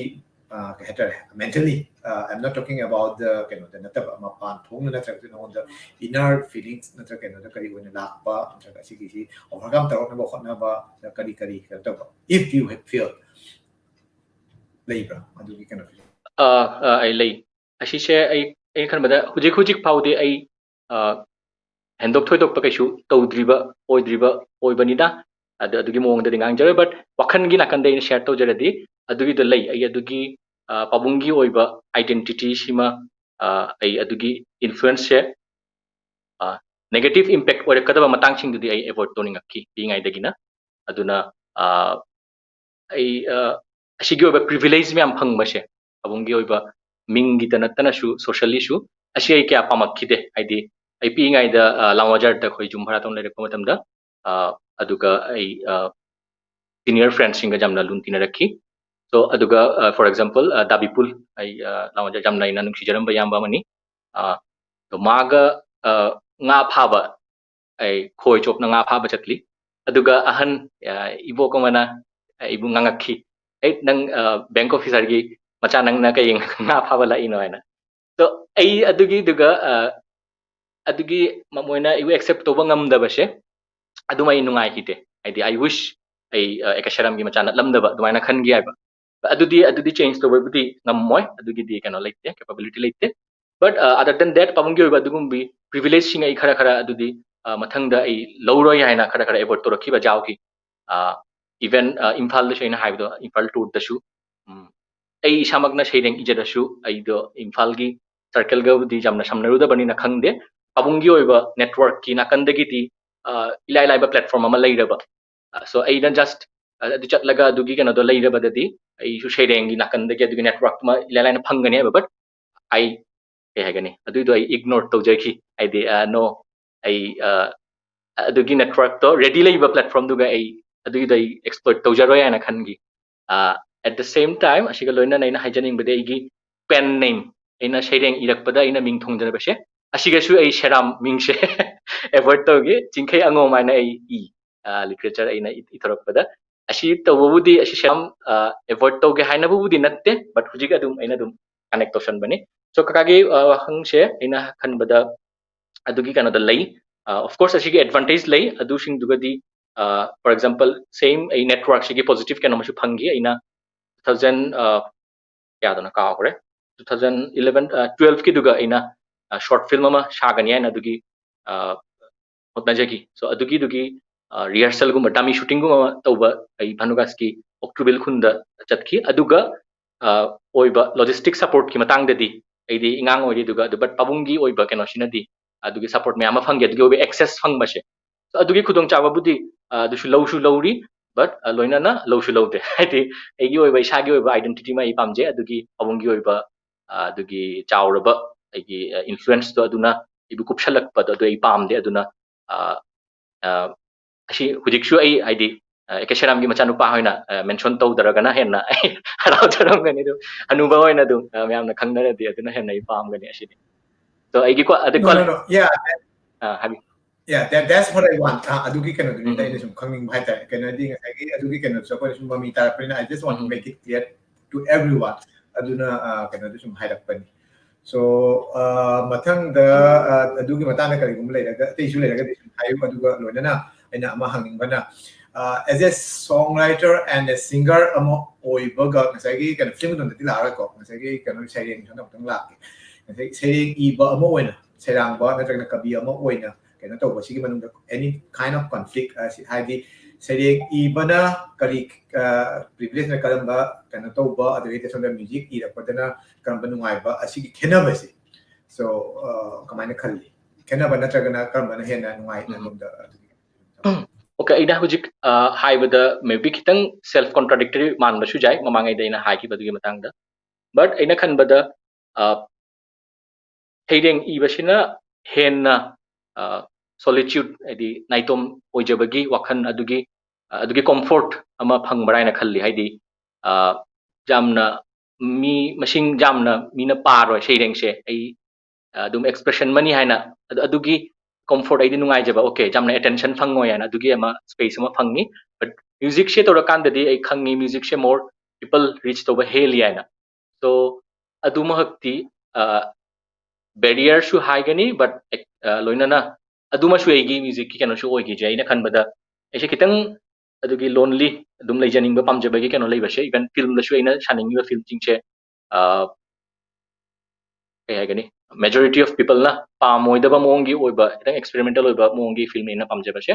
ꯀꯩ ꯍꯥꯏꯇꯥꯔꯦ, mentally, I'm not talking about the ꯀꯩꯅꯣꯗ ꯅꯠꯇꯕ, ꯃꯄꯥꯟ ꯊꯣꯡꯅ ꯅꯠꯇ꯭ꯔꯒꯁꯨ ꯅꯉꯣꯟꯗ inner feelings ꯅꯠꯇ꯭ꯔꯒ ꯀꯩꯅꯣꯗ ꯀꯔꯤ ꯑꯣꯏꯅ ꯂꯥꯛꯄ ꯅꯠꯇ꯭ꯔꯒ ꯑꯁꯤꯒꯤꯁꯤ overcome ꯇꯧꯔꯛꯅꯕ ꯍꯣꯠꯅꯕ ꯀꯔꯤ ꯀꯔꯤ ꯀꯩꯅꯣ ꯇꯧꯕ, if you have feel ꯂꯩꯕ꯭ꯔꯥ ꯑꯗꯨꯒꯤ ꯀꯩꯅꯣ? ꯑꯩ ꯂꯩ꯫ ꯑꯁꯤꯁꯦ ꯑꯩ ꯑꯩꯅ ꯈꯟꯕꯗ ꯍꯧꯖꯤꯛ ꯍꯧꯖꯤꯛ ꯐꯥꯎꯗꯤ ꯑꯩ ꯍꯦꯟꯗꯣꯛ ꯊꯣꯏꯗꯣꯛꯄ ꯀꯩꯁꯨ ꯇꯧꯗ꯭ꯔꯤꯕ ꯑꯣꯏꯗ꯭ꯔꯤꯕ ꯑꯣꯏꯕꯅꯤꯅ ꯑꯗꯨ ꯑꯗꯨꯒꯤ ꯃꯑꯣꯡꯗꯗꯤ ꯉꯥꯡꯖꯔꯣꯏ꯫ But ꯋꯥꯈꯜꯒꯤ ꯅꯥꯀꯟꯗ ꯑꯩꯅ share ꯇꯧꯖꯔꯗꯤ ꯑꯗꯨꯒꯤꯗ ꯂꯩ꯫ ꯑꯩ ꯑꯗꯨꯒꯤ ꯄꯥꯕꯨꯡꯒꯤ ꯑꯣꯏꯕ identityꯁꯤꯃ ꯑꯩ ꯑꯗꯨꯒꯤ influenceꯁꯦ negative impact ꯑꯣꯏꯔꯛꯀꯗꯕ ꯃꯇꯥꯡꯁꯤꯡꯗꯨꯗꯤ ꯑꯩ avoid ꯇꯧꯅꯤꯡꯉꯛꯈꯤ ꯄꯤꯛꯏꯉꯩꯗꯒꯤꯅ꯫ ꯑꯗꯨꯅ ꯑꯩ ꯑꯁꯤꯒꯤ ꯑꯣꯏꯕ privilege ꯃꯌꯥꯝ ꯐꯪꯕꯁꯦ, ꯄꯥꯕꯨꯡꯒꯤ ꯑꯣꯏꯕ ꯃꯤꯡꯒꯤꯗ ꯅꯠꯇꯅꯁꯨ sociallyꯁꯨ, ꯑꯁꯤ ꯑꯩ ꯀꯌꯥ ꯄꯥꯝꯃꯛꯈꯤꯗꯦ꯫ ꯍꯥꯏꯗꯤ ꯑꯩ ꯄꯤꯛꯏꯉꯩꯗ ꯂꯥꯡꯋꯥꯖꯥꯔꯗ ꯑꯩꯈꯣꯏ ꯌꯨꯝ ꯚꯔꯥ ꯇꯧꯅ ꯂꯩꯔꯛꯄ ꯃꯇꯝꯗ ꯑꯗꯨꯒ ꯑꯩ senior friendꯁꯤꯡꯒ ꯌꯥꯝꯅ ꯂꯨꯅ ꯇꯤꯟꯅꯔꯛꯈꯤ꯫ So ꯑꯗꯨꯒ, for example, ꯗꯥꯕꯤꯄꯨꯜ, ꯑꯩ, ꯂꯥꯎꯖ ꯌꯥꯝꯅ ꯑꯩꯅ ꯅꯨꯡꯁꯤꯖꯔꯝꯕ ꯏꯌꯥꯝꯕ ꯑꯃꯅꯤ꯫ ꯑꯗꯣ ꯃꯥꯒ, ꯉꯥ ꯐꯥꯕ, ꯑꯩ ꯈꯣꯏ ꯆꯣꯞꯅ ꯉꯥ ꯐꯥꯕ ꯆꯠꯂꯤ꯫ ꯑꯗꯨꯒ ꯑꯍꯟ, ꯏꯕꯣꯛ ꯑꯃꯅ ꯑꯩꯕꯨ ꯉꯥꯡꯉꯛꯈꯤ, "ꯑꯩ, ꯅꯪ, bank officerꯒꯤ ꯃꯆꯥ, ꯅꯪꯅ ꯀꯩ ꯉꯥ ꯐꯥꯕ ꯂꯥꯛꯏꯅꯣ?" ꯍꯥꯏꯅ꯫ So ꯑꯩ ꯑꯗꯨꯒꯤꯗꯨꯒ, ꯑꯗꯨꯒꯤ ꯃꯣꯏꯅ ꯑꯩꯕꯨ accept ꯇꯧꯕ ꯉꯝꯗꯕꯁꯦ, ꯑꯗꯨꯃ ꯑꯩ ꯅꯨꯡꯉꯥꯏꯈꯤꯗꯦ꯫ ꯍꯥꯏꯗꯤ, I wish ꯑꯩ, ꯑꯦꯀꯥꯁꯥꯔꯥꯝꯒꯤ ꯃꯆꯥ ꯅꯠꯂꯝꯗꯕ ꯑꯗꯨꯃꯥꯏꯅ ꯈꯟꯈꯤ ꯍꯥꯏꯕ꯫ ꯑꯗꯨꯗꯤ, ꯑꯗꯨꯗꯤ change ꯇꯧꯕꯕꯨꯗꯤ ꯉꯝꯃꯣꯏ, ꯑꯗꯨꯒꯤꯗꯤ ꯀꯩꯅꯣ ꯂꯩꯇꯦ, capability ꯂꯩꯇꯦ꯫ But other than that, ꯄꯥꯕꯨꯡꯒꯤ ꯑꯣꯏꯕ ꯑꯗꯨꯒꯨꯝꯕꯤ privilegeꯁꯤꯡ ꯑꯩ ꯈꯔ ꯈꯔ ꯑꯗꯨꯗꯤ, ꯃꯊꯪꯗ ꯑꯩ ꯂꯧꯔꯣꯏ ꯍꯥꯏꯅ ꯈꯔ ꯈꯔ avoid ꯇꯧꯔꯛꯈꯤꯕ ꯌꯥꯎꯈꯤ꯫ Even ꯏꯝꯐꯥꯜꯗꯁꯨ, ꯑꯩꯅ ꯍꯥꯏꯕꯗꯣ, ꯏꯝꯐꯥꯜ tourꯗꯁꯨ, ꯎꯝ, ꯑꯩ ꯏꯁꯥꯃꯛꯅ ꯁꯩꯔꯦꯡ ꯏꯖꯔꯁꯨ, ꯑꯩꯗꯣ ꯏꯝꯐꯥꯜꯒꯤ circleꯒꯕꯨꯗꯤ ꯌꯥꯝꯅ ꯁꯝꯅꯔꯨꯗꯕꯅꯤꯅ ꯈꯪꯗꯦ꯫ ꯄꯥꯕꯨꯡꯒꯤ ꯑꯣꯏꯕ networkꯀꯤ ꯅꯥꯀꯟꯗꯒꯤꯗꯤ, ꯏꯂꯥꯏ ꯂꯥꯏꯕ platform ꯑꯃ ꯂꯩꯔꯕ꯫ So ꯑꯩꯅ just, ꯑꯗꯨ ꯆꯠꯂꯒ ꯑꯗꯨꯒꯤ ꯀꯩꯅꯣꯗꯣ ꯂꯩꯔꯕꯗꯗꯤ ꯑꯩꯁꯨ ꯁꯩꯔꯦꯡꯒꯤ ꯅꯥꯀꯟꯗꯒꯤ ꯑꯗꯨꯒꯤ networkꯇꯨꯃ ꯏꯂꯥꯏ ꯂꯥꯏꯅ ꯐꯪꯒꯅꯤ ꯍꯥꯏꯕ꯫ But ꯑꯩ, ꯀꯩ ꯍꯥꯏꯒꯅꯤ, ꯑꯗꯨꯏꯗꯣ ꯑꯩ ignore ꯇꯧꯖꯈꯤ꯫ ꯍꯥꯏꯗꯤ, no, ꯑꯩ, ꯑꯗꯨꯒꯤ networkꯇꯣ ready ꯂꯩꯕ platformꯗꯨꯒ ꯑꯩ, ꯑꯗꯨꯒꯤꯗꯣ ꯑꯩ exploit ꯇꯧꯖꯔꯣꯏ ꯍꯥꯏꯅ ꯈꯟꯈꯤ꯫ At the same time, ꯑꯁꯤꯒ ꯂꯣꯏꯅꯅ ꯑꯩꯅ ꯍꯥꯏꯖꯅꯤꯡꯕꯗꯤ, ꯑꯩꯒꯤ pen name, ꯑꯩꯅ ꯁꯩꯔꯦꯡ ꯏꯔꯛꯄꯗ ꯑꯩꯅ ꯃꯤꯡ ꯊꯣꯟꯖꯔꯕꯁꯦ, ꯑꯁꯤꯒꯁꯨ ꯑꯩ ꯁꯦꯔꯥꯝ ꯃꯤꯡꯁꯦ avoid ꯇꯧꯒꯦ꯫ ꯆꯤꯡꯈꯩ ꯑꯉꯣꯝ ꯍꯥꯏꯅ ꯑꯩ ꯏ, literature ꯑꯩꯅ ꯏꯊꯣꯔꯛꯄꯗ꯫ ꯑꯁꯤ ꯇꯧꯕꯕꯨꯗꯤ, ꯑꯁꯤ ꯁꯦꯔꯥꯝ, avoid ꯇꯧꯒꯦ ꯍꯥꯏꯅꯕꯕꯨꯗꯤ ꯅꯠꯇꯦ, but ꯍꯧꯖꯤꯛ ꯑꯗꯨꯝ ꯑꯩꯅ ꯑꯗꯨꯝ connect ꯇꯧꯁꯟꯕꯅꯤ꯫ So ꯀꯀꯥꯒꯤ ꯋꯥꯍꯪꯁꯦ ꯑꯩꯅ ꯈꯟꯕꯗ ꯑꯗꯨꯒꯤ ꯀꯩꯅꯣꯗ ꯂꯩ꯫ Of course, ꯑꯁꯤꯒꯤ advantage ꯂꯩ, ꯑꯗꯨꯁꯤꯡꯗꯨꯒꯗꯤ, for example, same ꯑꯩ networkꯁꯤꯒꯤ positive ꯀꯩꯅꯣ ꯑꯃꯁꯨ ꯐꯪꯈꯤ꯫ ꯑꯩꯅ two thousand, ꯀꯌꯥꯗꯅꯣ ꯀꯥꯎꯈ꯭ꯔꯦ, two thousand eleven, twelveꯀꯤꯗꯨꯒ ꯑꯩꯅ short film ꯑꯃ ꯁꯥꯒꯅꯤ ꯍꯥꯏꯅ ꯑꯗꯨꯒꯤ ꯍꯣꯠꯅꯖꯈꯤ꯫ So ꯑꯗꯨꯒꯤꯗꯨꯒꯤ rehearsalꯒꯨꯝꯕ, dummy shootingꯒꯨꯝꯕ ꯑꯃ ꯇꯧꯕ ꯑꯩ ꯚꯥꯅꯨꯒꯥꯁꯀꯤ ꯑꯣꯛꯇ꯭ꯔꯨꯕꯤꯜ ꯈꯨꯟꯗ ꯆꯠꯈꯤ꯫ ꯑꯗꯨꯒ ꯑꯣꯏꯕ logistic supportꯀꯤ ꯃꯇꯥꯡꯗꯗꯤ ꯑꯩꯗꯤ ꯑꯉꯥꯡ ꯑꯣꯏꯔꯤ, ꯑꯗꯨꯒ ꯑꯗꯨ, but ꯄꯥꯕꯨꯡꯒꯤ ꯑꯣꯏꯕ ꯀꯩꯅꯣꯁꯤꯅꯗꯤ ꯑꯗꯨꯒꯤ support ꯃꯌꯥꯝ ꯑꯃ ꯐꯪꯈꯤ, ꯑꯗꯨꯒꯤ ꯑꯣꯏꯕ access ꯐꯪꯕꯁꯦ꯫ So ꯑꯗꯨꯒꯤ ꯈꯨꯗꯣꯡꯆꯥꯕꯕꯨꯗꯤ, ꯑꯗꯨꯁꯨ ꯂꯧꯁꯨ ꯂꯧꯔꯤ, but ꯂꯣꯏꯅꯅ ꯂꯧꯁꯨ ꯂꯧꯗꯦ꯫ ꯍꯥꯏꯗꯤ ꯑꯩꯒꯤ ꯑꯣꯏꯕ, ꯏꯁꯥꯒꯤ ꯑꯣꯏꯕ identity ꯑꯃ ꯑꯩ ꯄꯥꯝꯖꯩ, ꯑꯗꯨꯒꯤ ꯄꯥꯕꯨꯡꯒꯤ ꯑꯣꯏꯕ, ꯑꯗꯨꯒꯤ ꯆꯥꯎꯔꯕ ꯑꯩꯒꯤ influenceꯇꯣ ꯑꯗꯨꯅ ꯑꯩꯕꯨ ꯀꯨꯞꯁꯜꯂꯛꯄꯗꯣ ꯑꯗꯨ ꯑꯩ ꯄꯥꯝꯗꯦ꯫ ꯑꯗꯨꯅ ꯑꯁꯤ ꯍꯧꯖꯤꯛꯁꯨ ꯑꯩ, ꯍꯥꯏꯗꯤ, ꯑ, ꯑꯦ ꯀꯦ ꯁꯦꯔꯥꯝꯒꯤ ꯃꯆꯥꯅꯨꯄꯥ ꯍꯣꯏꯅ, ꯑ, mention ꯇꯧꯗ꯭ꯔꯒꯅ ꯍꯦꯟꯅ ꯑꯩ ꯍꯔꯥꯎꯖꯔꯝꯒꯅꯤ꯫ ꯑꯗꯨ ꯍꯅꯨꯕ ꯑꯣꯏꯅ ꯑꯗꯨꯝ, ꯑ, ꯃꯌꯥꯝꯅ ꯈꯪꯅꯔꯗꯤ ꯑꯗꯨꯅ ꯍꯦꯟꯅ ꯑꯩ ꯄꯥꯝꯒꯅꯤ ꯑꯁꯤꯗꯤ꯫ So ꯑꯩꯒꯤ ꯀꯣ-, ꯑꯗꯩ No, ꯀꯣ-, no, no. Yeah, that, ꯑ, ꯍꯥꯏꯕꯤ-, yeah, that, that's what I want. ꯑ, ꯑꯗꯨꯒꯤ ꯀꯩꯅꯣꯗꯨꯅꯤꯗ ꯎꯝ, ꯑꯩꯅ ꯁꯨꯝ ꯈꯪꯅꯤꯡꯕ ꯍꯥꯏꯇꯥꯔꯦ꯫ ꯀꯩꯅꯣꯗꯤ ꯉꯁꯥꯏꯒꯤ ꯑꯗꯨꯒꯤ ꯀꯩꯅꯣꯗꯨꯁꯨ ꯑꯩꯈꯣꯏꯅ ꯁꯨꯝ ꯃꯃꯤ ꯇꯥꯔꯛꯄꯅꯤꯅ, I just want to um, make it clear to everyone. ꯑꯗꯨꯅ, ꯑ, ꯀꯩꯅꯣꯗꯨ ꯁꯨꯝ ꯍꯥꯏꯔꯛꯄꯅꯤ꯫ So, ꯑ, ꯃꯊꯪꯗ, ꯑ, ꯑꯗꯨꯒꯤ ꯃꯇꯥꯡꯗ ꯀꯔꯤꯒꯨꯝꯕ ꯂꯩꯔꯒ, ꯑꯇꯩꯁꯨ ꯂꯩꯔꯒꯗꯤ ꯁꯨꯝ ꯍꯥꯏꯌꯨ꯫ ꯑꯗꯨꯒ ꯂꯣꯏꯅꯅ ꯑꯩꯅ ꯑꯃ ꯍꯪꯅꯤꯡꯕꯅ, ꯑ, as a songwriter and a singer ꯑꯃ ꯑꯣꯏꯕꯒ, ꯉꯁꯥꯏꯒꯤ ꯀꯩꯅꯣ film ꯂꯣꯝꯗꯗꯤ ꯂꯥꯛꯑꯔꯣꯏꯀꯣ, ꯉꯁꯥꯏꯒꯤ ꯀꯩꯅꯣ ꯁꯩꯔꯦꯡ ꯁꯣꯝꯗ ꯑꯃꯨꯛꯇꯪ ꯂꯥꯛꯀꯦ꯫ ꯉꯁꯥꯏꯒꯤ ꯁꯩꯔꯦꯡ ꯏꯕ ꯑꯃ ꯑꯣꯏꯅ, ꯁꯩꯔꯥꯡꯕ ꯅꯠꯇ꯭ꯔꯒꯅ ꯀꯕꯤ ꯑꯃ ꯑꯣꯏꯅ ꯀꯩꯅꯣ ꯇꯧꯕꯁꯤꯒꯤ ꯃꯅꯨꯡꯗ any kind of conflict, ꯑ, ꯁꯤ-, ꯍꯥꯏꯗꯤ ꯁꯩꯔꯦꯡ ꯏꯕꯅ ꯀꯔꯤ, ꯑ, privilege ꯅ ꯀꯔꯝꯕ ꯀꯩꯅꯣ ꯇꯧꯕ, ꯑꯗꯨꯗꯒꯤ ꯁꯣꯝꯗ music ꯏꯔꯛꯄꯗꯅ ꯀꯔꯝꯕ ꯅꯨꯡꯉꯥꯏꯕ, ꯑꯁꯤꯒꯤ ꯈꯦꯠꯅꯕꯁꯦ꯫ So, ꯑ, ꯀꯃꯥꯏꯅ ꯈꯜꯂꯤ? ꯈꯦꯠꯅꯕ ꯅꯠꯇ꯭ꯔꯒꯅ ꯀꯔꯝꯕꯅ ꯍꯦꯟꯅ ꯅꯨꯡꯉꯥꯏ ꯎꯝ꯫ ꯑꯗꯣꯝꯗ? ꯑꯗꯨꯒꯤ Okay, ꯑꯩꯅ ꯍꯧꯖꯤꯛ, ꯑ, ꯍꯥꯏꯕꯗ maybe ꯈꯤꯇꯪ self contradictory ꯃꯥꯟꯕꯁꯨ ꯌꯥꯏ, ꯃꯃꯥꯡꯉꯩꯗ ꯑꯩꯅ ꯍꯥꯏꯈꯤꯕꯗꯨꯒꯤ ꯃꯇꯥꯡꯗ꯫ But ꯑꯩꯅ ꯈꯟꯕꯗ, ꯑ, ꯁꯩꯔꯦꯡ ꯏꯕꯁꯤꯅ ꯍꯦꯟꯅ, ꯑ, solitude, ꯍꯥꯏꯗꯤ ꯅꯥꯏꯇꯣꯝ ꯑꯣꯏꯖꯕꯒꯤ ꯋꯥꯈꯜ ꯑꯗꯨꯒꯤ, ꯑ, ꯑꯗꯨꯒꯤ comfort ꯑꯃ ꯐꯪꯕ꯭ꯔꯥ ꯍꯥꯏꯅ ꯈꯜꯂꯤ꯫ ꯍꯥꯏꯗꯤ, ꯑ, ꯌꯥꯝꯅ ꯃꯤ ꯃꯁꯤꯡ ꯌꯥꯝꯅ ꯃꯤꯅ ꯄꯥꯔꯣꯏ ꯁꯩꯔꯦꯡꯁꯦ, ꯑꯩ, ꯑ, ꯑꯗꯨꯝ expression ꯑꯃꯅꯤ ꯍꯥꯏꯅ ꯑꯗꯨ-, ꯑꯗꯨꯒꯤ comfort ꯑꯩꯗꯤ ꯅꯨꯡꯉꯥꯏꯖꯕ, okay, ꯌꯥꯝꯅ attention ꯐꯪꯉꯣꯏ ꯍꯥꯏꯅ ꯑꯗꯨꯒꯤ ꯑꯃ space ꯑꯃ ꯐꯪꯉꯤ꯫ But music ꯁꯦ ꯇꯧꯔꯀꯥꯟꯗꯗꯤ ꯑꯩ ꯈꯪꯉꯤ, music ꯁꯦ more people reach ꯇꯧꯕ ꯍꯦꯜꯂꯤ ꯍꯥꯏꯅ꯫ So ꯑꯗꯨꯃꯛꯇꯤ, ꯑ, barrier ꯁꯨ ꯍꯥꯏꯒꯅꯤ, but, ꯑ, ꯂꯣꯏꯅꯅ ꯑꯗꯨꯃꯁꯨ ꯑꯩꯒꯤ music ꯀꯤ ꯀꯩꯅꯣꯁꯨ ꯑꯣꯏꯈꯤꯁꯦ꯫ ꯑꯩꯅ ꯈꯟꯕꯗ ꯑꯩꯁꯦ ꯈꯤꯇꯪ ꯑꯗꯨꯒꯤ lonely, ꯑꯗꯨꯝ ꯂꯩꯖꯅꯤꯡꯕ, ꯄꯥꯝꯖꯕꯒꯤ ꯀꯩꯅꯣ ꯂꯩꯕꯁꯦ, even film ꯗꯁꯨ ꯑꯩꯅ ꯁꯥꯅꯤꯡꯉꯤꯕ film ꯁꯤꯡꯁꯦ, ꯑ, ꯀꯩ ꯍꯥꯏꯒꯅꯤ, majority of people ꯅ ꯄꯥꯝꯃꯣꯏꯗꯕ ꯃꯑꯣꯡꯒꯤ ꯑꯣꯏꯕ, ꯈꯤꯇꯪ experimental ꯑꯣꯏꯕ ꯃꯑꯣꯡꯒꯤ film ꯅꯦ ꯑꯩꯅ ꯄꯥꯝꯖꯕꯁꯦ꯫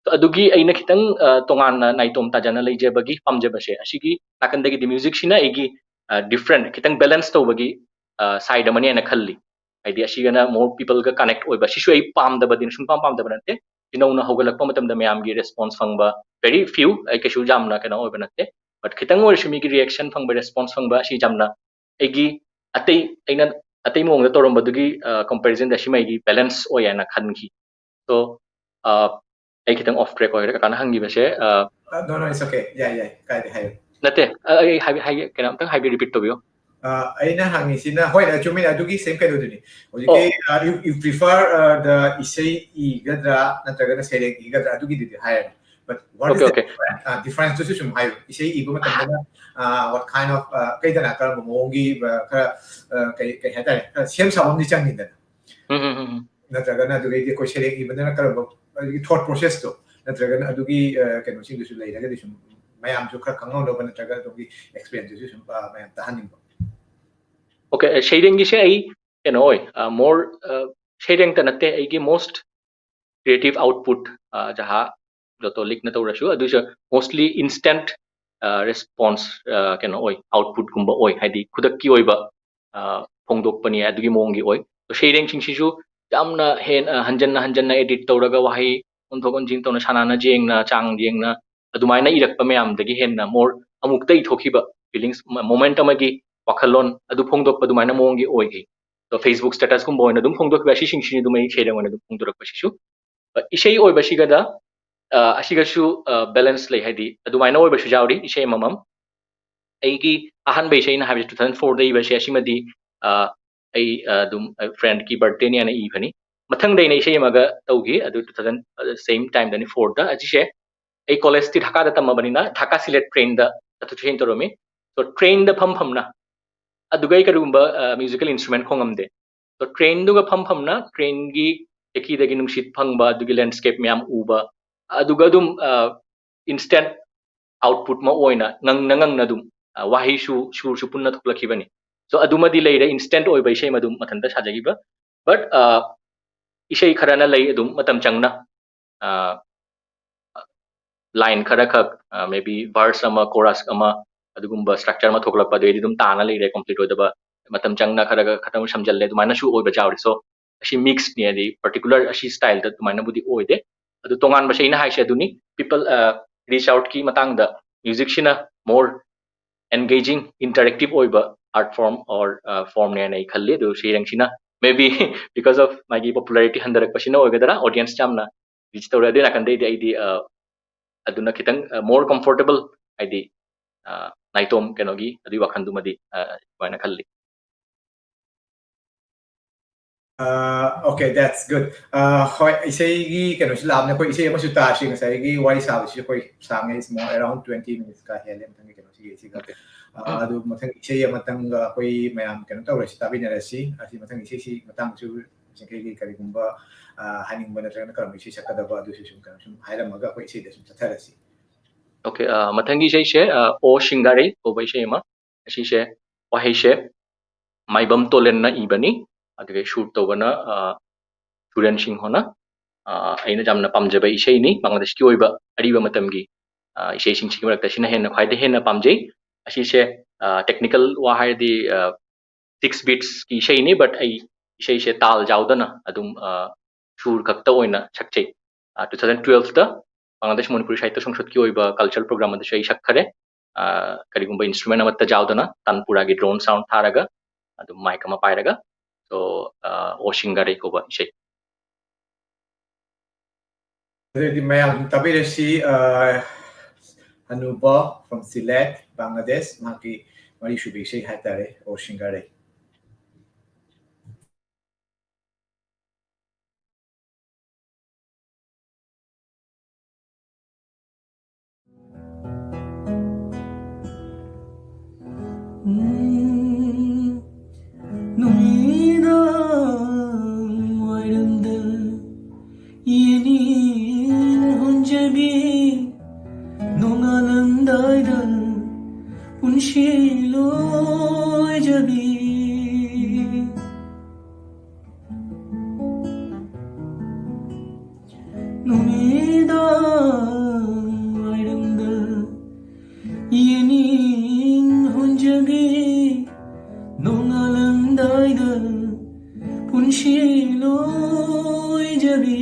So ꯑꯗꯨꯒꯤ ꯑꯩꯅ ꯈꯤꯇꯪ, ꯑ, ꯇꯣꯉꯥꯟꯅ ꯅꯥꯏꯇꯣꯝ ꯇꯥꯖꯅ ꯂꯩꯖꯕꯒꯤ ꯄꯥꯝꯖꯕꯁꯦ, ꯑꯁꯤꯒꯤ ꯅꯥꯀꯟꯗꯒꯤꯗꯤ music ꯁꯤꯅ ꯑꯩꯒꯤ, ꯑ, different, ꯈꯤꯇꯪ balance ꯇꯧꯕꯒꯤ, ꯑ, side ꯑꯃꯅꯦꯅ ꯈꯜꯂꯤ꯫ ꯍꯥꯏꯗꯤ ꯑꯁꯤꯒꯅ more people ꯒ connect ꯑꯣꯏꯕ, ꯁꯤꯁꯨ ꯑꯩ ꯄꯥꯝꯗꯕꯗꯤ, ꯁꯨꯡꯄꯥꯝ ꯄꯥꯝꯗꯕ ꯅꯠꯇꯦ꯫ ꯏꯅꯧꯅ ꯍꯧꯒꯠꯂꯛꯄ ꯃꯇꯝꯗ ꯃꯌꯥꯝꯒꯤ response ꯐꯪꯕ, very few, ꯑꯩ ꯀꯩꯁꯨ ꯌꯥꯝꯅ ꯀꯩꯅꯣ ꯑꯣꯏꯕ ꯅꯠꯇꯦ, but ꯈꯤꯇꯪ ꯑꯣꯏꯔꯁꯨ ꯃꯤꯒꯤ reaction ꯐꯪꯕ, response ꯐꯪꯕ, ꯑꯁꯤ ꯌꯥꯝꯅ ꯑꯩꯒꯤ ꯑꯇꯩ, ꯑꯩꯅ ꯑꯇꯩ ꯃꯑꯣꯡꯗ ꯇꯧꯔꯝꯕꯗꯨꯒꯤ, ꯑ, comparison ꯗ ꯁꯤꯃ ꯑꯩꯒꯤ balance ꯑꯣꯏ ꯍꯥꯏꯅ ꯈꯟꯈꯤ꯫ So, ꯑ, ꯑꯩ ꯈꯤꯇꯪ off track ꯑꯣꯏꯔꯦ, ꯀꯀꯥꯅ ꯍꯪꯈꯤꯕꯁꯦ꯫ ꯑ, ꯑ, no, no, it's okay. ꯌꯥꯏ, ꯌꯥꯏ, ꯀꯥꯏꯗꯦ, ꯍꯥꯏꯌꯨ꯫ ꯅꯠꯇꯦ, ꯑ, ꯑꯩ ꯍꯥꯏꯕꯤ, ꯍꯥꯏꯒꯦ, ꯀꯩꯅꯣꯝꯇꯪ ꯍꯥꯏꯕꯤ, repeat ꯇꯧꯕꯤꯌꯣ꯫ ꯑ, ꯑꯩꯅ ꯍꯪꯉꯤꯁꯤꯅ, ꯍꯣꯏ, ꯆꯨꯝꯃꯤꯅꯦ, ꯑꯗꯨꯒꯤ same ꯀꯩꯅꯣꯗꯨꯅꯤ꯫ ꯍꯧꯖꯤꯛꯀꯤ, ꯑꯣ꯫ ꯑ, you, you prefer, uh, the ꯏꯁꯩ ꯏꯒꯗ꯭ꯔꯥ ꯅꯠꯇ꯭ꯔꯒꯅ ꯁꯩꯔꯦꯡ ꯏꯒꯗ꯭ꯔꯥ, ꯑꯗꯨꯒꯤꯗꯨꯗꯤ ꯍꯥꯏꯔꯦ꯫ But what is Okay, the okay. difference? ꯑ, difference ꯇꯨꯁꯨ ꯁꯨꯝ ꯍꯥꯏꯌꯨ꯫ ꯏꯁꯩ ꯏꯕ ꯃꯇꯝꯗꯅ, ꯑ, what kind of, ꯑ, ꯀꯩꯗꯅ ꯀꯔꯝꯕ ꯃꯑꯣꯡꯒꯤ, ꯑ, ꯈꯔ, ꯑ, ꯀꯩ, ꯀꯩ ꯍꯥꯏꯇꯥꯔꯦ, ꯈꯔ ꯁꯦꯝ ꯁꯥꯕ ꯑꯃꯗꯤ ꯆꯪꯉꯤꯗꯅ꯫ ꯎꯝ, ꯎꯝ, ꯎꯝ, ꯎꯝ꯫ ꯅꯠꯇ꯭ꯔꯒꯅ ꯑꯗꯨꯗꯩꯗꯤ ꯑꯩꯈꯣꯏ ꯁꯩꯔꯦꯡ ꯏꯕꯗꯅ ꯀꯔꯝꯕ, ꯑꯗꯨꯒꯤ thought process ꯇꯣ, ꯅꯠꯇ꯭ꯔꯒꯅ ꯑꯗꯨꯒꯤ, ꯑ, ꯀꯩꯅꯣꯁꯤꯡꯗꯨꯁꯨ ꯂꯩꯔꯒꯗꯤ ꯁꯨꯝ ꯃꯌꯥꯝꯁꯨ ꯈꯔ ꯈꯪꯍꯧꯅꯕ, ꯅꯠꯇ꯭ꯔꯒ ꯑꯗꯣꯝꯒꯤ experience ꯇꯨꯁꯨ ꯁꯨꯝ, ꯑ, ꯃꯌꯥꯝ ꯇꯥꯍꯟꯅꯤꯡꯕ꯫ Okay, ꯑ, ꯁꯩꯔꯦꯡꯒꯤꯁꯦ ꯑꯩ ꯀꯩꯅꯣ ꯑꯣꯏ, ꯑ, more, ꯑ, ꯁꯩꯔꯦꯡꯇ ꯅꯠꯇꯦ, ꯑꯩꯒꯤ most creative output, ꯑ, ꯖꯍꯥ ꯖꯣꯇꯣ ꯂꯤꯛꯅ ꯇꯧꯔꯁꯨ, ꯑꯗꯨꯁꯨ mostly instant, ꯑ, response, ꯑ, ꯀꯩꯅꯣ ꯑꯣꯏ, output ꯀꯨꯝꯕ ꯑꯣꯏ, ꯍꯥꯏꯗꯤ ꯈꯨꯗꯛꯀꯤ ꯑꯣꯏꯕ, ꯑ, ꯐꯣꯡꯗꯣꯛꯄꯅꯤ ꯑꯗꯨꯒꯤ ꯃꯑꯣꯡꯒꯤ ꯑꯣꯏ꯫ ꯑꯗꯣ ꯁꯩꯔꯦꯡꯁꯤꯡꯁꯤꯁꯨ ꯌꯥꯝꯅ ꯍꯦꯟ-, ꯑ, ꯍꯟꯖꯟꯅ ꯍꯟꯖꯟꯅ edit ꯇꯧꯔꯒ ꯋꯥꯍꯩ ꯑꯣꯟꯊꯣꯛ ꯑꯣꯟꯁꯤꯟ ꯇꯧꯅ, ꯁꯥꯟꯅꯅ ꯌꯦꯡꯅ, ꯆꯥꯡ ꯌꯦꯡꯅ, ꯑꯗꯨꯃꯥꯏꯅ ꯏꯔꯛꯄ ꯃꯌꯥꯝꯗꯒꯤ ꯍꯦꯟꯅ more ꯑꯃꯨꯛꯇ ꯏꯊꯣꯛꯈꯤꯕ feelings, ꯃ-, moment ꯑꯃꯒꯤ ꯋꯥꯈꯜꯂꯣꯟ ꯑꯗꯨ ꯐꯣꯡꯗꯣꯛꯄ ꯑꯗꯨꯃꯥꯏꯅ ꯃꯑꯣꯡꯒꯤ ꯑꯣꯏꯈꯤ꯫ ꯑꯗꯣ Facebook status ꯀꯨꯝꯕ ꯑꯣꯏꯅ ꯑꯗꯨꯝ ꯐꯣꯡꯗꯣꯛꯈꯤꯕ, ꯑꯁꯤꯁꯤꯡꯁꯤꯅꯤ ꯑꯗꯨꯝ ꯑꯩ ꯁꯩꯔꯦꯡ ꯑꯣꯏꯅ ꯑꯗꯨꯝ ꯐꯣꯡꯗꯣꯔꯛꯄꯁꯤꯁꯨ꯫ ꯑ, ꯏꯁꯩ ꯑꯣꯏꯕꯁꯤꯒꯗ, ꯑ, ꯑꯁꯤꯒꯁꯨ, ꯑ, balance ꯂꯩ, ꯍꯥꯏꯗꯤ ꯑꯗꯨꯃꯥꯏꯅ ꯑꯣꯏꯕꯁꯨ ꯌꯥꯎꯔꯤ, ꯏꯁꯩ ꯑꯃꯃꯝ꯫ ꯑꯩꯒꯤ ꯑꯍꯥꯟꯕ ꯏꯁꯩ ꯑꯩꯅ ꯍꯥꯏꯕꯁꯦ two thousand four ꯗ ꯏꯕꯁꯦ, ꯑꯁꯤꯃꯗꯤ, ꯑ, ꯑꯩ, ꯑ, ꯑꯗꯨꯝ, ꯑ, friend ꯀꯤ birthday ꯅꯦꯅ ꯏꯕꯅꯤ꯫ ꯃꯊꯪꯗ ꯑꯩꯅ ꯏꯁꯩ ꯑꯃꯒ ꯇꯧꯈꯤ, ꯑꯗꯨ two thousand, ꯑ, same time ꯗꯅꯤ, four ꯗ꯫ ꯑꯁꯤꯁꯦ ꯑꯩ college ꯇꯤ ꯙꯥꯀꯥꯗ ꯇꯝꯃꯕꯅꯤꯅ, ꯙꯥꯀꯥ ꯁꯤꯂꯦꯠ train ꯗ ꯆꯠꯊꯣꯛ ꯆꯠꯁꯤꯟ ꯇꯧꯔꯝꯃꯤ꯫ So train ꯗ ꯐꯝ ꯐꯝꯅ, ꯑꯗꯨꯒ ꯑꯩ ꯀꯔꯤꯒꯨꯝꯕ, ꯑ, musical instrument ꯈꯣꯡꯉꯝꯗꯦ꯫ So train ꯗꯨꯒ ꯐꯝ ꯐꯝꯅ train ꯒꯤ ꯈꯤꯔꯀꯤꯗꯒꯤ ꯅꯨꯡꯁꯤꯠ ꯐꯪꯕ, ꯑꯗꯨꯒꯤ landscape ꯃꯌꯥꯝ ꯎꯕ, ꯑꯗꯨꯒ ꯑꯗꯨꯝ, ꯑ, instant output ꯑꯃ ꯑꯣꯏꯅ ꯉꯪꯅ ꯉꯪꯅ ꯑꯗꯨꯝ, ꯑ, ꯋꯥꯍꯩꯁꯨ, ꯁꯨꯔꯁꯨ ꯄꯨꯟꯅ ꯊꯣꯛꯂꯛꯈꯤꯕꯅꯤ꯫ So ꯑꯗꯨꯃꯗꯤ ꯂꯩꯔꯦ, instant ꯑꯣꯏꯕ ꯏꯁꯩ ꯑꯃ ꯑꯗꯨꯝ ꯃꯊꯟꯇ ꯁꯥꯖꯈꯤꯕ꯫ But, ꯑ, ꯏꯁꯩ ꯈꯔꯅ ꯂꯩ ꯑꯗꯨꯝ ꯃꯇꯝ ꯆꯪꯅ, ꯑ, line ꯈꯔ ꯈꯛ, ꯑ, maybe verse ꯑꯃ, chorus ꯑꯃ, ꯑꯗꯨꯒꯨꯝꯕ structure ꯑꯃ ꯊꯣꯛꯂꯛꯄ, ꯑꯗꯨꯗꯩꯗꯤ ꯑꯗꯨꯝ ꯇꯥꯅ ꯂꯩꯔꯦ, complete ꯑꯣꯏꯗꯕ, ꯃꯇꯝ ꯆꯪꯅ ꯈꯔ ꯈꯔ ꯈꯛꯇꯪ ꯁꯝꯖꯜꯂꯦ, ꯑꯗꯨꯃꯥꯏꯅꯁꯨ ꯑꯣꯏꯕ ꯌꯥꯎꯔꯤ꯫ So ꯑꯁꯤ mix ꯅꯤ, ꯍꯥꯏꯗꯤ particular ꯑꯁꯤ style ꯗ ꯑꯗꯨꯃꯥꯏꯅꯕꯨꯗꯤ ꯑꯣꯏꯗꯦ꯫ ꯑꯗꯨ ꯇꯣꯉꯥꯟꯕꯁꯦ ꯑꯩꯅ ꯍꯥꯏꯁꯦ ꯑꯗꯨꯅꯤ, people, ꯑ, reach out ꯀꯤ ꯃꯇꯥꯡꯗ music ꯁꯤꯅ more engaging, interactive ꯑꯣꯏꯕ art form or, ꯑ, form ꯅꯦꯅ ꯑꯩ ꯈꯜꯂꯤ꯫ ꯑꯗꯨ ꯁꯩꯔꯦꯡꯁꯤꯅ maybe because of ꯃꯥꯒꯤ popularity ꯍꯟꯊꯔꯛꯄꯁꯤꯅ ꯑꯣꯏꯒꯗ꯭ꯔꯥ, audience ꯌꯥꯝꯅ ꯔꯤꯆ ꯇꯧꯔꯦ꯫ ꯑꯗꯨꯒꯤ ꯅꯥꯀꯟꯗꯩꯗꯤ ꯑꯩꯗꯤ ꯑꯗꯨꯅ ꯈꯤꯇꯪ ꯃꯣꯔ ꯀꯝꯐꯣꯔꯇꯦꯕꯜ, ꯍꯥꯏꯗꯤ ꯅꯥꯏꯇꯣꯝ ꯀꯩꯅꯣꯒꯤ ꯑꯗꯨꯒꯤ ꯋꯥꯈꯜꯗꯨꯃꯗꯤ ꯑꯗꯨꯃꯥꯏꯅ ꯈꯜꯂꯤ꯫ Okay, that's good. ꯍꯣꯏ, ꯏꯁꯩꯒꯤ ꯀꯩꯅꯣꯁꯤ ꯂꯥꯛꯑꯕꯅꯦ꯫ ꯑꯩꯈꯣꯏ ꯏꯁꯩ ꯑꯃꯁꯨ ꯇꯥꯁꯤ꯫ ꯉꯁꯥꯏꯒꯤ ꯋꯥꯔꯤ ꯁꯥꯕꯁꯤ ꯑꯩꯈꯣꯏ ꯁꯥꯡꯉꯦ, ꯏꯁꯃꯣ ꯑꯦꯔꯥꯎꯟ ꯇ꯭ꯋꯦꯟꯇꯤ ꯃꯤꯅꯤꯠꯁꯀ ꯍꯦꯜꯂꯦ ꯃꯊꯪꯒꯤ ꯀꯩꯅꯣꯁꯤꯒꯤ ꯁꯤꯒ꯫ ꯑꯗꯨ ꯃꯊꯪ ꯏꯁꯩ ꯑꯃꯇꯪꯒ ꯑꯩꯈꯣꯏ ꯃꯌꯥꯝ ꯀꯩꯅꯣ ꯇꯧꯔꯁꯤ, ꯇꯥꯃꯤꯟꯅꯔꯁꯤ꯫ ꯑꯁꯤ ꯃꯊꯪ ꯏꯁꯩꯁꯤ ꯃꯇꯥꯡꯁꯨ ꯁꯤꯡꯈꯩꯒꯤ ꯀꯔꯤꯒꯨꯝꯕ ꯍꯥꯏꯅꯤꯡꯕ ꯅꯠꯇ꯭ꯔꯒꯅ ꯀꯔꯝꯕ ꯏꯁꯩ ꯁꯛꯀꯗꯕ ꯑꯗꯨꯁꯨ ꯁꯨꯝ ꯀꯩꯅꯣ ꯁꯨꯝ ꯍꯥꯏꯔꯝꯃꯒ ꯑꯩꯈꯣꯏ ꯏꯁꯩꯗ ꯁꯨꯝ ꯆꯠꯊꯔꯁꯤ꯫ Okay, ꯃꯊꯪꯒꯤ ꯏꯁꯩꯁꯦ ꯑꯣ ꯁꯤꯡꯒꯥꯔꯩ ꯀꯧꯕ ꯏꯁꯩ ꯑꯃ꯫ ꯑꯁꯤꯁꯦ ꯋꯥꯍꯩꯁꯦ ꯃꯥꯏꯕꯝ ꯇꯣꯂꯦꯟꯅ ꯏꯕꯅꯤ, ꯑꯗꯨꯒ ꯁꯨꯔ ꯇꯧꯕꯅ ꯁꯨꯔꯦꯟ ꯁꯤꯡ ꯍꯣꯅ꯫ ꯑꯩꯅ ꯌꯥꯝꯅ ꯄꯥꯝꯖꯕ ꯏꯁꯩꯅꯤ, ꯕꯪꯒ꯭ꯂꯥꯗꯦꯁꯀꯤ ꯑꯣꯏꯕ ꯑꯔꯤꯕ ꯃꯇꯝꯒꯤ ꯏꯁꯩꯁꯤꯡꯁꯤꯒꯤ ꯃꯔꯛꯇ ꯁꯤꯅ ꯍꯦꯟꯅ ꯈ꯭ꯋꯥꯏꯗꯒꯤ ꯍꯦꯟꯅ ꯄꯥꯝꯖꯩ꯫ ꯑꯁꯤꯁꯦ ꯇꯦꯛꯅꯤꯀꯦꯜ ꯋꯥ ꯍꯥꯏꯔꯗꯤ ꯁꯤꯛꯁ ꯕꯤꯠꯁꯀꯤ ꯏꯁꯩꯅꯤ, ꯕꯠ ꯑꯩ ꯏꯁꯩꯁꯦ ꯇꯥꯜ ꯌꯥꯎꯗꯅ ꯑꯗꯨꯝ ꯁꯨꯔ ꯈꯛꯇ ꯑꯣꯏꯅ ꯁꯛꯆꯩ꯫ ꯇꯨ ꯊꯥꯎꯖꯟ ꯇꯨꯋꯦꯜꯐꯇ ꯕꯪꯒ꯭ꯂꯥꯗꯦꯁ ꯃꯅꯤꯄꯨꯔꯤ ꯁꯥꯍꯤꯇ꯭ꯌ ꯁꯪꯁꯠꯀꯤ ꯑꯣꯏꯕ ꯀꯜꯆꯔꯦꯜ ꯄ꯭ꯔꯣꯒ꯭ꯔꯥꯝ ꯑꯗꯨꯁꯨ ꯑꯩ ꯁꯛꯈꯔꯦ꯫ ꯀꯔꯤꯒꯨꯝꯕ ꯏꯟꯁꯇ꯭ꯔꯨꯃꯦꯟ ꯑꯃꯠꯇ ꯌꯥꯎꯗꯅ ꯇꯥꯟꯄꯨꯔꯥꯒꯤ ꯗ꯭ꯔꯣꯟ ꯁꯥꯎꯟ ꯊꯥꯔꯒ ꯑꯗꯨꯝ ꯃꯥꯏꯛ ꯑꯃ ꯄꯥꯏꯔꯒ꯫ So, ꯑꯣ ꯁꯤꯡꯒꯥꯔꯩ ꯀꯧꯕ ꯏꯁꯩ꯫ ꯑꯗꯨꯗꯤ ꯃꯌꯥꯝ ꯇꯥꯕꯤꯔꯁꯤ꯫ ꯍꯅꯨꯕ from Sylhet, ꯕꯪꯒ꯭ꯂꯥꯗꯦꯁ, ꯃꯍꯥꯛꯀꯤ ꯃꯔꯤꯁꯨꯕ ꯏꯁꯩ ꯍꯥꯏꯇꯥꯔꯦ, ꯑꯣ ꯁꯤꯡꯒꯥꯔꯩ꯫ ꯅꯨꯃꯤꯗꯥꯡ ꯋꯥꯏꯔꯝꯗ ꯌꯦꯅꯤꯡ ꯍꯨꯟꯖꯕꯤ, ꯅꯣꯡꯉꯥꯜꯂꯝꯗꯥꯏꯗ ꯄꯨꯟꯁꯤ ꯂꯣꯏꯖꯕꯤ꯫ ꯅꯨꯃꯤꯗꯥꯡ ꯋꯥꯏꯔꯝꯗ ꯌꯦꯅꯤꯡ ꯍꯨꯟꯖꯕꯤ, ꯅꯣꯡꯉꯥꯜꯂꯝꯗꯥꯏꯗ ꯄꯨꯟꯁꯤ ꯂꯣꯏꯖꯕꯤ꯫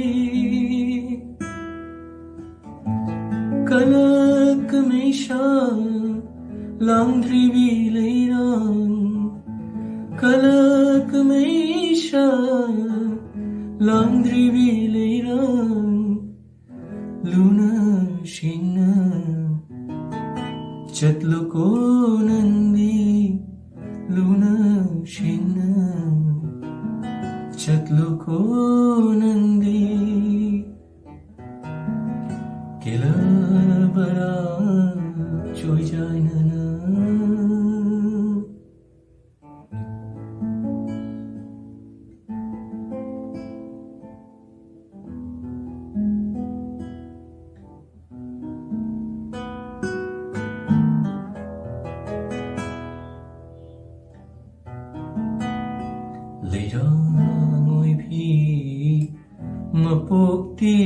ꯀꯂꯛ ꯃꯩꯁꯥ ꯂꯥꯡꯗ꯭ꯔꯤꯕꯤ ꯂꯩꯔꯥꯡ, ꯀꯂꯛ ꯃꯩꯁꯥ ꯂꯥꯡꯗ꯭ꯔꯤꯕꯤ ꯂꯩꯔꯥꯡ, ꯂꯨꯅ ꯁꯤꯡꯅ ꯆꯠꯂꯨꯀꯣ ꯅꯪꯗꯤ, ꯂꯨꯅ ꯁꯤꯡꯅ ꯆꯠꯂꯨꯀꯣ ꯅꯪꯗꯤ, ꯀꯦꯂꯕꯔꯥ ꯆꯣꯏꯖꯥꯏꯅꯅ꯫ ꯂꯩꯔꯥꯡ ꯑꯣꯏꯕꯤ ꯃꯄꯣꯛꯇꯤ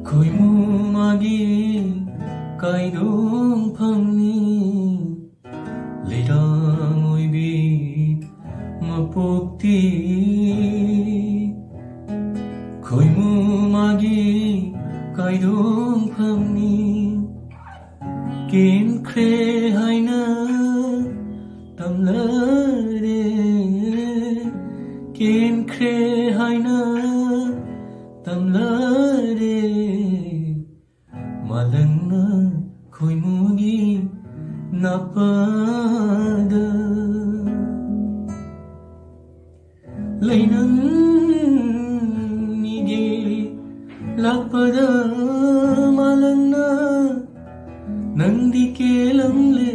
ꯈꯣꯏꯃꯨ ꯃꯥꯒꯤ ꯀꯥꯏꯗꯣꯡꯐꯝꯅꯤ꯫ ꯂꯩꯔꯥꯡ ꯑꯣꯏꯕꯤ ꯃꯄꯣꯛꯇꯤ ꯈꯣꯏꯃꯨ ꯃꯥꯒꯤ ꯀꯥꯏꯗꯣꯡꯐꯝꯅꯤ꯫ ꯀꯦꯟꯈ꯭ꯔꯦ ꯍꯥꯏꯅ ꯇꯝꯂꯔꯦ, ꯀꯦꯟꯈ꯭ꯔꯦ ꯍꯥꯏꯅ ꯇꯝꯂꯔꯦ꯫ ꯃꯥꯂꯪꯅ ꯈꯣꯏꯃꯨꯒꯤ ꯅꯥꯄꯗ ꯂꯩꯅꯝꯅꯤꯒꯦ ꯂꯥꯛꯄꯗ ꯃꯥꯂꯪꯅ ꯅꯪꯗꯤ ꯀꯦꯂꯝꯂꯦ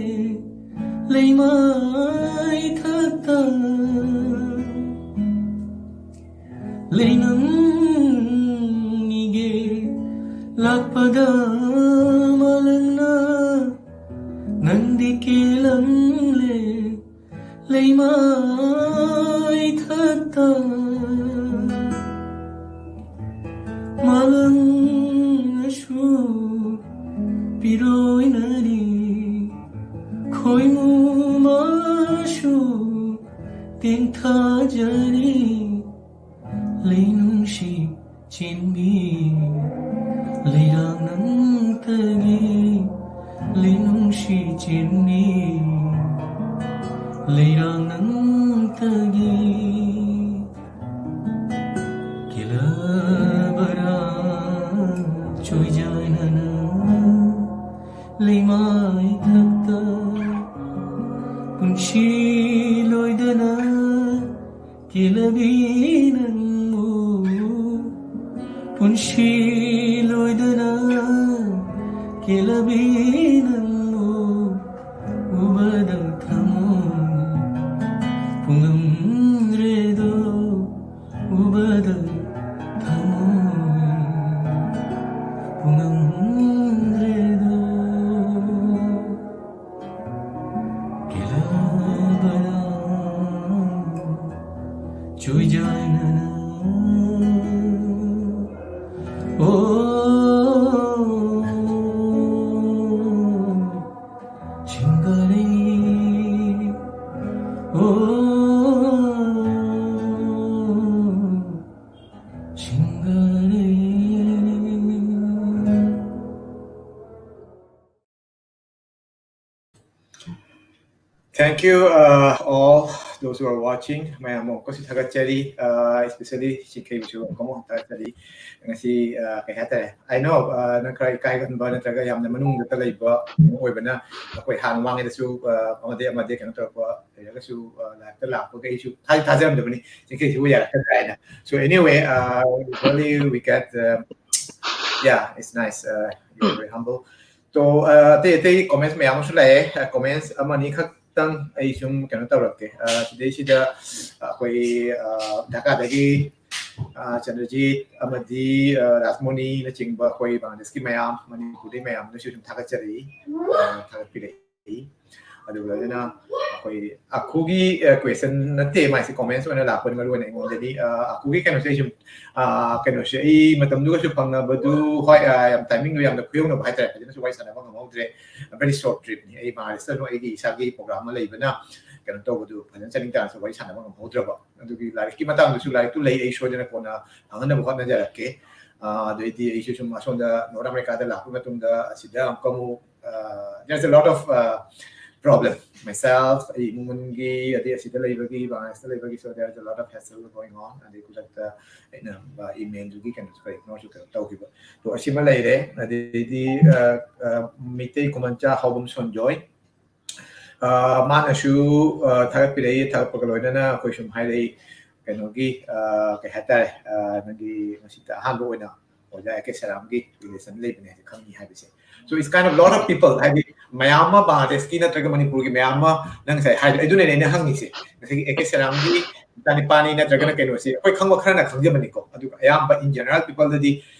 ꯂꯩꯃꯥꯏ ꯊꯛꯇ꯫ ꯂꯩꯅꯝꯅꯤꯒꯦ ꯂꯥꯛꯄꯗ ꯃꯥꯂꯪꯅ ꯅꯪꯗꯤ ꯀꯦꯂꯝꯂꯦ ꯂꯩꯃꯥꯏ ꯊꯛꯇ꯫ ꯃꯥꯂꯪꯅꯁꯨ ꯄꯤꯔꯣꯏꯅꯔꯤ, ꯈꯣꯏꯃꯨ ꯃꯥꯁꯨ ꯇꯦꯡꯊꯥꯖꯔꯤ꯫ ꯂꯩꯅꯨꯡꯁꯤ ꯆꯦꯟꯕꯤ ꯂꯩꯔꯥꯡ ꯅꯪꯇꯒꯤ, ꯂꯩꯅꯨꯡꯁꯤ ꯆꯦꯟꯕꯤ ꯂꯩꯔꯥꯡ ꯅꯪꯇꯒꯤ꯫ ꯀꯦꯂ ꯃꯥꯏꯊꯛꯇ ꯄꯨꯟꯁꯤ ꯂꯣꯏꯗꯅ ꯀꯦꯜꯂꯕꯤ ꯅꯪꯕꯨ, ꯄꯨꯟꯁꯤ ꯂꯣꯏꯗꯅ ꯀꯦꯜꯂꯕꯤ ꯅꯪꯕꯨ ꯎꯕꯗ ꯊꯃꯣꯏ ꯄꯨꯡꯉꯝꯗ꯭ꯔꯦꯗꯣ, ꯎꯕꯗ ꯊꯃꯣꯏ ꯄꯨꯡꯉꯝꯗ꯭ꯔꯦꯗꯣ꯫ ꯀꯦꯜꯂꯕ ꯅꯪ ꯆꯣꯏꯖꯥꯏꯅꯅ꯫ ꯑꯣ, ꯁꯤꯡꯒꯔꯩ, ꯑꯣ, ꯁꯤꯡꯒꯔꯩ꯫ Thank you, uh, all those who are watching. ꯃꯌꯥꯝ ꯑꯃꯨꯛꯀꯁꯨ ꯊꯥꯒꯠꯆꯔꯤ, uh, especially ꯁꯤꯡꯈꯩꯕꯨꯁꯨ ꯑꯃꯨꯛꯀ ꯑꯃꯨꯛ ꯊꯥꯒꯠꯆꯔꯤ꯫ ꯉꯁꯤ, uh, ꯀꯩ ꯍꯥꯏꯇꯥꯔꯦ, I know, uh, ꯅꯪ ꯈꯔ ꯏꯀꯥꯏꯒꯟꯕ ꯅꯠꯇ꯭ꯔꯒ ꯌꯥꯝꯅ ꯃꯅꯨꯡꯗ ꯂꯩꯕ ꯑꯣꯏꯕꯅ, ꯑꯩꯈꯣꯏ ꯍꯥꯟꯅ ꯃꯃꯥꯡꯉꯩꯗꯁꯨ, uh, ꯑꯃꯗꯤ ꯑꯃꯗꯤ ꯀꯩꯅꯣ ꯇꯧꯔꯛꯄ ꯂꯩꯔꯒꯁꯨ, uh, live ꯇ ꯂꯥꯛꯄꯒꯤ ꯑꯩꯁꯨ ꯊꯥꯗꯤ ꯊꯥꯖꯔꯝꯗꯕꯅꯤ ꯁꯤꯡꯈꯩꯁꯤꯕꯨ ꯌꯥꯔꯛꯀꯗ꯭ꯔꯥ ꯍꯥꯏꯅ꯫ So anyway, uh, usually we get, uh, yeah, it's nice, uh, you're very humble. ꯇꯣ, ꯑ, ꯑꯇꯩ ꯑꯇꯩ comments ꯃꯌꯥꯝ ꯑꯃꯁꯨ ꯂꯥꯛꯑꯦ꯫ ꯑ, comments ꯑꯃꯅꯤ ꯈꯛꯇꯪ ꯑꯩ ꯁꯨꯝ ꯀꯩꯅꯣ ꯇꯧꯔꯛꯀꯦ꯫ ꯑ, ꯁꯤꯗꯩꯁꯤꯗ ꯑꯩꯈꯣꯏ, ꯑ, ꯙꯥꯀꯥꯗꯒꯤ, ꯑ, ꯆꯟꯗ꯭ꯔꯖꯤꯠ ꯑꯃꯗꯤ, ꯑ, ꯔꯥꯖꯃꯣꯅꯤꯅꯆꯤꯡꯕ ꯑꯩꯈꯣꯏ ꯕꯪꯒ꯭ꯂꯥꯗꯦꯁꯀꯤ ꯃꯌꯥꯝ, ꯃꯅꯤꯄꯨꯔꯗꯒꯤ ꯃꯌꯥꯝꯅꯁꯨ ꯁꯨꯝ ꯊꯥꯒꯠꯆꯔꯛꯏ, ꯑ, ꯊꯥꯒꯠꯄꯤꯔꯛꯏ꯫ ꯑꯗꯨꯒ ꯂꯣꯏꯅꯅ ꯑꯩꯈꯣꯏ ꯑꯈꯨꯒꯤ, ꯑ, question ꯅꯠꯇꯦ, ꯃꯥꯏꯁꯦ comments ꯑꯣꯏꯅ ꯂꯥꯛꯄꯅꯤ ꯃꯔꯨ ꯑꯣꯏꯅ ꯑꯩꯉꯣꯟꯗꯗꯤ꯫ ꯑ, ꯑꯈꯨꯒꯤ ꯀꯩꯅꯣꯁꯦ ꯑꯩ ꯁꯨꯝ, ꯑ, ꯀꯩꯅꯣꯁꯦ ꯑꯩ ꯃꯇꯝꯗꯨꯒꯁꯨ ꯐꯪꯅꯕꯗꯨ, ꯍꯣꯏ, ꯑ, ꯌꯥꯝ timing ꯗꯣ ꯌꯥꯝꯅ ꯈꯨꯌꯧꯅꯕ ꯍꯥꯏꯇꯥꯔꯦ, ꯐꯖꯅꯁꯨ ꯋꯥꯔꯤ ꯁꯥꯟꯅꯕ ꯉꯝꯍꯧꯗ꯭ꯔꯦ꯫ Very short trip ꯅꯤ꯫ ꯑꯩ ꯃꯍꯥꯔꯥꯁꯇ꯭ꯔꯗ ꯑꯩꯒꯤ ꯏꯁꯥꯒꯤ program ꯑꯃ ꯂꯩꯕꯅ ꯀꯩꯅꯣ ꯇꯧꯕꯗꯨ ꯐꯖꯅ ꯆꯠꯅꯤꯡ ꯇꯥꯔꯁꯨ ꯋꯥꯔꯤ ꯁꯥꯟꯅꯕ ꯉꯝꯍꯧꯗ꯭ꯔꯕ꯫ ꯑꯗꯨꯒꯤ ꯂꯥꯏꯔꯤꯛꯀꯤ ꯃꯇꯥꯡꯗꯁꯨ ꯂꯥꯏꯔꯤꯛꯇꯨ ꯂꯩ, ꯑꯩ ꯁꯣꯏꯗꯅ ꯀꯣꯟꯅ ꯐꯪꯍꯟꯅꯕ ꯍꯣꯠꯅꯖꯔꯛꯀꯦ꯫ ꯑ, ꯑꯗꯩꯗꯤ ꯑꯩꯁꯨ ꯁꯨꯝ ꯑꯁꯣꯝꯗ North America ꯗ ꯂꯥꯛꯄ ꯃꯇꯨꯡꯗ ꯑꯁꯤꯗ ꯑꯃꯨꯛꯀ ꯑꯃꯨꯛ, ꯑ, there's a lot of, ꯑ, problem. Myself, ꯑꯩ ꯏꯃꯨꯡ ꯃꯅꯨꯡꯒꯤ, ꯑꯗꯩ ꯑꯁꯤꯗ ꯂꯩꯕꯒꯤ, ꯕꯪꯒ꯭ꯂꯥꯗꯦꯁꯇ ꯂꯩꯕꯒꯤ, so there's a lot of hassle going on. ꯑꯗꯩ ꯈꯨꯗꯛꯇ ꯑꯩꯅ ꯏꯃꯦꯜꯗꯨꯒꯤ ꯀꯩꯅꯣꯁꯨ ꯈꯔ ignoreꯁꯨ ꯀꯩꯅꯣ ꯇꯧꯈꯤꯕ꯫ ꯑꯗꯣ ꯑꯁꯤꯃ ꯂꯩꯔꯦ꯫ ꯑꯗꯩꯗꯤ ꯃꯩꯇꯩ ꯈꯨꯃꯟꯆꯥ ꯍꯥꯎꯕꯝ ꯁꯣꯟꯖꯣꯏ, ꯃꯥꯅꯁꯨ ꯊꯥꯒꯠꯄꯤꯔꯛꯏ꯫ ꯊꯥꯒꯠꯄꯒ ꯂꯣꯏꯅꯅ ꯑꯩꯈꯣꯏ ꯁꯨꯝ ꯍꯥꯏꯔꯛꯏ, ꯀꯩꯅꯣꯒꯤ, ꯀꯩ ꯍꯥꯏꯇꯥꯔꯦ, ꯅꯪꯒꯤ ꯃꯁꯤꯗ ꯑꯍꯥꯟꯕ ꯑꯣꯏꯅ ꯑꯣꯖꯥ ꯑꯦ ꯀꯦ ꯁꯦꯔꯥꯝꯒꯤ relation ꯂꯩꯕꯅꯦ ꯍꯥꯏꯁꯦ ꯈꯪꯉꯤ ꯍꯥꯏꯕꯁꯦ꯫ So it's kind of lot of people, ꯍꯥꯏꯗꯤ ꯃꯌꯥꯝ ꯑꯃ ꯕꯪꯒ꯭ꯂꯥꯗꯦꯁꯀꯤ ꯅꯠꯇ꯭ꯔꯒ ꯃꯅꯤꯄꯨꯔꯒꯤ ꯃꯌꯥꯝ ꯑꯃ, ꯅꯪ ꯉꯁꯥꯏ ꯍꯥꯏꯗꯣ ꯑꯗꯨꯅꯅꯦ ꯑꯩꯅ ꯍꯪꯉꯤꯁꯦ꯫ ꯉꯁꯥꯏꯒꯤ ꯑꯦ ꯀꯦ ꯁꯦꯔꯥꯝꯒꯤ ꯃꯆꯥꯅꯤꯄꯥꯅꯤ ꯅꯠꯇ꯭ꯔꯒꯅ ꯀꯩꯅꯣꯁꯤ ꯑꯩꯈꯣꯏ ꯈꯪꯕ ꯈꯔꯅ ꯈꯪꯖꯕꯅꯤꯀꯣ꯫ ꯑꯗꯨꯒ ꯑꯌꯥꯝꯕ in general peopleꯗꯗꯤ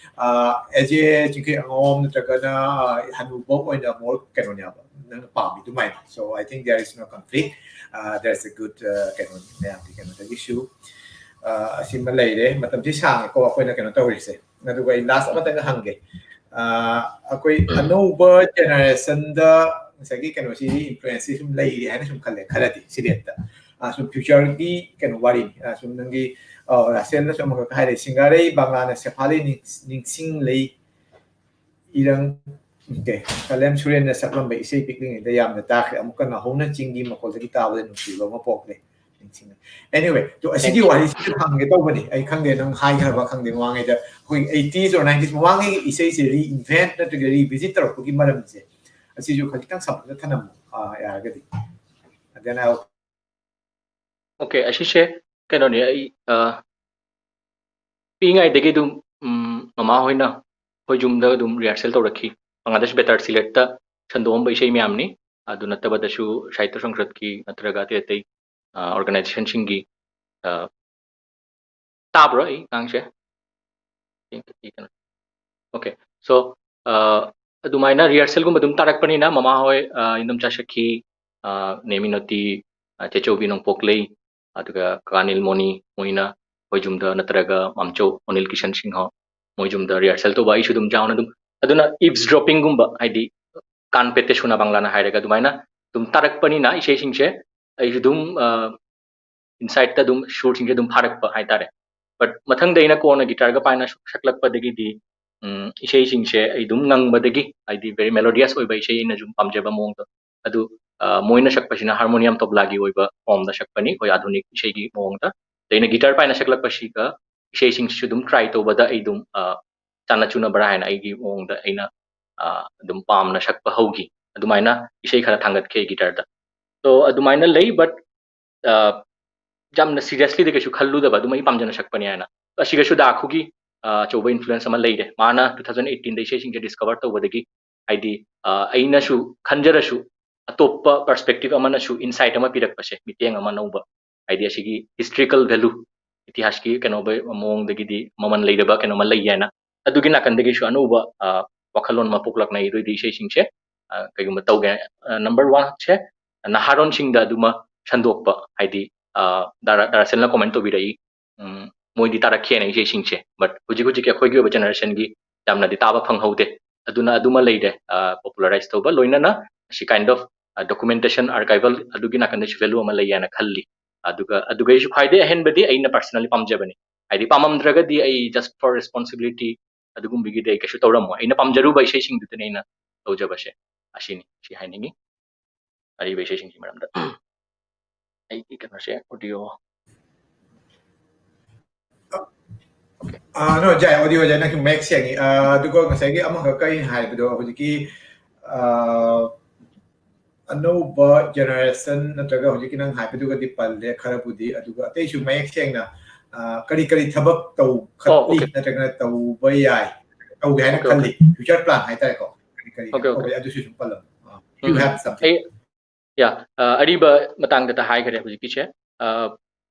ꯑꯦꯖꯦ ꯆꯤꯡꯈꯩ ꯑꯉꯣꯝ ꯅꯠꯇ꯭ꯔꯒꯅ ꯍꯅꯨꯕ ꯑꯣꯏꯅ more ꯀꯩꯅꯣꯅꯦꯕ ꯅꯪꯅ ꯄꯥꯝꯃꯤ ꯑꯗꯨꯃꯥꯏꯅ꯫ So I think there is no conflict. There's a good ꯀꯩꯅꯣ ꯃꯌꯥꯝꯒꯤ ꯀꯩꯅꯣꯗꯒꯤꯁꯨ ꯑꯁꯤꯃ ꯂꯩꯔꯦ꯫ ꯃꯇꯝꯁꯤ ꯁꯥꯡꯉꯦꯀꯣ ꯑꯩꯈꯣꯏꯅ ꯀꯩꯅꯣ ꯇꯧꯔꯤꯁꯦ꯫ ꯑꯗꯨꯒ ꯑꯩ last ꯑꯃꯇꯪꯒ ꯍꯪꯒꯦ꯫ ꯑꯩꯈꯣꯏ ꯑꯅꯧꯕ generationꯗ ꯉꯁꯥꯏꯒꯤ ꯀꯩꯅꯣꯁꯤ influenceꯁꯤ ꯁꯨꯝ ꯂꯩꯔꯤ ꯍꯥꯏꯅ ꯁꯨꯝ ꯈꯜꯂꯦ ꯈꯔꯗꯤ ꯁꯤꯂꯦꯠꯇ꯫ ꯁꯨꯝ futureꯒꯤ ꯀꯩꯅꯣ ꯋꯥꯔꯤꯅꯤ꯫ ꯁꯨꯝ ꯅꯪꯒꯤ ꯔꯥꯁꯦꯜꯅꯁꯨ ꯑꯃꯈꯛ ꯍꯥꯏꯔꯦ, ꯁꯤꯡꯒꯥꯔꯩ ꯕꯪꯂꯥꯅ ꯁꯦꯐꯥꯂꯤ ꯅꯤꯡꯁꯤꯡ ꯂꯩ ꯏꯔꯪ, okay, ꯀꯂꯦꯝ ꯁꯨꯔꯦꯟꯅ ꯁꯛꯂꯝꯕ ꯏꯁꯩ ꯄꯤꯛꯂꯤꯉꯩꯗ ꯌꯥꯝꯅ ꯇꯥꯈ꯭ꯔꯦ꯫ ꯑꯃꯨꯛꯀ ꯅꯥꯍꯧꯅ ꯆꯤꯡꯒꯤ ꯃꯈꯣꯜꯗꯒꯤ ꯇꯥꯕꯗ ꯅꯨꯡꯁꯤꯕ ꯑꯃ ꯄꯣꯛꯂꯦ꯫ Anyway, so ꯑꯁꯤꯒꯤ ꯋꯥꯔꯤꯁꯤꯗ ꯍꯪꯒꯦ ꯇꯧꯕꯅꯤ꯫ ꯑꯩ ꯈꯪꯗꯦ ꯅꯪ ꯍꯥꯏꯈ꯭ꯔꯕ ꯈꯪꯗꯦ, ꯃꯃꯥꯡꯉꯩꯗ ꯑꯩꯈꯣꯏ eighties or nineties ꯃꯃꯥꯡꯉꯩꯒꯤ ꯏꯁꯩꯁꯦ reinvent ꯅꯠꯇ꯭ꯔꯒ revisit ꯇꯧꯔꯛꯄꯒꯤ ꯃꯔꯝꯁꯦ ꯑꯁꯤꯁꯨ ꯈꯖꯤꯛꯇꯪ ꯁꯝꯂꯞꯅ ꯊꯝꯃꯨ ꯌꯥꯔꯒꯗꯤ꯫ Then I'll Okay, ꯑꯁꯤꯁꯦ ꯀꯩꯅꯣꯅꯦ, ꯑꯩ ꯄꯤꯛꯏꯉꯩꯗꯒꯤ ꯑꯗꯨꯝ ꯃꯃꯥ ꯍꯣꯏꯅ ꯑꯩꯈꯣꯏ ꯌꯨꯝꯗ ꯑꯗꯨꯝ rehearsal ꯇꯧꯔꯛꯈꯤ꯫ ꯕꯪꯒ꯭ꯂꯥꯗꯦꯁ ꯕꯦꯇꯥꯔ ꯁꯤꯂꯦꯠꯇ ꯁꯟꯗꯣꯛꯑꯝꯕ ꯏꯁꯩ ꯃꯌꯥꯝꯅꯤ꯫ ꯑꯗꯨ ꯅꯠꯇꯕꯗꯁꯨ ꯁꯥꯍꯤꯇ꯭ꯌ ꯁꯪꯁꯠꯀꯤ ꯅꯠꯇ꯭ꯔꯒ ꯑꯇꯩ ꯑꯇꯩ organizationꯁꯤꯡꯒꯤ ꯇꯥꯕ꯭ꯔꯣ ꯑꯩ ꯉꯥꯡꯁꯦ? Okay, so ꯑꯗꯨꯃꯥꯏꯅ rehearsalꯒꯨꯝꯕ ꯑꯗꯨꯝ ꯇꯥꯔꯛꯄꯅꯤꯅ ꯃꯃꯥ ꯍꯣꯏ, ꯏꯟꯗꯣꯝꯆꯥ ꯁꯈꯤ, ꯅꯦ ꯃꯤꯅꯣꯇꯤ, ꯆꯦꯆꯧꯕꯤ ꯅꯣꯡꯄꯣꯛꯂꯩ, ꯑꯗꯨꯒ ꯀꯀꯥ ꯅꯤꯜꯃꯣꯅꯤ ꯃꯣꯏꯅ ꯑꯩꯈꯣꯏ ꯌꯨꯝꯗ ꯅꯠꯇ꯭ꯔꯒ ꯃꯥꯝꯆꯧ ꯑꯣꯅꯤꯜ ꯀꯤꯁꯟ ꯁꯤꯡꯍ ꯃꯣꯏ ꯌꯨꯝꯗ rehearsal ꯇꯧꯕ ꯑꯩꯁꯨ ꯑꯗꯨꯝ ꯌꯥꯎꯅ ꯑꯗꯨꯝ, ꯑꯗꯨꯅ eavesdroppingꯒꯨꯝꯕ, ꯍꯥꯏꯗꯤ ꯀꯥꯟ ꯄꯦꯇꯦ ꯁꯨꯅꯥ ꯕꯪꯂꯥꯅ ꯍꯥꯏꯔꯒ ꯑꯗꯨꯃꯥꯏꯅ ꯑꯗꯨꯝ ꯇꯥꯔꯛꯄꯅꯤꯅ ꯏꯁꯩꯁꯤꯡꯁꯦ ꯑꯩꯁꯨ ꯑꯗꯨꯝ insideꯇ ꯑꯗꯨꯝ ꯁꯨꯔꯁꯤꯡꯁꯦ ꯑꯗꯨꯝ ꯐꯥꯔꯛꯄ ꯍꯥꯏꯇꯥꯔꯦ꯫ But ꯃꯊꯪꯗ ꯑꯩꯅ ꯀꯣꯟꯅ guitarꯒ ꯄꯥꯏꯅ ꯁꯛꯂꯛꯄꯗꯒꯤꯗꯤ ꯏꯁꯩꯁꯤꯡꯁꯦ ꯑꯩ ꯑꯗꯨꯝ ꯉꯪꯕꯗꯒꯤ, ꯍꯥꯏꯗꯤ very melodious ꯑꯣꯏꯕ ꯏꯁꯩ ꯑꯩꯅ ꯁꯨꯝ ꯄꯥꯝꯖꯕ ꯃꯑꯣꯡꯗ ꯑꯗꯨ ꯑ, ꯃꯣꯏꯅ ꯁꯛꯄꯁꯤꯅ harmonium ꯇꯕ꯭ꯂꯥꯒꯤ ꯑꯣꯏꯕ formꯗ ꯁꯛꯄꯅꯤ, ꯑꯩꯈꯣꯏ ꯑꯥꯙꯨꯅꯤꯛ ꯏꯁꯩꯒꯤ ꯃꯑꯣꯡꯗ꯫ ꯑꯗ ꯑꯩꯅ guitar ꯄꯥꯏꯅ ꯁꯛꯂꯛꯄꯁꯤꯒ ꯏꯁꯩꯁꯤꯡꯁꯤꯁꯨ ꯑꯗꯨꯝ try ꯇꯧꯕꯗ ꯑꯩ ꯑꯗꯨꯝ, ꯑ, ꯆꯥꯟꯅ ꯆꯨꯅꯕ꯭ꯔꯥ ꯍꯥꯏꯅ ꯑꯩꯒꯤ ꯃꯑꯣꯡꯗ ꯑꯩꯅ, ꯑ, ꯑꯗꯨꯝ ꯄꯥꯝꯅ ꯁꯛꯄ ꯍꯧꯈꯤ꯫ ꯑꯗꯨꯃꯥꯏꯅ ꯏꯁꯩ ꯈꯔ ꯊꯥꯡꯒꯠꯈꯤ ꯑꯩ guitarꯗ꯫ So ꯑꯗꯨꯃꯥꯏꯅ ꯂꯩ, but, ꯑ, ꯌꯥꯝꯅ seriouslyꯗꯤ ꯀꯩꯁꯨ ꯈꯜꯂꯨꯗꯕ, ꯑꯗꯨꯝ ꯑꯩ ꯄꯥꯝꯖꯅ ꯁꯛꯄꯅꯤ ꯍꯥꯏꯅ꯫ ꯑꯁꯤꯒꯁꯨ ꯗꯥ ꯈꯨꯒꯤ, ꯑ, ꯑꯆꯧꯕ influence ꯑꯃ ꯂꯩꯔꯦ꯫ ꯃꯥꯅ two thousand eighteenꯗ ꯏꯁꯩꯁꯤꯡꯁꯦ discover ꯇꯧꯕꯗꯒꯤ, ꯍꯥꯏꯗꯤ, ꯑ, ꯑꯩꯅꯁꯨ ꯈꯟꯖꯔꯁꯨ ꯑꯇꯣꯞꯄ perspective ꯑꯃꯅꯁꯨ insight ꯑꯃ ꯄꯤꯔꯛꯄꯁꯦ, ꯃꯤꯠꯌꯦꯡ ꯑꯃ ꯑꯅꯧꯕ, ꯍꯥꯏꯗꯤ ꯑꯁꯤꯒꯤ historical value, ꯏꯇꯤꯍꯥꯁꯀꯤ ꯀꯩꯅꯣ ꯃꯑꯣꯡꯗꯒꯤꯗꯤ ꯃꯃꯜ ꯂꯩꯔꯕ ꯀꯩꯅꯣꯃ ꯂꯩ ꯍꯥꯏꯅ꯫ ꯑꯗꯨꯒꯤ ꯅꯥꯀꯟꯗꯒꯤꯁꯨ ꯑꯅꯧꯕ, ꯑ, ꯋꯥꯈꯜꯂꯣꯟ ꯑꯃ ꯄꯣꯛꯂꯛꯅꯩ ꯑꯗꯨꯏꯗꯤ ꯏꯁꯩꯁꯤꯡꯁꯦ, ꯑ, ꯀꯩꯒꯨꯝꯕ ꯇꯧꯒꯦ꯫ ꯑ, number oneꯁꯦ ꯅꯍꯥꯔꯣꯟꯁꯤꯡꯗ ꯑꯗꯨꯃ ꯁꯟꯗꯣꯛꯄ, ꯍꯥꯏꯗꯤ, ꯑ, ꯗꯥ ꯔꯥ-, ꯗꯥ ꯔꯥꯁꯦꯜꯅ comment ꯇꯧꯕꯤꯔꯛꯏ, ꯎꯝ, ꯃꯣꯏꯗꯤ ꯇꯥꯔꯛꯈꯤꯑꯅ ꯏꯁꯩꯁꯤꯡꯁꯦ, but ꯍꯧꯖꯤꯛ ꯍꯧꯖꯤꯛꯀꯤ ꯑꯩꯈꯣꯏꯒꯤ ꯑꯣꯏꯕ generationꯒꯤ ꯌꯥꯝꯅꯗꯤ ꯇꯥꯕ ꯐꯪꯍꯧꯗꯦ꯫ ꯑꯗꯨꯅ ꯑꯗꯨꯃ ꯂꯩꯔꯦ, ꯑ, popularize ꯇꯧꯕ, ꯂꯣꯏꯅꯅ ꯑꯁꯤ kind of, ꯑ, documentation, archival ꯑꯗꯨꯒꯤ ꯅꯥꯀꯟꯗꯁꯨ value ꯑꯃ ꯂꯩ ꯍꯥꯏꯅ ꯈꯜꯂꯤ꯫ ꯑꯗꯨꯒ, ꯑꯗꯨꯒꯩꯁꯨ ꯈ꯭ꯋꯥꯏꯗꯒꯤ ꯑꯍꯦꯟꯕꯗꯤ ꯑꯩꯅ personally ꯄꯥꯝꯖꯕꯅꯤ꯫ ꯍꯥꯏꯗꯤ ꯄꯥꯝꯃꯝꯗ꯭ꯔꯒꯗꯤ ꯑꯩ just for responsibility ꯑꯗꯨꯒꯨꯝꯕꯒꯤꯗꯤ ꯑꯩ ꯀꯩꯁꯨ ꯇꯧꯔꯝꯃꯣꯏ꯫ ꯑꯩꯅ ꯄꯥꯝꯖꯔꯨꯕ ꯏꯁꯩꯁꯤꯡꯗꯨꯗꯅꯤ ꯑꯩꯅ ꯇꯧꯖꯕꯁꯦ꯫ ꯑꯁꯤꯅꯤ, ꯁꯤ ꯍꯥꯏꯅꯤꯡꯉꯤ꯫ ꯑꯔꯤꯕ ꯏꯁꯩꯁꯤꯡꯒꯤ ꯃꯔꯝꯗ꯫ ꯑꯩꯒꯤ ꯀꯩꯅꯣꯁꯦ, audio꯫ ꯑꯥ, no, ꯖꯥꯏ, audio ꯖꯥꯏ, ꯅꯪꯒꯤ ꯃꯌꯦꯛ ꯁꯦꯡꯉꯤ꯫ ꯑꯥ, ꯑꯗꯨꯒ ꯉꯁꯥꯏꯒꯤ ꯑꯃꯈꯛ ꯑꯩꯅ ꯍꯥꯏꯕꯗꯣ, ꯍꯧꯖꯤꯛꯀꯤ, ꯑꯥ, ꯑꯅꯧꯕ generation ꯅꯠꯇ꯭ꯔꯒ ꯍꯧꯖꯤꯛꯀꯤ ꯅꯪ ꯍꯥꯏꯕꯗꯨꯒꯗꯤ ꯄꯜꯂꯦ ꯈꯔꯕꯨꯗꯤ, ꯑꯗꯨꯒ ꯑꯇꯩꯁꯨ ꯃꯌꯦꯛ ꯁꯦꯡꯅ, ꯑꯥ, ꯀꯔꯤ ꯀꯔꯤ ꯊꯕꯛ ꯇꯧꯈꯠꯂꯤ, ꯑꯣ, okay꯫ ꯅꯠꯇ꯭ꯔꯒꯅ ꯇꯧꯕ ꯌꯥꯏ, ꯇꯧꯒꯦ ꯍꯥꯏꯅ okay, okay꯫ ꯈꯜꯂꯤ, future plan ꯍꯥꯏꯇꯥꯔꯦꯀꯣ, ꯀꯔꯤ ꯀꯔꯤ okay, okay꯫ ꯇꯧꯕ ꯌꯥꯏ, ꯑꯗꯨꯁꯨ ꯁꯨꯝ ꯄꯜꯂꯝꯃꯨ꯫ ꯑꯥ, you ꯎꯝ, have something꯫ ꯑꯩ, yeah, ꯑ, ꯑꯔꯤꯕ ꯃꯇꯥꯡꯗ ꯍꯥꯏꯈ꯭ꯔꯦ ꯍꯧꯖꯤꯛꯀꯤꯁꯦ꯫ ꯑ,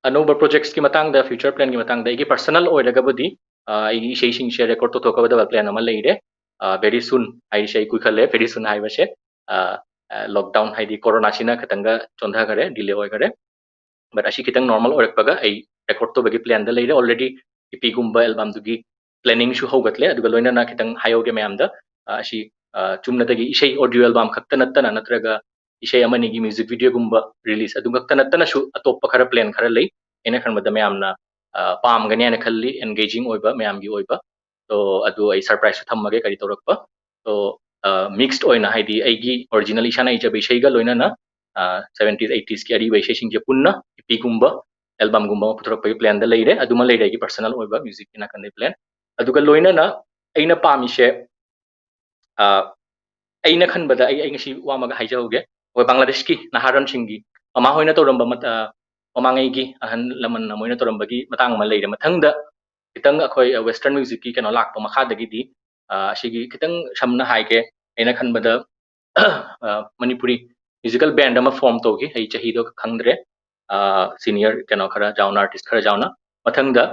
ꯑꯅꯧꯕ projectsꯀꯤ ꯃꯇꯥꯡꯗ, future planꯒꯤ ꯃꯇꯥꯡꯗ ꯑꯩꯒꯤ personal ꯑꯣꯏꯔꯒꯕꯨꯗꯤ, ꯑ, ꯑꯩꯒꯤ ꯏꯁꯩꯁꯤꯡꯁꯦ record ꯇꯧꯊꯣꯛꯀꯗꯕ plan ꯑꯃ ꯂꯩꯔꯦ꯫ ꯑ, very soon ꯍꯥꯏꯔꯤꯁꯦ ꯑꯩ ꯀꯨꯏꯈꯠꯂꯦ, very soon ꯍꯥꯏꯕꯁꯦ, ꯑ, ꯑ, lockdown ꯍꯥꯏꯗꯤ coronaꯁꯤꯅ ꯈꯤꯇꯪꯒ ꯆꯣꯟꯊꯈꯔꯦ, delay ꯑꯣꯏꯈꯔꯦ꯫ But ꯑꯁꯤ ꯈꯤꯇꯪ normal ꯑꯣꯏꯔꯛꯄꯒ ꯑꯩ record ꯇꯧꯕꯒꯤ planꯗ ꯂꯩꯔꯦ already꯫ EPꯒꯨꯝꯕ albumꯗꯨꯒꯤ planningꯁꯨ ꯍꯧꯒꯠꯂꯦ꯫ ꯑꯗꯨꯒ ꯂꯣꯏꯅꯅ ꯈꯤꯇꯪ ꯍꯥꯏꯍꯧꯒꯦ ꯃꯌꯥꯝꯗ, ꯑ, ꯑꯁꯤ, ꯑ, ꯆꯨꯝꯅꯗꯒꯤ ꯏꯁꯩ audio album ꯈꯛꯇ ꯅꯠꯇꯅ, ꯅꯠꯇ꯭ꯔꯒ ꯏꯁꯩ ꯑꯃꯅꯤꯒꯤ music videoꯒꯨꯝꯕ release ꯑꯗꯨ ꯈꯛꯇ ꯅꯠꯇꯅꯁꯨ ꯑꯇꯣꯞꯄ ꯈꯔ plan ꯈꯔ ꯂꯩ꯫ ꯑꯩꯅ ꯈꯟꯕꯗ ꯃꯌꯥꯝꯅ, ꯑ, ꯄꯥꯝꯒꯅꯤ ꯍꯥꯏꯅ ꯈꯜꯂꯤ, engaging ꯑꯣꯏꯕ, ꯃꯌꯥꯝꯒꯤ ꯑꯣꯏꯕ꯫ So ꯑꯗꯨ ꯑꯩ surpriseꯁꯨ ꯊꯝꯃꯒꯦ ꯀꯔꯤ ꯇꯧꯔꯛꯄ꯫ So ꯃꯤꯛꯁ ꯑꯣꯏꯅ, ꯍꯥꯏꯗꯤ ꯑꯩꯒꯤ ꯑꯣꯔꯤꯖꯤꯅꯦꯜ ꯏꯁꯥꯅ ꯏꯖꯕ ꯏꯁꯩꯒ ꯂꯣꯏꯅꯅ ꯁꯚꯦꯟꯇꯤꯁ ꯑꯩꯠꯇꯤꯁꯀꯤ ꯑꯔꯤꯕ ꯏꯁꯩꯁꯤꯡꯁꯦ ꯄꯨꯟꯅ ꯏꯄꯤꯒꯨꯝꯕ ꯑꯦꯜꯕꯝꯒꯨꯝꯕ ꯑꯃ ꯄꯨꯊꯣꯔꯛꯄꯒꯤ ꯄ꯭ꯂꯥꯟꯗ ꯂꯩꯔꯦ꯫ ꯑꯗꯨꯃ ꯂꯩꯔꯦ ꯑꯩꯒꯤ ꯄꯔꯁꯅꯦꯜ ꯑꯣꯏꯕ ꯃ꯭ꯌꯨꯖꯤꯛꯀꯤ ꯅꯥꯀꯟꯗꯩ ꯄ꯭ꯂꯥꯟ꯫ ꯑꯗꯨꯒ ꯂꯣꯏꯅꯅ ꯑꯩꯅ ꯄꯥꯝꯃꯤꯁꯦ, ꯑꯩꯅ ꯈꯟꯕꯗ ꯑꯩ ꯑꯩ ꯉꯁꯤ ꯋꯥ ꯑꯃꯒ ꯍꯥꯏꯖꯍꯧꯒꯦ꯫ ꯑꯩꯈꯣꯏ ꯕꯪꯒ꯭ꯂꯥꯗꯦꯁꯀꯤ ꯅꯍꯥꯔꯣꯟꯁꯤꯡꯒꯤ, ꯃꯃꯥ ꯍꯣꯏꯅ ꯇꯧꯔꯝꯕ ꯃꯃꯥꯡꯉꯩꯒꯤ ꯑꯍꯜ ꯂꯃꯟꯅ ꯃꯣꯏꯅ ꯇꯧꯔꯝꯕꯒꯤ ꯃꯇꯥꯡ ꯑꯃ ꯂꯩꯔꯦ꯫ ꯃꯊꯪꯗ ꯈꯤꯇꯪ ꯑꯩꯈꯣꯏ ꯋꯦꯁꯇꯔꯟ ꯃ꯭ꯌꯨꯖꯤꯛꯀꯤ ꯀꯩꯅꯣ ꯂꯥꯛꯄ ꯃꯈꯥꯗꯒꯤꯗꯤ, ꯑꯁꯤꯒꯤ ꯈꯤꯇꯪ ꯁꯝꯅ ꯍꯥꯏꯒꯦ, ꯑꯩꯅ ꯈꯟꯕꯗ ꯃꯅꯤꯄꯨꯔꯤ ꯃ꯭ꯌꯨꯖꯤꯀꯦꯜ ꯕꯦꯟ ꯑꯃ ꯐꯣꯔꯝ ꯇꯧꯈꯤ꯫ ꯑꯩ ꯆꯍꯤꯗꯣ ꯈꯪꯗ꯭ꯔꯦ, ꯁꯤꯅꯤꯌꯔ ꯀꯩꯅꯣ ꯈꯔ ꯌꯥꯎꯅ, ꯑꯥꯔꯇꯤꯁ ꯈꯔ ꯌꯥꯎꯅ꯫ ꯃꯊꯪꯗ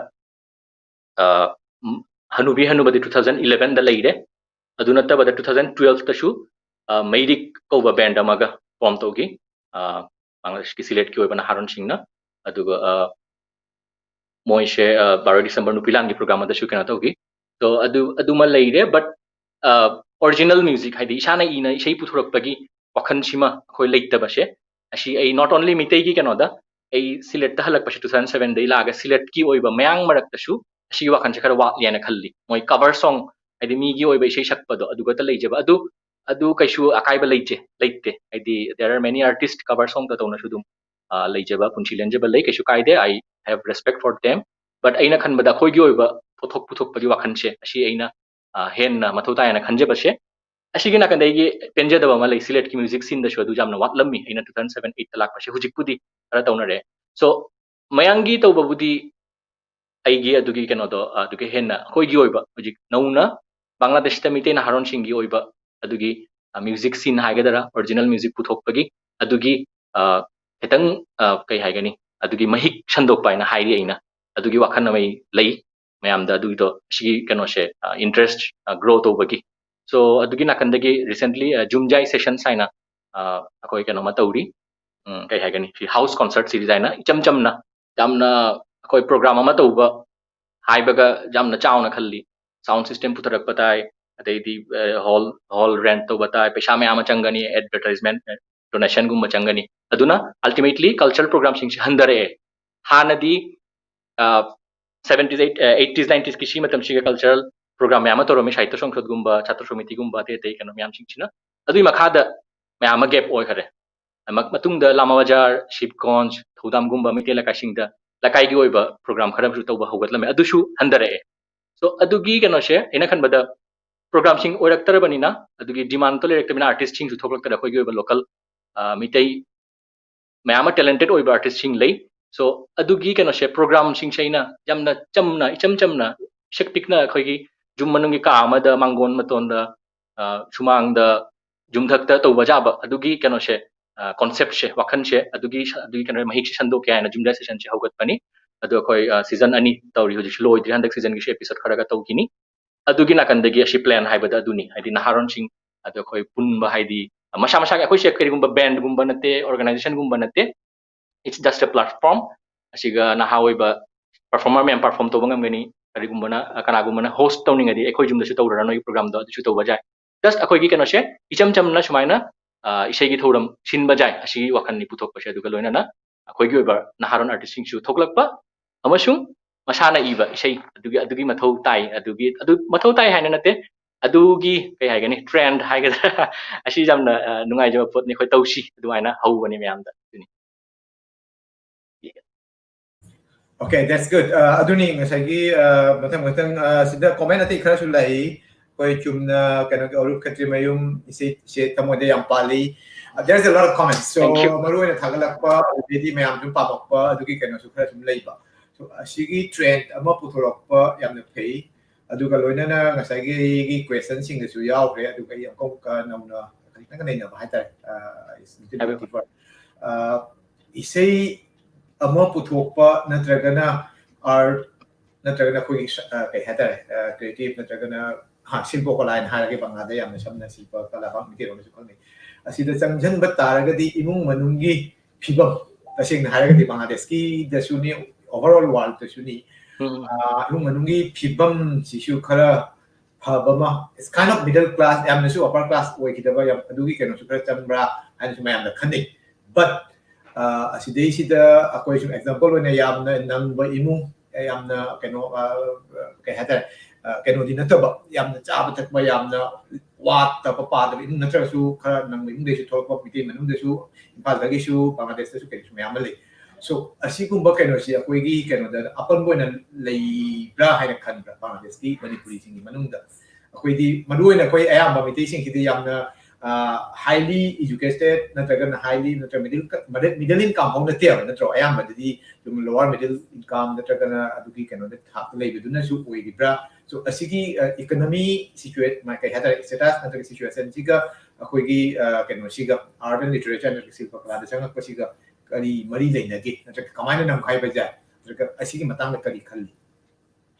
ꯍꯅꯨꯕꯤ ꯍꯅꯨꯕꯗꯤ ꯇꯨ ꯊꯥꯎꯖꯟ ꯏꯂꯦꯚꯦꯟꯗ ꯂꯩꯔꯦ꯫ ꯑꯗꯨ ꯅꯠꯇꯕꯗ ꯇꯨ ꯊꯥꯎꯖꯟ ꯇꯨꯋꯦꯜꯐꯇꯁꯨ ꯃꯩꯔꯤꯛ ꯀꯧꯕ ꯕꯦꯟ ꯑꯃꯒ ꯐꯣꯔꯝ ꯇꯧꯈꯤ, ꯕꯪꯒ꯭ꯂꯥꯗꯦꯁꯀꯤ ꯁꯤꯂꯦꯠꯀꯤ ꯑꯣꯏꯕ ꯅꯍꯥꯔꯣꯟꯁꯤꯡꯅ꯫ ꯑꯗꯨꯒ ꯃꯣꯏꯁꯦ ꯕꯥꯔꯣ ꯗꯤꯁꯦꯝꯕꯔ ꯅꯨꯄꯤ ꯂꯥꯟꯒꯤ ꯄ꯭ꯔꯣꯒ꯭ꯔꯥꯝ ꯑꯃꯗꯁꯨ ꯀꯩꯅꯣ ꯇꯧꯈꯤ꯫ So ꯑꯗꯨ ꯑꯗꯨꯃ ꯂꯩꯔꯦ꯫ But ꯑꯣꯔꯤꯖꯤꯅꯦꯜ ꯃ꯭ꯌꯨꯖꯤꯛ, ꯍꯥꯏꯗꯤ ꯏꯁꯥꯅ ꯏꯅ ꯏꯁꯩ ꯄꯨꯊꯣꯔꯛꯄꯒꯤ ꯋꯥꯈꯜꯁꯤꯃ ꯑꯩꯈꯣꯏ ꯂꯩꯇꯕꯁꯦ, ꯑꯁꯤ ꯑꯩ not only ꯃꯤꯇꯩꯒꯤ ꯀꯩꯅꯣꯗ, ꯑꯩ ꯁꯤꯂꯦꯠꯇ ꯍꯜꯂꯛꯄꯁꯦ ꯇꯨ ꯊꯥꯎꯖꯟ ꯁꯚꯦꯟꯗꯩ ꯂꯥꯛꯑꯒ ꯁꯤꯂꯦꯠꯀꯤ ꯑꯣꯏꯕ ꯃꯌꯥꯡ ꯃꯔꯛꯇꯁꯨ ꯑꯁꯤꯒꯤ ꯋꯥꯈꯜꯁꯦ ꯈꯔ ꯋꯥꯠꯂꯦꯅ ꯈꯜꯂꯤ꯫ ꯃꯣꯏ ꯀꯚꯔ ꯁꯣꯡ, ꯍꯥꯏꯗꯤ ꯃꯤꯒꯤ ꯑꯣꯏꯕ ꯏꯁꯩ ꯁꯛꯄꯗꯣ ꯑꯗꯨꯒꯇ ꯂꯩꯖꯕ, ꯑꯗꯨ ꯑꯗꯨ ꯀꯩꯁꯨ ꯑꯀꯥꯏꯕ ꯂꯩꯇꯦ, ꯂꯩꯇꯦ꯫ ꯍꯥꯏꯗꯤ there are many artists cover song ꯇꯧꯅꯁꯨ ꯑꯗꯨꯝ ꯂꯩꯖꯕ, ꯄꯨꯟꯁꯤ ꯂꯦꯟꯖꯕ ꯂꯩ, ꯀꯩꯁꯨ ꯀꯥꯏꯗꯦ꯫ I have respect for them꯫ But ꯑꯩꯅ ꯈꯟꯕꯗ ꯑꯩꯈꯣꯏꯒꯤ ꯑꯣꯏꯕ ꯄꯣꯠꯊꯣꯛ ꯄꯨꯊꯣꯛꯄꯒꯤ ꯋꯥꯈꯜꯁꯦ ꯑꯁꯤ ꯑꯩꯅ ꯍꯦꯟꯅ ꯃꯊꯧ ꯇꯥꯏꯅ ꯈꯟꯖꯕꯁꯦ꯫ ꯑꯁꯤꯒꯤ ꯅꯥꯀꯟꯗ ꯑꯩꯒꯤ ꯄꯦꯟꯖꯗꯕ ꯑꯃ ꯂꯩ, ꯁꯤꯂꯦꯠꯀꯤ ꯃ꯭ꯌꯨꯖꯤꯛ ꯁꯤꯟꯗꯁꯨ ꯑꯗꯨ ꯌꯥꯝꯅ ꯋꯥꯠꯂꯝꯃꯤ꯫ ꯑꯩꯅ ꯇꯨ ꯊꯥꯎꯖꯟ ꯁꯚꯦꯟ ꯑꯩꯠꯇ ꯂꯥꯛꯄꯁꯦ, ꯍꯧꯖꯤꯛꯄꯨꯗꯤ ꯈꯔ ꯇꯧꯅꯔꯦ꯫ So ꯃꯌꯥꯡꯒꯤ ꯇꯧꯕꯕꯨꯗꯤ ꯑꯩꯒꯤ ꯑꯗꯨꯒꯤ ꯀꯩꯅꯣꯗꯣ, ꯑꯗꯨꯒ ꯍꯦꯟꯅ ꯑꯩꯈꯣꯏꯒꯤ ꯑꯣꯏꯕ ꯍꯧꯖꯤꯛ ꯅꯧꯅ ꯕꯪꯒ꯭ꯂꯥꯗꯦꯁꯇ ꯃꯤꯇꯩ ꯅꯍꯥꯔꯣꯟꯁꯤꯡꯒꯤ ꯑꯣꯏꯕ ꯑꯗꯨꯒꯤ ꯃ꯭ꯌꯨꯖꯤꯛ ꯁꯤꯟ ꯍꯥꯏꯒꯗ꯭ꯔꯥ, ꯑꯣꯔꯤꯖꯤꯅꯦꯜ ꯃ꯭ꯌꯨꯖꯤꯛ ꯄꯨꯊꯣꯛꯄꯒꯤ ꯑꯗꯨꯒꯤ ꯈꯤꯇꯪ, ꯀꯩ ꯍꯥꯏꯒꯅꯤ, ꯑꯗꯨꯒꯤ ꯃꯍꯤꯛ ꯁꯟꯗꯣꯛꯄ ꯍꯥꯏꯅ ꯍꯥꯏꯔꯤ ꯑꯩꯅ꯫ ꯑꯗꯨꯒꯤ ꯋꯥꯈꯜ ꯑꯃ ꯑꯩ ꯂꯩ ꯃꯌꯥꯝꯗ ꯑꯗꯨꯒꯤꯗꯣ, ꯁꯤꯒꯤ ꯀꯩꯅꯣꯁꯦ, ꯏꯟꯇꯔꯦꯁ ꯒ꯭ꯔꯣ ꯇꯧꯕꯒꯤ꯫ So ꯑꯗꯨꯒꯤ ꯅꯥꯀꯟꯗꯒꯤ ꯔꯤꯁꯦꯟꯠꯂꯤ ꯖꯨꯝꯖꯥꯏ ꯁꯦꯁꯟꯁ ꯍꯥꯏꯅ ꯑꯩꯈꯣꯏ ꯀꯩꯅꯣꯃ ꯇꯧꯔꯤ꯫ ꯀꯩ ꯍꯥꯏꯒꯅꯤ, ꯁꯤ ꯍꯥꯎꯁ ꯀꯣꯟꯁꯔꯠ ꯁꯤꯔꯤꯁ ꯍꯥꯏꯅ ꯏꯆꯝ ꯆꯝꯅ ꯌꯥꯝꯅ ꯑꯩꯈꯣꯏ ꯄ꯭ꯔꯣꯒ꯭ꯔꯥꯝ ꯑꯃ ꯇꯧꯕ ꯍꯥꯏꯕꯒ ꯌꯥꯝꯅ ꯆꯥꯎꯅ ꯈꯜꯂꯤ꯫ ꯁꯥꯎꯟ ꯁꯤꯁꯇꯦꯝ ꯄꯨꯊꯔꯛꯄ ꯇꯥꯏ, ꯑꯗꯩꯗꯤ ꯍꯣꯜ ꯍꯣꯜ ꯔꯦꯟꯠ ꯇꯧꯕ ꯇꯥꯏ, ꯄꯩꯁꯥ ꯃꯌꯥꯝ ꯑꯃ ꯆꯪꯒꯅꯤ, ꯑꯦꯗꯚꯔꯇꯥꯏꯖꯃꯦꯟꯠ, ꯗꯣꯅꯦꯁꯟꯒꯨꯝꯕ ꯆꯪꯒꯅꯤ꯫ ꯑꯗꯨꯅ ꯑꯜꯇꯤꯃꯦꯠꯂꯤ ꯀꯜꯆꯔꯦꯜ ꯄ꯭ꯔꯣꯒ꯭ꯔꯥꯝꯁꯤꯡꯁꯦ ꯍꯟꯊꯔꯛꯑꯦ꯫ ꯍꯥꯟꯅꯗꯤ ꯁꯚꯦꯟꯇꯤꯁ ꯑꯩꯠ ꯑꯩꯠꯇꯤꯁ ꯅꯥꯏꯟꯇꯤꯁꯀꯤ ꯁꯤ ꯃꯇꯝꯁꯤꯒ ꯀꯜꯆꯔꯦꯜ program ꯃꯌꯥꯝ ꯑꯃ ꯇꯧꯔꯝꯃꯤ, ꯁꯥꯍꯤꯇ꯭ꯌ ꯁꯪꯁꯗꯒꯨꯝꯕ, ꯁꯥꯇ꯭ꯔ ꯁꯃꯤꯇꯤꯒꯨꯝꯕ, ꯑꯇꯩ ꯑꯇꯩ ꯀꯩꯅꯣ ꯃꯌꯥꯝꯁꯤꯡꯁꯤꯅ꯫ ꯑꯗꯨꯒꯤ ꯃꯈꯥꯗ ꯃꯌꯥꯝ ꯑꯃ gap ꯑꯣꯏꯈꯔꯦ꯫ ꯃ-, ꯃꯇꯨꯡꯗ ꯂꯥꯃꯥ ꯕꯖꯥꯔ, ꯁꯤꯕꯒꯣꯟꯖ, ꯊꯧꯗꯥꯝꯒꯨꯝꯕ ꯃꯩꯇꯩ ꯂꯩꯀꯥꯏꯁꯤꯡꯗ ꯂꯩꯀꯥꯏꯒꯤ ꯑꯣꯏꯕ program ꯈꯔ ꯑꯃꯁꯨ ꯇꯧꯕ ꯍꯧꯒꯠꯂꯝꯃꯦ꯫ ꯑꯗꯨꯁꯨ ꯍꯟꯊꯔꯛꯑꯦ꯫ So ꯑꯗꯨꯒꯤ ꯀꯩꯅꯣꯁꯦ ꯑꯩꯅ ꯈꯟꯕꯗ programꯁꯤꯡ ꯑꯣꯏꯔꯛꯇ꯭ꯔꯕꯅꯤꯅ, ꯑꯗꯨꯒꯤ demandꯇꯣ ꯂꯩꯔꯛꯇꯕꯅꯤꯅ artistꯁꯤꯡꯁꯨ ꯊꯣꯛꯂꯛꯇ꯭ꯔꯦ꯫ ꯑꯩꯈꯣꯏꯒꯤ ꯑꯣꯏꯕ local, ꯑ, ꯃꯤꯇꯩ ꯃꯌꯥꯝ ꯑꯃ talented ꯑꯣꯏꯕ artistꯁꯤꯡ ꯂꯩ꯫ So ꯑꯗꯨꯒꯤ ꯀꯩꯅꯣꯁꯦ programꯁꯤꯡꯁꯦ ꯑꯩꯅ ꯌꯥꯝꯅ ꯆꯝꯅ, ꯏꯆꯝ ꯆꯝꯅ, ꯄꯤꯁꯛ ꯄꯤꯛꯅ ꯑꯩꯈꯣꯏꯒꯤ ꯌꯨꯝ ꯃꯅꯨꯡꯒꯤ ꯀꯥ ꯑꯃꯗ ꯃꯥꯡꯒꯣꯟ ꯃꯇꯣꯟꯗ, ꯑ, ꯁꯨꯃꯥꯡꯗ, ꯌꯨꯝꯊꯛꯇ ꯇꯧꯕ ꯌꯥꯕ ꯑꯗꯨꯒꯤ ꯀꯩꯅꯣꯁꯦ, ꯑ, conceptꯁꯦ, ꯋꯥꯈꯜꯁꯦ, ꯑꯗꯨꯒꯤ ꯁ-, ꯑꯗꯨꯒꯤ ꯀꯩꯅꯣ ꯃꯍꯤꯛꯁꯦ ꯁꯟꯗꯣꯛꯀꯦ ꯍꯥꯏꯅ ꯖꯨꯝꯗꯥ ꯁꯦꯁꯟꯁꯦ ꯍꯧꯒꯠꯄꯅꯤ꯫ ꯑꯗꯣ ꯑꯩꯈꯣꯏ, ꯑ, season ꯑꯅꯤ ꯇꯧꯔꯤ, ꯍꯧꯖꯤꯛꯁꯨ ꯂꯣꯏꯗ꯭ꯔꯤ, ꯍꯟꯗꯛ seasonꯒꯤꯁꯨ episode ꯈꯔꯒ ꯇꯧꯈꯤꯅꯤ꯫ ꯑꯗꯨꯒꯤ ꯅꯥꯀꯟꯗꯒꯤ ꯑꯁꯤ plan ꯍꯥꯏꯕꯗ ꯑꯗꯨꯅꯤ, ꯍꯥꯏꯗꯤ ꯅꯍꯥꯔꯣꯟꯁꯤꯡ, ꯑꯗꯣ ꯑꯩꯈꯣꯏ ꯄꯨꯟꯕ, ꯍꯥꯏꯗꯤ ꯃꯁꯥ ꯃꯁꯥꯒꯤ, ꯑꯩꯈꯣꯏꯁꯦ ꯀꯔꯤꯒꯨꯝꯕ bandꯒꯨꯝꯕ ꯅꯠꯇꯦ, organizationꯒꯨꯝꯕ ꯅꯠꯇꯦ, it's just a platform꯫ ꯑꯁꯤꯒ ꯅꯍꯥ ꯑꯣꯏꯕ performer ꯃꯌꯥꯝ perform ꯇꯧꯕ ꯉꯝꯒꯅꯤ꯫ ꯀꯔꯤꯒꯨꯝꯕꯅ, ꯑ, ꯀꯅꯥꯒꯨꯝꯕꯅ host ꯇꯧꯅꯤꯡꯉꯗꯤ ꯑꯩꯈꯣꯏ ꯌꯨꯝꯗꯁꯨ ꯇꯧꯔꯒ ꯅꯣꯏꯒꯤ programꯗꯣ ꯑꯗꯨꯁꯨ ꯇꯧꯕ ꯌꯥꯏ꯫ Just ꯑꯩꯈꯣꯏꯒꯤ ꯀꯩꯅꯣꯁꯦ ꯏꯆꯝ ꯆꯝꯅ ꯁꯨꯃꯥꯏꯅ, ꯑ, ꯏꯁꯩꯒꯤ ꯊꯧꯔꯝ ꯁꯤꯟꯕ ꯌꯥꯏ, ꯑꯁꯤꯒꯤ ꯋꯥꯈꯜꯅꯤ ꯄꯨꯊꯣꯛꯄꯁꯦ꯫ ꯑꯗꯨꯒ ꯂꯣꯏꯅꯅ ꯑꯩꯈꯣꯏꯒꯤ ꯑꯣꯏꯕ ꯅꯍꯥꯔꯣꯜ artistꯁꯤꯡꯁꯨ ꯊꯣꯛꯂꯛꯄ ꯑꯃꯁꯨꯡ ꯃꯁꯥꯅ ꯏꯕ ꯏꯁꯩ ꯑꯗꯨꯒꯤ, ꯑꯗꯨꯒꯤ ꯃꯊꯧ ꯇꯥꯏ꯫ ꯑꯗꯨꯒꯤ, ꯑꯗꯨ ꯃꯊꯧ ꯇꯥꯏ ꯍꯥꯏꯅ ꯅꯠꯇꯦ, ꯑꯗꯨꯒꯤ ꯀꯩ ꯍꯥꯏꯒꯅꯤ, trend ꯍꯥꯏꯒꯗ꯭ꯔꯥ, ꯑꯁꯤ ꯌꯥꯝꯅ, ꯑ, ꯅꯨꯡꯉꯥꯏꯖꯕ ꯄꯣꯠꯅꯤ꯫ ꯑꯩꯈꯣꯏ ꯇꯧꯁꯤ ꯑꯗꯨꯃꯥꯏꯅ ꯍꯧꯕꯅꯤ ꯃꯌꯥꯝꯗ꯫ ꯑꯗꯨꯅꯤ꯫ Okay, that's good. Uh, ꯑꯗꯨꯅꯤ ꯉꯁꯥꯏꯒꯤ, uh, ꯃꯊꯪ ꯃꯊꯪ, uh, ꯁꯤꯗ comment ꯑꯇꯩ ꯈꯔꯁꯨ ꯂꯥꯛꯏ꯫ ꯑꯩꯈꯣꯏ ꯆꯨꯝꯅ ꯀꯩꯅꯣꯒꯤ ꯑꯔꯨꯞ ꯈꯦꯇ꯭ꯔꯤꯃꯌꯨꯝ ꯏꯆꯦ, ꯏꯆꯦ ꯊꯃꯣꯏꯗ ꯌꯥꯝ ꯄꯥꯜꯂꯤ꯫ Uh, there's a lot of comments. So, Thank you. ꯃꯔꯨ ꯑꯣꯏꯅ ꯊꯥꯒꯠꯂꯛꯄ ꯑꯗꯩꯗꯤ ꯃꯌꯥꯝ ꯁꯨꯝ ꯄꯥꯝꯃꯛꯄ ꯑꯗꯨꯒꯤ ꯀꯩꯅꯣꯁꯨ ꯈꯔ ꯁꯨꯝ ꯂꯩꯕ꯫ So, ꯑꯁꯤꯒꯤ trend ꯑꯃ ꯄꯨꯊꯣꯔꯛꯄ ꯌꯥꯝꯅ ꯐꯩ꯫ ꯑꯗꯨꯒ ꯂꯣꯏꯅꯅ ꯉꯁꯥꯏꯒꯤ ꯑꯩꯒꯤ questionꯁꯤꯡꯗꯁꯨ ꯌꯥꯎꯈ꯭ꯔꯦ꯫ ꯑꯗꯨꯒ ꯑꯩ ꯑꯃꯨꯛꯀ ꯅꯧꯅ ꯈꯤꯇꯪ ꯅꯩꯅꯕ ꯍꯥꯏꯇꯥꯔꯦ꯫ Uh, it's little bit ꯍꯥꯏꯕꯤꯌꯨ꯫ Deeper. Uh, ꯏꯁꯩ ꯑꯃ ꯄꯨꯊꯣꯛꯄ ꯅꯠꯇ꯭ꯔꯒꯅ art ꯅꯠꯇ꯭ꯔꯒꯅ ꯑꯩꯈꯣꯏꯒꯤ ꯁ-, ꯑ, ꯀꯩ ꯍꯥꯏꯇꯥꯔꯦ, ꯑ, creative ꯅꯠꯇ꯭ꯔꯒꯅ, ꯍꯥ, ꯁꯤꯜꯄ ꯀꯂꯥ ꯍꯥꯏꯅ ꯍꯥꯏꯔꯒꯦ ꯕꯪꯂꯥꯗ ꯌꯥꯝꯅ ꯁꯝꯅ ꯁꯤꯜꯄ ꯀꯂꯥ ꯃꯩꯇꯩꯂꯣꯟꯗꯁꯨ ꯈꯪꯅꯩ꯫ ꯑꯁꯤꯗ ꯆꯪꯁꯤꯟꯕ ꯇꯥꯔꯒꯗꯤ ꯏꯃꯨꯡ ꯃꯅꯨꯡꯒꯤ ꯐꯤꯕꯝ, ꯇꯁꯦꯡꯅ ꯍꯥꯏꯔꯒꯗꯤ ꯕꯪꯒ꯭ꯂꯥꯗꯦꯁꯀꯤꯗꯁꯨꯅꯤ, overall worldꯇꯁꯨꯅꯤ, ꯎꯝ꯫ ꯑ, ꯏꯃꯨꯡ ꯃꯅꯨꯡꯒꯤ ꯐꯤꯕꯝꯁꯤꯁꯨ ꯈꯔ ꯐꯕ ꯑꯃ, it's kind of middle class, ꯌꯥꯝꯅꯁꯨ upper class ꯑꯣꯏꯈꯤꯗꯕ, ꯌꯥꯝ ꯑꯗꯨꯒꯤ ꯀꯩꯅꯣꯁꯨ ꯈꯔ ꯆꯪꯕ꯭ꯔꯥ ꯍꯥꯏꯅꯁꯨ ꯃꯌꯥꯝꯅ ꯈꯟꯅꯩ꯫ But, ꯑ, ꯑꯁꯤꯗꯩꯁꯤꯗ ꯑꯩꯈꯣꯏ ꯁꯨꯝ example ꯑꯣꯏꯅ ꯌꯥꯝꯅ ꯅꯪꯕ ꯏꯃꯨꯡ, ꯌꯥꯝꯅ ꯀꯩꯅꯣ, ꯑ, ꯀꯩ ꯍꯥꯏꯇꯥꯔꯦ, ꯑ, ꯀꯩꯅꯣꯗꯤ ꯅꯠꯇꯕ, ꯌꯥꯝꯅ ꯆꯥꯕ ꯊꯛꯄ ꯌꯥꯝꯅ ꯋꯥꯠꯇꯕ ꯄꯥꯗꯕ ꯏꯃꯨꯡ ꯅꯠꯇ꯭ꯔꯒꯁꯨ ꯈꯔ ꯅꯪꯕ ꯏꯃꯨꯡꯗꯩꯁꯨ ꯊꯣꯛꯂꯛꯄ ꯃꯤꯇꯩ ꯃꯅꯨꯡꯗꯁꯨ, ꯏꯝꯐꯥꯜꯗꯒꯤꯁꯨ, ꯕꯪꯒ꯭ꯂꯥꯗꯦꯁꯇꯁꯨ ꯀꯩꯁꯨ ꯃꯌꯥꯝ ꯑꯃ ꯂꯩ꯫ So, ꯑꯁꯤꯒꯨꯝꯕ ꯀꯩꯅꯣꯁꯤ ꯑꯩꯈꯣꯏꯒꯤ ꯀꯩꯅꯣꯗ ꯑꯄꯟꯕ ꯑꯣꯏꯅ ꯂꯩꯕ꯭ꯔꯥ ꯍꯥꯏꯅ ꯈꯟꯕ꯭ꯔꯥ ꯕꯪꯒ꯭ꯂꯥꯗꯦꯁꯀꯤ ꯃꯅꯤꯄꯨꯔꯤꯁꯤꯡꯒꯤ ꯃꯅꯨꯡꯗ? ꯑꯩꯈꯣꯏꯗꯤ, ꯃꯔꯨꯑꯣꯏꯅ ꯑꯩꯈꯣꯏ ꯑꯌꯥꯝꯕ ꯃꯤꯇꯩꯁꯤꯡꯁꯤꯗꯤ ꯌꯥꯝꯅ, ꯑ, highly educated ꯅꯠꯇ꯭ꯔꯒꯅ highly, ꯅꯠꯇ꯭ꯔꯒ middle, middle income ꯐꯥꯎ ꯅꯠꯇꯦꯕ, ꯅꯠꯇ꯭ꯔꯣ? ꯑꯌꯥꯝꯕꯗꯗꯤ ꯑꯗꯨꯝ lower middle income ꯅꯠꯇ꯭ꯔꯒꯅ ꯑꯗꯨꯒꯤ ꯀꯩꯅꯣꯗ ꯊꯥꯛꯇ ꯂꯩꯕꯗꯨꯅꯁꯨ ꯑꯣꯏꯔꯤꯕ꯭ꯔꯥ? So, ꯑꯁꯤꯒꯤ, ꯑ, economy situation, ꯀꯩ ꯍꯥꯏꯇꯥꯔꯦ, status ꯅꯠꯇ꯭ꯔꯒ situationꯁꯤꯒ ꯑꯩꯈꯣꯏꯒꯤ, ꯑ, ꯀꯩꯅꯣꯁꯤꯒ, art and literature ꯅꯠꯇ꯭ꯔꯒ ꯁꯤꯜꯄ ꯀꯂꯥꯗ ꯆꯪꯉꯛꯄꯁꯤꯒ ꯀꯔꯤ ꯃꯔꯤ ꯂꯩꯅꯒꯦ, ꯅꯠꯇ꯭ꯔꯒ ꯀꯃꯥꯏꯅ ꯅꯝꯈꯥꯏꯕ ꯌꯥꯏ, ꯅꯠꯇ꯭ꯔꯒ ꯑꯁꯤꯒꯤ ꯃꯇꯥꯡꯗ ꯀꯔꯤ ꯈꯜꯂꯤ?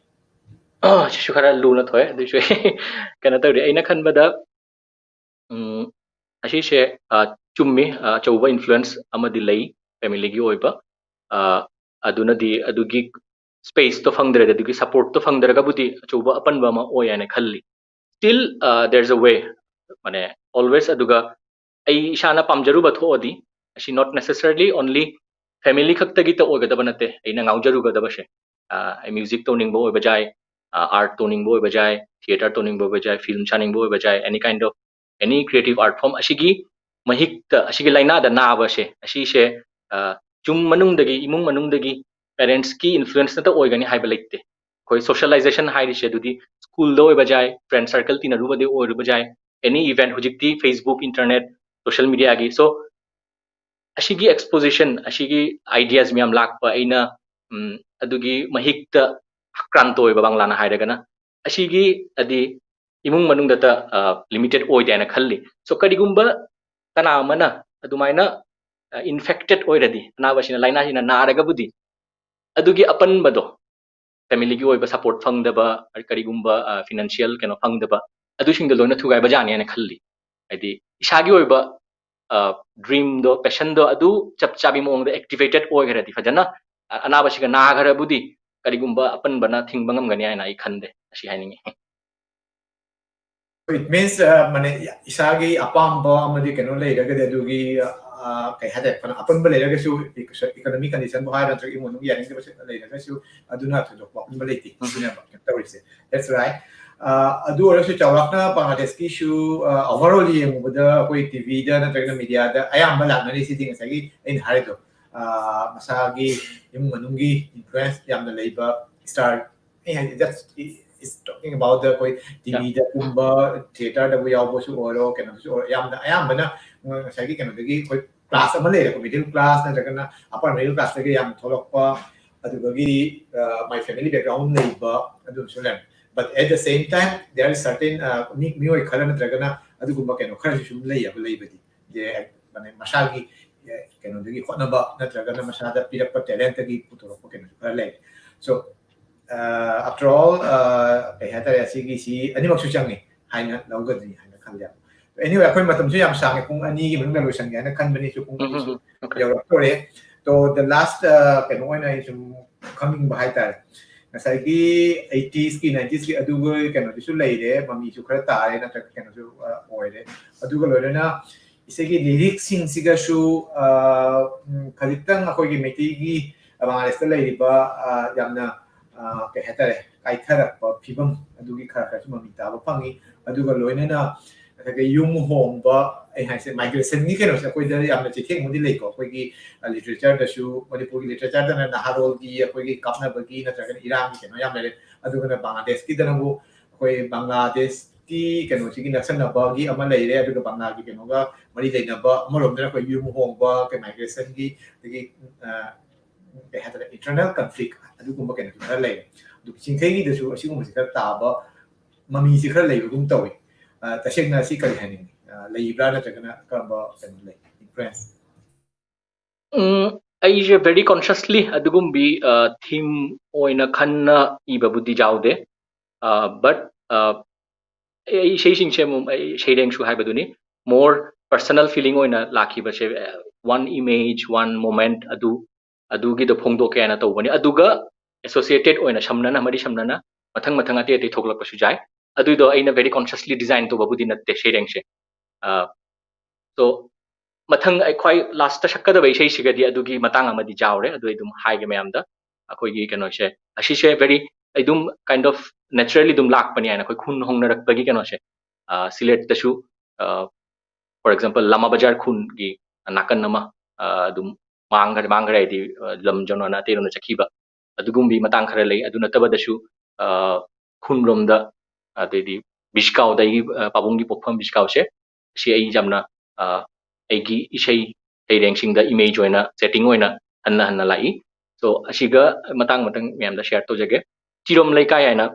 ꯑ, ꯁꯤꯁꯨ ꯈꯔ ꯂꯨꯅ ꯊꯣꯛꯑꯦ꯫ ꯑꯗꯨꯏꯁꯨ ꯑꯩ ꯀꯩꯅꯣ ꯇꯧꯔꯤ, ꯑꯩꯅ ꯈꯟꯕꯗ, ꯎꯝ, ꯑꯁꯤꯁꯦ, ꯑ, ꯆꯨꯝꯃꯤ, ꯑ, ꯑꯆꯧꯕ influence ꯑꯃꯗꯤ ꯂꯩ familyꯒꯤ ꯑꯣꯏꯕ꯫ ꯑ, ꯑꯗꯨꯅꯗꯤ ꯑꯗꯨꯒꯤ spaceꯇꯣ ꯐꯪꯗ꯭ꯔꯗꯤ, ꯑꯗꯨꯒꯤ supportꯇꯣ ꯐꯪꯗ꯭ꯔꯒꯕꯨꯗꯤ ꯑꯆꯧꯕ ꯑꯄꯟꯕ ꯑꯃ ꯑꯣꯏ ꯍꯥꯏꯅ ꯈꯜꯂꯤ꯫ Still, uh, there's a way, ꯃꯥꯅꯦ, always꯫ ꯑꯗꯨꯒ ꯑꯩ ꯏꯁꯥꯅ ꯄꯥꯝꯖꯔꯨꯕ ꯊꯣꯛꯑꯗꯤ, ꯑꯁꯤ not necessarily only family ꯈꯛꯇꯒꯤꯇ ꯑꯣꯏꯒꯗꯕ ꯅꯠꯇꯦ꯫ ꯑꯩꯅ ꯉꯥꯎꯖꯔꯨꯒꯗꯕꯁꯦ, ꯑ, ꯑꯩ music ꯇꯧꯅꯤꯡꯕ ꯑꯣꯏꯕ ꯌꯥꯏ, ꯑ, art ꯇꯧꯅꯤꯡꯕ ꯑꯣꯏꯕ ꯌꯥꯏ, theatre ꯇꯧꯅꯤꯡꯕ ꯑꯣꯏꯕ ꯌꯥꯏ, film ꯁꯥꯅꯤꯡꯕ ꯑꯣꯏꯕ ꯌꯥꯏ, any kind of, any creative art form꯫ ꯑꯁꯤꯒꯤ ꯃꯍꯤꯛꯇ, ꯑꯁꯤꯒꯤ ꯂꯥꯏꯅꯥꯗ ꯅꯥꯕꯁꯦ, ꯑꯁꯤꯁꯦ, ꯑ, ꯌꯨꯝ ꯃꯅꯨꯡꯗꯒꯤ, ꯏꯃꯨꯡ ꯃꯅꯨꯡꯗꯒꯤ, parentsꯀꯤ influence ꯅꯠꯇ ꯑꯣꯏꯒꯅꯤ ꯍꯥꯏꯕ ꯂꯩꯇꯦ꯫ ꯑꯩꯈꯣꯏ socialization ꯍꯥꯏꯔꯤꯁꯦ ꯑꯗꯨꯗꯤ schoolꯗ ꯑꯣꯏꯕ ꯌꯥꯏ, friend circle ꯇꯤꯟꯅꯔꯨꯕꯗꯤ ꯑꯣꯏꯔꯨꯕ ꯌꯥꯏ, any event, ꯍꯧꯖꯤꯛꯇꯤ Facebook, internet, social mediaꯒꯤ꯫ So, ꯑꯁꯤꯒꯤ exposition, ꯑꯁꯤꯒꯤ ideas ꯃꯌꯥꯝ ꯂꯥꯛꯄ, ꯑꯩꯅ, ꯎꯝ, ꯑꯗꯨꯒꯤ ꯃꯍꯤꯛꯇ ꯑꯀ꯭ꯔꯥꯟꯇ ꯑꯣꯏꯕ, ꯕꯪꯂꯥꯅ ꯍꯥꯏꯔꯒꯅ, ꯑꯁꯤꯒꯤ ꯑꯗꯤ ꯏꯃꯨꯡ ꯃꯅꯨꯡꯗꯇ, ꯑ, limited ꯑꯣꯏꯗꯦ ꯍꯥꯏꯅ ꯈꯜꯂꯤ꯫ So, ꯀꯔꯤꯒꯨꯝꯕ ꯀꯅꯥ ꯑꯃꯅ ꯑꯗꯨꯃꯥꯏꯅ, ꯑ, infected ꯑꯣꯏꯔꯗꯤ, ꯑꯅꯥꯕꯁꯤꯅ, ꯂꯥꯏꯅꯥꯁꯤꯅ ꯅꯥꯔꯒꯕꯨꯗꯤ, ꯑꯗꯨꯒꯤ ꯑꯄꯟꯕꯗꯣ, familyꯒꯤ ꯑꯣꯏꯕ support ꯐꯪꯗꯕ, ꯀꯔꯤꯒꯨꯝꯕ, ꯑ, financial ꯀꯩꯅꯣ ꯐꯪꯗꯕ, ꯑꯗꯨꯁꯤꯡꯗꯣ ꯂꯣꯏꯅ ꯊꯨꯒꯥꯏꯕ ꯌꯥꯅꯤ ꯍꯥꯏꯅ ꯈꯜꯂꯤ꯫ ꯍꯥꯏꯗꯤ ꯏꯁꯥꯒꯤ ꯑꯣꯏꯕ, ꯑ, dreamꯗꯣ, passionꯗꯣ ꯑꯗꯨ ꯆꯞ ꯆꯥꯕꯤ ꯃꯑꯣꯡꯗ activated ꯑꯣꯏꯈ꯭ꯔꯗꯤ, ꯐꯖꯅ, ꯑ, ꯑꯅꯥꯕꯁꯤꯒ ꯅꯥꯈ꯭ꯔꯕꯨꯗꯤ ꯀꯔꯤꯒꯨꯝꯕ ꯑꯄꯟꯕꯅ ꯊꯤꯡꯕ ꯉꯝꯒꯅꯤ ꯍꯥꯏꯅ ꯑꯩ ꯈꯟꯗꯦ꯫ ꯑꯁꯤ ꯍꯥꯏꯅꯤꯡꯉꯤ꯫ It means, uh, ꯃꯥꯅꯦ, ꯏꯁꯥꯒꯤ ꯑꯄꯥꯝꯕ ꯑꯃꯗꯤ ꯀꯩꯅꯣ ꯂꯩꯔꯒꯗꯤ ꯑꯗꯨꯒꯤ, uh, ꯑ, ꯀꯩ ꯍꯥꯏꯇꯥꯔꯦ, ꯐꯅ ꯑꯄꯟꯕ ꯂꯩꯔꯒꯁꯨ, economic conditionꯕꯨ ꯍꯥꯏꯔꯣ, ꯅꯠꯇ꯭ꯔꯒ ꯏꯃꯨꯡ ꯃꯅꯨꯡꯒꯤ ꯌꯥꯅꯤꯡꯗꯕ ꯂꯩꯔꯒꯁꯨ, ꯑꯗꯨꯅ ꯊꯣꯏꯗꯣꯛꯄ ꯑꯄꯟꯕ ꯂꯩꯇꯦ꯫ ꯎꯝ꯫ ꯁꯤꯅꯦꯕ ꯀꯩꯅꯣ ꯇꯧꯔꯤꯁꯦ꯫ That's right. ꯑ, ꯑꯗꯨ ꯑꯣꯏꯔꯒꯁꯨ ꯆꯥꯎꯔꯥꯛꯅ ꯕꯪꯒ꯭ꯂꯥꯗꯦꯁꯀꯤꯁꯨ, ꯑ, overall ꯌꯦꯡꯉꯨꯕꯗ ꯑꯩꯈꯣꯏ TVꯗ ꯅꯠꯇ꯭ꯔꯒꯅ mediaꯗ ꯑꯌꯥꯝꯕ ꯂꯥꯛꯅꯔꯤꯁꯤꯗꯤ ꯉꯁꯥꯏꯒꯤ ꯑꯩꯅ ꯍꯥꯏꯔꯤꯗꯣ, ꯑ, ꯃꯁꯥꯒꯤ ꯏꯃꯨꯡ ꯃꯅꯨꯡꯒꯤ influence ꯌꯥꯝꯅ ꯂꯩꯕ star, ꯑꯩ ꯍꯥꯏꯗꯤ, just is talking about the ꯑꯩꯈꯣꯏ TVꯗꯒꯨꯝꯕ, theatreꯗꯕꯨ ꯌꯥꯎꯕꯁꯨ ꯑꯣꯏꯔꯣ, ꯀꯩꯅꯣꯗꯁꯨ ꯑꯣꯏꯔꯣ, ꯌꯥꯝꯅ ꯑꯌꯥꯝꯕꯅ ꯉꯁꯥꯏꯒꯤ ꯀꯩꯅꯣꯗꯒꯤ ꯑꯩꯈꯣꯏ class ꯑꯃ ꯂꯩꯔꯦꯀꯣ, middle class ꯅꯠꯇ꯭ꯔꯒꯅ upper middle classꯇꯒꯤ ꯌꯥꯝꯅ ꯊꯣꯛꯂꯛꯄ, ꯑꯗꯨꯗꯒꯤ, ꯑ, my family background ꯂꯩꯕ, ꯑꯗꯨꯝꯁꯨ ꯂꯩꯔꯝꯃꯤ꯫ But at the same time, there is certain, ꯑ, ꯃꯤ-, ꯃꯤꯑꯣꯏ ꯈꯔ ꯅꯠꯇ꯭ꯔꯒꯅ ꯑꯗꯨꯒꯨꯝꯕ ꯀꯩꯅꯣ ꯈꯔꯁꯨ ꯁꯨꯝ ꯂꯩꯌꯦꯕ, ꯂꯩꯕꯗꯤ꯫ ꯖꯦ, ꯃꯥꯅꯦ, ꯃꯁꯥꯒꯤ, ꯑꯦ, ꯀꯩꯅꯣꯗꯒꯤ ꯍꯣꯠꯅꯕ ꯅꯠꯇ꯭ꯔꯒꯅ ꯃꯁꯥꯗ ꯄꯤꯔꯛꯄ talentꯇꯒꯤ ꯄꯨꯊꯣꯔꯛꯄ ꯀꯩꯅꯣꯁꯨ ꯈꯔ ꯂꯩ꯫ So, ꯑ, after all, ꯑ, ꯀꯩ ꯍꯥꯏꯇꯥꯔꯦ, ꯑꯁꯤꯒꯤꯁꯤ ꯑꯅꯤꯃꯛꯁꯨ ꯆꯪꯉꯤ ꯍꯥꯏꯅ ꯂꯧꯒꯗ꯭ꯔꯤ ꯍꯥꯏꯅ ꯈꯜꯂꯦ꯫ Anyway, ꯑꯩꯈꯣꯏ ꯃꯇꯝꯁꯨ ꯌꯥꯝ ꯁꯥꯡꯉꯦ, ꯄꯨꯡ ꯑꯅꯤꯒꯤ ꯃꯅꯨꯡꯗ ꯂꯣꯏꯁꯟꯒꯦ ꯍꯥꯏꯅ ꯈꯟꯕꯅꯤ, ꯄꯨꯡ ꯎꯝ, ꯑꯅꯤꯁꯨ ꯎꯝ, ꯎꯝ. Okay. ꯌꯧꯔꯛꯇꯣꯔꯦ꯫ So, the last, ꯑ, ꯀꯩꯅꯣ ꯑꯣꯏꯅ ꯑꯩ ꯁꯨꯝ ꯈꯪꯅꯤꯡꯕ ꯍꯥꯏꯇꯥꯔꯦ, ꯉꯁꯥꯏꯒꯤ eightiesꯀꯤ, ninetiesꯀꯤ ꯑꯗꯨꯒ ꯀꯩꯅꯣꯗꯨꯁꯨ ꯂꯩꯔꯦ, ꯃꯃꯤꯁꯨ ꯈꯔ ꯇꯥꯔꯦ, ꯅꯠꯇ꯭ꯔꯒ ꯀꯩꯅꯣꯁꯨ, ꯑ, ꯑꯣꯏꯔꯦ꯫ ꯑꯗꯨꯒ ꯂꯣꯏꯅꯅ ꯏꯁꯩꯒꯤ lyricꯁꯤꯡꯁꯤꯒꯁꯨ, ꯑ, ꯎꯝ, ꯈꯖꯤꯛꯇꯪ ꯑꯩꯈꯣꯏꯒꯤ ꯃꯩꯇꯩꯒꯤ, ꯑ, ꯕꯪꯒ꯭ꯂꯥꯗꯦꯁꯇ ꯂꯩꯔꯤꯕ, ꯑ, ꯌꯥꯝꯅ, ꯑ, ꯀꯩ ꯍꯥꯏꯇꯥꯔꯦ, ꯀꯥꯏꯊꯔꯛꯄ ꯐꯤꯕꯝ ꯑꯗꯨꯒꯤ ꯈꯔ ꯈꯔꯁꯨ ꯃꯃꯤ ꯇꯥꯕ ꯐꯪꯉꯤ꯫ ꯑꯗꯨꯒ ꯂꯣꯏꯅꯅ ꯉꯁꯥꯏꯒꯤ ꯌꯨꯝ ꯍꯣꯡꯕ, ꯑꯩ ꯍꯥꯏꯁꯦ, migrationꯒꯤ ꯀꯩꯅꯣꯁꯦ ꯑꯩꯈꯣꯏꯗ ꯌꯥꯝꯅ ꯆꯩꯊꯦꯡ ꯑꯃꯗꯤ ꯂꯩꯀꯣ꯫ ꯑꯩꯈꯣꯏꯒꯤ, ꯑ, literatureꯗꯁꯨ, ꯃꯅꯤꯄꯨꯔꯒꯤ literatureꯗꯅ ꯅꯍꯥꯔꯣꯜꯒꯤ ꯑꯩꯈꯣꯏꯒꯤ ꯀꯥꯞꯅꯕꯒꯤ ꯅꯠꯇ꯭ꯔꯒꯅ ꯏꯔꯥꯡꯒꯤ ꯀꯩꯅꯣ ꯌꯥꯝ ꯂꯩꯔꯦ꯫ ꯑꯗꯨꯒꯅ ꯕꯪꯒ꯭ꯂꯥꯗꯦꯁꯀꯤꯗꯅꯕꯨ ꯑꯩꯈꯣꯏ ꯕꯪꯒ꯭ꯂꯥꯗꯦꯁꯀꯤ ꯀꯩꯅꯣꯁꯤꯒꯤ ꯅꯛꯁꯟꯅꯕꯒꯤ ꯑꯃ ꯂꯩꯔꯦ, ꯑꯗꯨꯒ ꯕꯪꯒ꯭ꯂꯥꯒꯤ ꯀꯩꯅꯣꯒ ꯃꯔꯤ ꯂꯩꯅꯕ, ꯑꯃꯔꯣꯝꯗꯅ ꯑꯩꯈꯣꯏ ꯌꯨꯝ ꯍꯣꯡꯕ, ꯑꯩꯈꯣꯏ migrationꯒꯤ, ꯑꯗꯒꯤ, ꯑ, ꯀꯩ ꯍꯥꯏꯇꯥꯔꯦ, internal conflict ꯑꯗꯨꯒꯨꯝꯕ ꯀꯩꯅꯣꯁꯨ ꯈꯔ ꯂꯩꯔꯦ꯫ ꯑꯗꯨ ꯆꯤꯡꯈꯩꯒꯤꯗꯁꯨ ꯑꯁꯤꯒꯨꯝꯕꯁꯤ ꯈꯔ ꯇꯥꯕ ꯃꯃꯤꯁꯤ ꯈꯔ ꯂꯩꯕꯒꯨꯝ ꯇꯧꯏ꯫ ꯑ, ꯇꯁꯦꯡꯅ ꯑꯁꯤ ꯀꯔꯤ ꯍꯥꯏꯅꯤꯡꯉꯤ? ꯑ, ꯂꯩꯕ꯭ꯔꯥ ꯅꯠꯇ꯭ꯔꯒꯅ ꯀꯔꯝꯕ ꯀꯩꯅꯣ ꯂꯩ, influence? ꯎꯝ, ꯑꯩꯁꯦ very consciously ꯑꯗꯨꯒꯨꯝꯕꯤ, ꯑ, theme ꯑꯣꯏꯅ ꯈꯟꯅ ꯏꯕꯕꯨꯗꯤ ꯌꯥꯎꯗꯦ꯫ ꯑ, but, ꯑ, ꯑꯩ ꯏꯁꯩꯁꯤꯡꯁꯦ ꯑꯃꯨꯛ ꯑꯩ ꯁꯩꯔꯦꯡꯁꯨ ꯍꯥꯏꯕꯗꯨꯅꯤ, more personal feeling ꯑꯣꯏꯅ ꯂꯥꯛꯈꯤꯕꯁꯦ, ꯑ, one image, one moment ꯑꯗꯨ, ꯑꯗꯨꯒꯤꯗꯣ ꯐꯣꯡꯗꯣꯛꯀꯦ ꯍꯥꯏꯅ ꯇꯧꯕꯅꯤ꯫ ꯑꯗꯨꯒ associated ꯑꯣꯏꯅ ꯁꯝꯅꯅ, ꯃꯔꯤ ꯁꯝꯅꯅ ꯃꯊꯪ ꯃꯊꯪ ꯑꯇꯩ ꯑꯇꯩ ꯊꯣꯛꯂꯛꯄꯁꯨ ꯌꯥꯏ꯫ ꯑꯗꯨꯏꯗꯣ ꯑꯩꯅ very consciously design ꯇꯧꯕꯕꯨꯗꯤ ꯅꯠꯇꯦ ꯁꯩꯔꯦꯡꯁꯦ꯫ ꯑ, so, ꯃꯊꯪ ꯑꯩ ꯈ꯭ꯋꯥꯏ ꯂꯥꯁꯇ ꯁꯛꯀꯗꯕ ꯏꯁꯩꯁꯤꯒꯗꯤ ꯑꯗꯨꯒꯤ ꯃꯇꯥꯡ ꯑꯃꯗꯤ ꯌꯥꯎꯔꯦ꯫ ꯑꯗꯨ ꯑꯩ ꯑꯗꯨꯝ ꯍꯥꯏꯒꯦ ꯃꯌꯥꯝꯗ꯫ ꯑꯩꯈꯣꯏꯒꯤ ꯀꯩꯅꯣꯁꯦ, ꯑꯁꯤꯁꯦ very, ꯑꯩ ꯑꯗꯨꯝ kind of naturally ꯑꯗꯨꯝ ꯂꯥꯛꯄꯅꯤ ꯍꯥꯏꯅ, ꯑꯩꯈꯣꯏ ꯈꯨꯟ ꯍꯣꯡꯅꯔꯛꯄꯒꯤ ꯀꯩꯅꯣꯁꯦ, ꯑ, ꯁꯤꯂꯦꯠꯇꯁꯨ, ꯑ, for example, ꯂꯥꯃꯥ ꯕꯖꯥꯔ ꯈꯨꯟꯒꯤ ꯅꯥꯀꯟ ꯑꯃ, ꯑ, ꯑꯗꯨꯝ ꯃꯥꯡꯈꯔꯦ, ꯃꯥꯡꯈꯔꯦ ꯍꯥꯏꯗꯤ, ꯑ, ꯂꯝ ꯖꯣꯅꯣꯅ ꯑꯇꯩꯔꯣꯝꯗ ꯆꯠꯈꯤꯕ, ꯑꯗꯨꯒꯨꯝꯕꯒꯤ ꯃꯇꯥꯡ ꯈꯔ ꯂꯩ꯫ ꯑꯗꯨ ꯅꯠꯇꯕꯗꯁꯨ, ꯑ, ꯈꯨꯟꯔꯣꯝꯗ, ꯑꯗꯩꯗꯤ ꯕꯤꯁꯀꯥꯎꯗ ꯑꯩꯒꯤ, ꯑ, ꯄꯥꯕꯨꯡꯒꯤ ꯄꯣꯛꯐꯝ ꯕꯤꯁꯀꯥꯎꯁꯦ, ꯁꯤ ꯑꯩ ꯌꯥꯝꯅ, ꯑ, ꯑꯩꯒꯤ ꯏꯁꯩ ꯁꯩꯔꯦꯡꯁꯤꯡꯗ image ꯑꯣꯏꯅ, setting ꯑꯣꯏꯅ ꯍꯟꯅ ꯍꯟꯅ ꯂꯥꯛꯏ꯫ So, ꯑꯁꯤꯒ ꯃꯇꯥꯡ ꯃꯇꯥꯡ ꯃꯌꯥꯝꯗ share ꯇꯧꯖꯒꯦ꯫ ꯆꯤꯔꯣꯝ ꯂꯩꯀꯥꯏ ꯍꯥꯏꯅ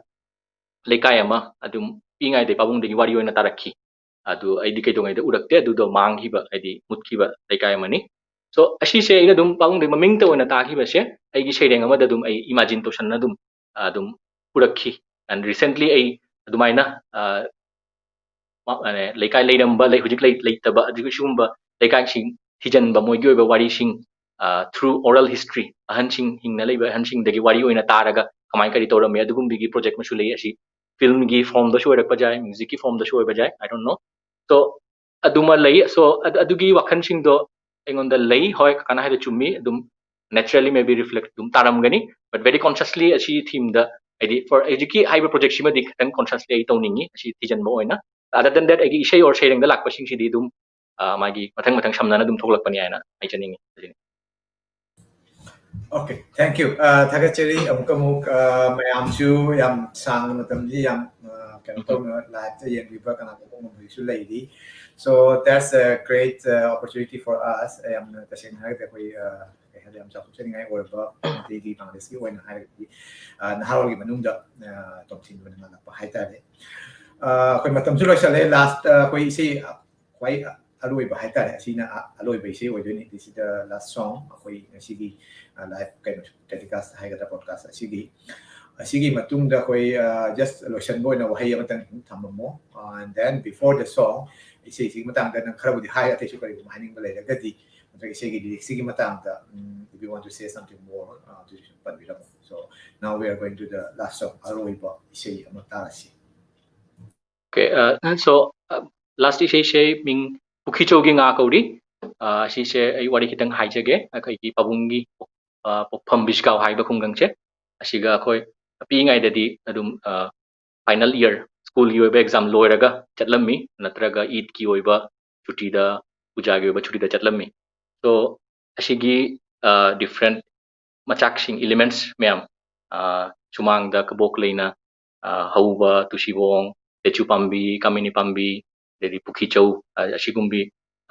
ꯂꯩꯀꯥꯏ ꯑꯃ ꯑꯗꯨꯝ ꯄꯤꯛꯏꯉꯩꯗꯩ ꯄꯥꯕꯨꯡꯗꯒꯤ ꯋꯥꯔꯤ ꯑꯣꯏꯅ ꯇꯥꯔꯛꯈꯤ꯫ ꯑꯗꯨ ꯑꯩꯗꯤ ꯀꯩꯗꯧꯉꯩꯗ ꯎꯔꯛꯇꯦ, ꯑꯗꯨꯗꯣ ꯃꯥꯡꯈꯤꯕ, ꯍꯥꯏꯗꯤ ꯃꯨꯠꯈꯤꯕ ꯂꯩꯀꯥꯏ ꯑꯃꯅꯤ꯫ So, ꯑꯁꯤꯁꯦ ꯑꯩꯅ ꯑꯗꯨꯝ ꯄꯥꯕꯨꯡꯗꯒꯤ ꯃꯃꯤꯡꯇ ꯑꯣꯏꯅ ꯇꯥꯈꯤꯕꯁꯦ ꯑꯩꯒꯤ ꯁꯩꯔꯦꯡ ꯑꯃꯗ ꯑꯗꯨꯝ ꯑꯩ imagine ꯇꯧꯁꯟꯅ ꯑꯗꯨꯝ, ꯑꯗꯨꯝ ꯎꯔꯛꯈꯤ꯫ And recently ꯑꯩ ꯑꯗꯨꯃꯥꯏꯅ, ꯑ, ꯃ-, ꯑ, ꯂꯩꯀꯥꯏ ꯂꯩꯔꯝꯕ, ꯂꯩ-, ꯍꯧꯖꯤꯛ ꯂꯩ-, ꯂꯩꯇꯕ, ꯑꯗꯨꯒ ꯁꯤꯒꯨꯝꯕ ꯂꯩꯀꯥꯏꯁꯤꯡ ꯊꯤꯖꯤꯟꯕ, ꯃꯣꯏꯒꯤ ꯑꯣꯏꯕ ꯋꯥꯔꯤꯁꯤꯡ, ꯑ, through oral history, ꯑꯍꯟꯁꯤꯡ, ꯍꯤꯡꯅ ꯂꯩꯕ ꯑꯍꯟꯁꯤꯡꯗꯒꯤ ꯋꯥꯔꯤ ꯑꯣꯏꯅ ꯇꯥꯔꯒ ꯀꯃꯥꯏ ꯀꯔꯤ ꯇꯧꯔꯝꯃꯤ, ꯑꯗꯨꯒꯨꯝꯕꯒꯤ project ꯑꯃꯁꯨ ꯂꯩ꯫ ꯑꯁꯤ filmꯒꯤ formꯗꯁꯨ ꯑꯣꯏꯔꯛꯄ ꯌꯥꯏ, musicꯀꯤ formꯗꯁꯨ ꯑꯣꯏꯕ ꯌꯥꯏ, I don't know꯫ So, ꯑꯗꯨꯃ ꯂꯩ꯫ So, ꯑꯗ-, ꯑꯗꯨꯒꯤ ꯋꯥꯈꯜꯁꯤꯡꯗꯣ ꯑꯩꯉꯣꯟꯗ ꯂꯩ꯫ ꯍꯣꯏ, ꯀꯀꯥꯅ ꯍꯥꯏꯗꯣ ꯆꯨꯝꯃꯤ, ꯑꯗꯨꯝ naturally maybe reflect ꯑꯗꯨꯝ ꯇꯥꯔꯝꯒꯅꯤ, but very consciously ꯑꯁꯤ themeꯗ, ꯍꯥꯏꯗꯤ, for ꯍꯧꯖꯤꯛꯀꯤ ꯍꯥꯏꯔꯤꯕ projectꯁꯤꯃꯗꯤ ꯈꯤꯇꯪ consciously ꯑꯩ ꯇꯧꯅꯤꯡꯉꯤ, ꯑꯁꯤ ꯊꯤꯖꯤꯟꯕ ꯑꯣꯏꯅ꯫ Other than that, ꯑꯩꯒꯤ ꯏꯁꯩ or ꯁꯩꯔꯦꯡꯗ ꯂꯥꯛꯄꯁꯤꯡꯁꯤꯗꯤ ꯑꯗꯨꯝ, ꯑ, ꯃꯥꯒꯤ ꯃꯊꯪ ꯃꯊꯪ ꯁꯝꯅꯅ ꯑꯗꯨꯝ ꯊꯣꯛꯂꯛꯄꯅꯤ ꯍꯥꯏꯅ ꯍꯥꯏꯖꯅꯤꯡꯉꯤ꯫ Okay, thank you. ꯑ, ꯊꯥꯒꯠꯆꯔꯤ꯫ ꯑꯃꯨꯛ ꯑꯃꯨꯛ, ꯑ, ꯃꯌꯥꯝꯁꯨ ꯌꯥꯝ ꯁꯥꯡꯅ ꯃꯇꯝꯁꯤ ꯌꯥꯝ, ꯑ, ꯀꯩꯅꯣ ꯇꯧꯅ liveꯇ ꯌꯦꯡꯕꯤꯕ ꯀꯅꯥꯒꯨꯝꯕ ꯍꯧꯖꯤꯛꯁꯨ ꯂꯩꯔꯤ꯫ So that's a great, uh, opportunity for us. ꯌꯥꯝꯅ ꯇꯁꯦꯡꯅ ꯍꯥꯏꯔꯒꯗꯤ ꯑꯩꯈꯣꯏ, ꯑ, ꯀꯩ ꯍꯥꯏꯗꯤ, ꯌꯥꯝ ꯆꯥꯎꯊꯣꯛꯆꯅꯤꯡꯉꯥꯏ ꯑꯣꯏꯔꯕ ꯃꯩꯇꯩꯒꯤ ꯀꯪꯒ꯭ꯔꯦꯁꯀꯤ ꯑꯣꯏꯅ ꯍꯥꯏꯔꯒꯗꯤ, ꯑ, ꯅꯍꯥꯔꯣꯜꯒꯤ ꯃꯅꯨꯡꯗ, ꯑ, ꯇꯣꯝꯊꯤꯟ ꯑꯣꯏꯅ ꯉꯥꯜꯂꯛꯄ ꯍꯥꯏꯇꯥꯔꯦ꯫ ꯑ, ꯑꯩꯈꯣꯏ ꯃꯇꯝꯁꯨ ꯂꯣꯏꯁꯜꯂꯦ꯫ Last, ꯑ, ꯑꯩꯈꯣꯏ ꯏꯁꯩ ꯈ꯭ꯋꯥꯏ ꯑꯔꯣꯏꯕ ꯍꯥꯏꯇꯥꯔꯦ, ꯑꯁꯤꯅ ꯑ-, ꯑꯂꯣꯏꯕ ꯏꯁꯩ ꯑꯣꯏꯗꯣꯏꯅꯤ꯫ This is the last song ꯑꯩꯈꯣꯏ ꯉꯁꯤꯒꯤ, ꯑ, live ꯀꯩꯅꯣ telecast ꯍꯥꯏꯒꯗ꯭ꯔꯥ, broadcast ꯑꯁꯤꯒꯤ꯫ ꯑꯁꯤꯒꯤ ꯃꯇꯨꯡꯗ ꯑꯩꯈꯣꯏ, ꯑ, just ꯂꯣꯏꯁꯟꯕ ꯑꯣꯏꯅ ꯋꯥꯍꯩ ꯑꯃꯇꯪ ꯑꯗꯨꯝ ꯊꯝꯃꯝꯃꯣ꯫ ꯑ, and then before the song, ꯏꯁꯩꯁꯤꯒꯤ ꯃꯇꯥꯡꯗ ꯅꯪ ꯈꯔꯕꯨꯗꯤ ꯍꯥꯏ, ꯑꯇꯩꯁꯨ ꯀꯔꯤꯒꯨꯝꯕ ꯍꯥꯏꯅꯤꯡꯕ ꯂꯩꯔꯒꯗꯤ, ꯅꯠꯇ꯭ꯔꯒ ꯏꯁꯩꯒꯤ lyricsꯁꯤꯒꯤ ꯃꯇꯥꯡꯗ, ꯎꯝ, if you want to say something more, ꯑ, ꯑꯗꯨꯁꯨ ꯄꯟꯕꯤꯔꯝꯃꯣ꯫ So now we are going to the last song, ꯑꯔꯣꯏꯕ ꯏꯁꯩ ꯑꯃ ꯇꯥꯔꯁꯤ꯫ Okay, uh, so, uh, last ꯏꯁꯩꯁꯦ ꯃꯤꯡ ꯄꯨꯈꯤꯆꯧꯒꯤ ꯉꯥ ꯀꯧꯔꯤ꯫ ꯑ, ꯑꯁꯤꯁꯦ ꯑꯩ ꯋꯥꯔꯤ ꯈꯤꯇꯪ ꯍꯥꯏꯖꯒꯦ꯫ ꯑꯩꯈꯣꯏꯒꯤ ꯄꯥꯕꯨꯡꯒꯤ, ꯑ, ꯄꯣꯛꯐꯝ ꯕꯤꯁꯀꯥꯎ ꯍꯥꯏꯕ ꯈꯨꯡꯒꯪꯁꯦ꯫ ꯑꯁꯤꯒ ꯑꯩꯈꯣꯏ ꯄꯤꯛꯏꯉꯩꯗꯗꯤ ꯑꯗꯨꯝ, ꯑ, final year, school ꯒꯤ ꯑꯣꯏꯕ exam ꯂꯣꯏꯔꯒ ꯆꯠꯂꯝꯃꯤ, ꯅꯠꯇ꯭ꯔꯒ ꯏꯗꯀꯤ ꯑꯣꯏꯕ ꯁꯨꯇꯤꯗ, ꯄꯨꯖꯥꯒꯤ ꯑꯣꯏꯕ ꯁꯨꯇꯤꯗ ꯆꯠꯂꯝꯃꯤ꯫ So, ꯑꯁꯤꯒꯤ, ꯑ, different ꯃꯆꯥꯛꯁꯤꯡ, elements ꯃꯌꯥꯝ, ꯑ, ꯁꯨꯃꯥꯡꯗ ꯀꯕꯣꯛ ꯂꯩꯅ, ꯑ, ꯍꯧꯕ ꯇꯨꯁꯤꯕꯣꯡ, ꯇꯦꯆꯨ ꯄꯥꯝꯕꯤ, ꯀꯥꯃꯤꯅꯤ ꯄꯥꯝꯕꯤ, ꯑꯗꯩꯗꯤ ꯄꯨꯈꯤꯆꯧ, ꯑ, ꯑꯁꯤꯒꯨꯝꯕꯤ,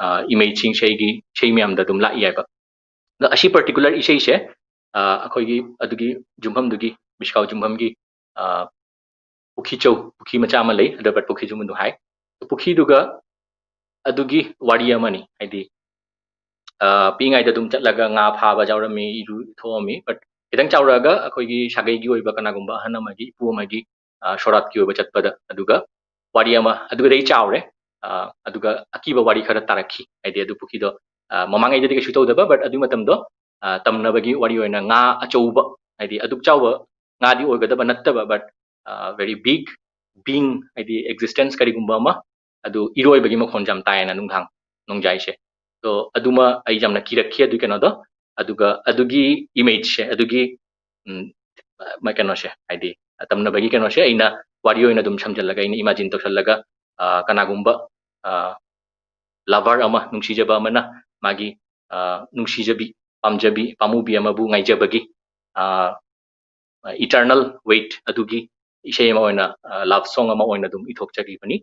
ꯑ, image ꯁꯤꯡꯁꯦ ꯑꯩꯒꯤ ꯏꯁꯩ ꯃꯌꯥꯝꯗ ꯑꯗꯨꯝ ꯂꯥꯛꯏ ꯍꯥꯏꯕ꯫ ꯑꯗꯣ ꯑꯁꯤ particular ꯏꯁꯩꯁꯦ, ꯑ, ꯑꯩꯈꯣꯏꯒꯤ ꯑꯗꯨꯒꯤ ꯌꯨꯝꯐꯝꯗꯨꯒꯤ, ꯕꯤꯁꯀꯥꯎ ꯌꯨꯝꯐꯝꯒꯤ, ꯑ, ꯄꯨꯈꯤꯆꯧ, ꯄꯨꯈꯤ ꯃꯆꯥ ꯑꯃ ꯂꯩ, ꯑꯗ, but ꯄꯨꯈꯤꯆꯧ ꯑꯗꯨꯝ ꯍꯥꯏ꯫ ꯄꯨꯈꯤꯗꯨꯒ ꯑꯗꯨꯒꯤ ꯋꯥꯔꯤ ꯑꯃꯅꯤ, ꯍꯥꯏꯗꯤ, ꯑ, ꯄꯤꯛꯏꯉꯩꯗ ꯑꯗꯨꯝ ꯆꯠꯂꯒ ꯉꯥ ꯐꯥꯕ ꯌꯥꯎꯔꯝꯃꯤ, ꯏꯔꯨ ꯊꯣꯛꯑꯝꯃꯤ, but ꯈꯤꯇꯪ ꯆꯥꯎꯔꯛꯑꯒ ꯑꯩꯈꯣꯏꯒꯤ ꯁꯥꯒꯩꯒꯤ ꯑꯣꯏꯕ ꯀꯅꯥꯒꯨꯝꯕ ꯑꯍꯟ ꯑꯃꯒꯤ, ꯏꯄꯨ ꯑꯃꯒꯤ, ꯑ, ꯁꯣꯔꯥꯠꯀꯤ ꯑꯣꯏꯕ ꯆꯠꯄꯗ, ꯑꯗꯨꯒ ꯋꯥꯔꯤ ꯑꯃ, ꯑꯗꯨꯗꯩ ꯆꯥꯎꯔꯦ, ꯑ, ꯑꯗꯨꯒ ꯑꯀꯤꯕ ꯋꯥꯔꯤ ꯈꯔ ꯇꯥꯔꯛꯈꯤ, ꯍꯥꯏꯗꯤ ꯑꯗꯨ ꯄꯨꯈꯤꯗꯣ, ꯑ, ꯃꯃꯥꯡꯉꯩꯗꯗꯤ ꯀꯩꯁꯨ ꯇꯧꯗꯕ, but ꯑꯗꯨꯒꯤ ꯃꯇꯝꯗꯣ, ꯑ, ꯇꯝꯅꯕꯒꯤ ꯋꯥꯔꯤ ꯑꯣꯏꯅ ꯉꯥ ꯑꯆꯧꯕ, ꯍꯥꯏꯗꯤ ꯑꯗꯨꯛ ꯆꯥꯎꯕ ꯉꯥꯗꯤ ꯑꯣꯏꯒꯗꯕ ꯅꯠꯇꯕ, but, ꯑ, very big being, ꯍꯥꯏꯗꯤ existence ꯀꯔꯤꯒꯨꯝꯕ ꯑꯃ, ꯑꯗꯨ ꯏꯔꯣꯏꯕꯒꯤ ꯃꯈꯣꯟꯁꯦ ꯌꯥꯝ ꯇꯥꯏꯌꯦꯅ ꯅꯨꯡꯗꯥꯡ, ꯅꯣꯡꯖꯥꯏꯁꯦ꯫ ꯑꯗꯣ ꯑꯗꯨꯃ ꯑꯩ ꯌꯥꯝꯅ ꯀꯤꯔꯛꯈꯤ ꯑꯗꯨꯒꯤ ꯀꯩꯅꯣꯗꯣ, ꯑꯗꯨꯒ ꯑꯗꯨꯒꯤ image ꯁꯦ, ꯑꯗꯨꯒꯤ, ꯎꯝ, ꯃ-, ꯀꯩꯅꯣꯁꯦ, ꯍꯥꯏꯗꯤ ꯇꯝꯅꯕꯒꯤ ꯀꯩꯅꯣꯁꯦ ꯑꯩꯅ ꯋꯥꯔꯤ ꯑꯣꯏꯅ ꯑꯗꯨꯝ ꯁꯝꯖꯜꯂꯒ, ꯑꯩꯅ imagine ꯇꯧꯁꯜꯂꯒ, ꯑ, ꯀꯅꯥꯒꯨꯝꯕ, ꯑ, lover ꯑꯃ, ꯅꯨꯡꯁꯤꯖꯕ ꯑꯃꯅ ꯃꯥꯒꯤ, ꯑ, ꯅꯨꯡꯁꯤꯖꯕꯤ, ꯄꯥꯝꯖꯕꯤ, ꯄꯥꯝꯃꯨꯕꯤ ꯑꯃꯕꯨ ꯉꯥꯏꯖꯕꯒꯤ, ꯑ, eternal wait ꯑꯗꯨꯒꯤ ꯏꯁꯩ ꯑꯃ ꯑꯣꯏꯅ, ꯑ, love song ꯑꯃ ꯑꯣꯏꯅ ꯑꯗꯨꯝ ꯏꯊꯣꯛꯆꯈꯤꯕꯅꯤ꯫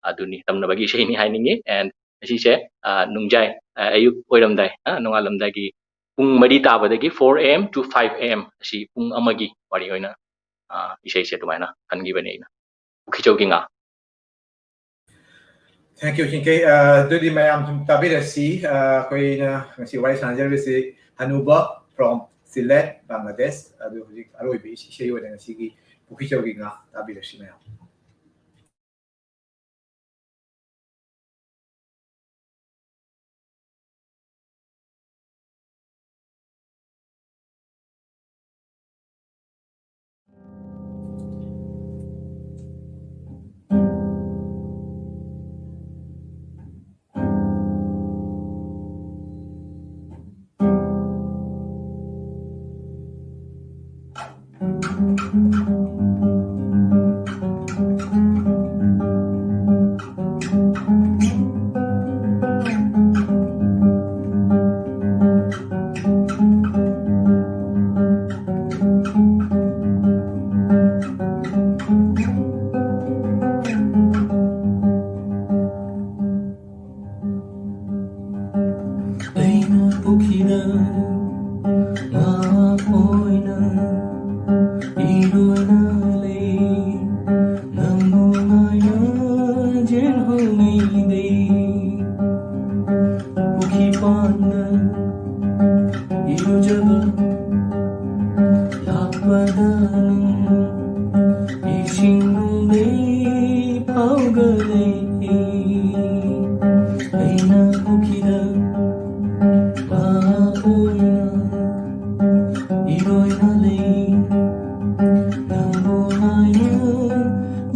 ꯑꯗꯨꯅꯤ ꯇꯝꯅꯕꯒꯤ ꯏꯁꯩꯅꯤ ꯍꯥꯏꯅꯤꯡꯉꯤ꯫ And ꯉꯁꯤꯁꯦ, ꯑ, ꯅꯨꯡꯖꯥꯏ, ꯑ, ꯑꯌꯨꯛ ꯑꯣꯏꯔꯝꯗꯥꯏ, ꯑ, ꯅꯣꯡꯉꯥꯜꯂꯝꯗꯥꯏꯒꯤ ꯄꯨꯡ ꯃꯔꯤ ꯇꯥꯕꯗꯒꯤ four A M to five A M ꯑꯁꯤ ꯄꯨꯡ ꯑꯃꯒꯤ ꯋꯥꯔꯤ ꯑꯣꯏꯅ, ꯑ, ꯏꯁꯩꯁꯦ ꯑꯗꯨꯃꯥꯏꯅ ꯈꯟꯈꯤꯕꯅꯤ ꯑꯩꯅ꯫ ꯄꯨꯈꯤꯆꯧꯒꯤ ꯉꯥ꯫ Thank you, ꯆꯤꯡꯈꯩ꯫ ꯑ, ꯑꯗꯨꯗꯤ ꯃꯌꯥꯝ ꯁꯨꯝ ꯇꯥꯕꯤꯔꯁꯤ꯫ ꯑ, ꯑꯩꯈꯣꯏꯅ ꯉꯁꯤ ꯋꯥꯔꯤ ꯁꯥꯟꯅꯖꯔꯤꯕꯁꯤ ꯍꯅꯨꯕ from Sylhet, Bangladesh꯫ ꯑꯗꯨ ꯍꯧꯖꯤꯛ ꯑꯔꯣꯏꯕ ꯏꯁꯩ ꯑꯣꯏꯅ ꯉꯁꯤꯒꯤ ꯄꯨꯈꯤꯆꯧꯒꯤ ꯉꯥ ꯇꯥꯕꯤꯔꯁꯤ ꯃꯌꯥꯝ꯫ ꯉꯥ ꯑꯣꯏꯅ ꯏꯔꯣꯏꯅ ꯂꯩ, ꯅꯪꯕꯨ ꯉꯥꯏꯅ ꯆꯦꯟꯍꯧꯉꯩꯗꯩ꯫ ꯄꯨꯈ꯭ꯔꯤ ꯄꯥꯟꯗ ꯏꯔꯨꯖꯕ ꯂꯥꯛꯄꯗ ꯅꯪ ꯏꯁꯤꯡ ꯅꯨꯡꯗꯩ ꯐꯥꯎꯒ ꯂꯩ꯫ ꯑꯩꯅ ꯄꯨꯈ꯭ꯔꯤꯗ ꯉꯥ ꯑꯣꯏꯅ ꯏꯔꯣꯏꯅ ꯂꯩ, ꯅꯪꯕꯨ ꯉꯥꯏꯅ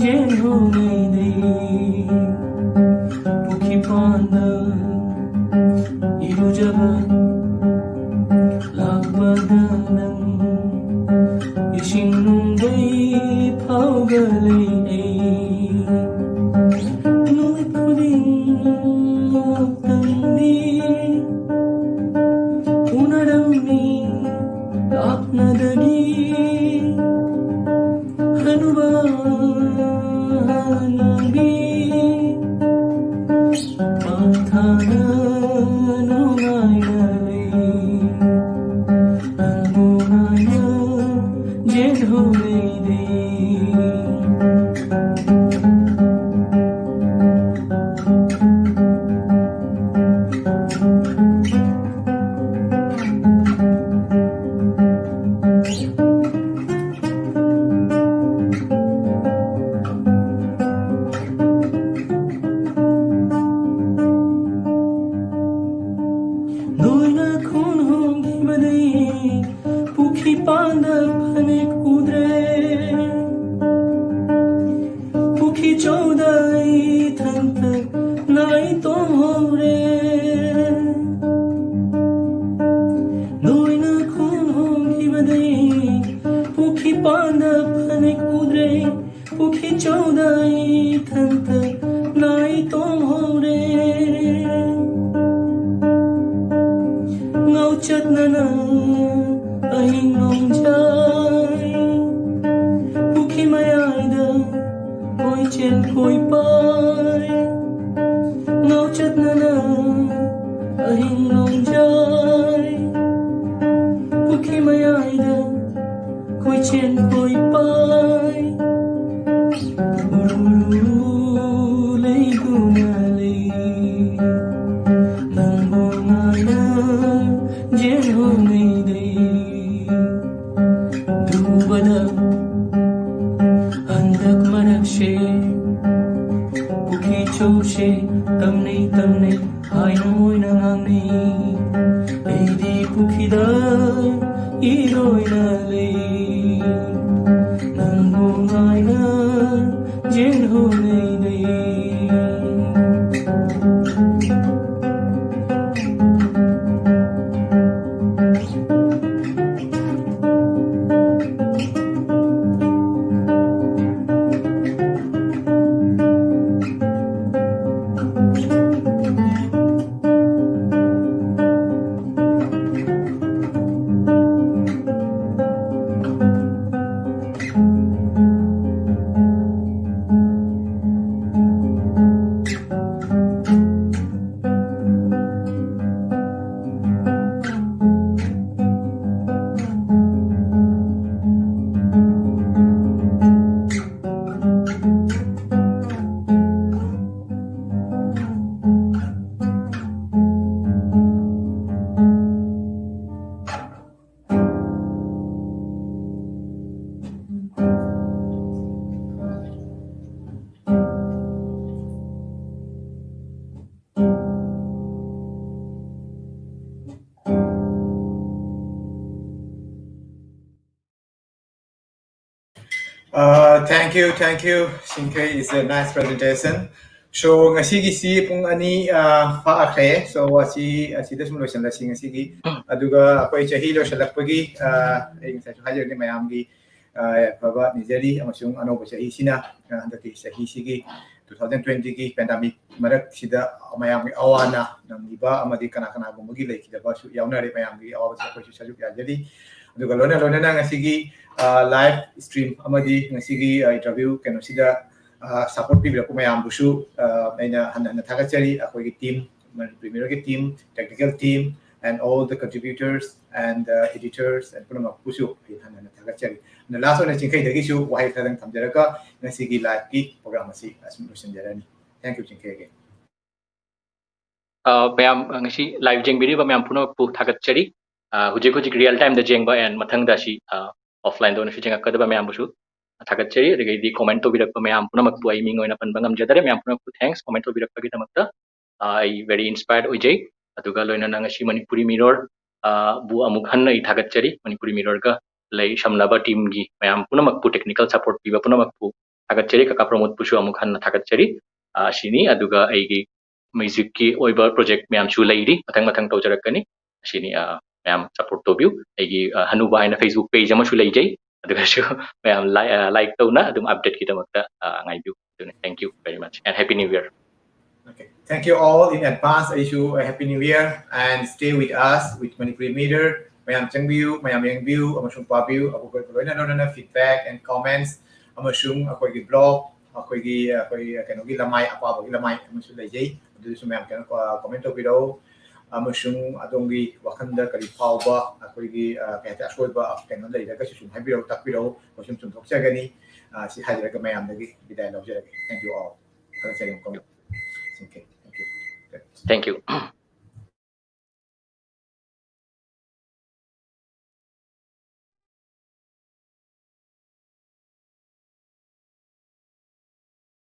ꯆꯦꯟꯍꯧꯉꯩꯗꯩ꯫ ꯄꯨꯈ꯭ꯔꯤ ꯄꯥꯟꯗ ꯏꯔꯨꯖꯕ ꯂꯥꯛꯄꯗ ꯅꯪ ꯏꯁꯤꯡ ꯅꯨꯡꯗꯩ ꯐꯥꯎꯒ ꯂꯩ꯫ ꯑꯩ ꯅꯨꯃꯤꯠ ꯈꯨꯗꯤꯡꯃꯛꯇꯪꯗꯤ ꯎꯅꯔꯝꯃꯤ ꯂꯥꯞꯅꯗꯒꯤ꯫ ꯍꯅꯨꯕ ꯍꯅꯨꯕꯤ ꯄꯥꯟꯊꯥꯅ ꯅꯨꯡꯉꯥꯏꯅ ꯂꯩ꯫ ꯅꯪꯕꯨ ꯉꯥꯏꯅ ꯆꯦꯟꯍꯧꯉꯩꯗꯩ꯫ ꯅꯣꯏꯅ ꯈꯣꯟ ꯍꯣꯡꯈꯤꯕꯗꯩ ꯄꯨꯈ꯭ꯔꯤ ꯄꯥꯟꯗ ꯐꯅꯦꯛ ꯎꯗ꯭ꯔꯦ꯫ ꯄꯨꯈ꯭ꯔꯤ ꯆꯧꯗ ꯏꯊꯟꯇ ꯅꯥꯏ ꯇꯣꯡꯍꯧꯔꯦ꯫ ꯅꯣꯏꯅ ꯈꯣꯟ ꯍꯣꯡꯈꯤꯕꯗꯩ ꯄꯨꯈ꯭ꯔꯤ ꯄꯥꯟꯗ ꯐꯅꯦꯛ ꯎꯗ꯭ꯔꯦ꯫ ꯄꯨꯈ꯭ꯔꯤ ꯆꯧꯗ ꯏꯊꯟꯇ ꯅꯥꯏ ꯇꯣꯡꯍꯧꯔꯦ꯫ ꯉꯥꯎꯆꯠꯅꯅ ꯑꯍꯤꯡ ꯅꯣꯡꯖꯥꯏ ꯄꯨꯈ꯭ꯔꯤ ꯃꯌꯥꯏꯗ ꯀꯣꯏꯆꯦꯟ ꯀꯣꯏꯄꯥꯏ꯫ ꯉꯥꯎꯆꯠꯅꯅ ꯑꯍꯤꯡ ꯅꯣꯡꯖꯥꯏ ꯆꯦꯟꯈꯣꯏ ꯄꯥꯏ ꯎꯔꯨ ꯂꯩꯗꯨꯅ ꯂꯩ ꯅꯪꯕꯨ ꯉꯥꯏꯅ ꯆꯦꯟꯍꯧꯉꯩꯗꯩ ꯗꯨꯕꯗ ꯍꯟꯗꯛ ꯃꯔꯛꯁꯦ ꯄꯨꯈꯤ ꯆꯧꯁꯦ ꯇꯝꯅꯩ ꯇꯝꯅꯩ ꯍꯥꯏꯅ ꯃꯣꯏꯅ ꯉꯥꯡꯅꯩ ꯑꯩꯗꯤ ꯄꯨꯈꯤꯗ ꯏꯔꯣꯏꯅ ꯂꯩ ꯅꯪꯕꯨ ꯉꯥꯏꯅ ꯆꯦꯟꯍꯧꯉꯩꯗꯩ Uh, thank you, thank you, Shinkhei. It's a nice presentation. So, ꯉꯁꯤꯒꯤꯁꯤ ꯄꯨꯡ ꯑꯅꯤ, ꯑ, ꯐꯥꯈ꯭ꯔꯦ꯫ So, ꯑꯁꯤ, ꯑꯁꯤꯗ ꯁꯨꯝ ꯂꯣꯏꯁꯤꯜꯂꯁꯤ ꯉꯁꯤꯒꯤ꯫ ꯑꯗꯨꯒ ꯑꯩꯈꯣꯏ ꯆꯍꯤ ꯂꯣꯏꯁꯤꯜꯂꯛꯄꯒꯤ, ꯑ, ꯑꯩ ꯉꯁꯥꯏꯁꯨ ꯍꯥꯏꯖꯕꯅꯤ ꯃꯌꯥꯝꯒꯤ, ꯑ, ꯌꯥꯏꯐꯕ ꯅꯤꯖꯔꯤ ꯑꯃꯁꯨꯡ ꯑꯅꯧꯕ ꯆꯍꯤꯁꯤꯅ, ꯑ, ꯍꯟꯗꯛꯀꯤ ꯆꯍꯤꯁꯤꯒꯤ two thousand twenty-ꯒꯤ pandemic ꯃꯔꯛꯁꯤꯗ ꯃꯌꯥꯝꯒꯤ ꯑꯋꯥ ꯑꯅꯥ ꯅꯪꯂꯤꯕ ꯑꯃꯗꯤ ꯀꯅꯥ ꯀꯅꯥꯒꯨꯝꯕꯒꯤ ꯂꯩꯈꯤꯗꯕꯁꯨ ꯌꯥꯎꯅꯔꯦ꯫ ꯃꯌꯥꯝꯒꯤ ꯑꯋꯥꯕꯁꯤꯗ ꯑꯩꯈꯣꯏꯁꯨ ꯁꯔꯨꯛ ꯌꯥꯖꯔꯤ꯫ ꯑꯗꯨꯒ ꯂꯣꯏꯅ ꯂꯣꯏꯅꯅ ꯉꯁꯤꯒꯤ, ꯑ, live stream ꯑꯃꯗꯤ ꯉꯁꯤꯒꯤ, ꯑ, interview ꯀꯩꯅꯣꯁꯤꯗ, ꯑ, support ꯄꯤꯕꯤꯔꯛꯄ ꯃꯌꯥꯝꯕꯨꯁꯨ, ꯑ, ꯑꯩꯅ ꯍꯟꯅ ꯍꯟꯅ ꯊꯥꯒꯠꯆꯔꯤ꯫ ꯑꯩꯈꯣꯏꯒꯤ team, Manipuri ꯃꯤꯔꯣꯜꯒꯤ team, technical team, and all the contributors and uh, editors and ꯄꯨꯝꯅꯃꯛꯄꯨꯁꯨ ꯑꯩ ꯍꯟꯅ ꯍꯟꯅ ꯊꯥꯒꯠꯆꯔꯤ꯫ ꯑꯗꯨꯅ last ꯑꯣꯏꯅ ꯆꯤꯡꯈꯩꯗꯒꯤꯁꯨ ꯋꯥꯍꯩ ꯈꯔꯗꯪ ꯊꯝꯖꯔꯒ ꯉꯁꯤꯒꯤ live ꯀꯤ program ꯑꯁꯤ ꯑꯁꯨꯝ ꯂꯣꯏꯁꯤꯟꯖꯔꯅꯤ꯫ Thank you, ꯆꯤꯡꯈꯩ again. ꯑ, ꯃꯌꯥꯝ, ꯑ, ꯉꯁꯤ live ꯌꯦꯡꯕꯤꯔꯤꯕ ꯃꯌꯥꯝ ꯄꯨꯝꯅꯃꯛꯄꯨ ꯊꯥꯒꯠꯆꯔꯤ꯫ ꯑ, ꯍꯧꯖꯤꯛ ꯍꯧꯖꯤꯛ real time ꯗ ꯌꯦꯡꯕ and ꯃꯊꯪꯗ ꯑꯁꯤ, ꯑ, offline ꯗ ꯑꯣꯏꯅꯁꯨ ꯌꯦꯡꯉꯛꯀꯗꯕ ꯃꯌꯥꯝꯕꯨꯁꯨ ꯊꯥꯒꯠꯆꯔꯤ꯫ ꯑꯗꯒꯤꯗꯤ comment ꯇꯧꯕꯤꯔꯛꯄ ꯃꯌꯥꯝ ꯄꯨꯝꯅꯃꯛꯄꯨ ꯑꯩ ꯃꯤꯡ ꯑꯣꯏꯅ ꯄꯟꯕ ꯉꯝꯖꯗꯔꯦ꯫ ꯃꯌꯥꯝ ꯄꯨꯝꯅꯃꯛꯄꯨ thanks comment ꯇꯧꯕꯤꯔꯛꯄꯒꯤꯗꯃꯛꯇ꯫ ꯑ, ꯑꯩ very inspired ꯑꯣꯏꯖꯩ꯫ ꯑꯗꯨꯒ ꯂꯣꯏꯅꯅ ꯉꯁꯤ ꯃꯅꯤꯄꯨꯔꯤ ꯃꯤꯔꯣꯔ, ꯑ, ꯕꯨ ꯑꯃꯨꯛ ꯍꯟꯅ ꯑꯩ ꯊꯥꯒꯠꯆꯔꯤ꯫ ꯃꯅꯤꯄꯨꯔꯤ ꯃꯤꯔꯣꯔꯒ ꯂꯩ ꯁꯝꯅꯕ team ꯒꯤ ꯃꯌꯥꯝ ꯄꯨꯝꯅꯃꯛꯄꯨ, technical support ꯄꯤꯕ ꯄꯨꯝꯅꯃꯛꯄꯨ ꯊꯥꯒꯠꯆꯔꯤ꯫ ꯀꯀꯥ ꯄ꯭ꯔꯃꯣꯗꯄꯨꯁꯨ ꯑꯃꯨꯛ ꯍꯟꯅ ꯊꯥꯒꯠꯆꯔꯤ꯫ ꯑ, ꯑꯁꯤꯅꯤ꯫ ꯑꯗꯨꯒ ꯑꯩꯒꯤ music ꯀꯤ ꯑꯣꯏꯕ project ꯃꯌꯥꯝꯁꯨ ꯂꯩꯔꯤ, ꯃꯊꯪ ꯃꯊꯪ ꯇꯧꯖꯔꯛꯀꯅꯤ꯫ ꯑꯁꯤꯅꯤ, ꯑ, ꯃꯌꯥꯝ support ꯇꯧꯕꯤꯌꯨ꯫ ꯑꯩꯒꯤ, ꯑ, ꯍꯅꯨꯕ ꯍꯥꯏꯅ Facebook page ꯑꯃꯁꯨ ꯂꯩꯖꯩ, ꯑꯗꯨꯒꯁꯨ ꯃꯌꯥꯝ like, ꯑ, like ꯇꯧꯅ ꯑꯗꯨꯝ update ꯀꯤꯗꯃꯛꯇ, ꯑ, ꯉꯥꯏꯕꯤꯌꯨ꯫ ꯑꯗꯨꯅꯤ, thank you very much and happy new year. Okay. Thank you all in advance. ꯑꯩꯁꯨ, uh, happy new year and stay with us with Manipuri Mirror. ꯃꯌꯥꯝ ꯆꯪꯕꯤꯌꯨ, ꯃꯌꯥꯝ ꯌꯦꯡꯕꯤꯌꯨ ꯑꯃꯁꯨꯡ ꯄꯥꯕꯤꯌꯨ꯫ ꯑꯩꯈꯣꯏꯒ ꯂꯣꯏꯅ ꯂꯣꯏꯅꯅ feedback and comments ꯑꯃꯁꯨꯡ ꯑꯩꯈꯣꯏꯒꯤ blog, ꯑꯩꯈꯣꯏꯒꯤ, ꯑꯩꯈꯣꯏ ꯀꯩꯅꯣꯒꯤ ꯂꯃꯥꯏ, ꯑꯄꯥꯕꯒꯤ ꯂꯃꯥꯏ ꯑꯃꯁꯨ ꯂꯩꯖꯩ꯫ ꯑꯗꯨꯗꯁꯨ ꯃꯌꯥꯝ ꯀꯩꯅꯣ, ꯑ, comment ꯇꯧꯕꯤꯔꯛꯎ꯫ ꯑꯃꯁꯨꯡ ꯑꯗꯣꯝꯒꯤ ꯋꯥꯈꯜꯗ ꯀꯔꯤ ꯐꯥꯎꯕ, ꯑꯩꯈꯣꯏꯒꯤ, ꯑ, ꯀꯩ ꯍꯥꯏꯇꯥꯔꯦ, ꯑꯁꯣꯏꯕ ꯀꯩꯅꯣ ꯂꯩꯔꯒꯁꯨ ꯁꯨꯝ ꯍꯥꯏꯕꯤꯔꯛꯎ, ꯇꯥꯛꯄꯤꯔꯛꯎ꯫ ꯑꯩꯈꯣꯏ ꯁꯨꯝ ꯆꯨꯝꯊꯣꯛꯆꯒꯅꯤ꯫ ꯑ, ꯁꯤ ꯍꯥꯏꯖꯔꯒ ꯃꯌꯥꯝꯗꯒꯤ ꯕꯤꯗꯥꯏ ꯂꯧꯖꯔꯒꯦ꯫ Thank you all. ꯊꯥꯒꯠꯆꯔꯤ ꯑꯃꯨꯛꯀ꯫ Okay, thank you. Thank you.